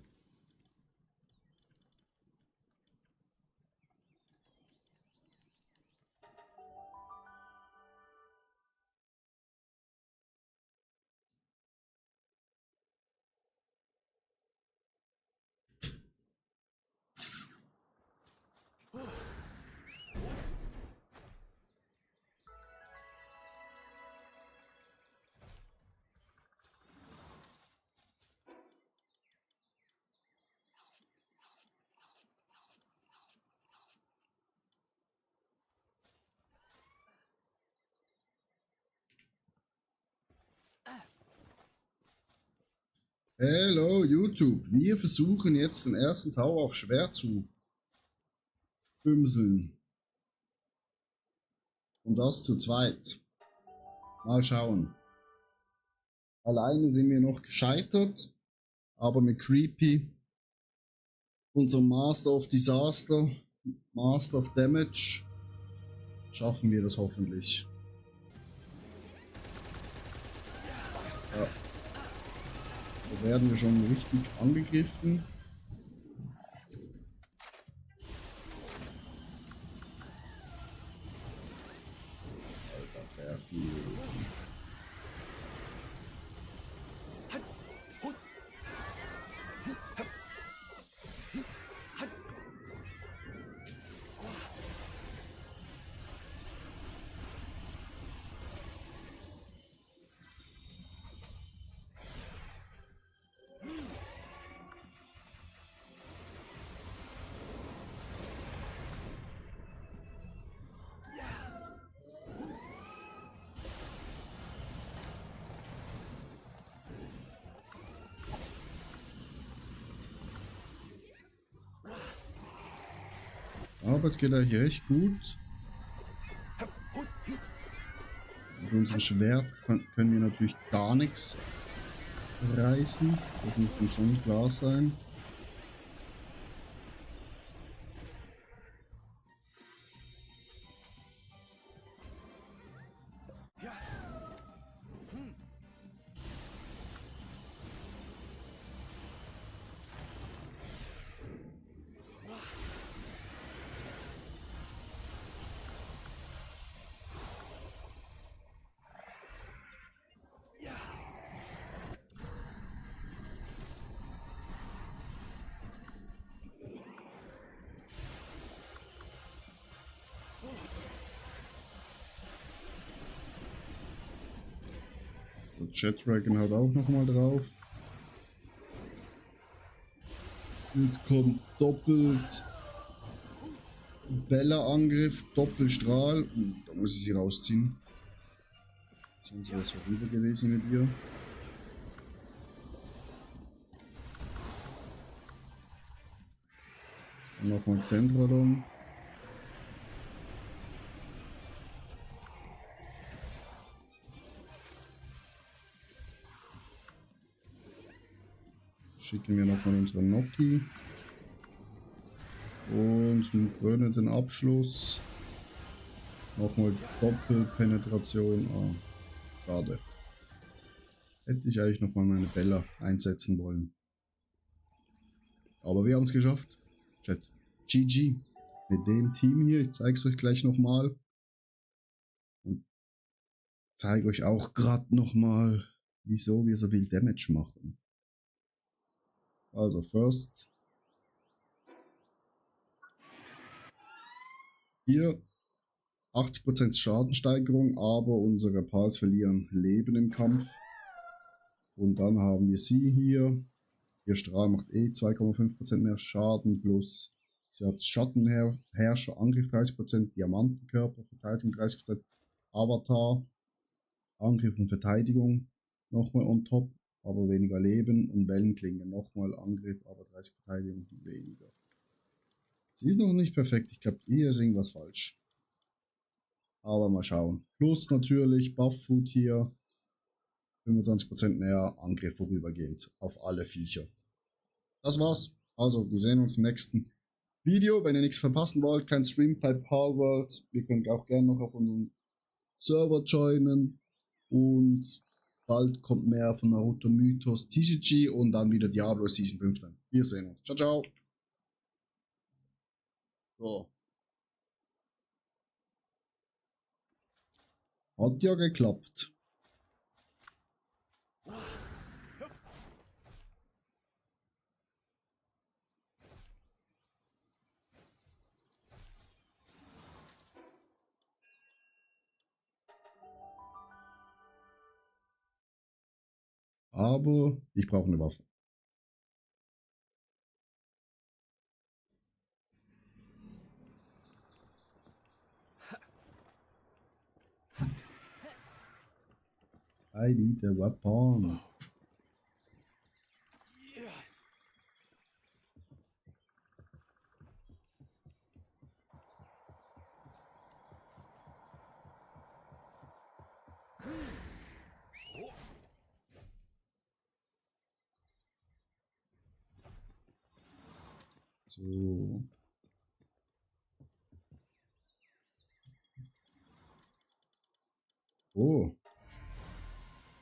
Hello YouTube, wir versuchen jetzt den ersten Tower auf schwer zu bümseln. Und das zu zweit. Mal schauen. Alleine sind wir noch gescheitert, aber mit Creepy, unserem Master of Disaster, Master of Damage, schaffen wir das hoffentlich. Ja. Da werden wir schon richtig angegriffen. Alter, sehr viel. Aber es geht eigentlich recht gut. Mit unserem Schwert können wir natürlich gar nichts reißen. Das muss uns schon klar sein. Der Jet Dragon haut auch nochmal drauf. Jetzt kommt doppelt Bella-Angriff, Doppelstrahl. Da muss ich sie rausziehen. Sonst wäre es vorüber gewesen mit ihr. Dann nochmal Zentradon. Schicken wir nochmal unseren Noki. Und einen krönenden Abschluss. Nochmal Doppelpenetration. Ah, schade. Hätte ich eigentlich nochmal meine Bella einsetzen wollen. Aber wir haben es geschafft. Chat. GG. Mit dem Team hier. Ich zeige es euch gleich nochmal. Und zeige euch auch gerade nochmal, wieso wir so viel Damage machen. Also first. Hier 80% Schadensteigerung, aber unsere Pals verlieren Leben im Kampf. Und dann haben wir sie hier. Ihr Strahl macht 2,5% mehr Schaden, plus sie hat Schattenherrscher, Angriff 30%, Diamantenkörper, Verteidigung 30%, Avatar, Angriff und Verteidigung nochmal on top, aber weniger Leben, und Wellenklinge nochmal Angriff, aber 30 Verteidigung weniger. Sie ist noch nicht perfekt, ich glaube, hier ist irgendwas falsch. Aber mal schauen. Plus natürlich Buff-Food hier. 25% mehr Angriff vorübergehend auf alle Viecher. Das war's. Also, wir sehen uns im nächsten Video. Wenn ihr nichts verpassen wollt, kein Stream bei Palworld. Ihr könnt auch gerne noch auf unseren Server joinen. Und bald kommt mehr von Naruto Mythos TCG und dann wieder Diablo Season 15. Wir sehen uns. Ciao, ciao. So. Hat ja geklappt. Aber ich brauche eine Waffe. I need a weapon. So. Oh.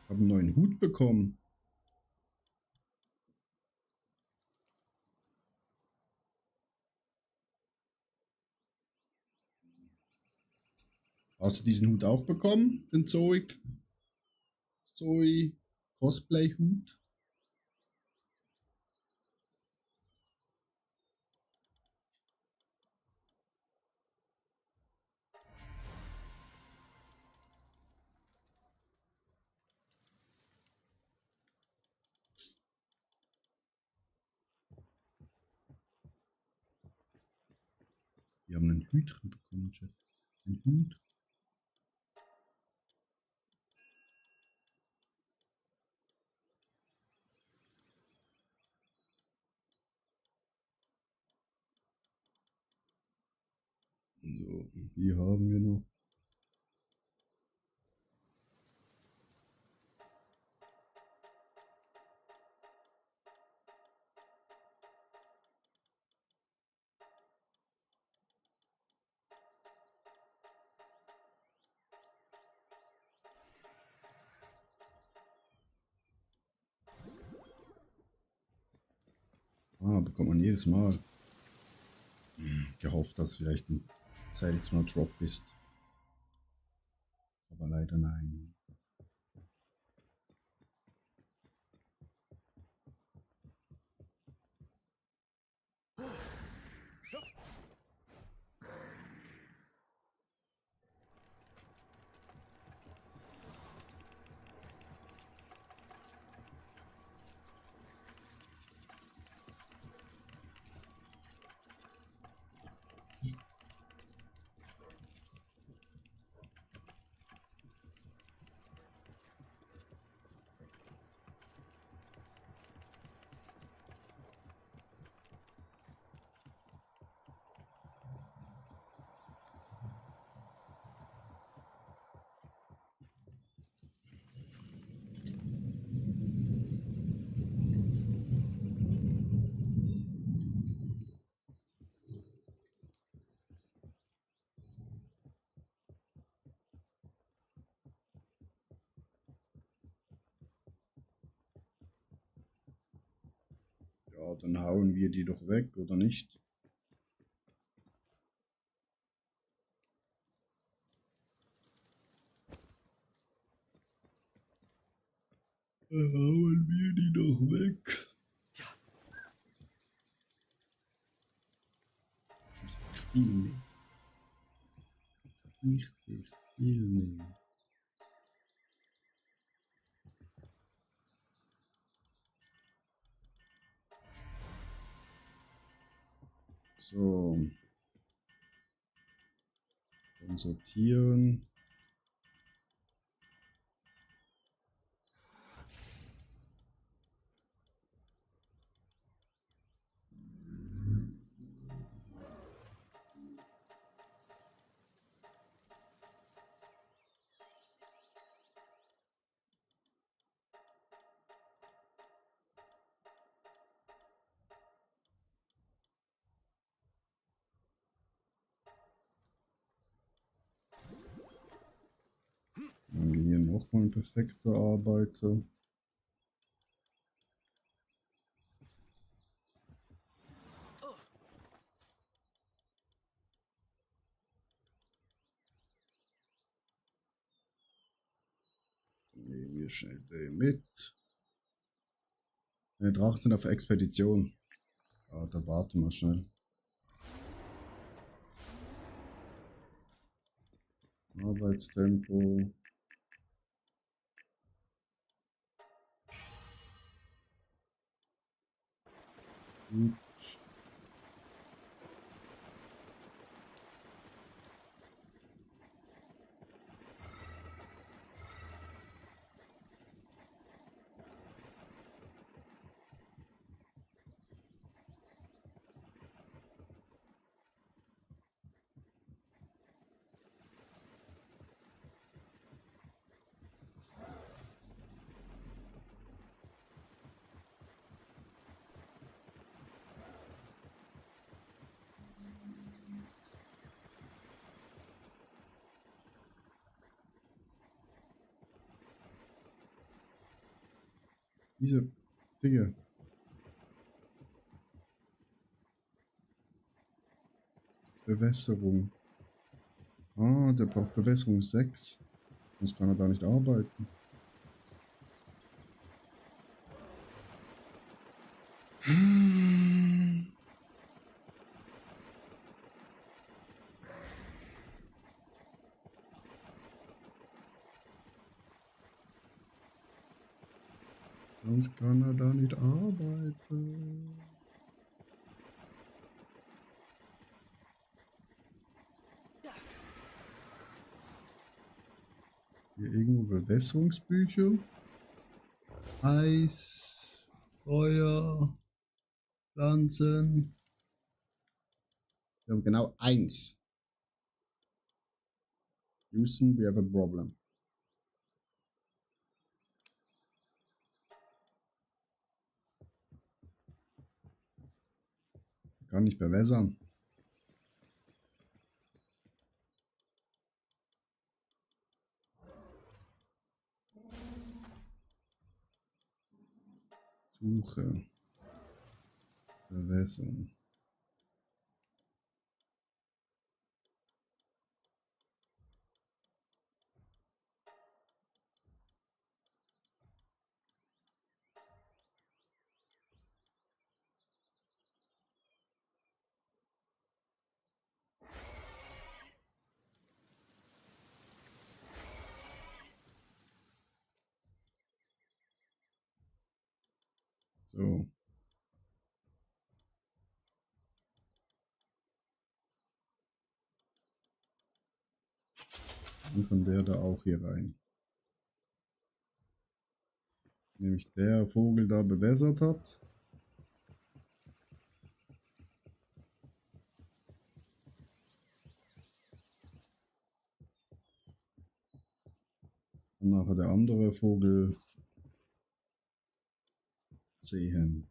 Ich habe einen neuen Hut bekommen. Hast du diesen Hut auch bekommen? Den Zoe Cosplay-Hut? Wir haben einen Hütchen bekommen, Chat. Ein Hut. So, hier haben wir noch. Ah, bekommt man jedes Mal. Gehofft, dass es vielleicht ein seltener Drop ist. Aber leider nein. Ja, dann hauen wir die doch weg, oder nicht? Dann hauen wir die doch weg. Viel mehr. Richtig viel mehr. So. Dann sortieren. Dann haben wir hier nochmal ein perfekter Arbeiter. Dann nehmen wir schnell den mit. Die Drachen sind auf Expedition. Ja, da warten wir schnell. Arbeitstempo. Gut. Diese Dinge. Bewässerung. Ah, der braucht Bewässerung 6. Sonst kann er da nicht arbeiten. Sonst kann er da nicht arbeiten. Hier irgendwo Bewässerungsbücher. Eis, Feuer, Pflanzen. Wir haben genau 1. Houston, we have a problem. Kann nicht bewässern. Suche. Bewässern. So. Und von der da auch hier rein. Nämlich der Vogel da bewässert hat. Und nachher der andere Vogel sehen.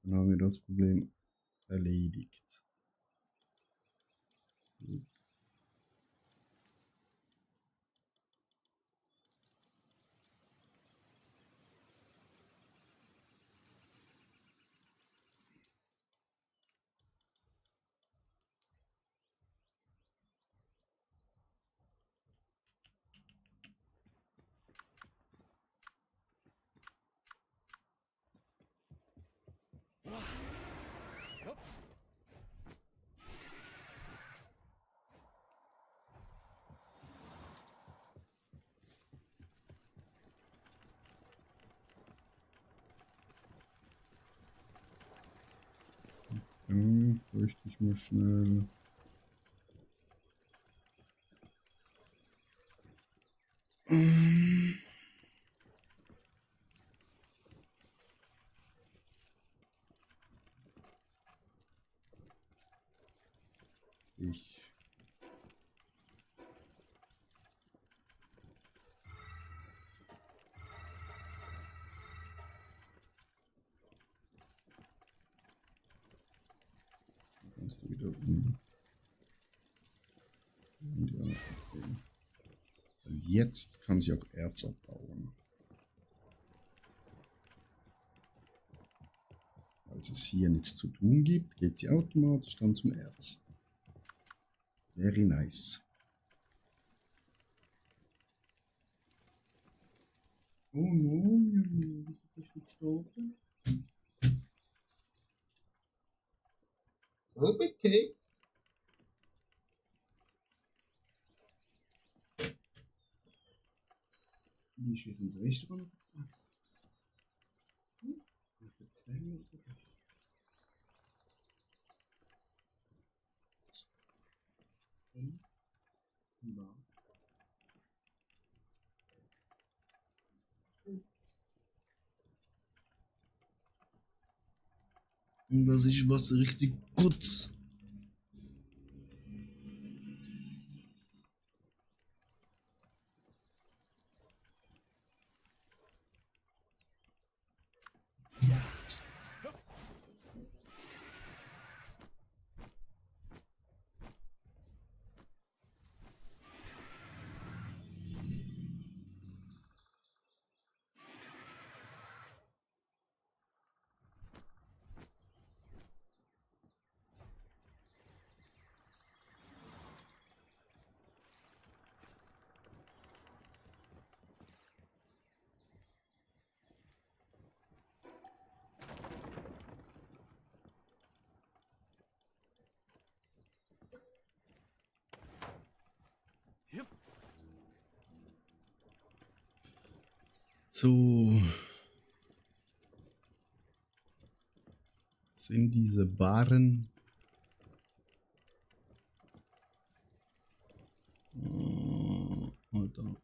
Dann haben wir das Problem erledigt. Gut. Bräuchte ich mal schnell. Ich. Kannst du wieder um. Ja, okay. Und jetzt kann sie auch Erz abbauen. Als es hier nichts zu tun gibt, geht sie automatisch dann zum Erz. Very nice. Oh no, wieso bist du gestorben? Okay. Wie ist jetzt ins Restaurant gesessen? Was erzählen wir? Ja. Und das ist was richtig Gutes. So. Sind diese Barren. Oh, Alter.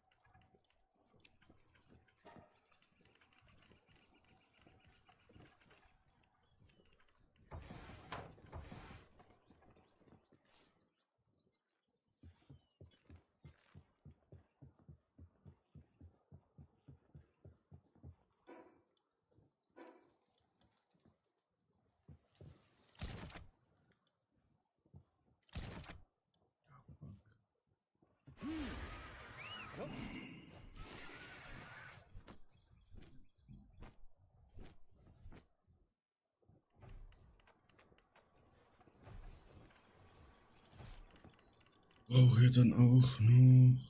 Brauche ich dann auch noch.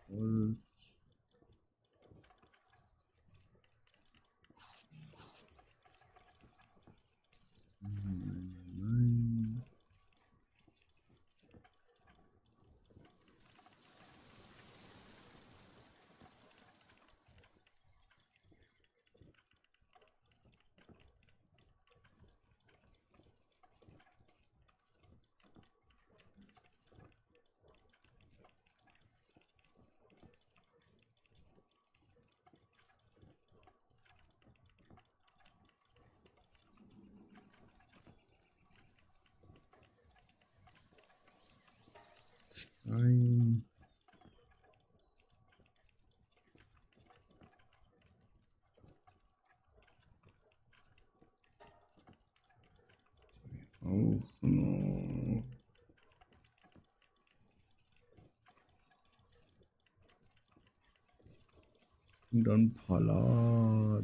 Holz. Nein. Stein. Auch noch. Und dann Palladium.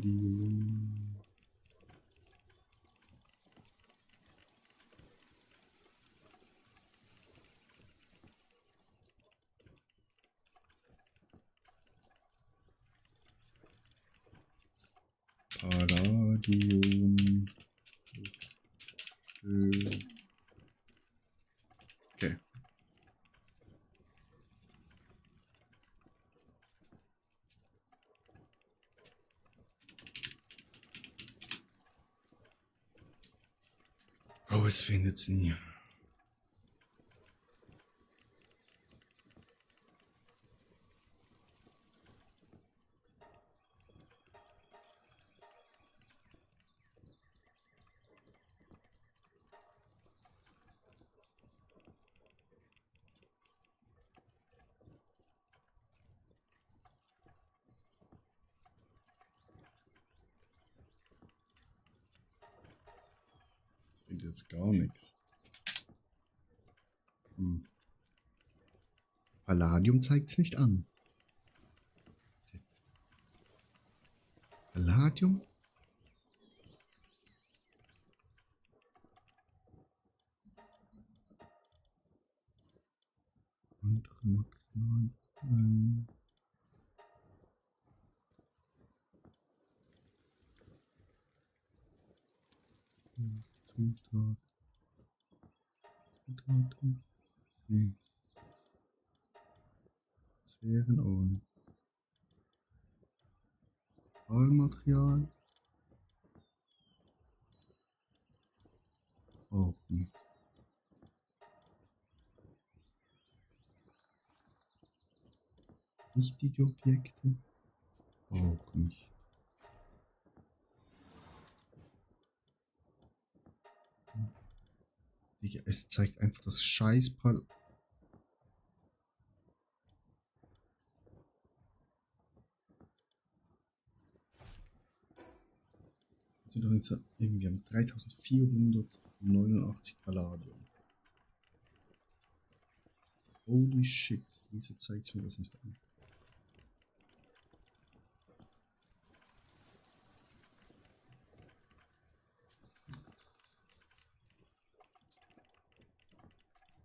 Palladium. Schön. Okay. Oh, es findet's nie. Es findet jetzt gar nichts. Palladium zeigt es nicht an. Palladium? Andere Materialien. Zutat. Zutaten. Nee. Sphären. Stahlmaterial. Auch nicht. Wichtige Objekte. Auch nicht. Es zeigt einfach das Scheißpal. Wir haben 3489 Palladium. Holy shit. Wieso zeigt es mir das nicht an?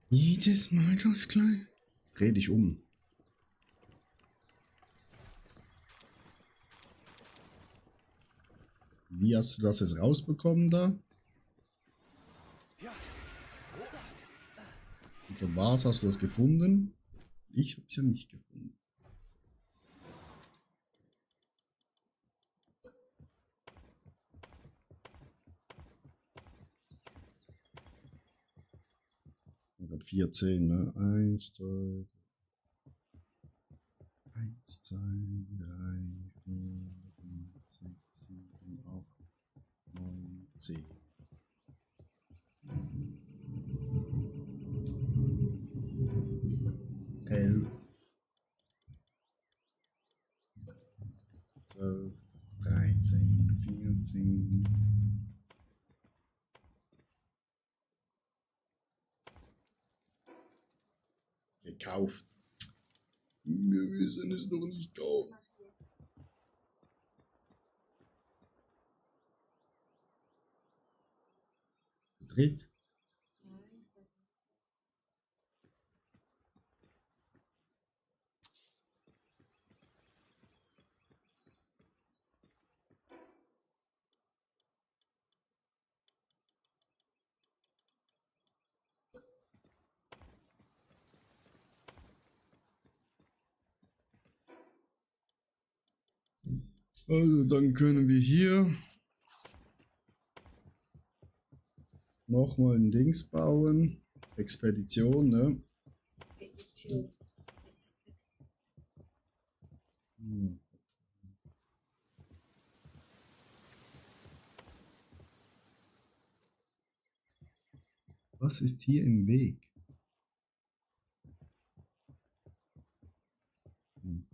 Jedes Mal das gleich. Dreh dich um. Wie hast du das jetzt rausbekommen da? Unter was hast du das gefunden? Ich habe es ja nicht gefunden. Ich habe 14, ne? 1, 2, 1, 2, 3, 4, 5, 6, 7, 8, 9, 10. 11, 12, 13, 14. Gekauft. Wir wissen es noch nicht kaufen. Dritt. Also dann können wir hier nochmal ein Dings bauen. Expedition, ne? Expedition. Hm. Was ist hier im Weg? Hm.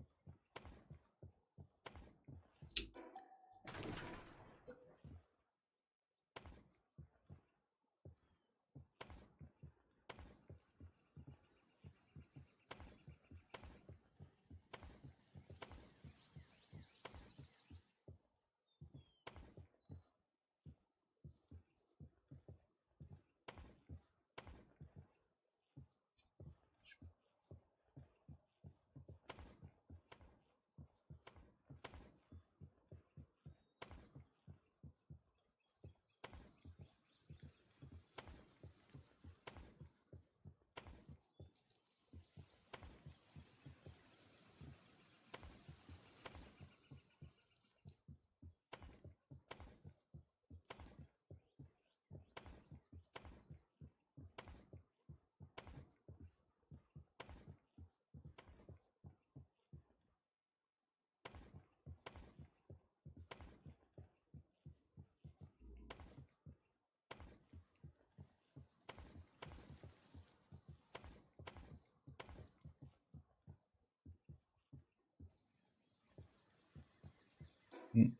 Hm.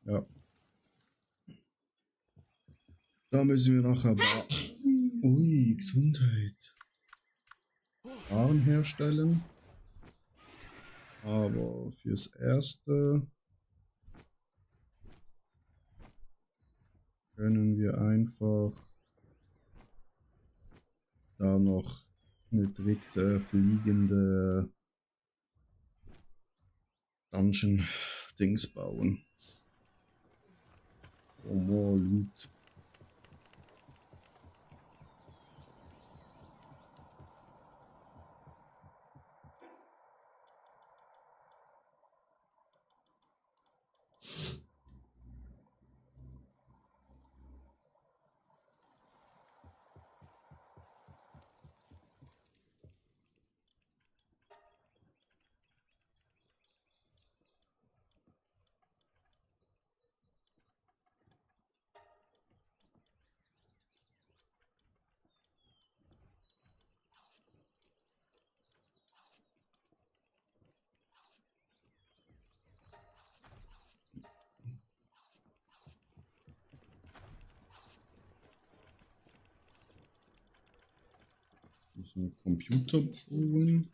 Ja. Da müssen wir nachher Ui, Gesundheit. Waren herstellen. Aber fürs Erste können wir einfach da noch eine dritte fliegende Dungeon-Dings bauen. Oh, more Loot. Müssen Computer holen.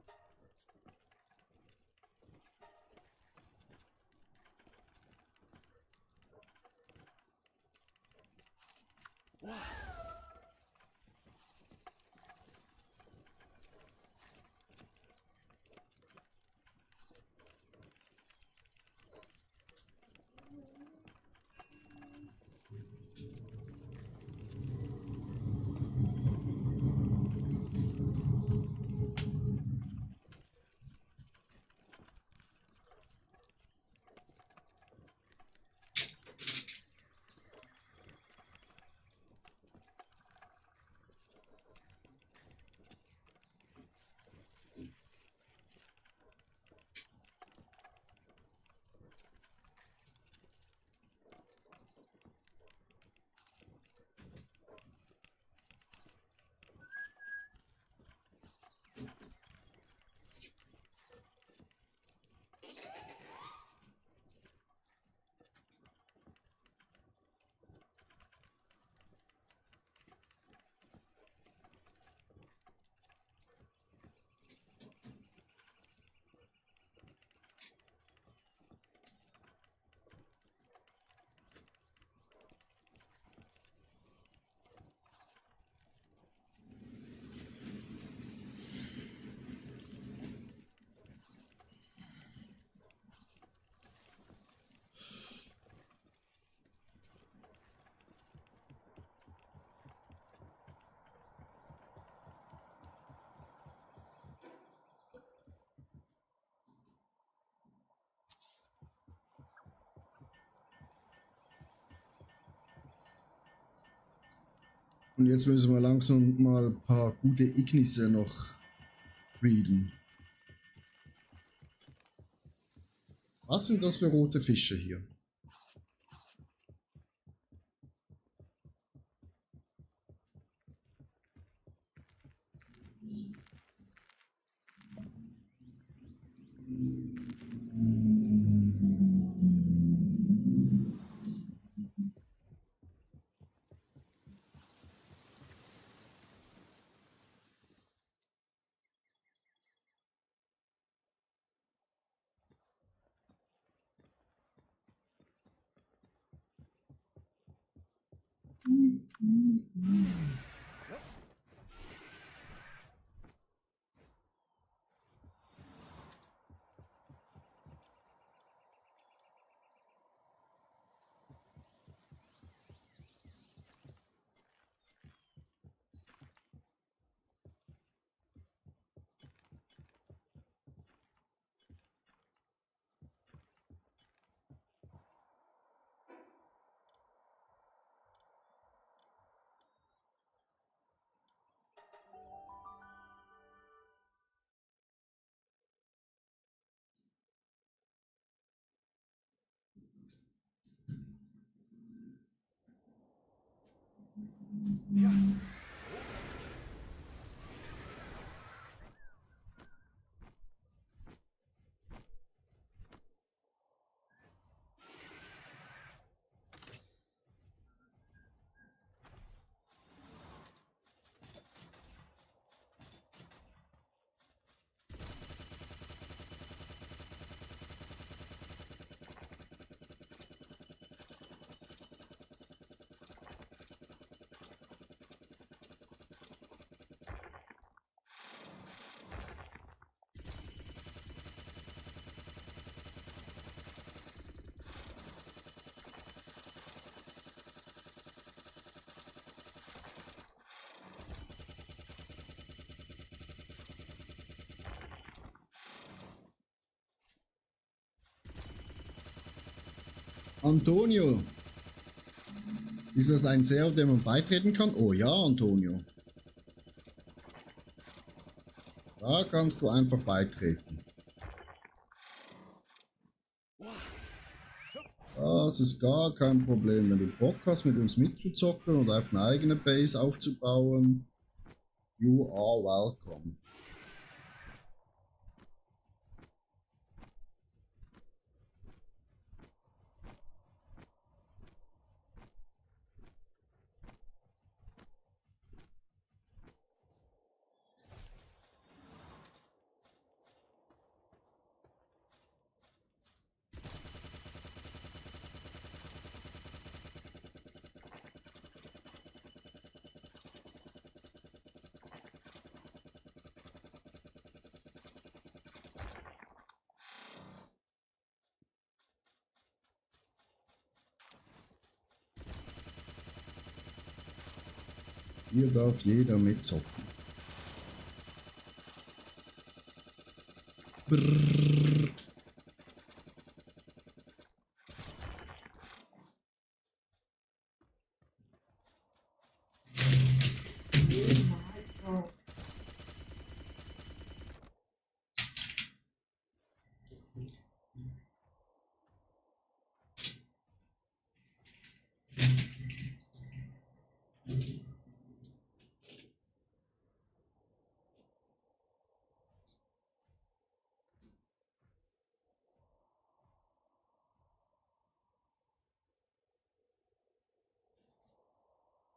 Und jetzt müssen wir langsam mal ein paar gute Ignisse noch breeden. Was sind das für rote Fische hier? Antonio. Ist das ein Server, dem man beitreten kann? Oh ja, Antonio. Da kannst du einfach beitreten. Das ist gar kein Problem. Wenn du Bock hast, mit uns mitzuzocken oder auf eine eigene Base aufzubauen, you are welcome. Hier darf jeder mitzocken. Brrr.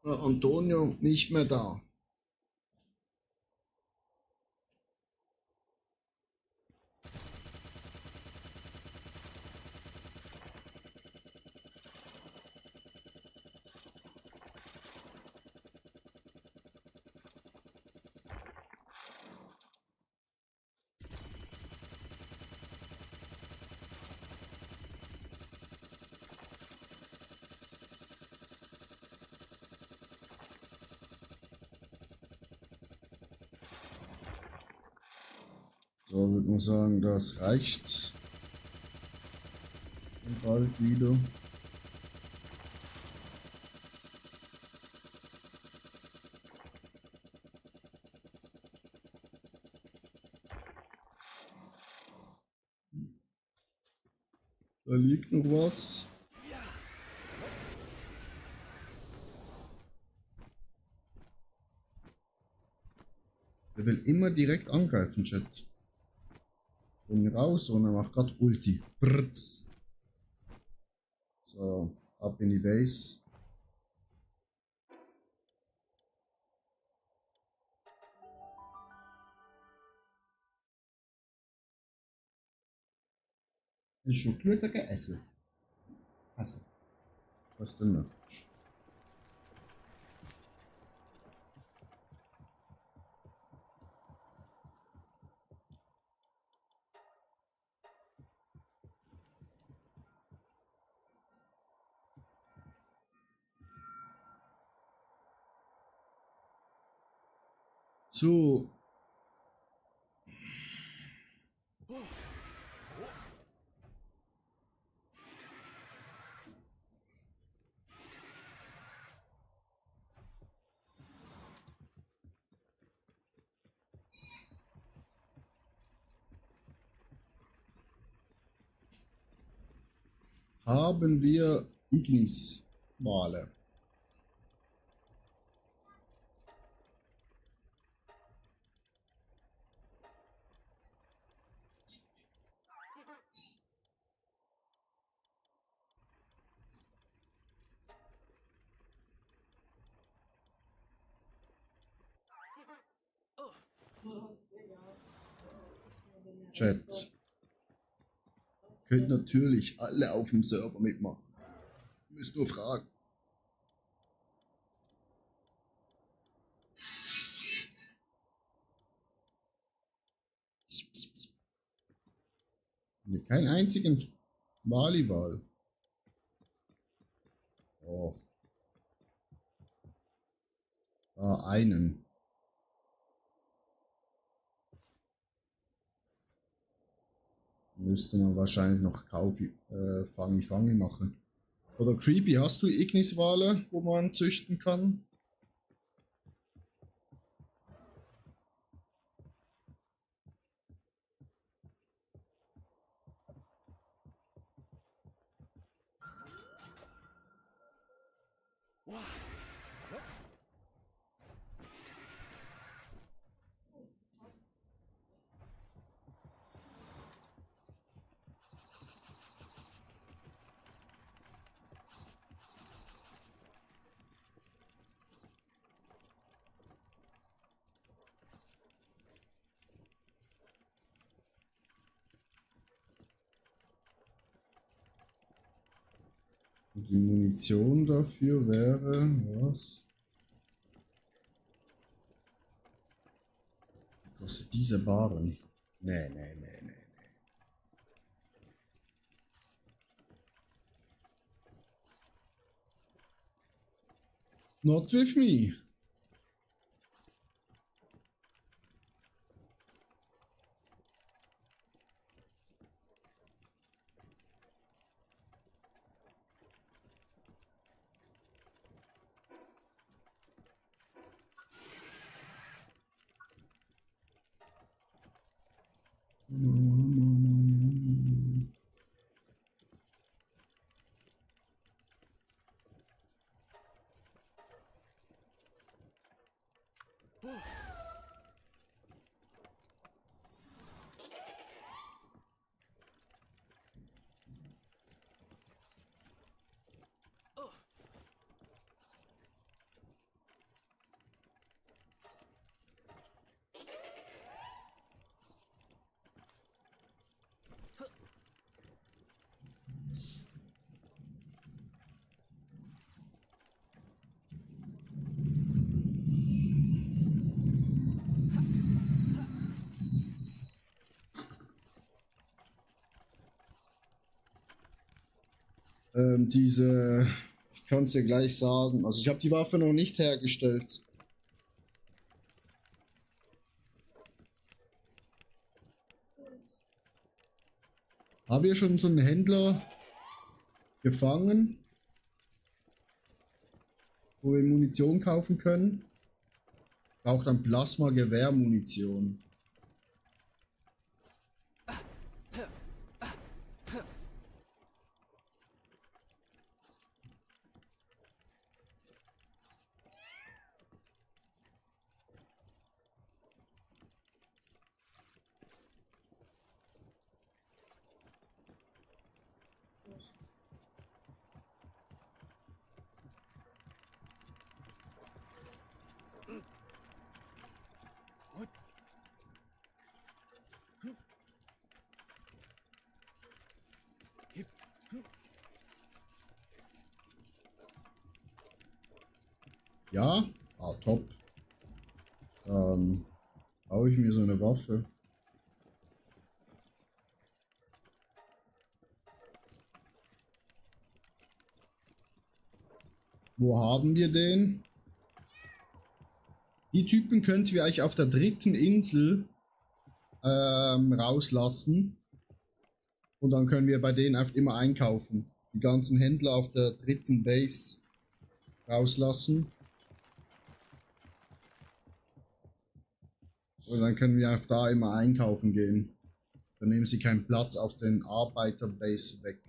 Antonio nicht mehr da. So, würde man sagen, das reicht bald wieder. Da liegt noch was. Der will immer direkt angreifen, Chat. Komm raus und er macht gerade Ulti. Brrz. So, ab in die Base. Ist schon gut gegessen. Essen. Was du möchtest. So. Haben wir Ignis-Wale. Chat. Könnt natürlich alle auf dem Server mitmachen. Müsst nur fragen. Keinen einzigen Volleyball. Oh. Einen. Müsste man wahrscheinlich noch Fangi machen. Oder Creepy, hast du Igniswale, wo man züchten kann? Die Munition dafür wäre, was? Wie kostet diese Barren? Nee, nee, nee, nee. Not with me. Ich kann es dir gleich sagen. Also ich habe die Waffe noch nicht hergestellt. Habe ihr schon so einen Händler gefangen, wo wir Munition kaufen können? Braucht dann Plasma-Gewehr-Munition. Ja? Ah, top. Dann baue ich mir so eine Waffe. Wo haben wir den? Die Typen könnten wir eigentlich auf der dritten Insel rauslassen. Und dann können wir bei denen einfach immer einkaufen. Die ganzen Händler auf der dritten Base rauslassen. Und dann können wir auch da immer einkaufen gehen. Dann nehmen sie keinen Platz auf den Arbeiterbase weg.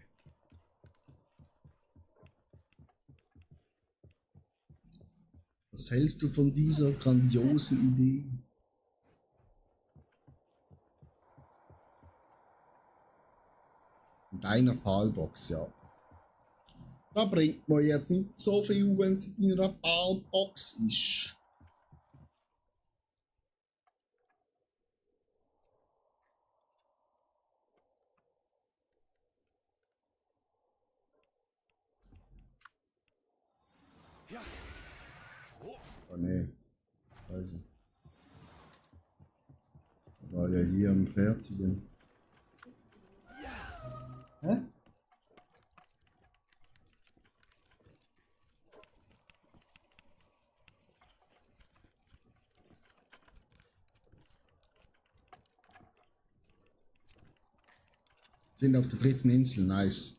Was hältst du von dieser grandiosen Idee? In deiner PAL-Box, ja. Da bringt man jetzt nicht so viel, wenn es in einer PAL-Box ist. Oh ne. Also. War ja hier am Fertigen. Hä? Sind auf der dritten Insel, nice.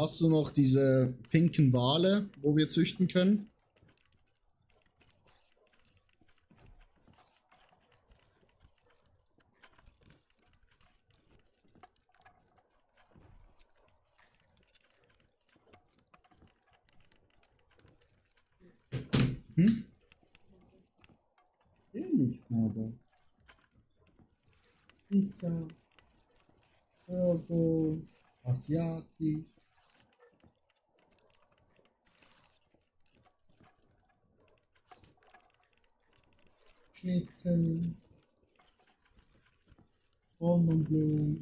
hast du noch diese pinken Wale, wo wir züchten können. Hm? Nichts, aber. Pizza, Burger, Asiatisch. Schnitzel, Cordon Bleu.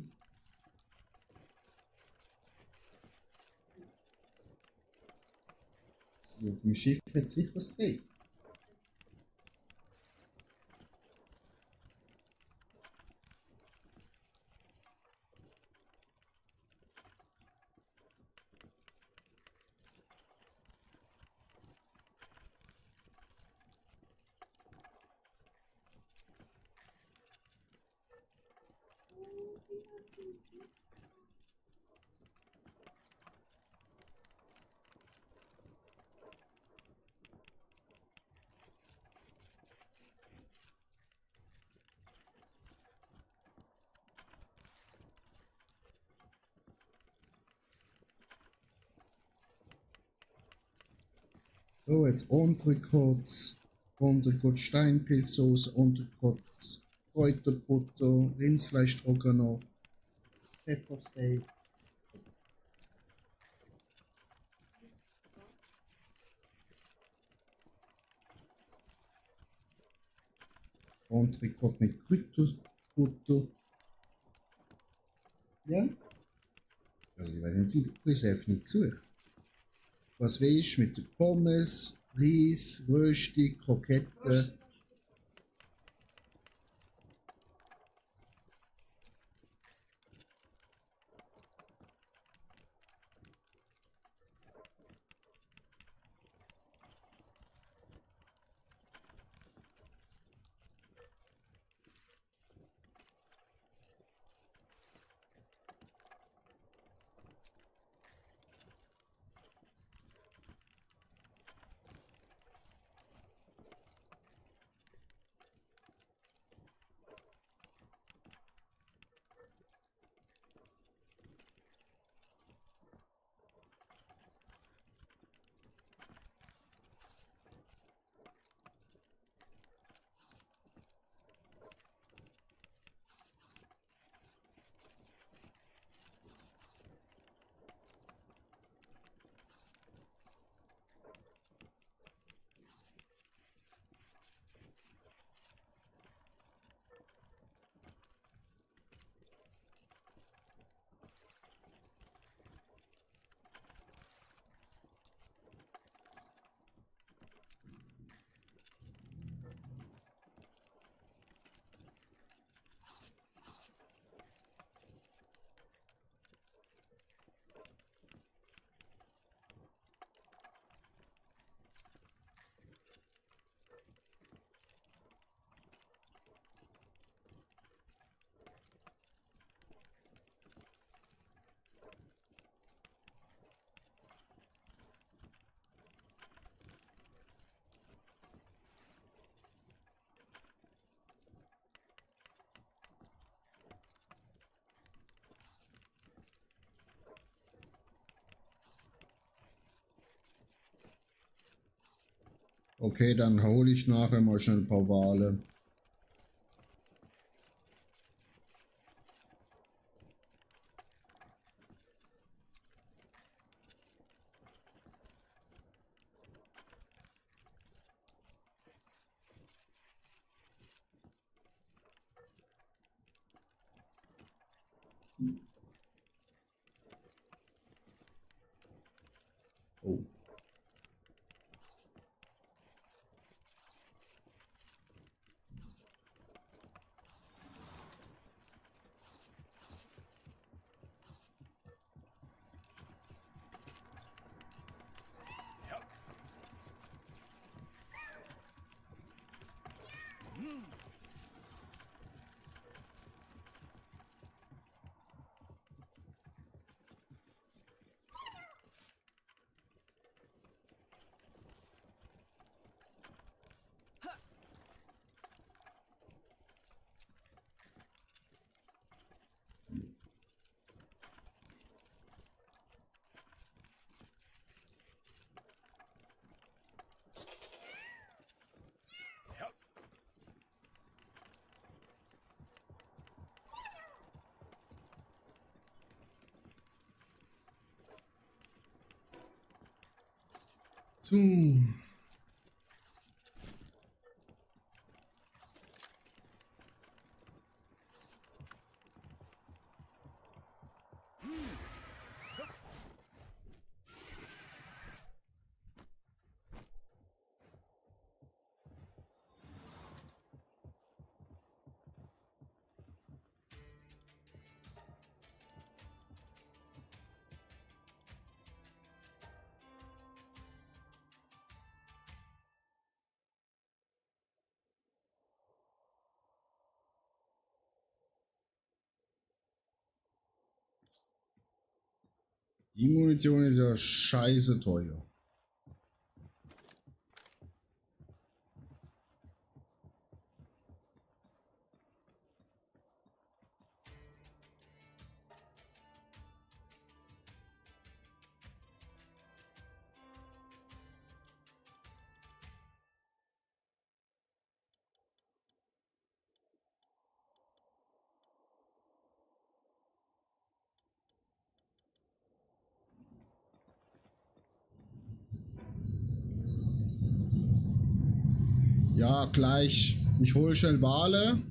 Ja, im Schiff wird sicher Steak. So, jetzt Entrecote, Entrecote Steinpilzsoße, Entrecote Kräuterbutter, Rindsfleisch Stroganoff, Peppersteak. Entrecote mit Kräuterbutter. Ja? Also ich weiß nicht, wie du es einfach nicht gesucht. Was willst du mit der Pommes, Reis, Rösti, Krokette? Okay, dann hole ich nachher mal schnell ein paar Wale. Oh. So. Die Munition ist ja scheiße teuer. Ja, gleich. Ich hole schnell Wale.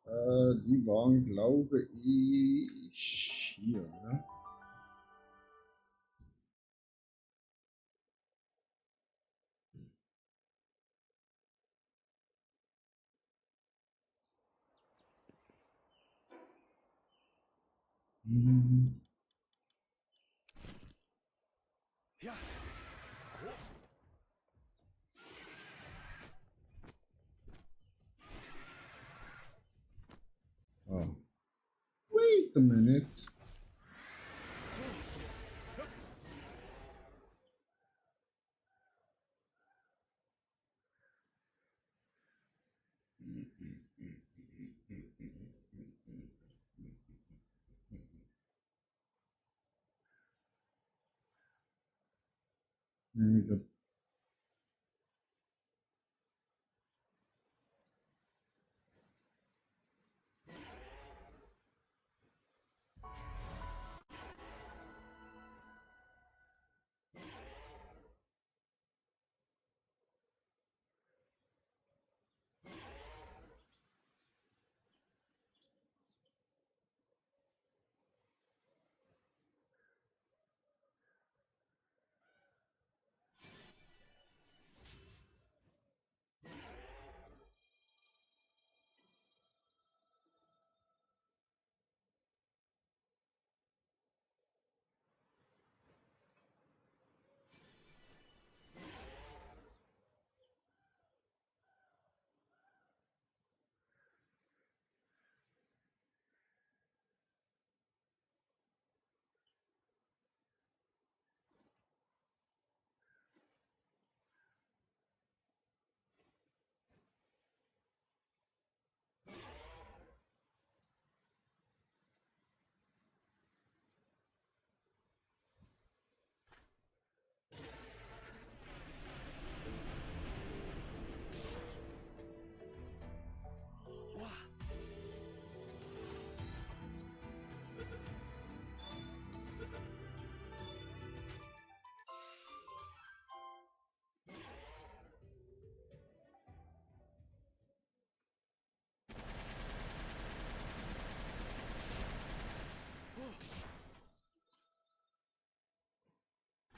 Die waren, glaube ich, hier. Ne? Mhm. Ja. Ah. Wait a minute.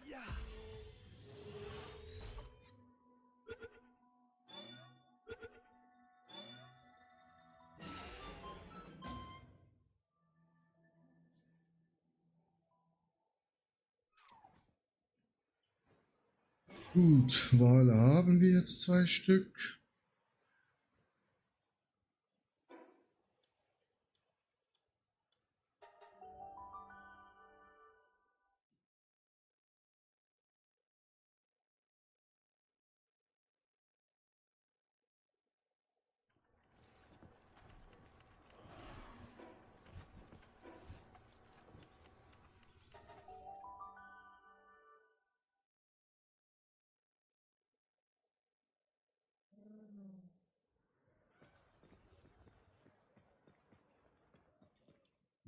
Ja. Gut, Wale haben wir jetzt 2 Stück.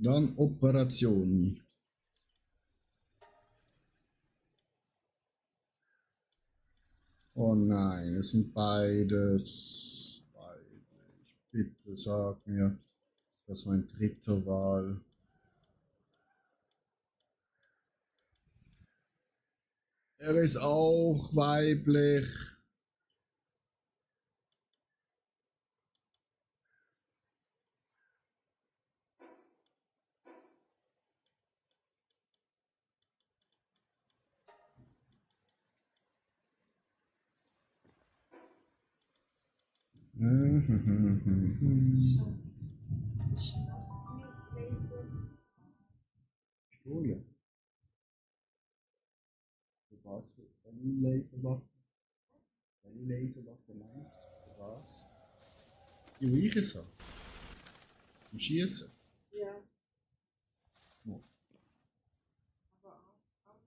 Dann Operation. Oh nein, es sind beides. Weiblich. Bitte sag mir, das war ein dritter Wahl. Er ist auch weiblich. Schatz, ist das die Laser? Stole. Für was? Wenn ich Laserwaffe? Wenn ich Laserwaffe meine? Für was? Die reichen so. Zum Schießen. Ja, Ja. aber auch.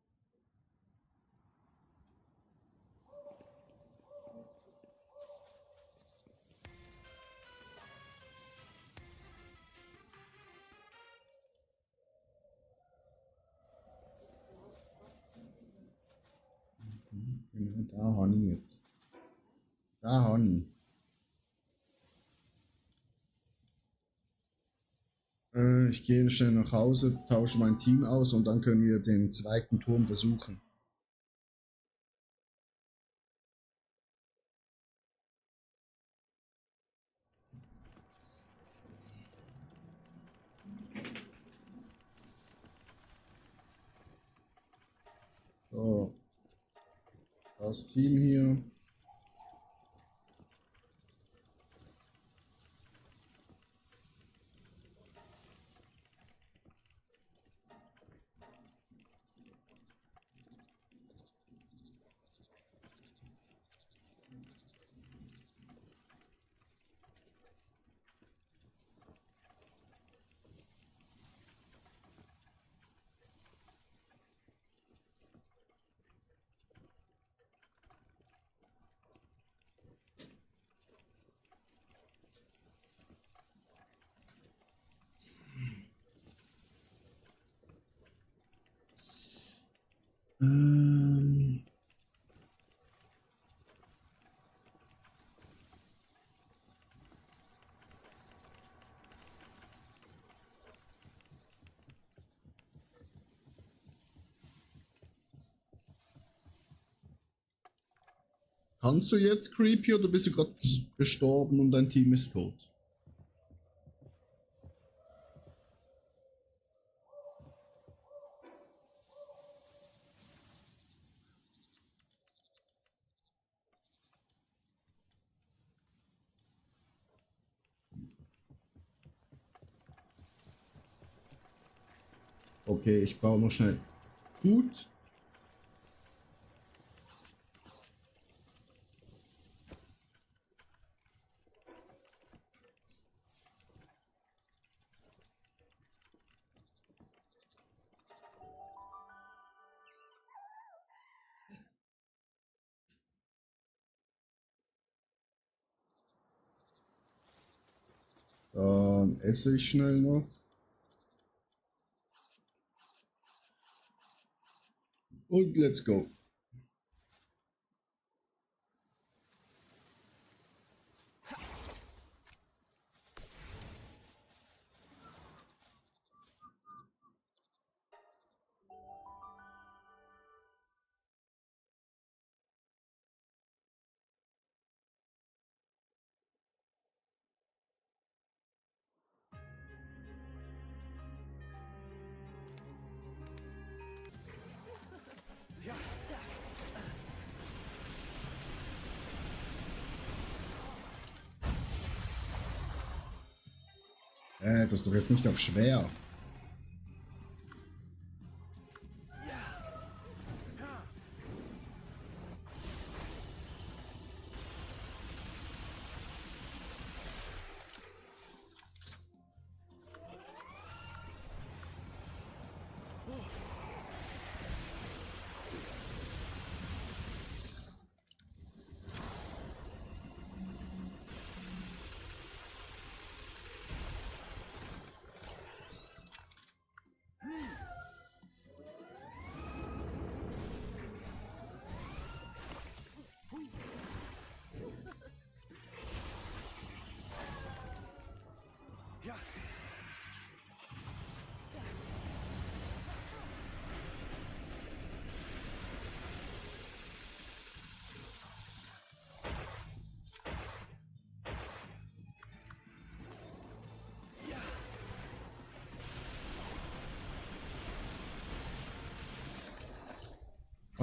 Genau, da habe ich jetzt. Da habe ich. Ich gehe schnell nach Hause, tausche mein Team aus und dann können wir den zweiten Turm versuchen. So, das Team hier. Ähm, Kannst du jetzt Creepy oder bist du gerade gestorben und dein Team ist tot? Okay, ich baue noch schnell Food. Dann esse ich schnell noch. Und let's go. Ja. Das ist doch jetzt nicht auf schwer.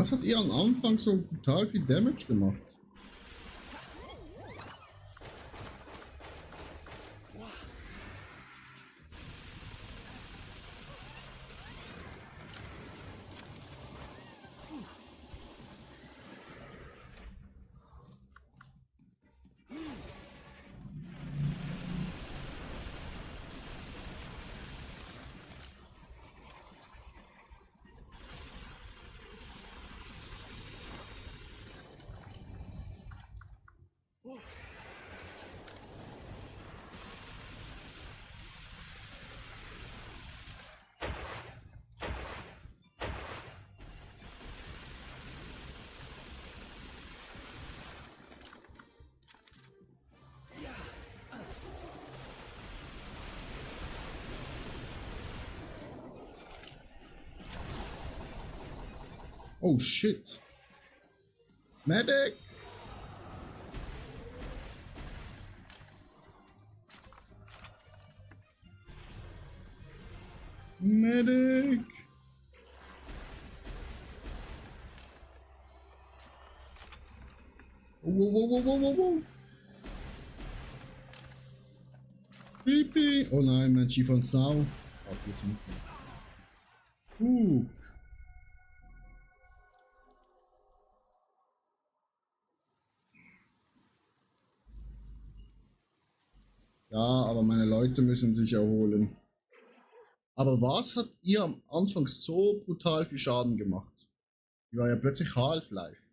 Was hat ihr am Anfang so brutal viel Damage gemacht? Oh shit. Medic! Medic! Whoa, whoa, whoa, whoa, whoa, whoa. Creepy! Oh nein, mein Chief von Sau. Auf geht's mit. Ja, aber meine Leute müssen sich erholen. Aber was hat ihr am Anfang so brutal viel Schaden gemacht? Die war ja plötzlich Half-Life.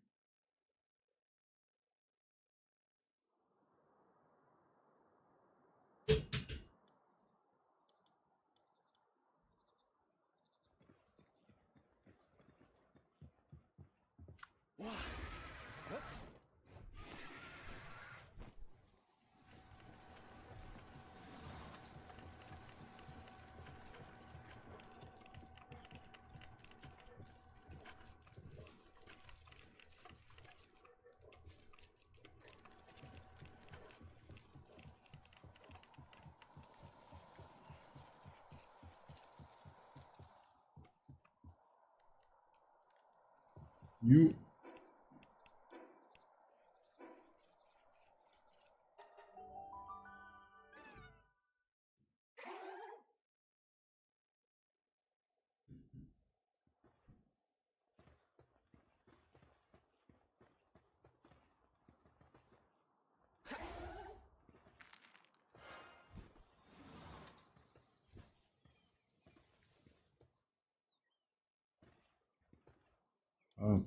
You. Ah.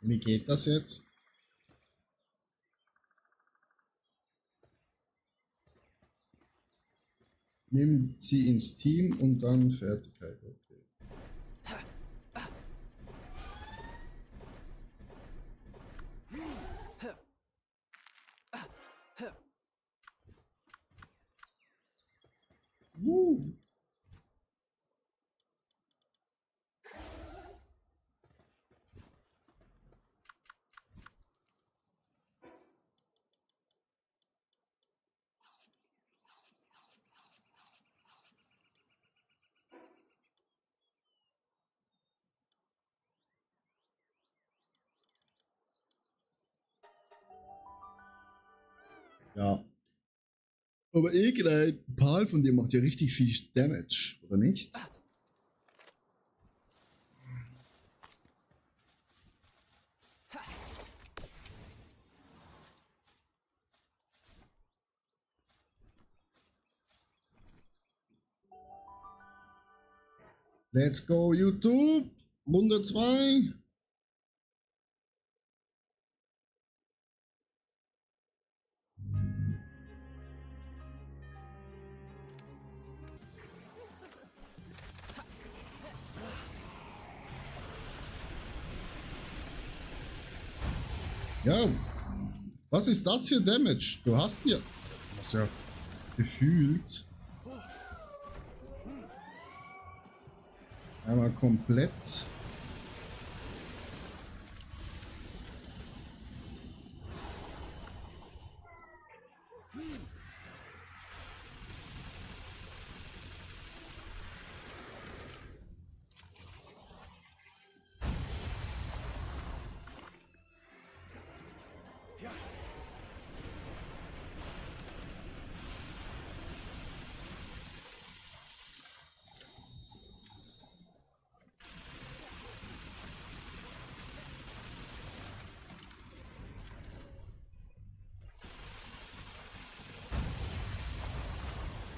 Wie geht das jetzt? Nimm sie ins Team und dann Fertigkeit. Okay. Ja. Aber irgendein Pal von dir macht ja richtig viel Damage, oder nicht? Let's go, YouTube! Runde 2. Ja, was ist das für Damage? Du hast ja gefühlt. Einmal komplett. Ja.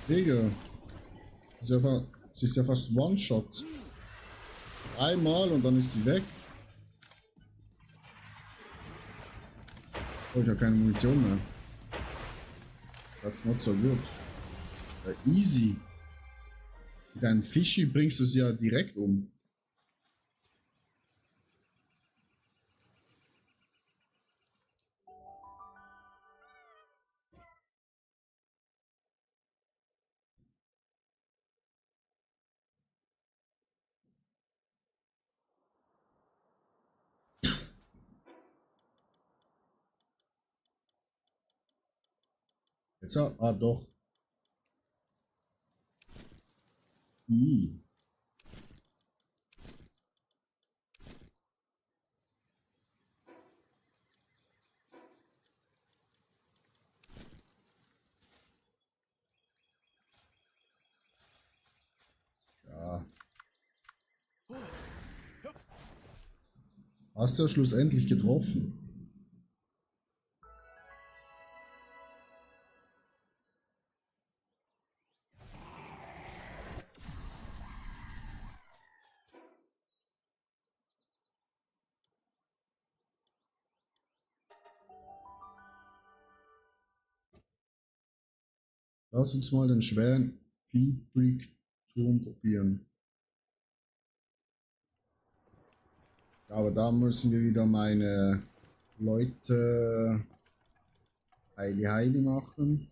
Digga. Sie ist ja fast One-Shot. Einmal und dann ist sie weg. Oh, ich habe keine Munition mehr. That's not so good. Easy. Mit einem Fischi bringst du sie ja direkt um. Jetzt, doch. I. Ja. Hast du ja schlussendlich getroffen. Lass uns mal den schweren Viehbrick-Turm probieren. Ja, aber da müssen wir wieder meine Leute Heili machen.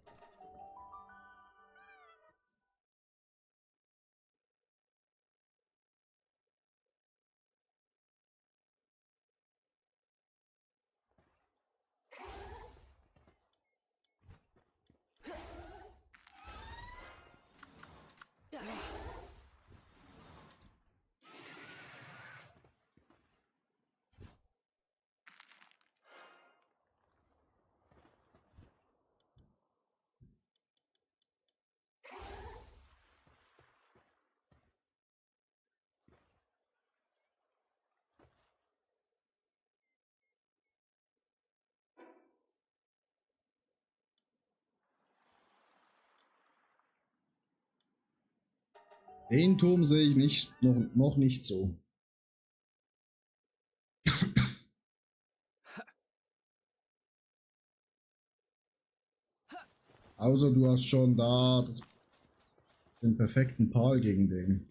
Den Turm sehe ich noch nicht so. Außer du hast schon da den perfekten Pal gegen den.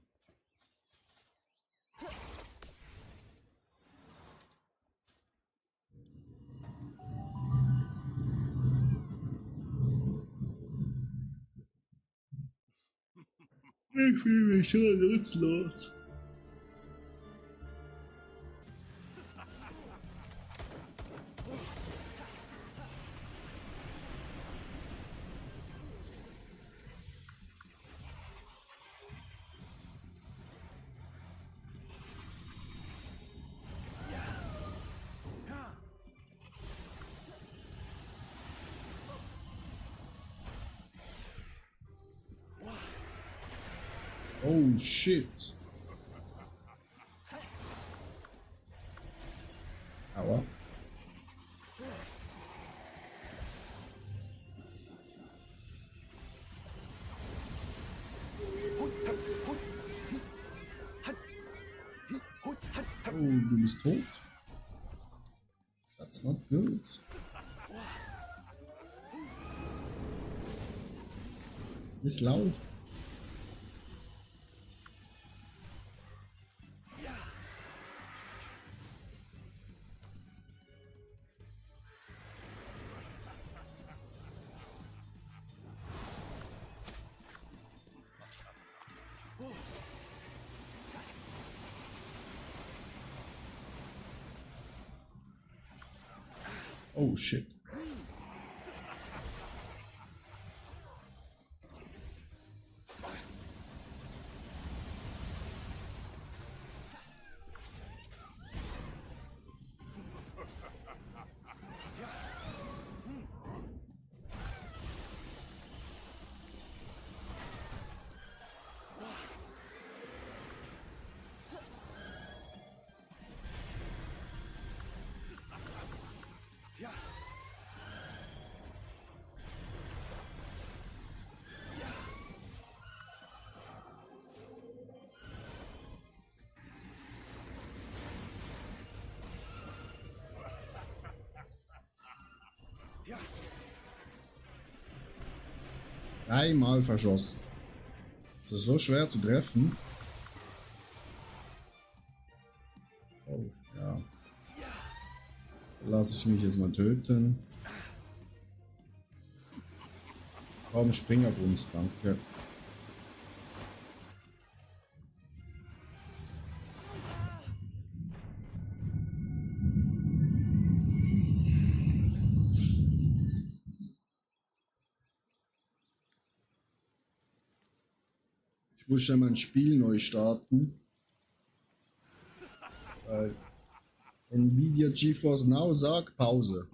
Ich fühle mich schon nutzlos. Oh shit. Aua. Oh, du bist tot. That's not good. Ist Lauf. Oh shit. Dreimal verschossen. Das ist so schwer zu treffen. Oh, ja. Lass ich mich jetzt mal töten. Komm, spring auf uns, danke. Ich muss schnell mein Spiel neu starten. Weil Nvidia GeForce Now sagt Pause.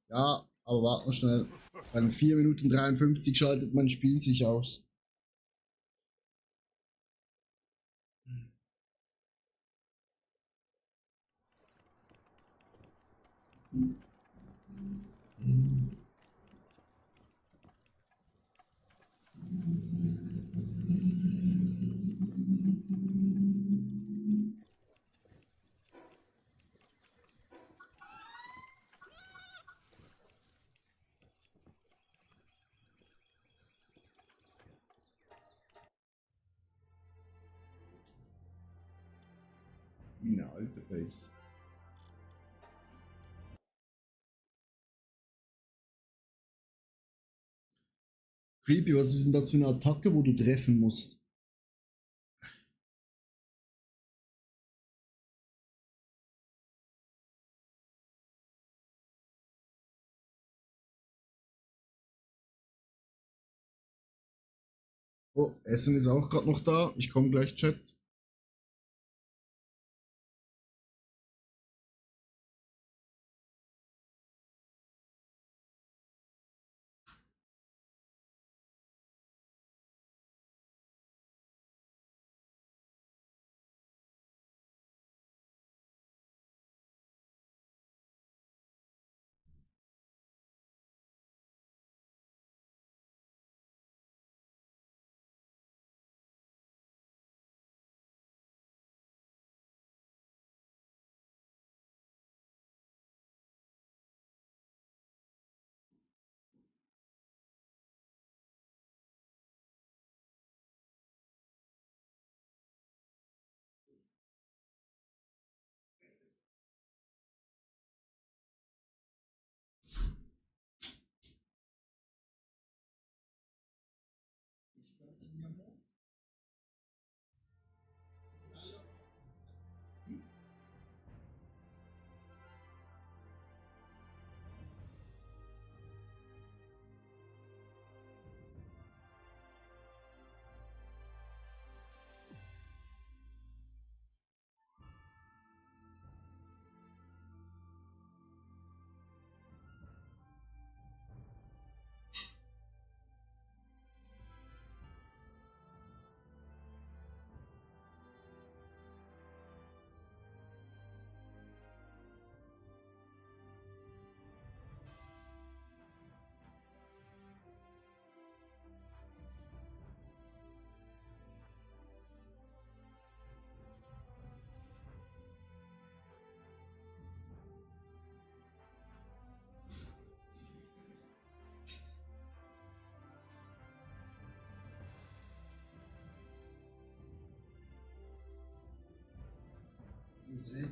Ja, aber warte noch schnell. Bei 4 Minuten 53 schaltet mein Spiel sich aus. Wie eine alte Base. Creepy, was ist denn das für eine Attacke, wo du treffen musst? Oh, Essen ist auch gerade noch da. Ich komme gleich, Chat. Musik.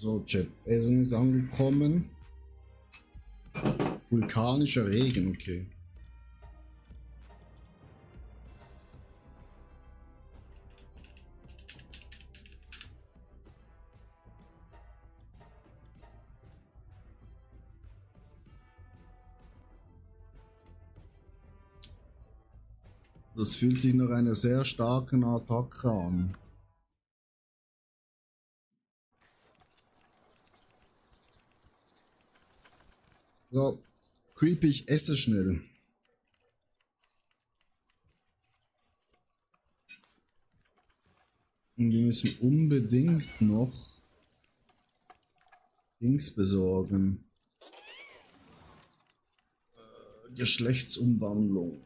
So, Chat. Essen ist angekommen. Vulkanischer Regen, okay. Das fühlt sich nach einer sehr starken Attacke an. So, creepy, ich esse schnell. Und wir müssen unbedingt noch Dings besorgen. Geschlechtsumwandlung.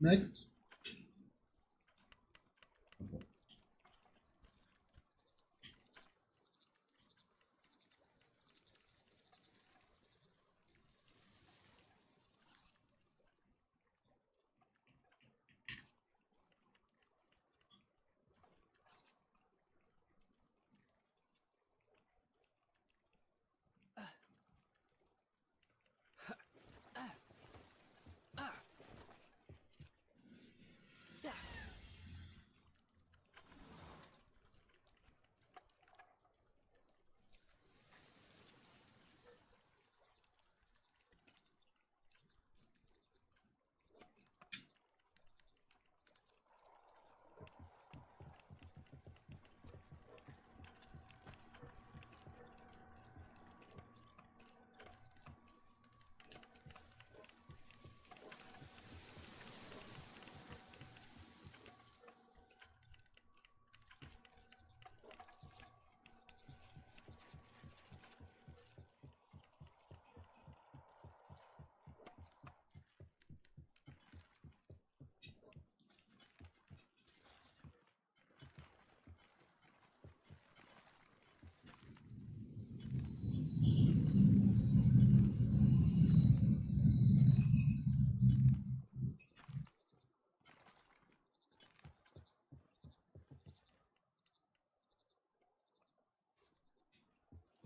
Next.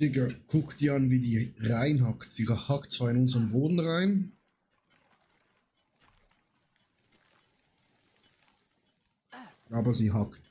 Digga, guck dir an, wie die reinhackt. Sie hackt zwar in unseren Boden rein. Aber sie hackt.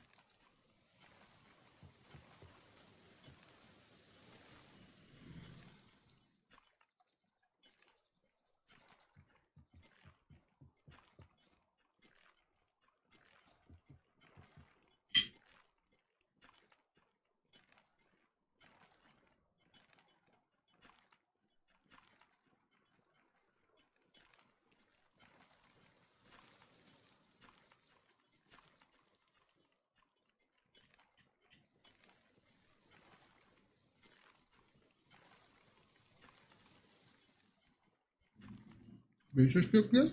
Welches Stückle?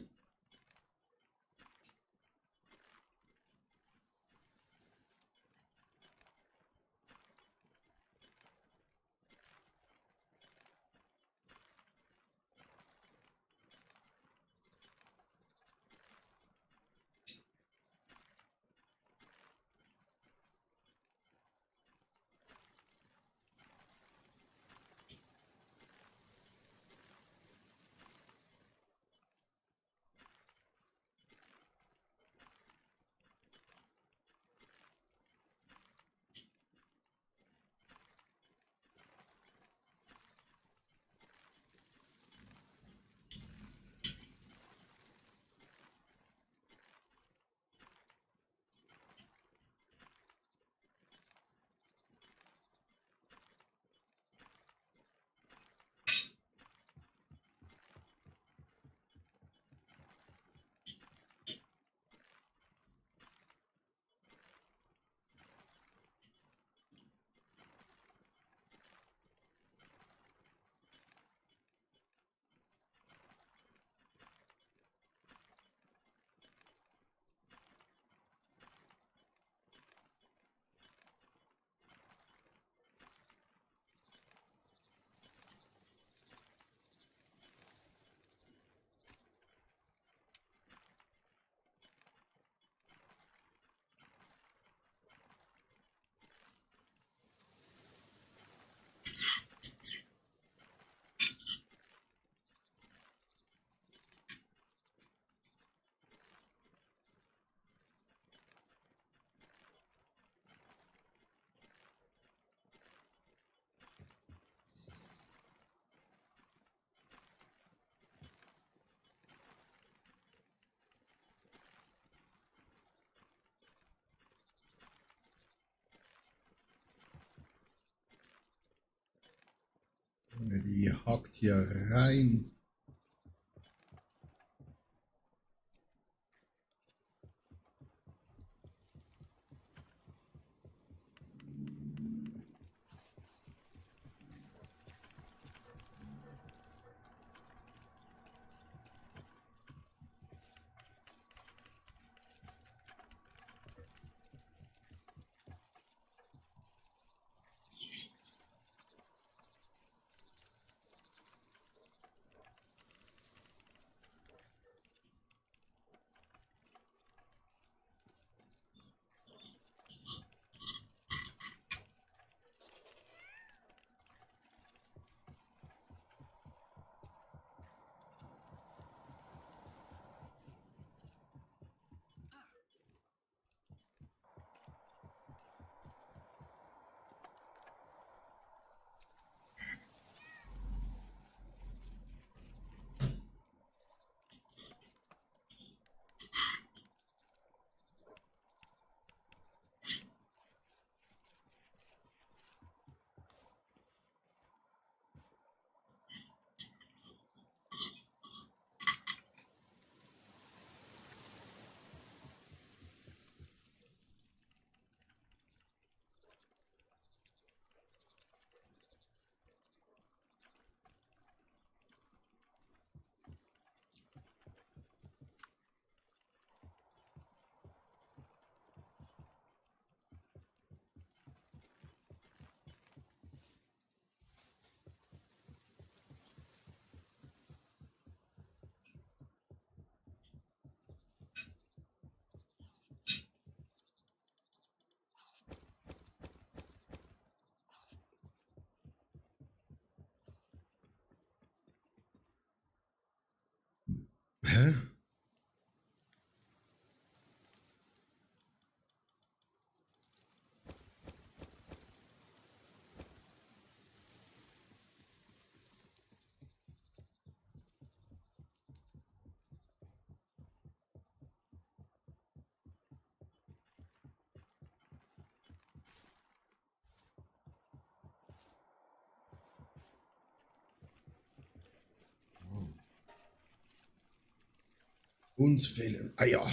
Die hackt hier rein. Hä? Uns fehlen Eier.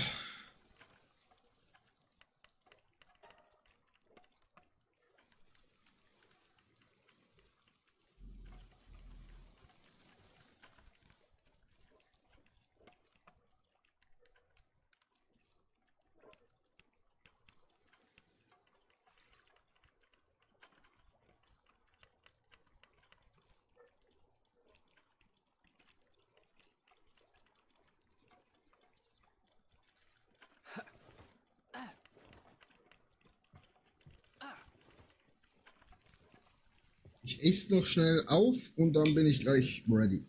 Ich esse noch schnell auf und dann bin ich gleich ready.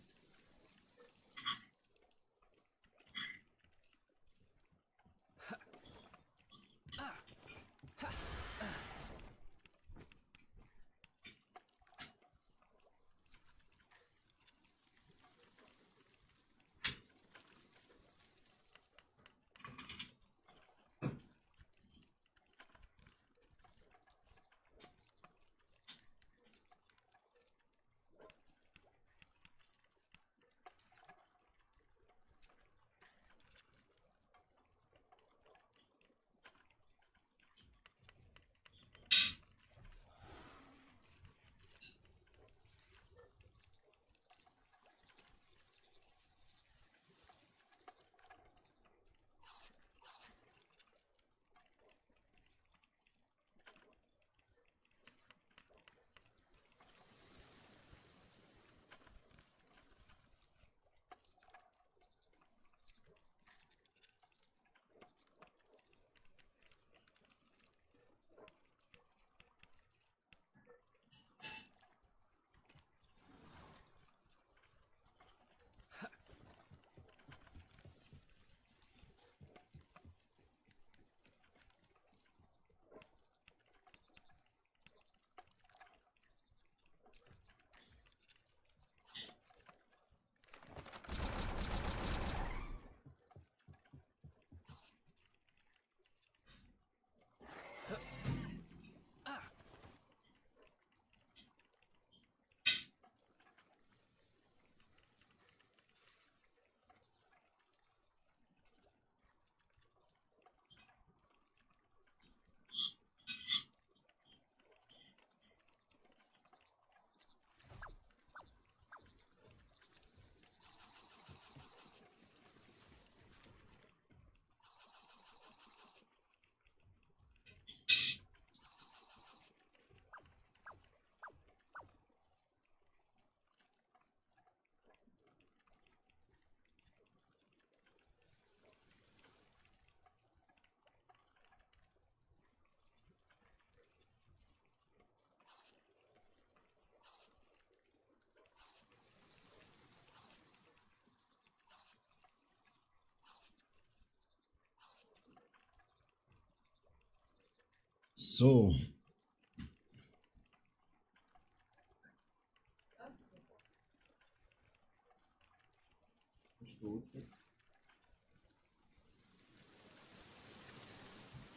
So.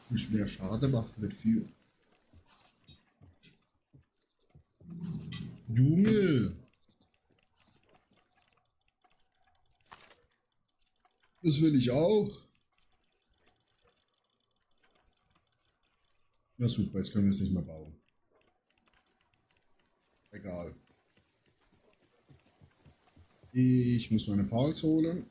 Muss mehr Schaden machen mit viel. Junge! Das will ich auch. Na super, jetzt können wir es nicht mehr bauen. Egal. Ich muss meine Pals holen.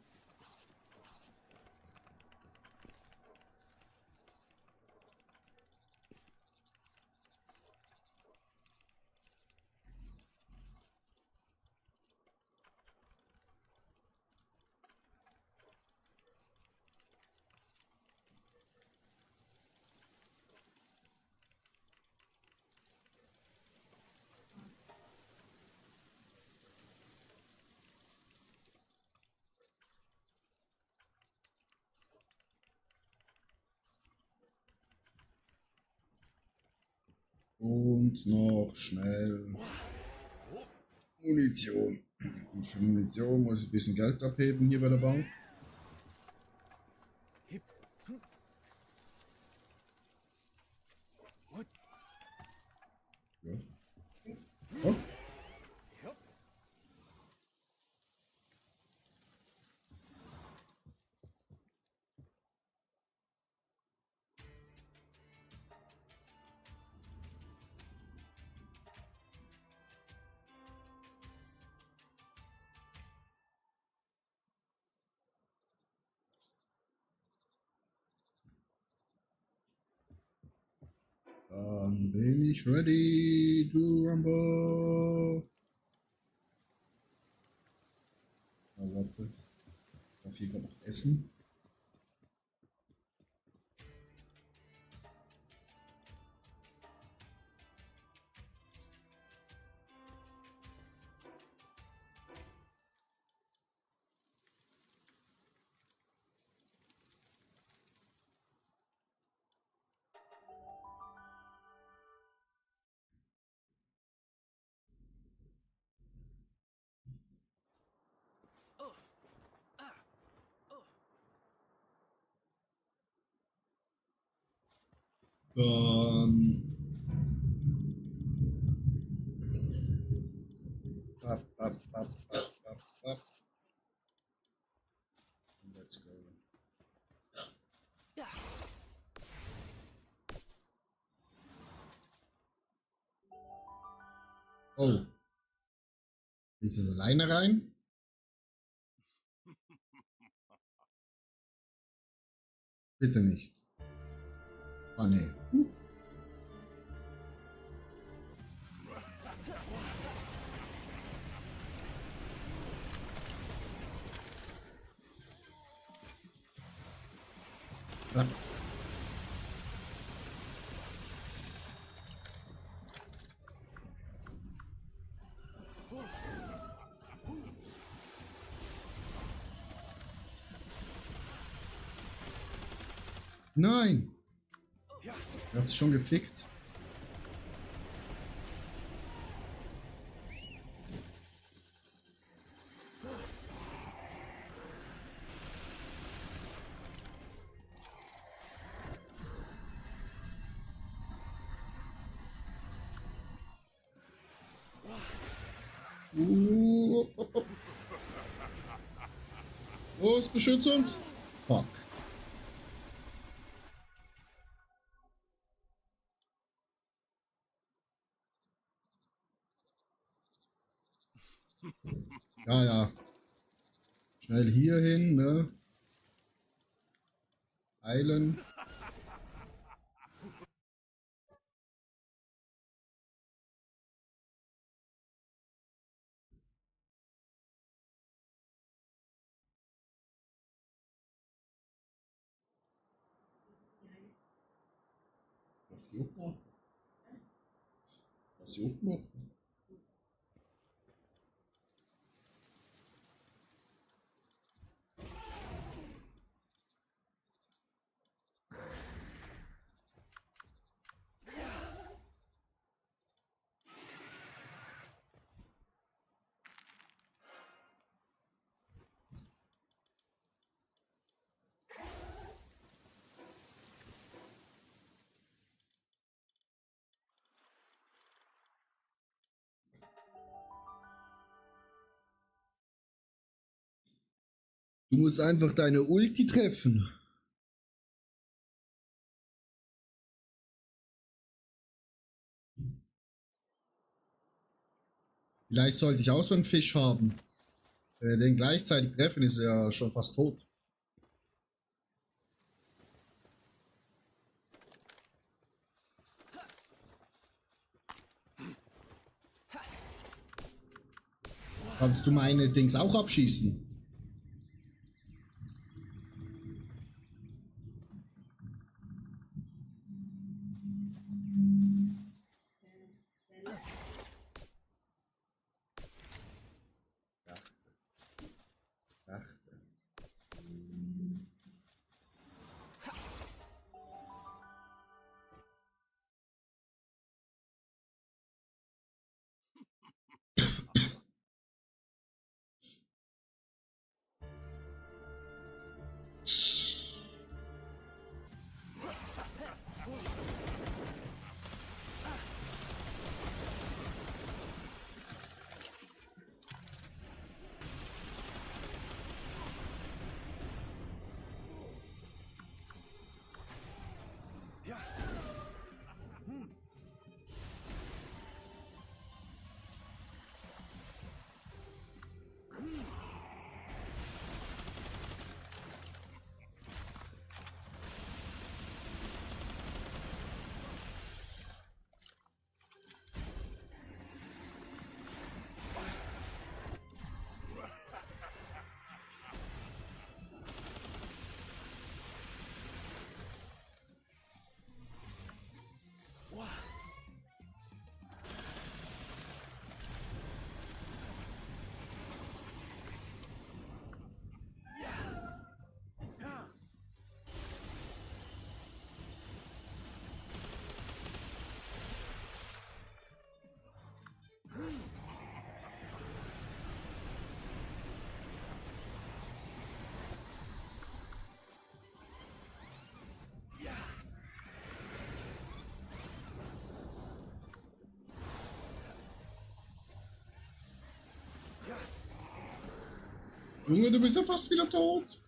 Und noch schnell Munition. Und für Munition muss ich ein bisschen Geld abheben hier bei der Bank. Ja. Oh. Dann bin ich ready to rumble. Na, warte. Ich darf hier gerade noch essen. Dann. Up. Let's go. Oh. Ist es alleine rein? Bitte nicht. Ah, nee. Ja. Nein! Er hat sich schon gefickt. Los, beschütz uns! Fuck. Ja, ja. Schnell hier hin, ne? Eilen. Was sie aufmachen? Was sie aufmachen? Du musst einfach deine Ulti treffen. Vielleicht sollte ich auch so einen Fisch haben. Wenn wir den gleichzeitig treffen, ist er ja schon fast tot. Kannst du meine Dings auch abschießen? Ach. Ja. Junge, du bist ja fast wieder tot.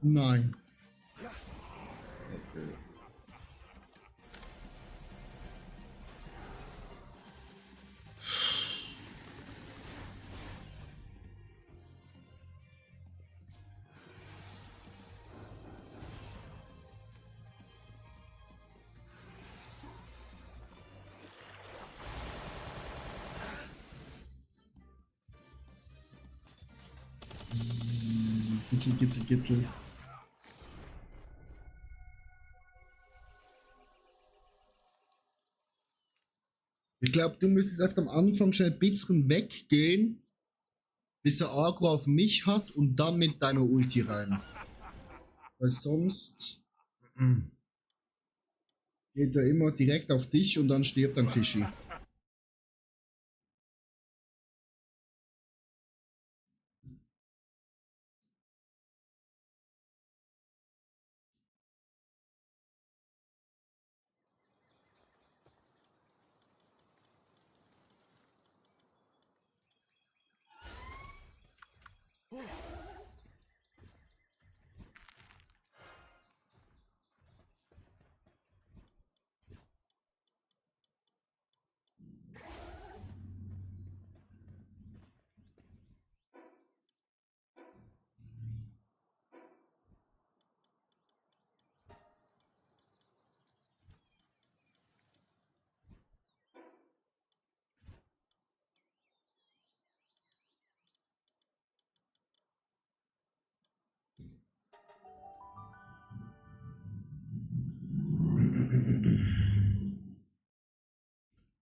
Nein. Okay. Kitzel, kitzel, kitzel. Ich glaube, du müsstest einfach am Anfang schnell ein bisschen weggehen, bis er Agro auf mich hat und dann mit deiner Ulti rein. Weil sonst geht er immer direkt auf dich und dann stirbt ein Fischi.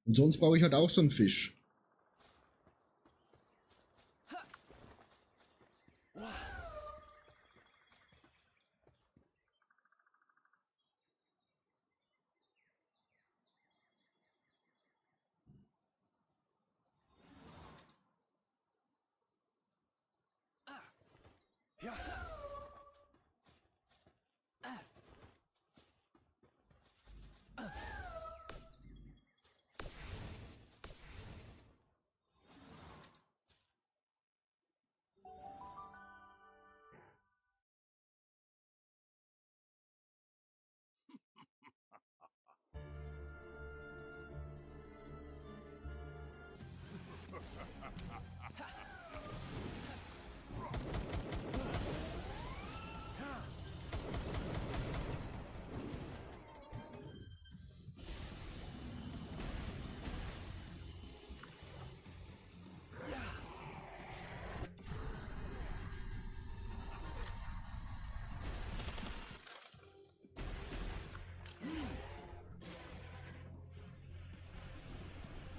Und sonst brauche ich halt auch so einen Fisch. Ja.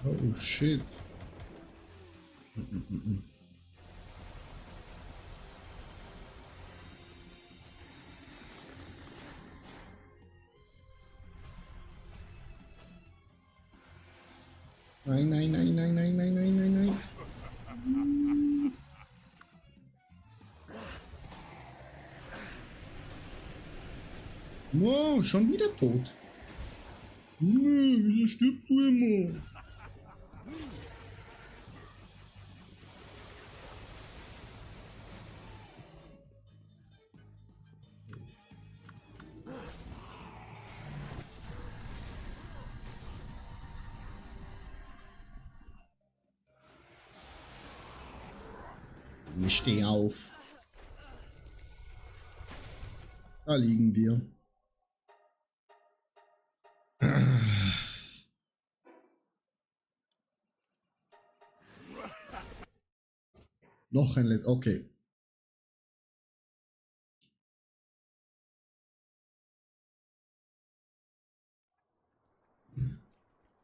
Oh shit. Nein, nein, nein, nein, nein, nein, nein, nein, nein. No, schon wieder tot. Nö, wieso stirbst du immer? Ich steh auf. Da liegen wir. Noch ein Let. Okay.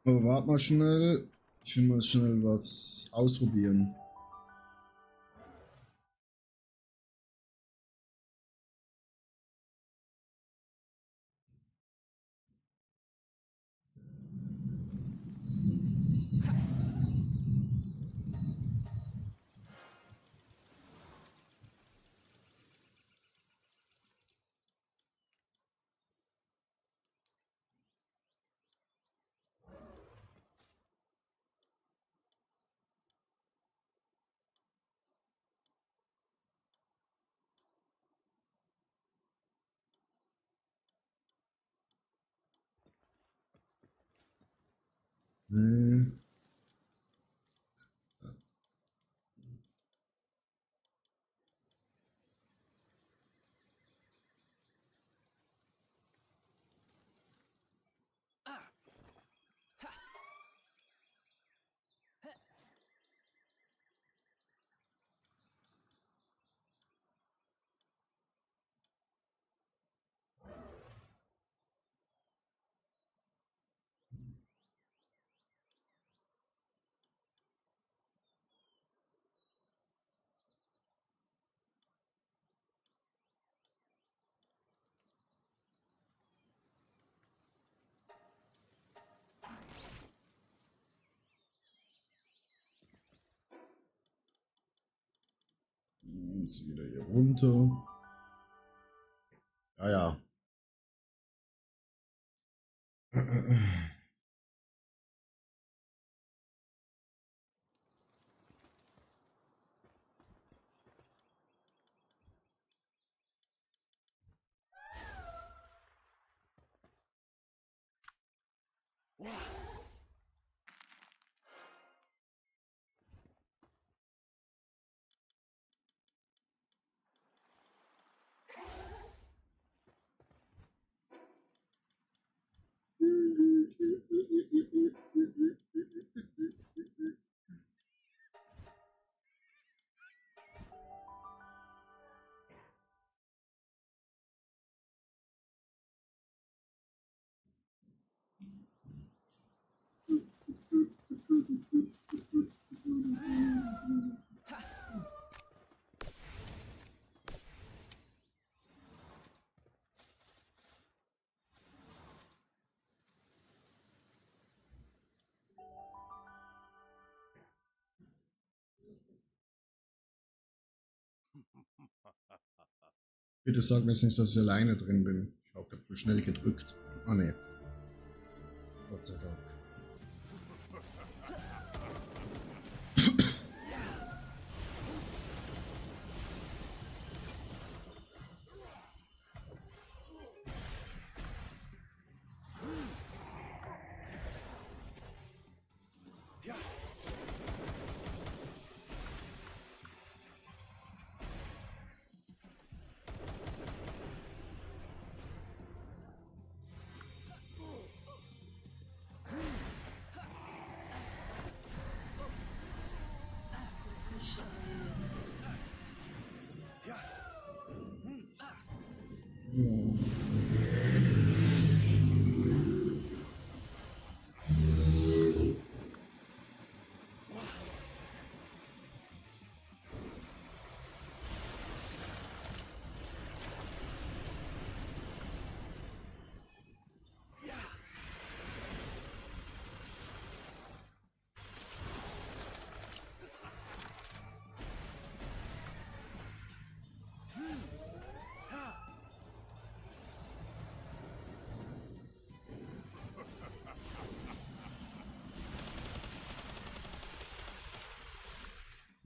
Aber warte mal schnell. Ich will mal schnell was ausprobieren. Nee. Jetzt wieder hier runter. Ja, ja. Bitte sag mir jetzt nicht, dass ich alleine drin bin. Ich glaube, ich habe zu schnell gedrückt. Ah ne. Gott sei Dank.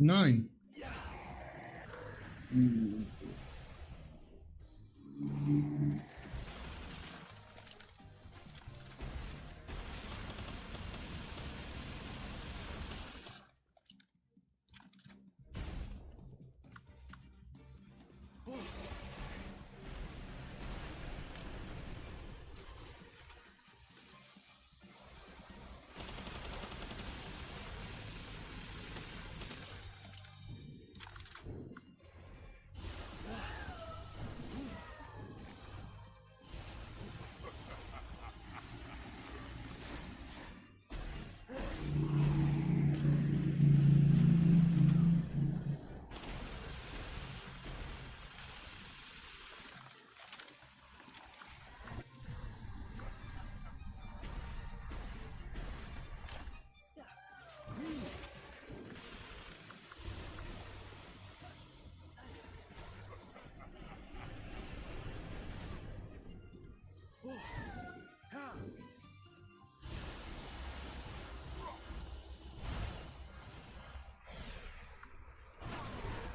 Nein.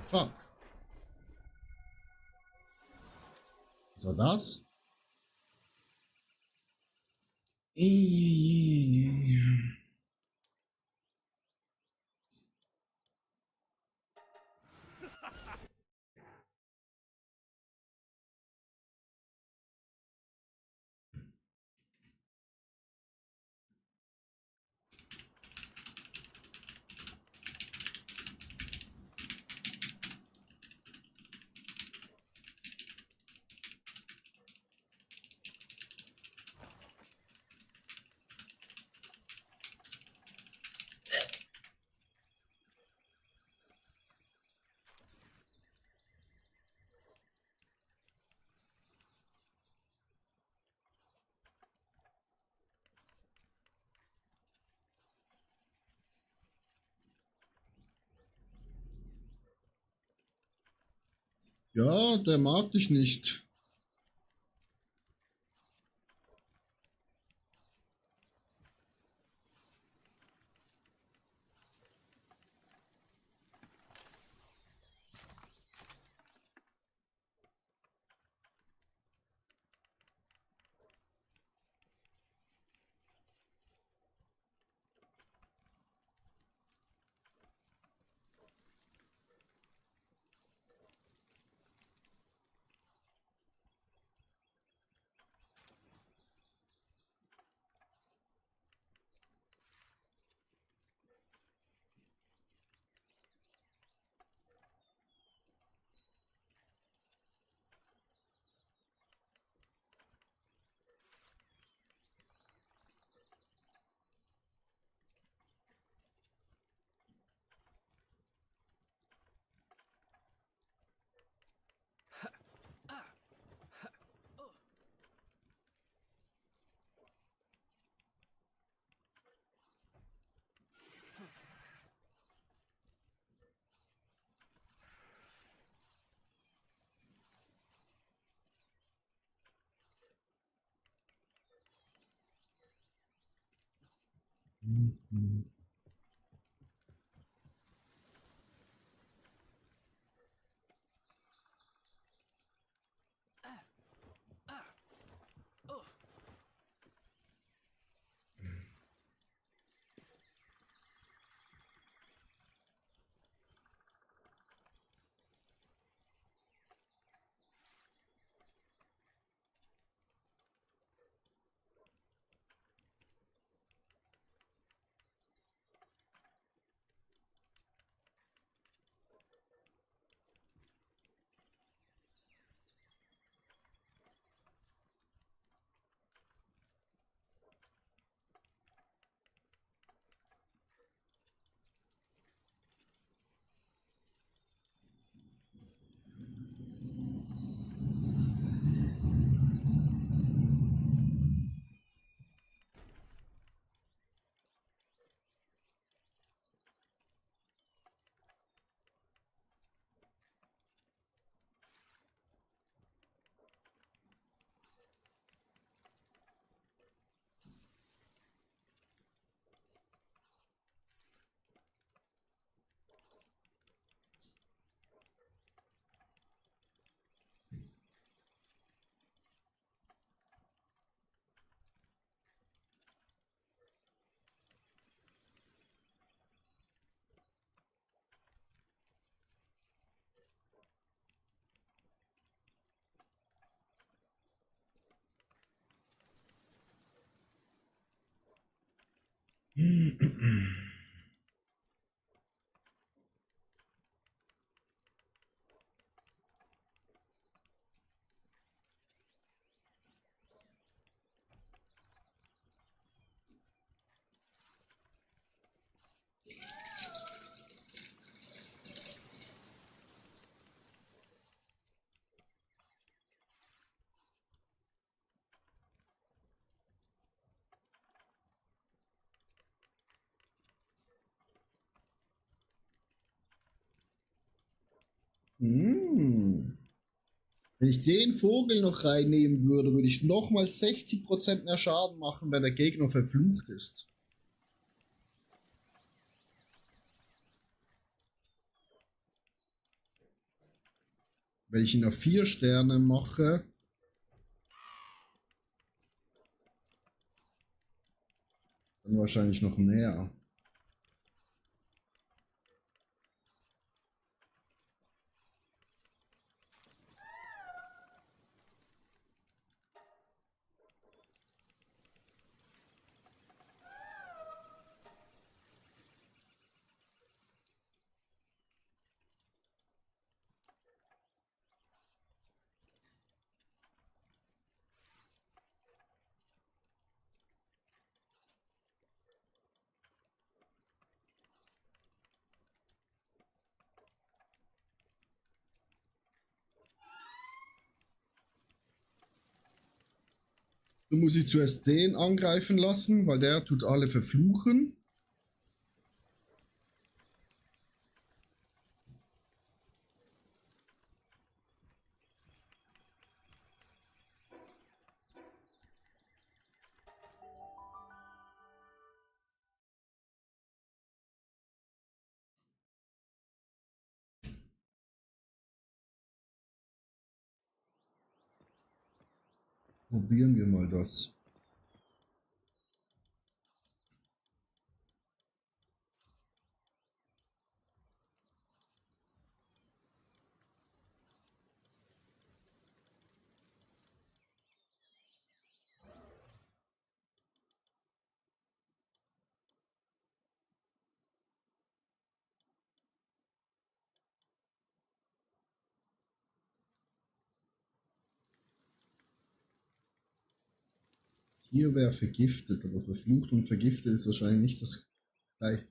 Fuck. Was war das? Ja, der mag dich nicht. Hm. Wenn ich den Vogel noch reinnehmen würde, würde ich nochmal 60% mehr Schaden machen, wenn der Gegner verflucht ist. Wenn ich ihn auf 4 Sterne mache, dann wahrscheinlich noch mehr. So muss ich zuerst den angreifen lassen, weil der tut alle verfluchen. Probieren wir mal das. Hier wäre vergiftet, aber verflucht und vergiftet ist wahrscheinlich nicht das gleiche.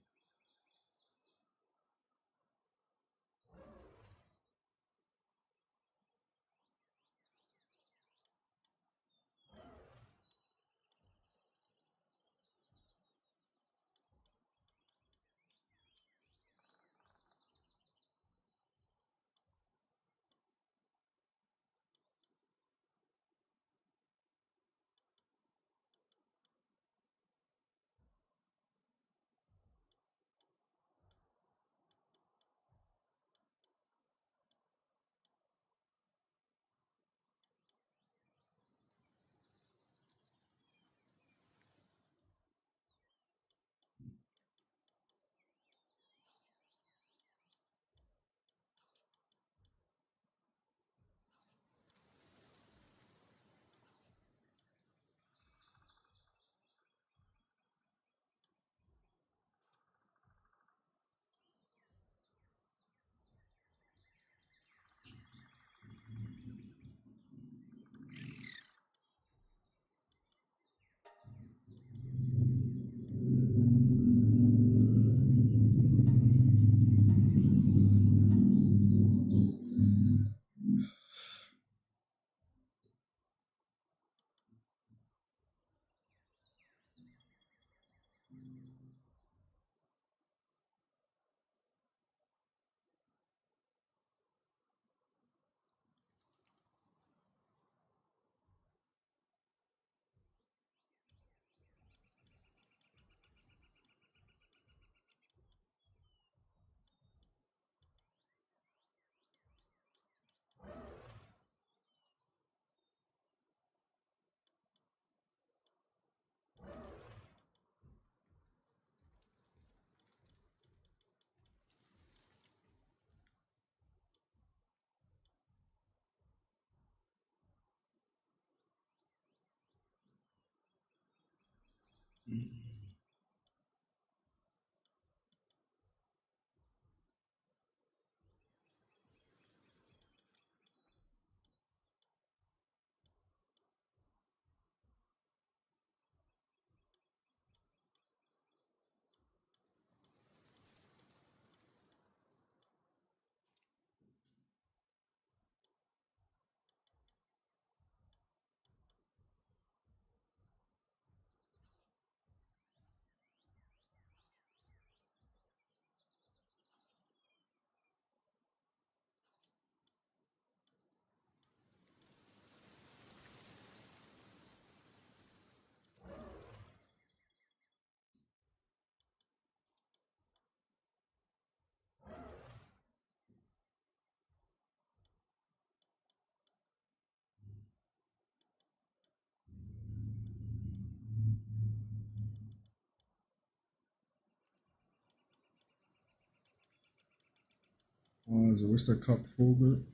Also, wo ist der Kackvogel?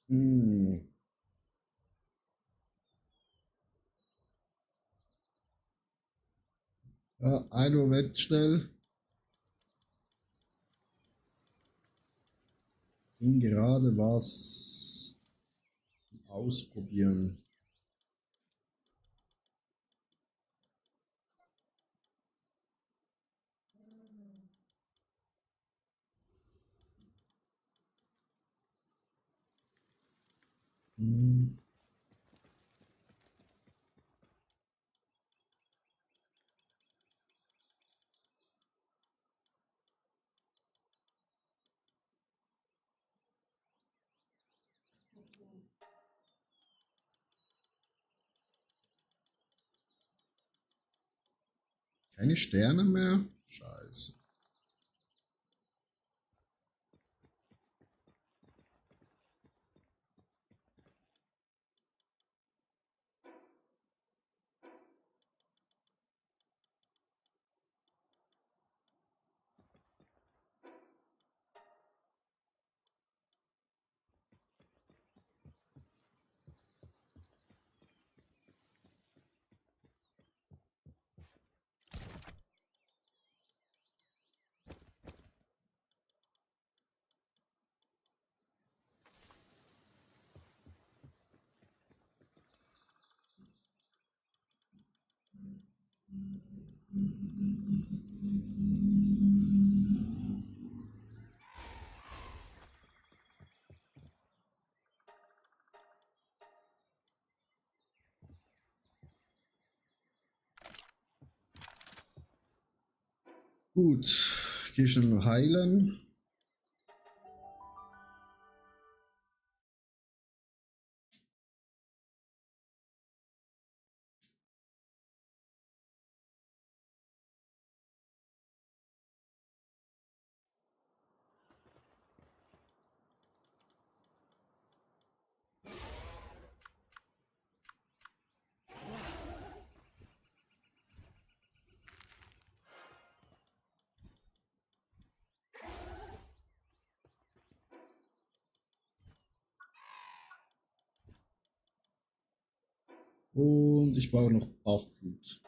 Hm. Ja, ein Moment schnell. Bin gerade was ausprobieren. Hm. Keine Sterne mehr? Scheiße. Gut, gehe schnell noch heilen. Und ich brauche noch Buff-Food.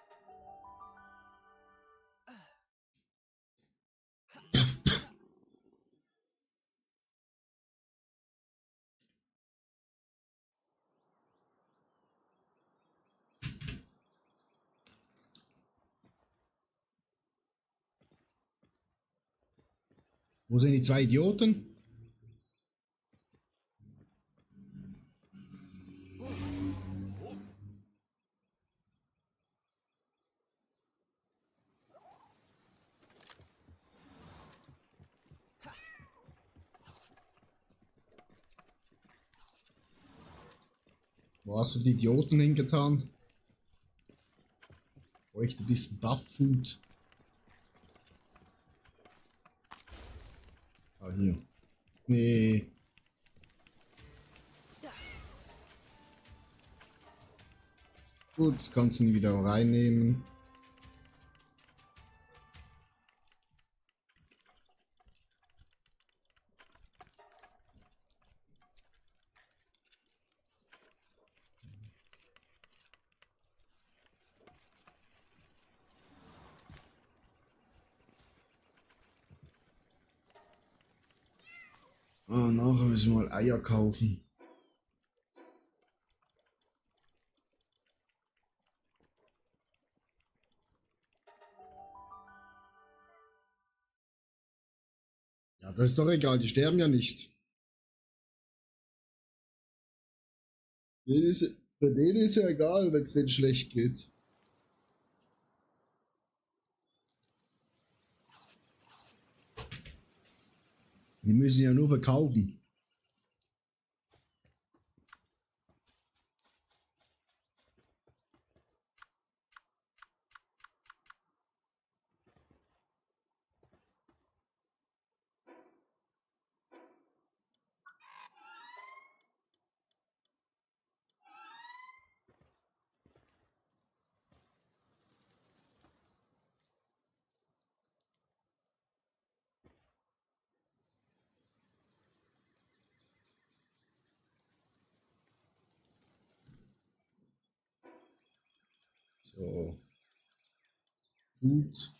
Wo sind die zwei Idioten? Wo hast du die Idioten hingetan? Bräuchte ein bisschen Buff-Food. Ah, hier. Nee. Gut, kannst ihn wieder reinnehmen. Ah, nachher müssen wir mal Eier kaufen. Ja, das ist doch egal, die sterben ja nicht. Für denen ist ja egal, wenn es denen schlecht geht. Die müssen ja nur verkaufen. So, gut.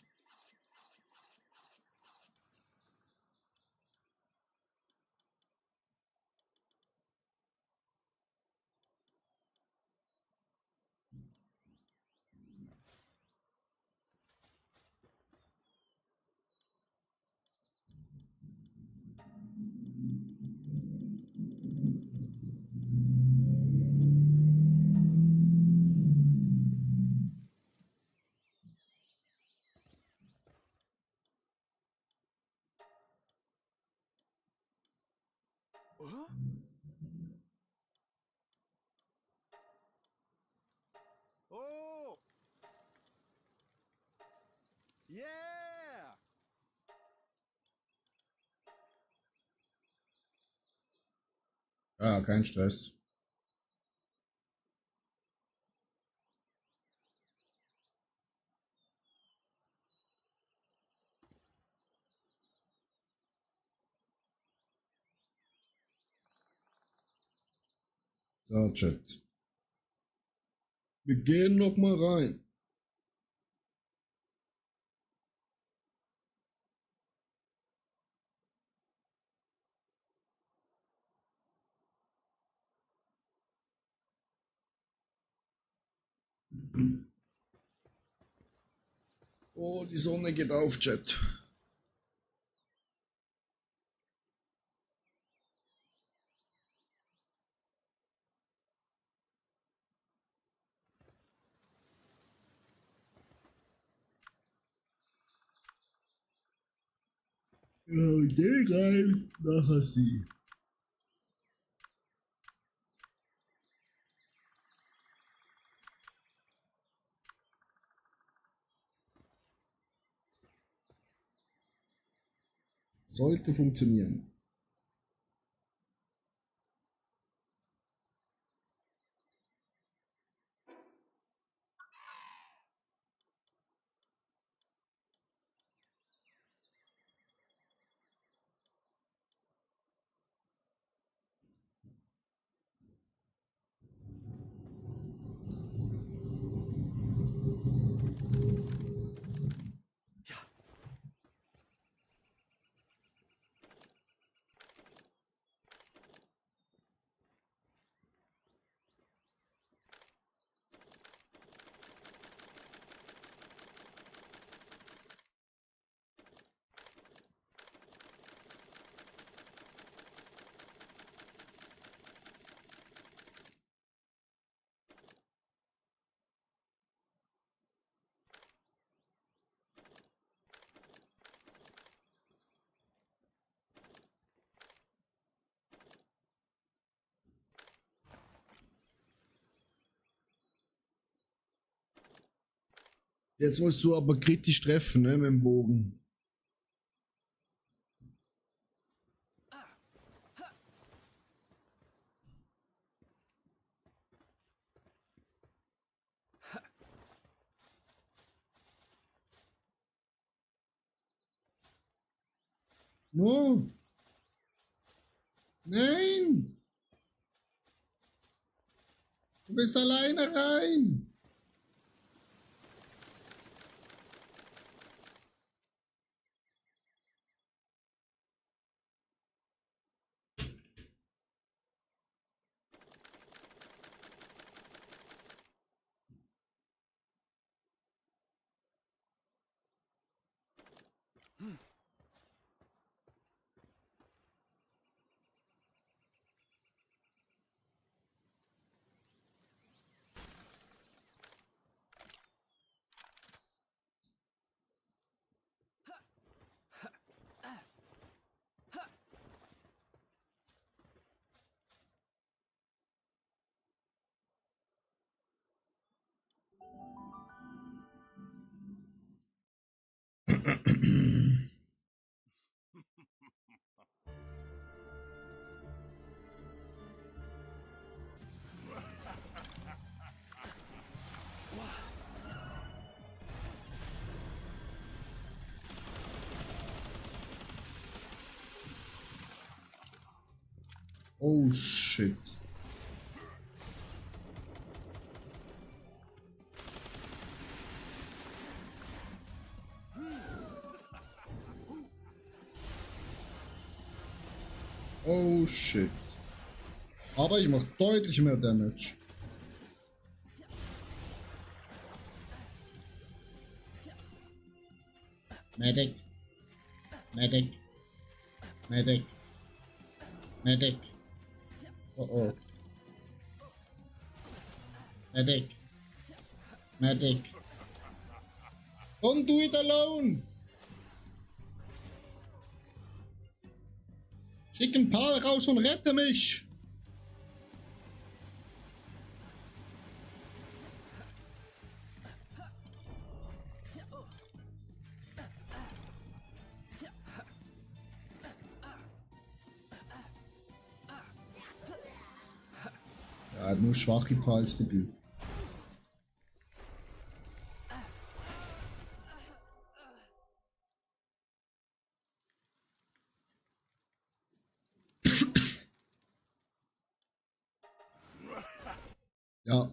Huh? Oh! Yeah! Ah, kein Stress. So, Chat. Wir gehen noch mal rein. Oh, die Sonne geht auf, Chat. Ja, geh rein, nachher sie. Sollte funktionieren. Ja. Jetzt musst du aber kritisch treffen, ne, mit dem Bogen. No. Nein. Du bist alleine rein. Oh shit. Oh shit. Aber ich mache deutlich mehr Damage. Medic. Medic. Medic. Medic. Oh oh. Medic. Medic. Don't do it alone. Schick ein paar raus und rette mich. Ja, nur schwache Pals debil. Ja.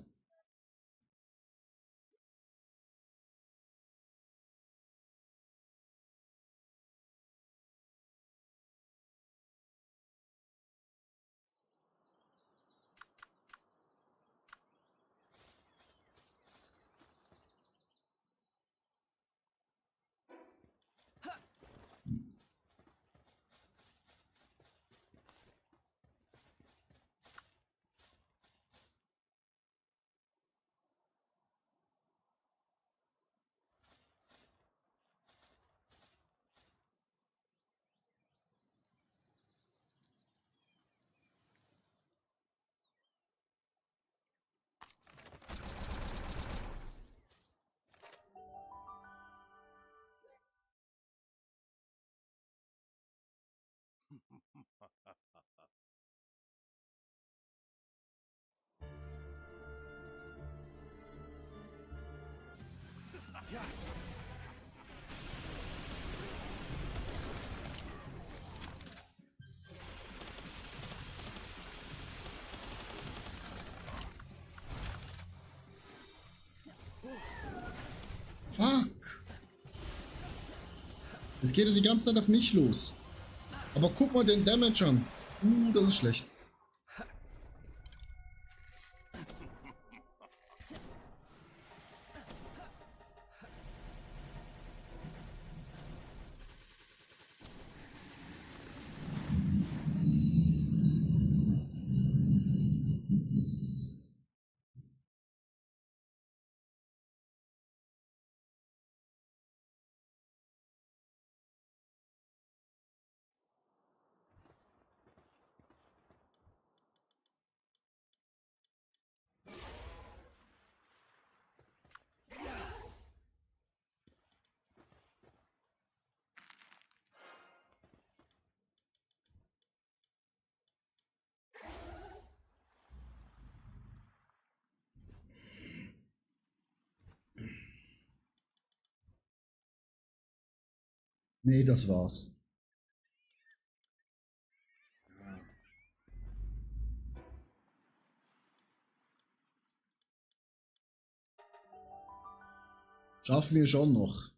Fuck. Jetzt geht er die ganze Zeit auf mich los. Aber guck mal den Damage an. Das ist schlecht. Nee, das war's. Schaffen wir schon noch.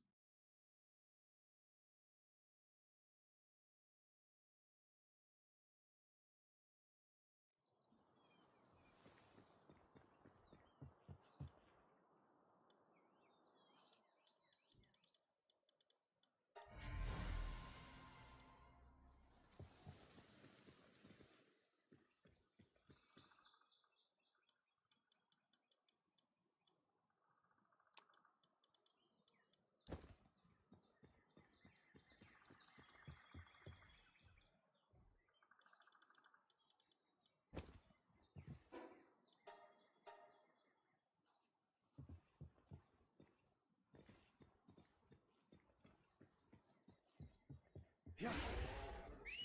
Ja.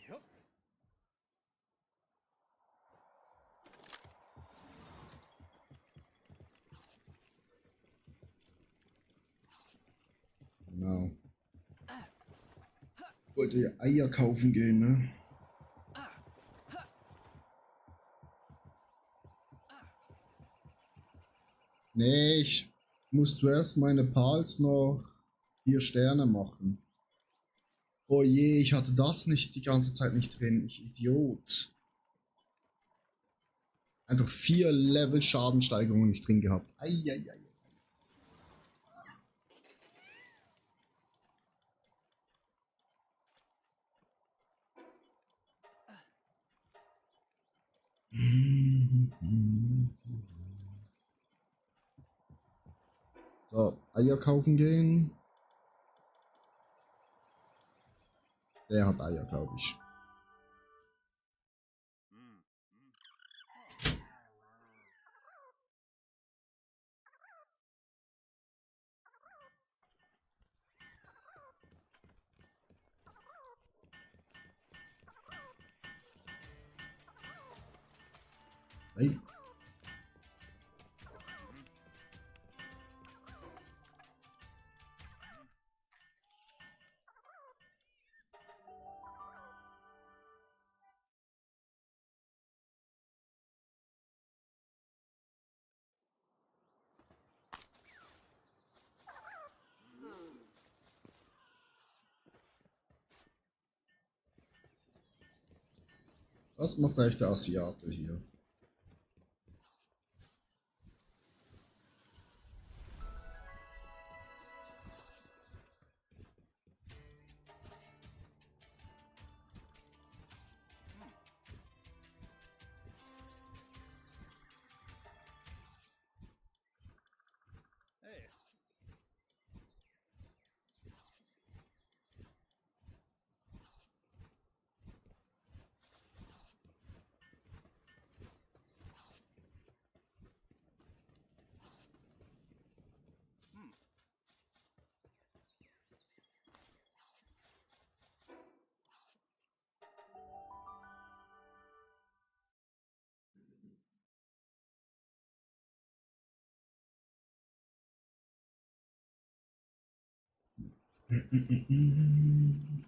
Jupp. Genau. Wollte ja Eier kaufen gehen, ne? Nee, ich muss zuerst meine Pals noch 4 Sterne machen. Oh je, ich hatte das nicht die ganze Zeit nicht drin. Ich Idiot. Einfach 4 Level Schadensteigerungen nicht drin gehabt. Eieiei. So, Eier kaufen gehen. Der hat Eier, glaube ich. Hm. Hey. Was macht eigentlich der Asiate hier? Hey. Hm. Mm.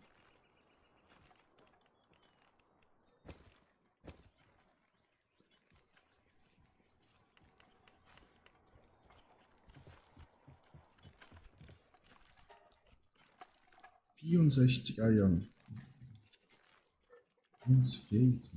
64 Eiern. Uns fehlt.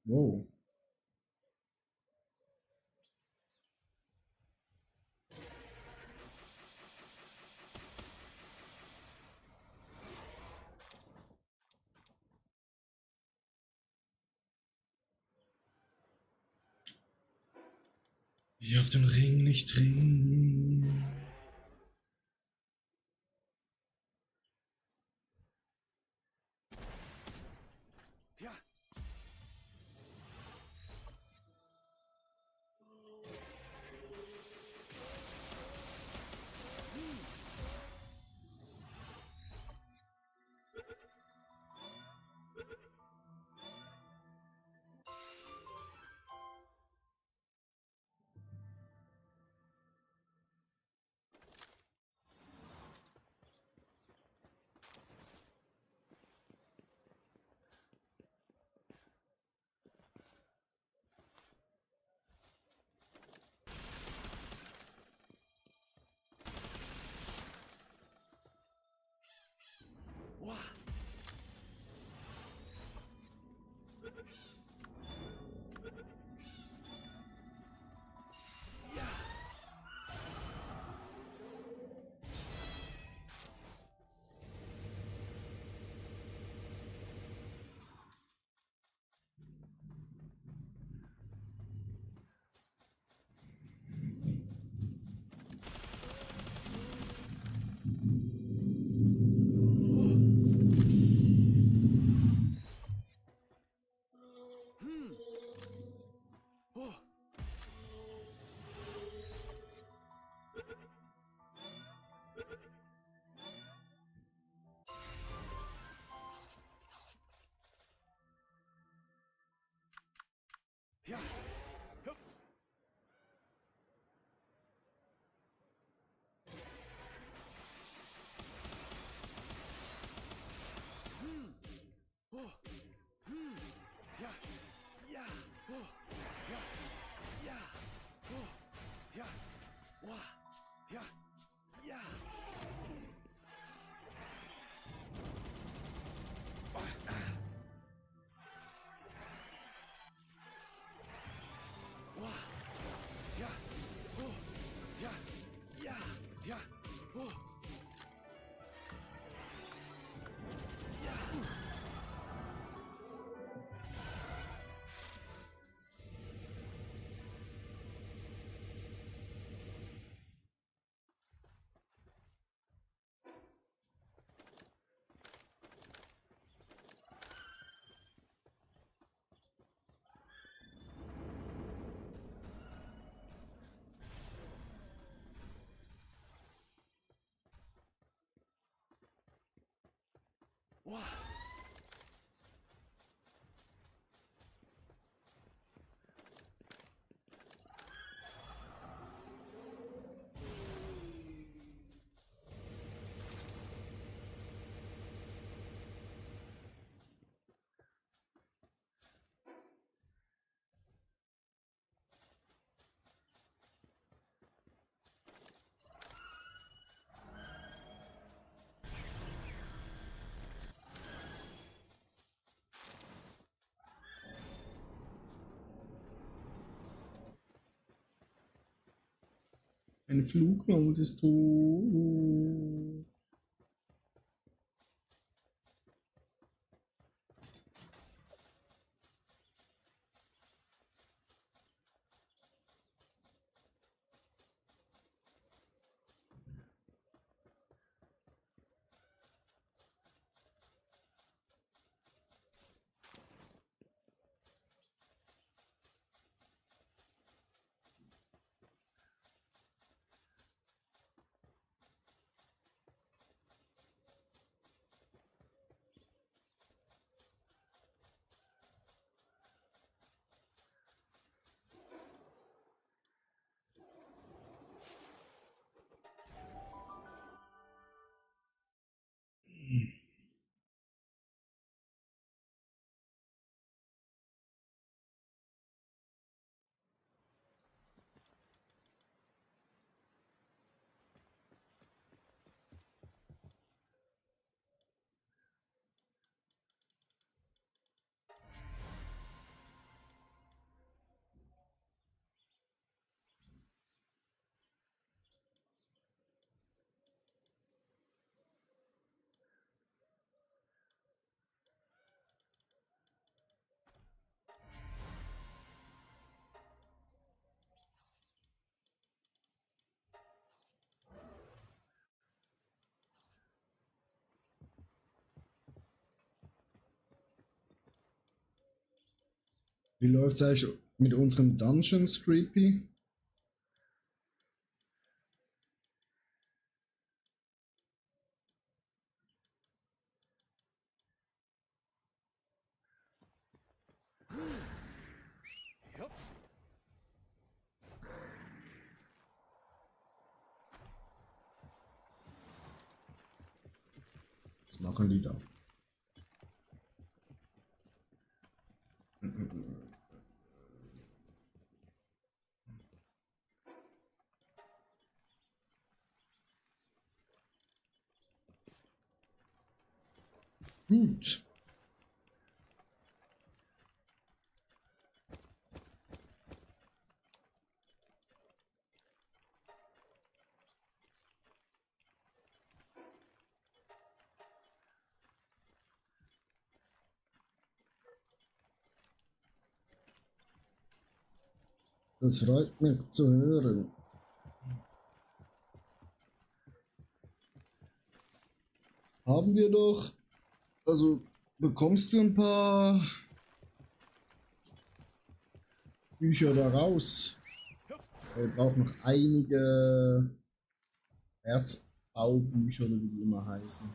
Wow. Ich auf den Ring nicht dringen. Ja. Wow. Ja. Oh. Ja. Hup. Oh. Ja. Ja. Oh. Ja. Ja. Oh. Ja. Wow. Ja. Ja. Wow. Ja. Oh. Ja. Ja. Ja. Oh. Ja. Wow. Ein Flugmodus ist tot. Wie läuft's eigentlich mit unseren Dungeons, Creepy? Jupp. Was machen die da? Gut. Das freut mich zu hören. Haben wir doch, also bekommst du ein paar Bücher da raus? Ich brauche noch einige Erzbaubücher oder wie die immer heißen.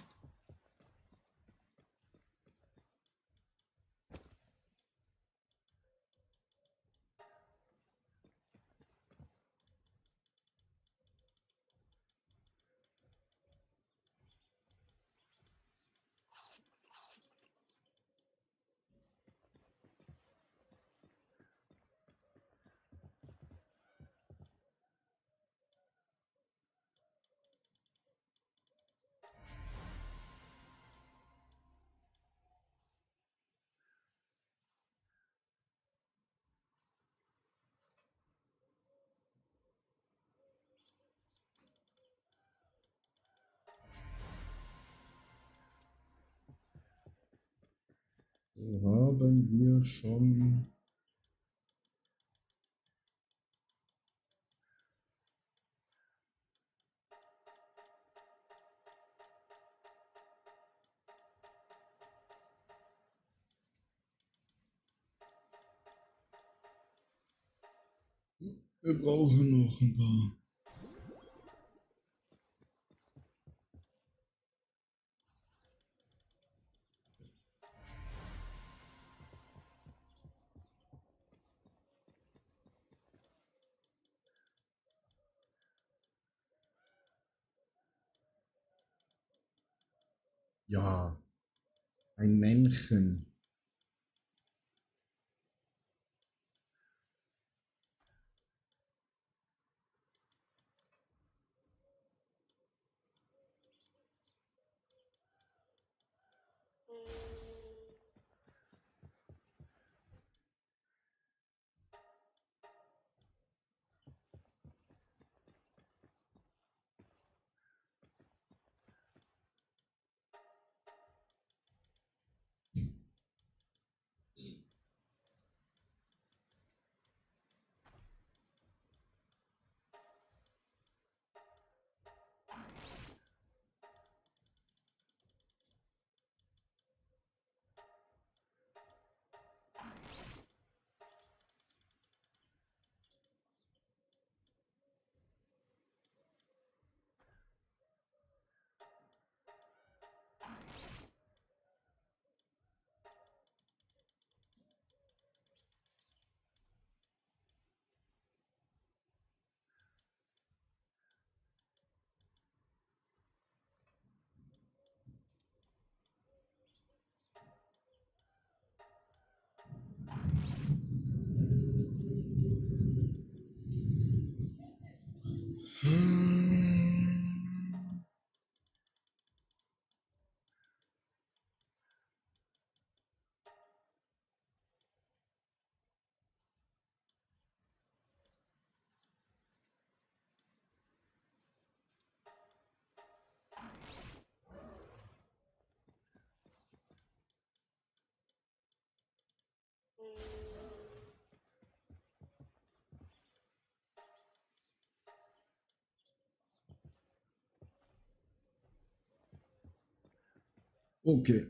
So haben wir schon. Wir brauchen noch ein paar. Ja, ein Männchen. Okay.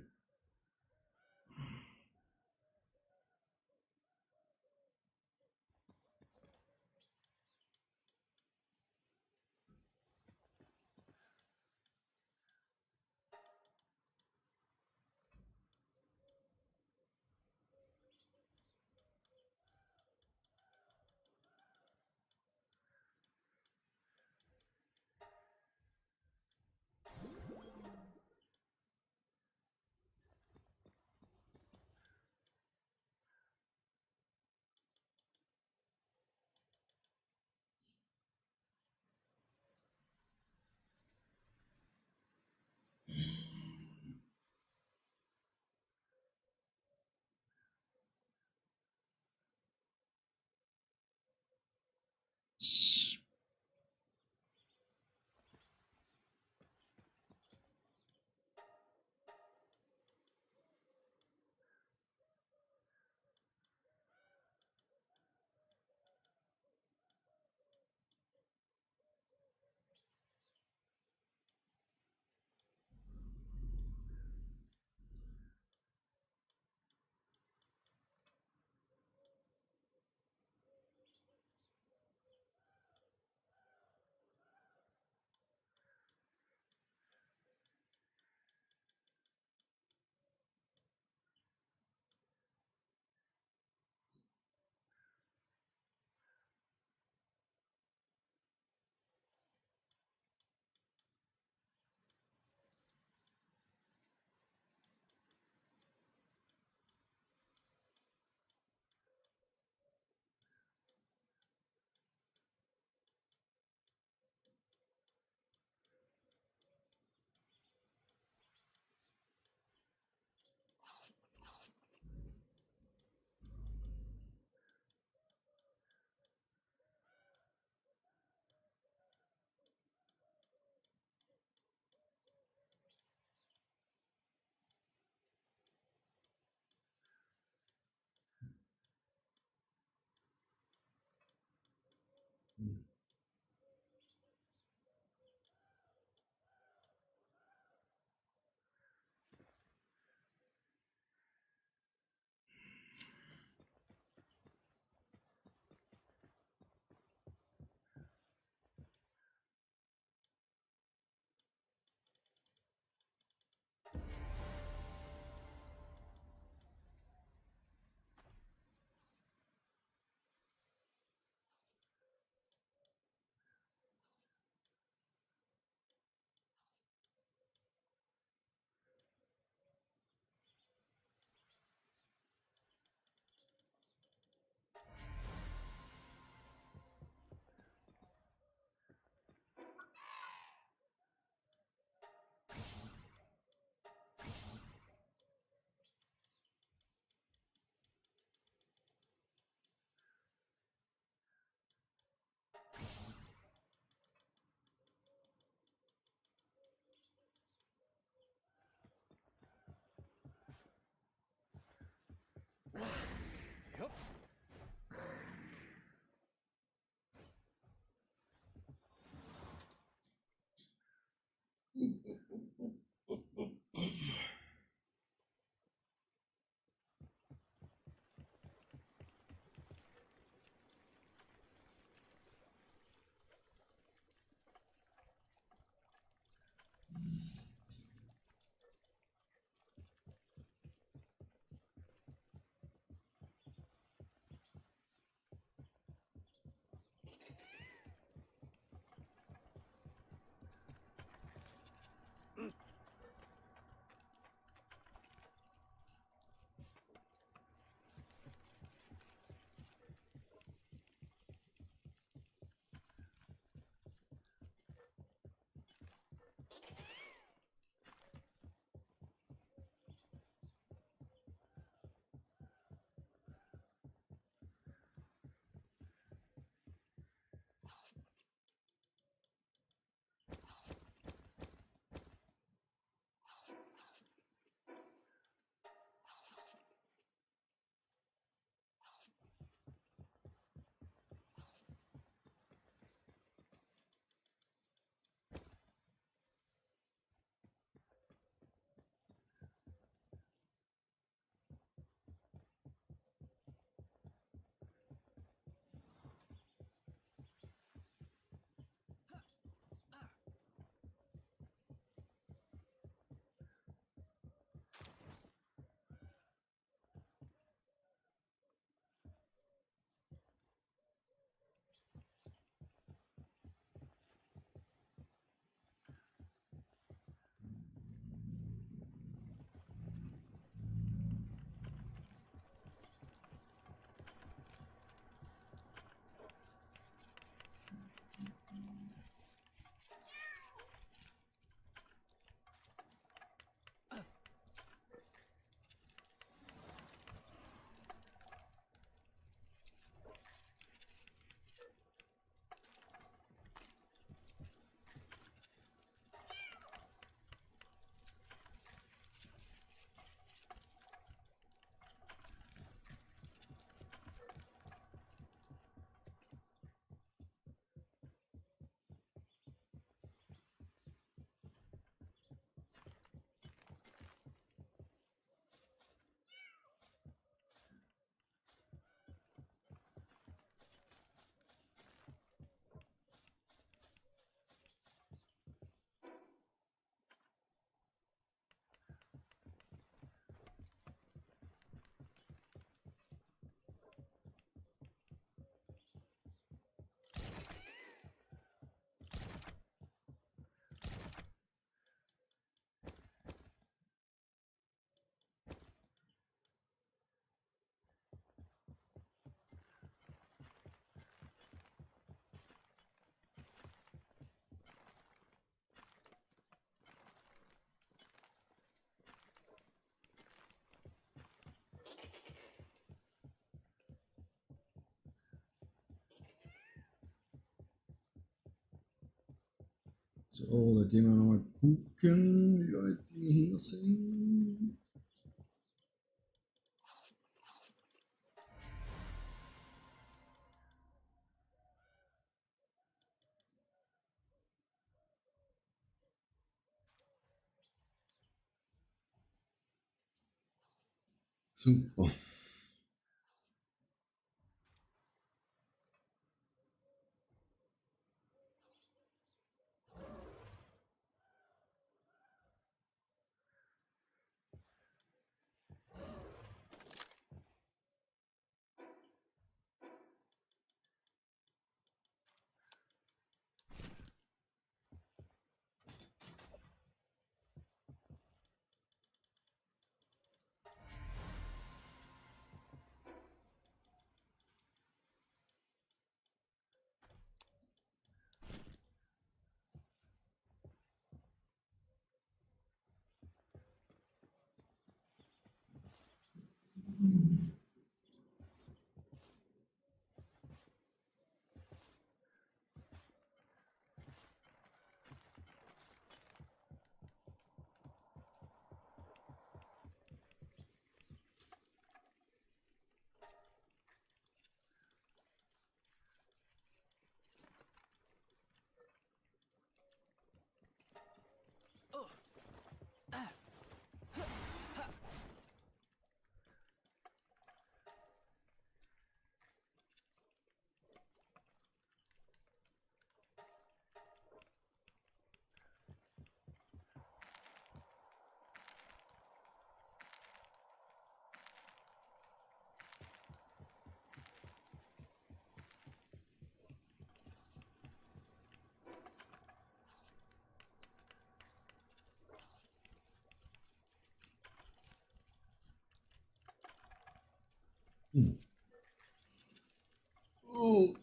Yup. So, da gehen wir nochmal gucken, wie weit die hier sind. Super. Oh.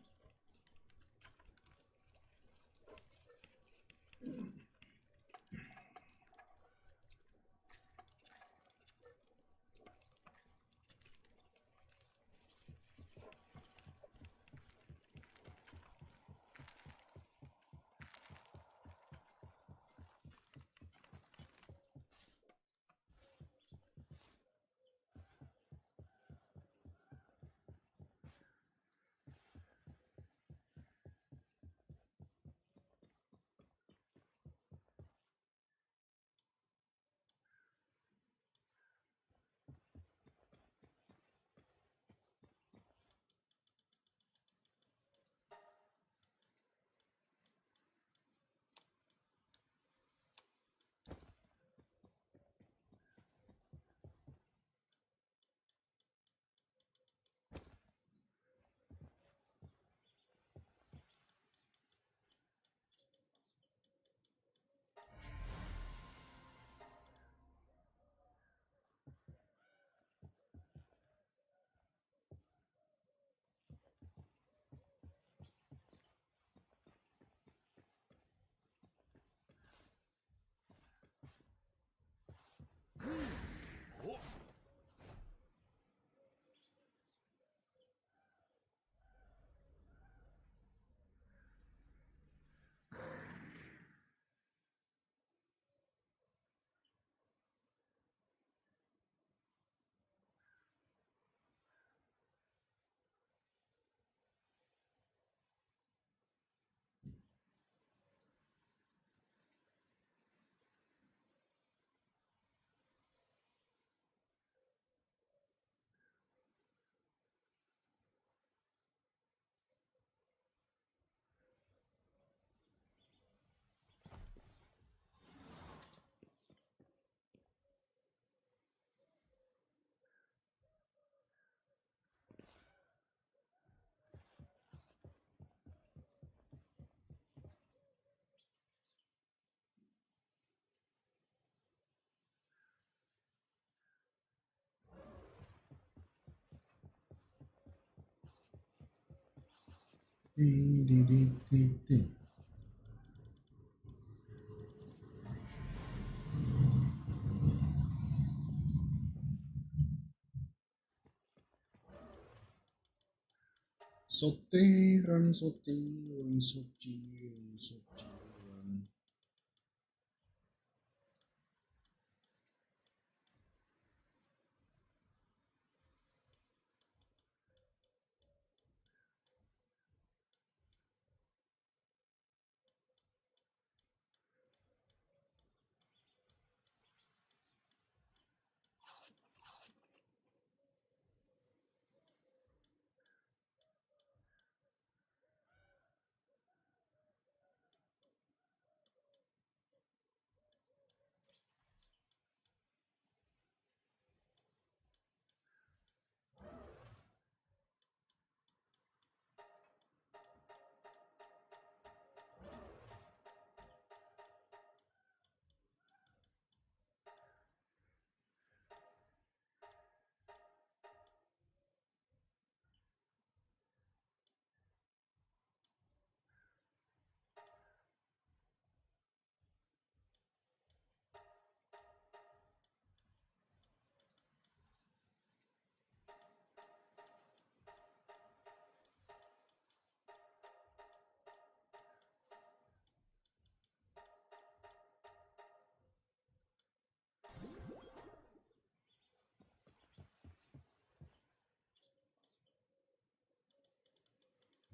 Sortieren, sortieren, sortieren, sortieren.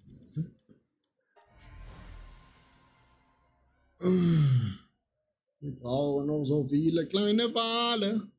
So. Wir brauchen noch so viele kleine Wale.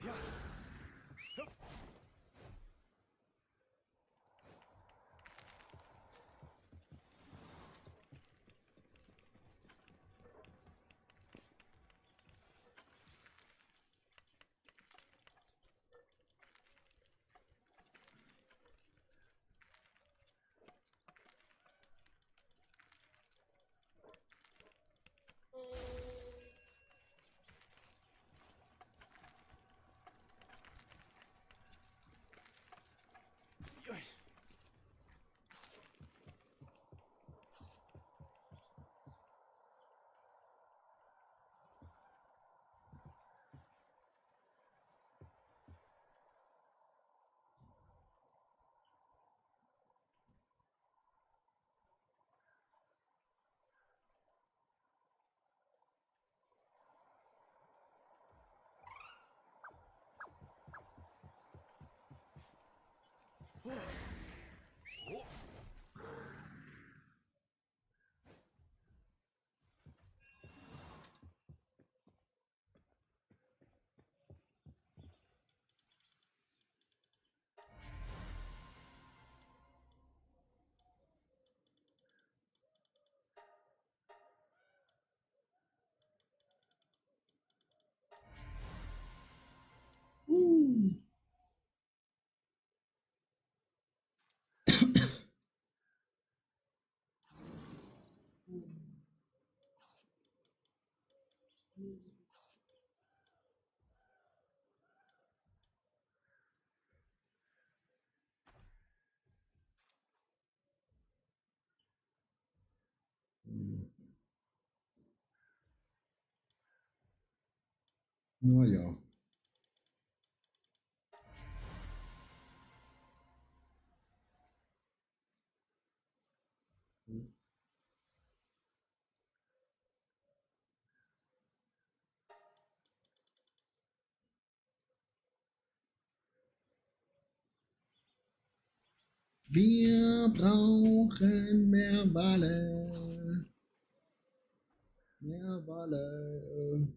Ja. Hup. Joi. Oh. Oh. Naja. Wir brauchen mehr Wale. Mehr Wale.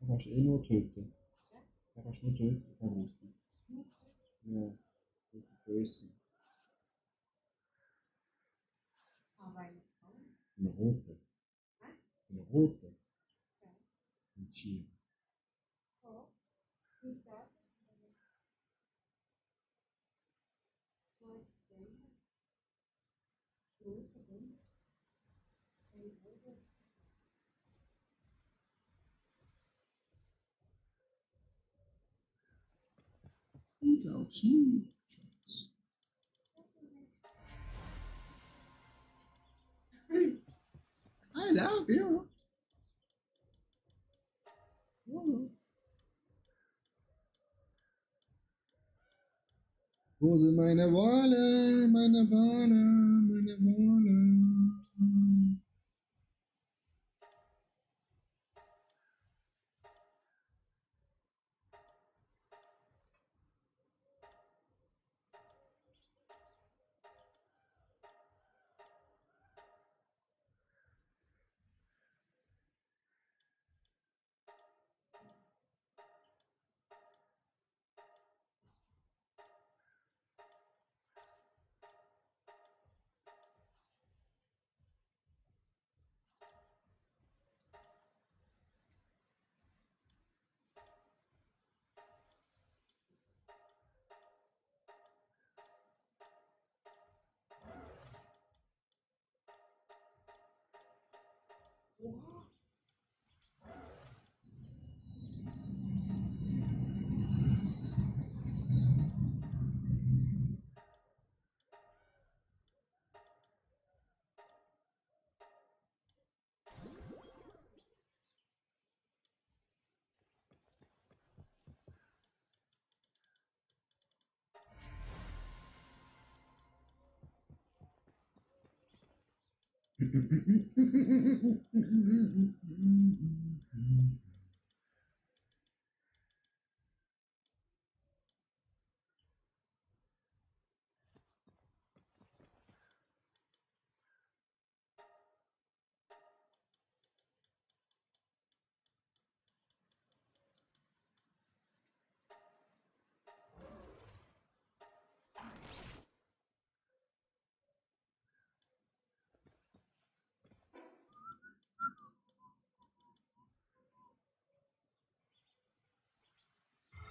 Du kannst eh nur töten. Du kannst nur töten, Karotten. Ja, das ist böse. Aber eine Frau? Eine rote. Hä? Eine rote. Ja. Ein Tier. So. Wie das? Mal gesehen. Große Hund. Eine rote. Ich glaub's nicht. Schatz. I love you. Oh. Wo sind meine Wolle? Meine Wolle, meine Wolle. Oha.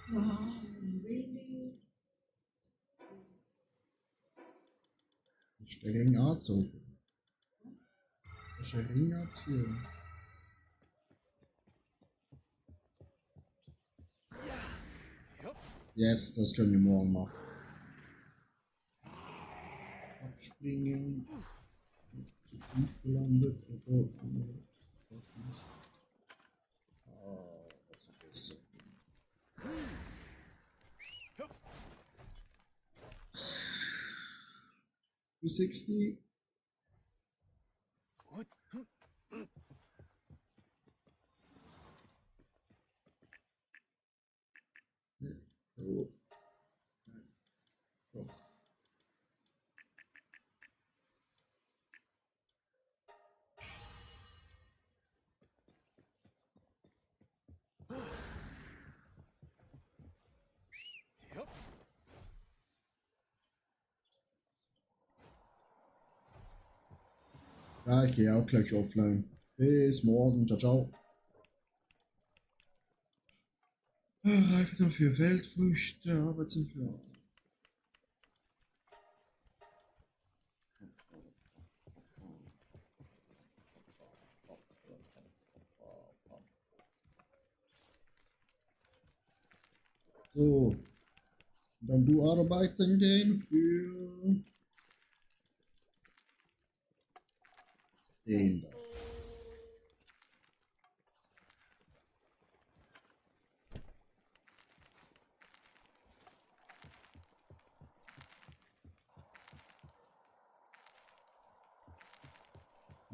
Wow, really? Das ist der Ring angezogen. Das ist ein Ring anziehen. Yes, das können wir morgen machen. Abspringen. Zu tief gelandet. Ah, das ist besser. 260. Oh. Doch. Ja, ich gehe auch gleich offline. Bis morgen. Ciao, ciao. Reife dafür Feldfrüchte, Arbeitsentwürfe. So, dann du arbeiten gehen für den da.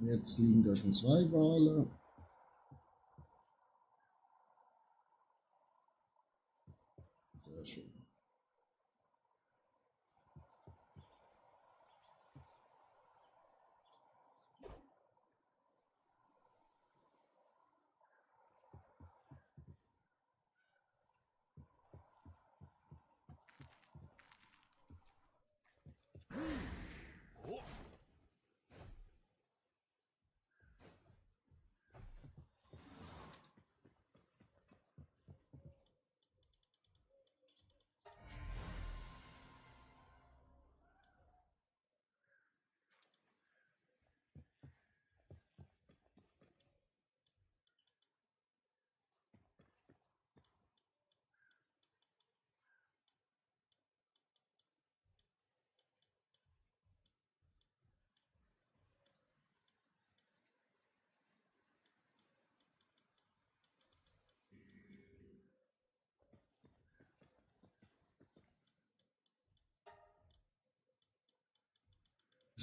Jetzt liegen da schon 2 Wale. Sehr schön.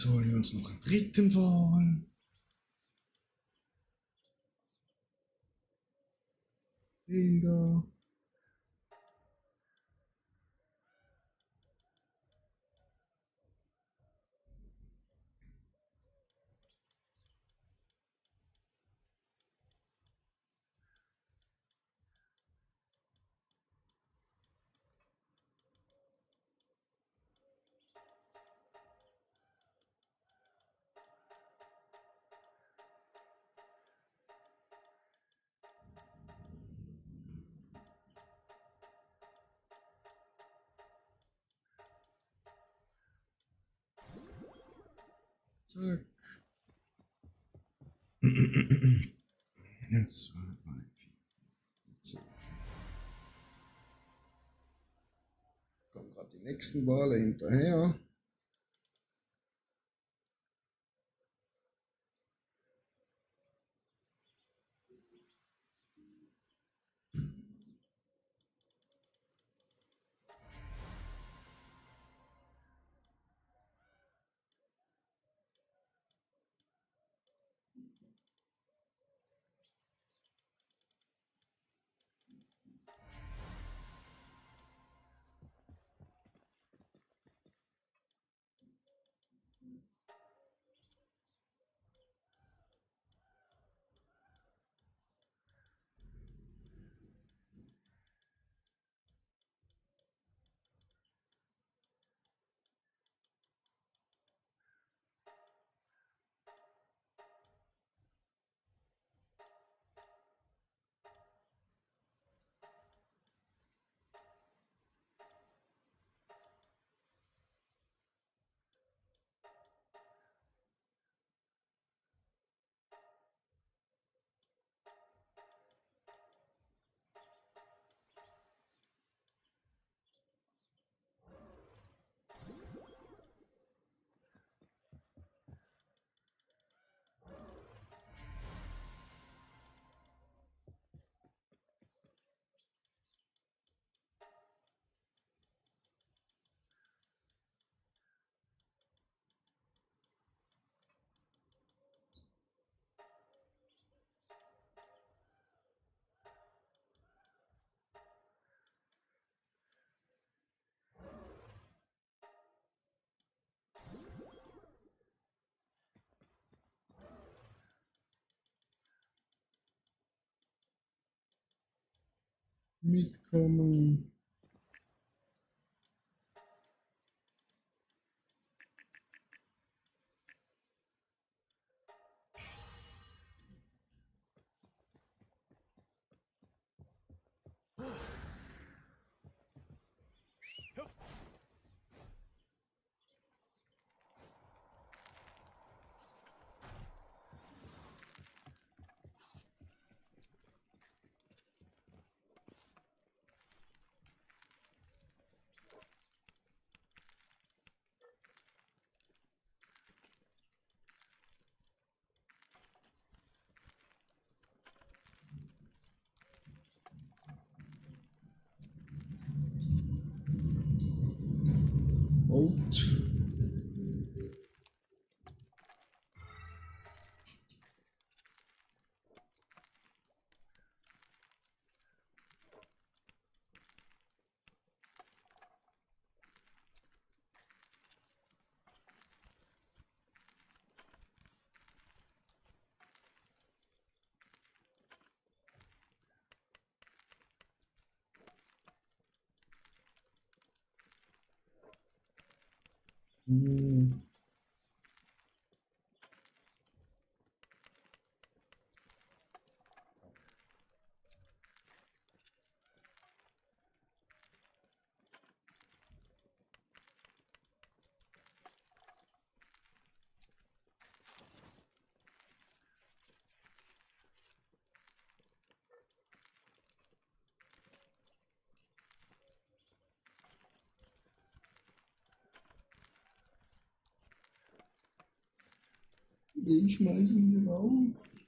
So, holen wir uns noch einen dritten Wal. Den da. Zack. Eins, zwei, drei, vier. So. Kommen gerade die nächsten Wale hinterher. Mitkommen. Boat. Hm. Den schmeißen wir raus.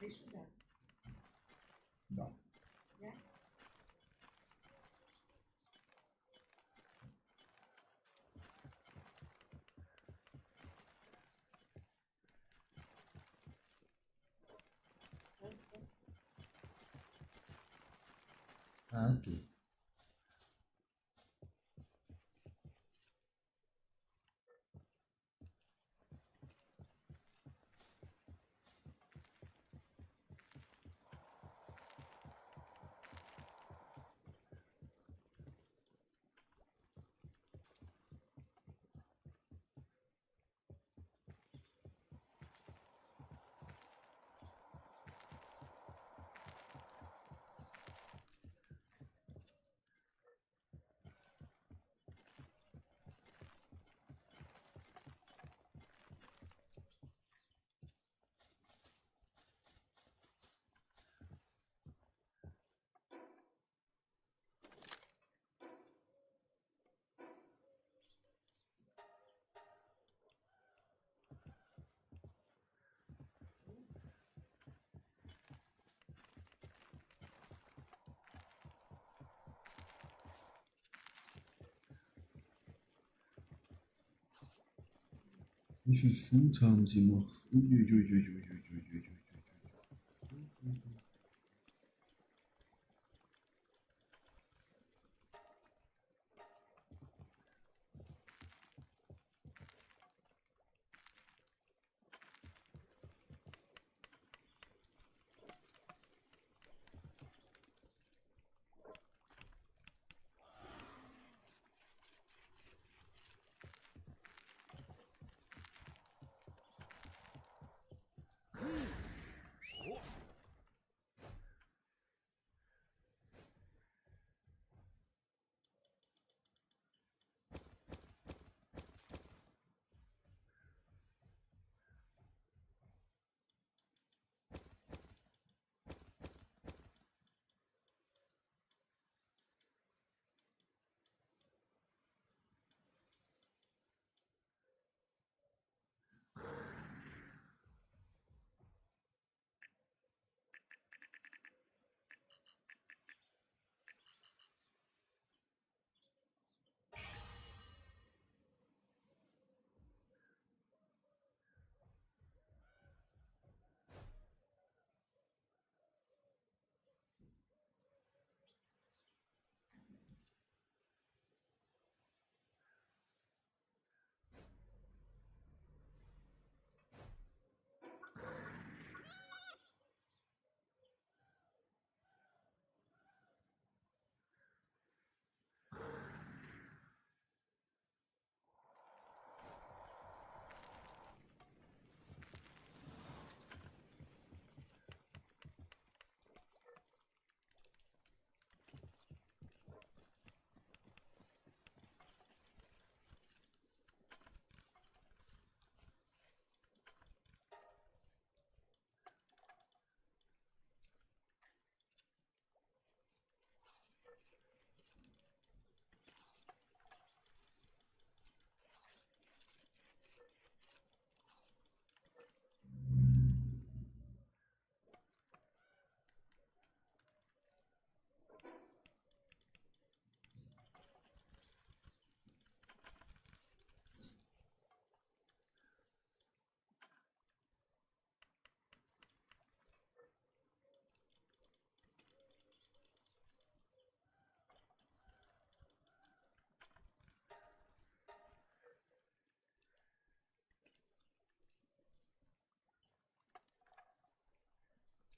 Bist du da? Ja. Ja? Adel. Wie viel Food haben sie noch? Uiuiuiuiuiuiuiui.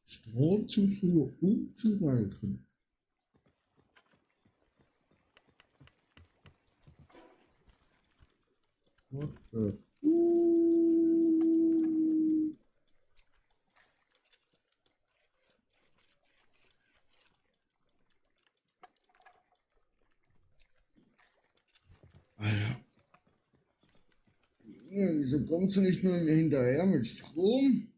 Strohzufuhr unzureichend. What the? Alter. Ja, wieso kommst du nicht mehr hinterher mit Strom?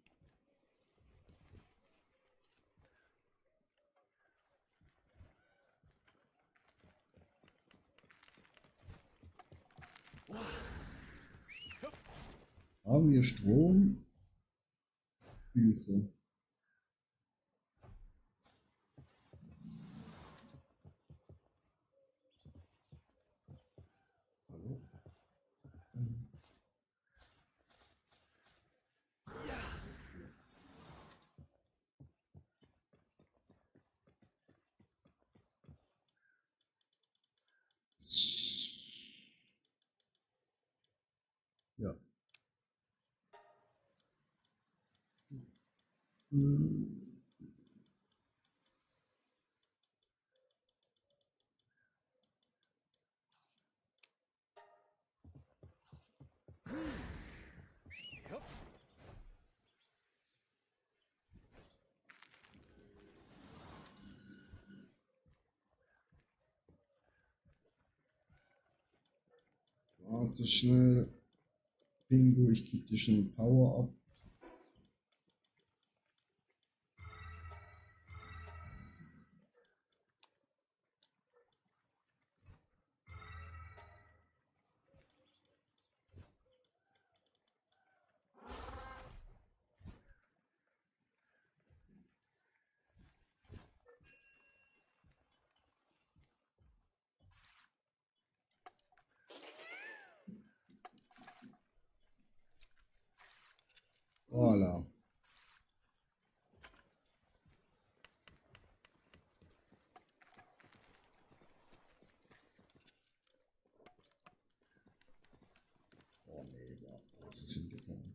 Haben wir Strom? Hilfe. Hm. Hup. Warte schnell. Bingo, ich gebe dir schnell Power ab. Voilà. Oh nee, warte, was ist hingekommen?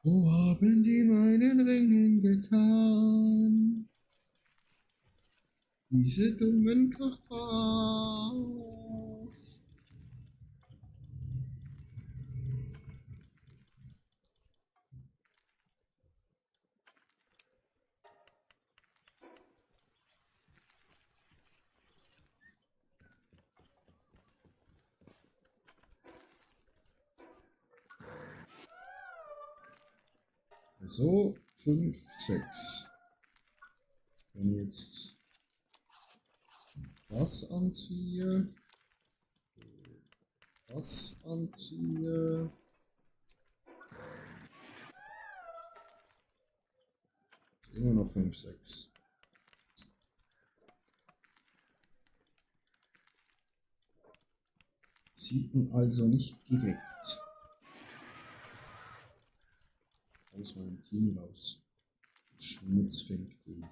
Wo haben die meinen Ringen getan? Diese dummen Kaffers. So, 5, 6. Wenn ich jetzt das anziehe, das anziehe, immer noch 5, 6. Sieht man also nicht direkt aus meinem Team raus. Schmutzfink-Ding.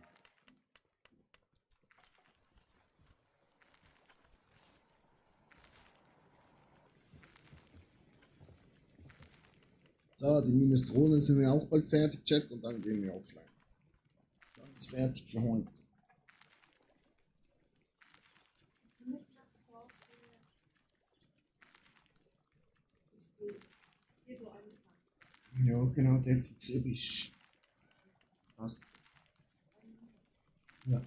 So, die Minestronen sind ja auch bald fertig, Chat, und dann gehen wir offline. Dann ist fertig für heute. Kann ich noch so viel hier so angefangen? Ja, genau, der Typ sehe ich. Passt. Ja.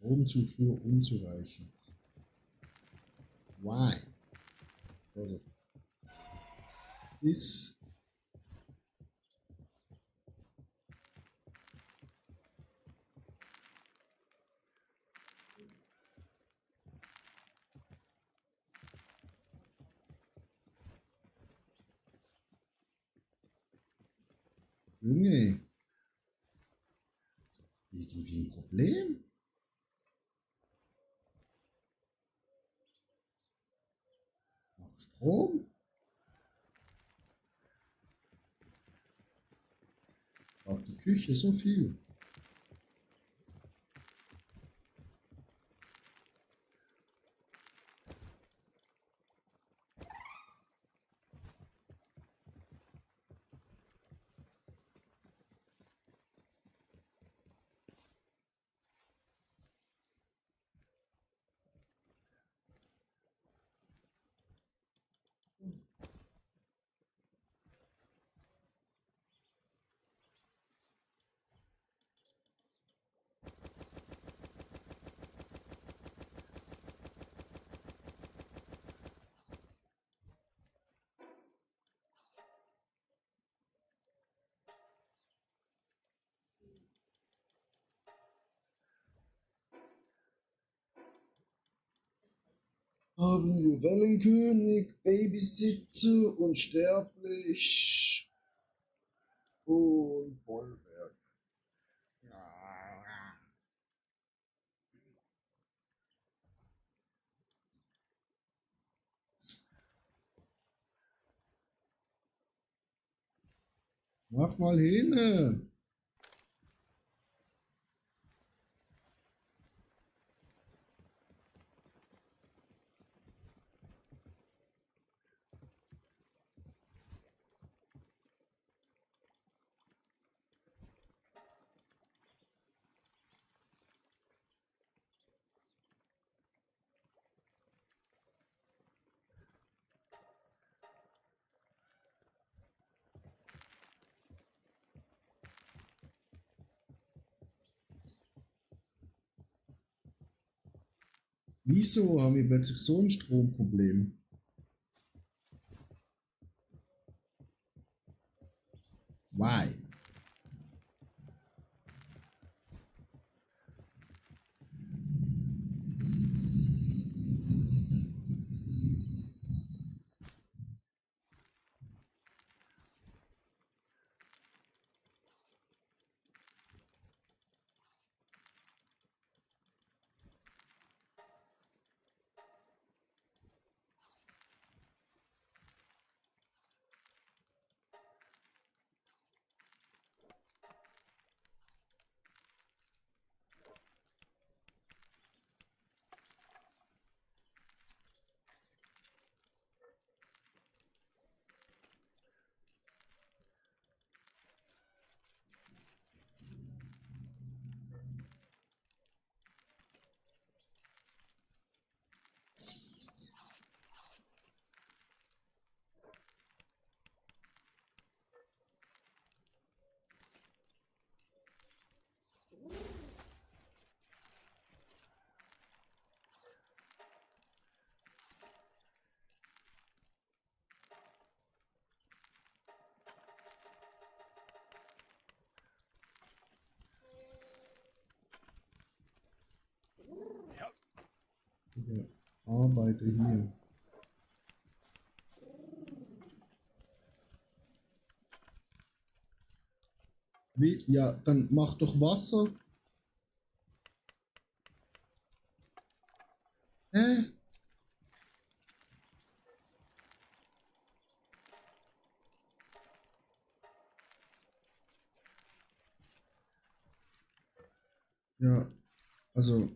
Stromzufuhr unzureichend. Why? Also, this. Junge. Irgendwie ein Problem? Noch Strom? Auch die Küche, so viel. Haben wir Wellenkönig, Babysitter, Unsterblich und Bollwerk. Mach mal hin. Wieso haben wir plötzlich so ein Stromproblem? Why? Ja. Ja, arbeite hier. Wie? Ja, dann mach doch Wasser. Hä? Ja, also.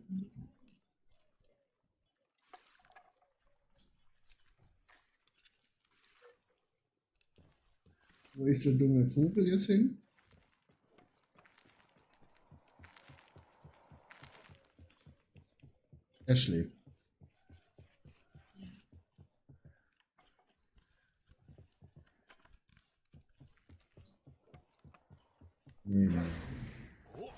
Wo ist der dumme Vogel jetzt hin? Er schläft. Nee, nee. Oh.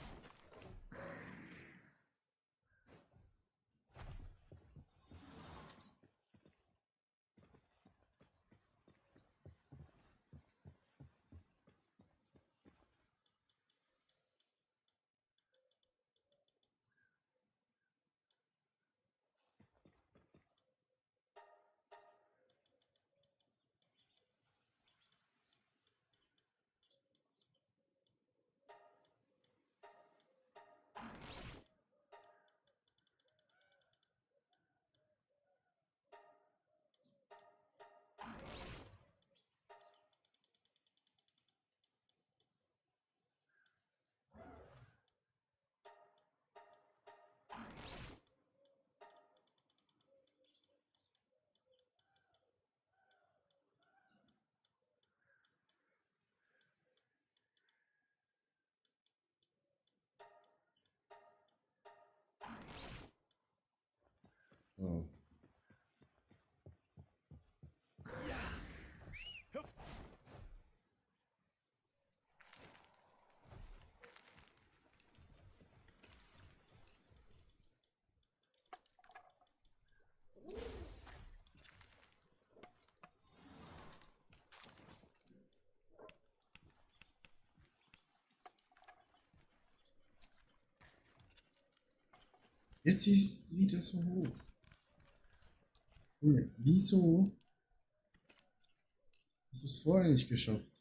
Jetzt ist es wieder so hoch. Junge, wieso hast du es vorher nicht geschafft?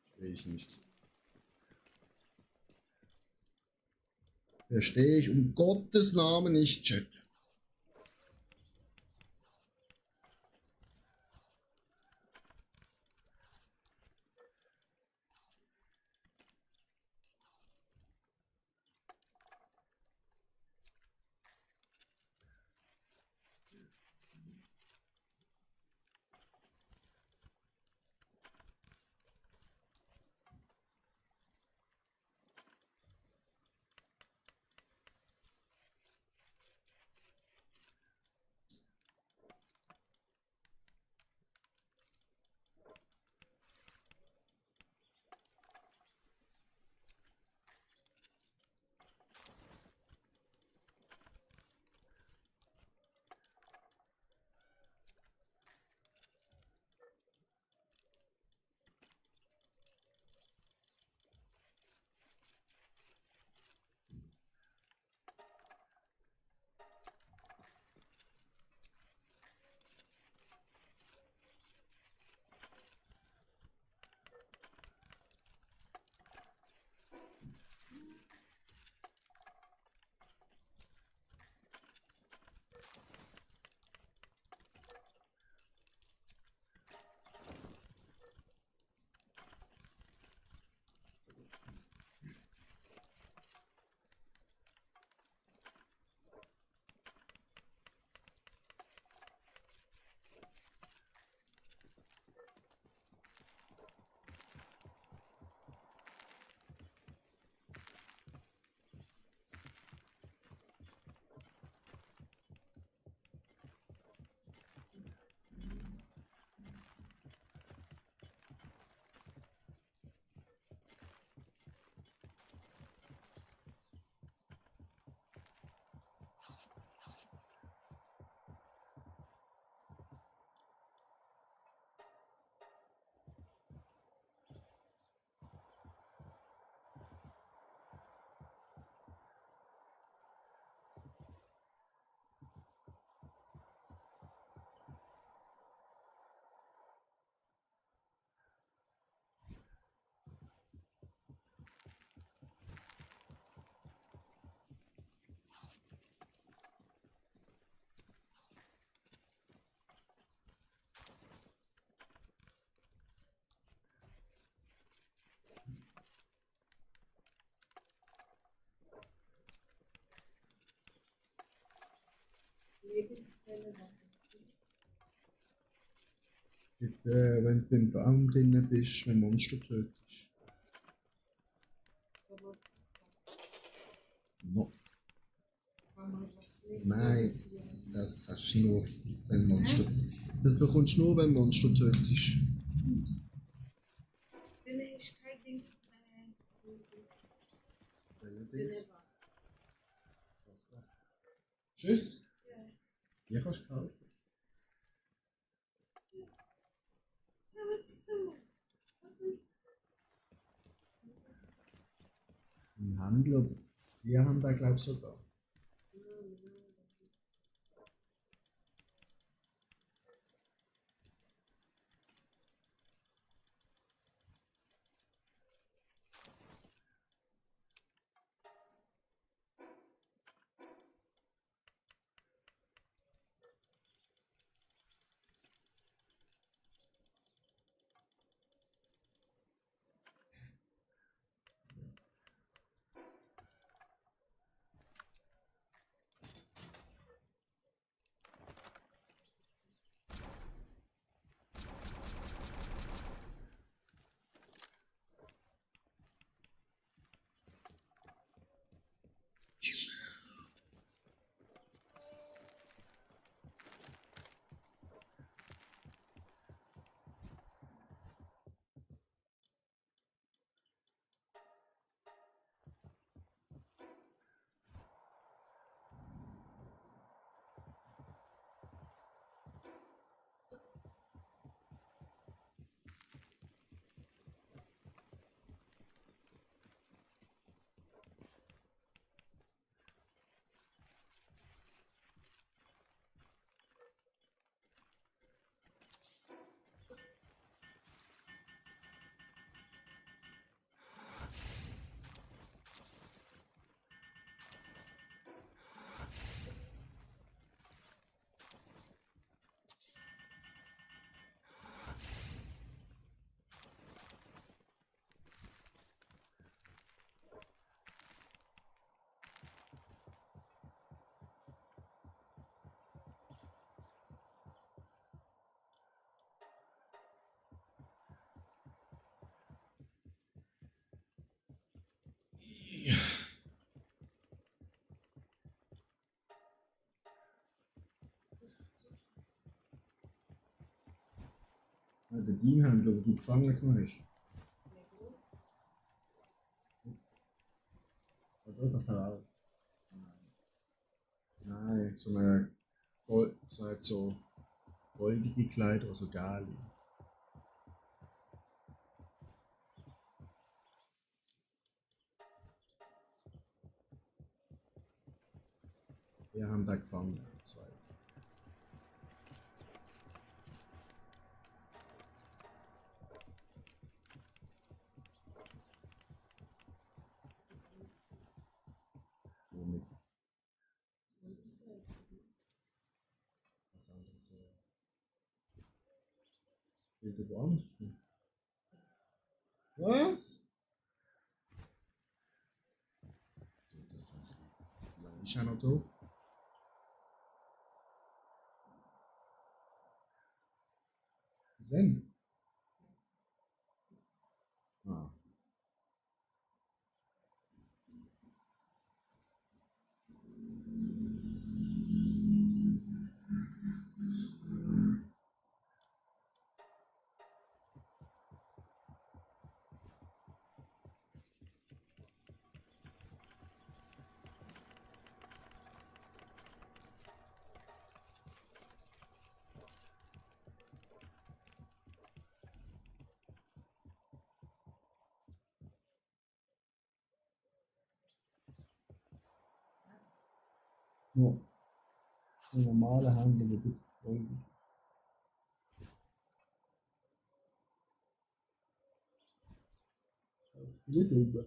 Verstehe ich nicht. Verstehe ich um Gottes Namen nicht, Chat. Lebensquelle Wasser. Bitte, wenn du im Baum drin bist, wenn Monster tötest. Aber No. kann man das nicht Nein, produzieren? das kannst du nur, wenn Monster. Das bekommst du nur, wenn Monster tötest. Wenn ich kein Dings Allerdings. Tschüss. Ja. Hier kannst du kaufen. Zahlst du? Im Handel, wir haben da glaube ich sogar. Einhändler, den du gefangen genommen hast. Oder nachher auch. Nein, so eine Gold, so goldige Kleider, also Gali. Wir haben da gefangen, das weiß ich. Womit? Was anderes. Irgendwo anders. Was? Wie lange ist er noch da? Bis wann? Ah. Ja. Ein normaler Handel wird jetzt folgen. Nicht drüber.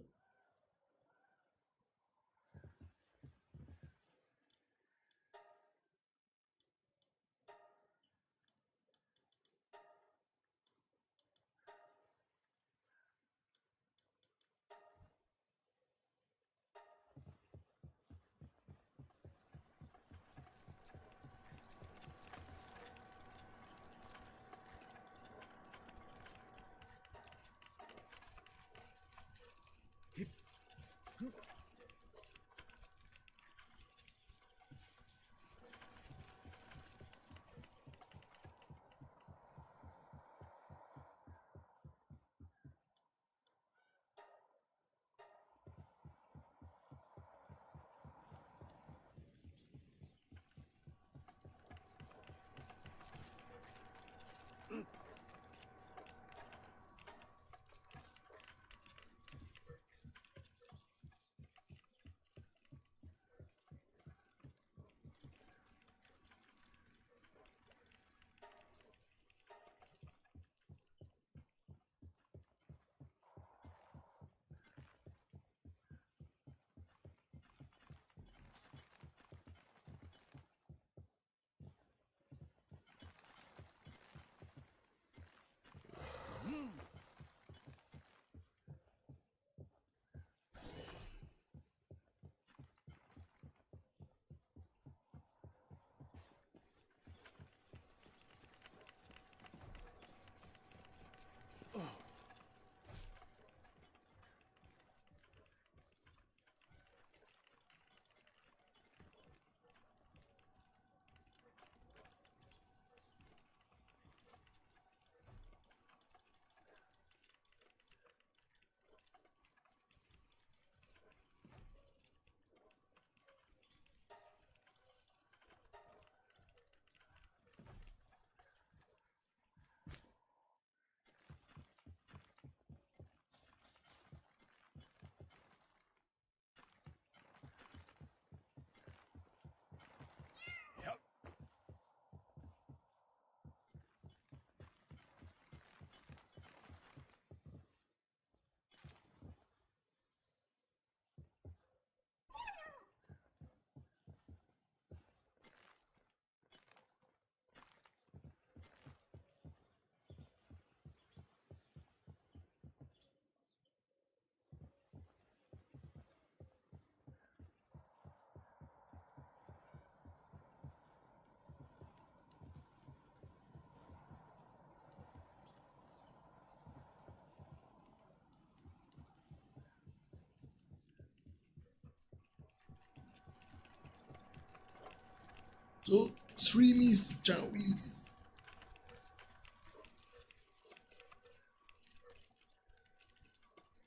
So, Streamies, Ciaois.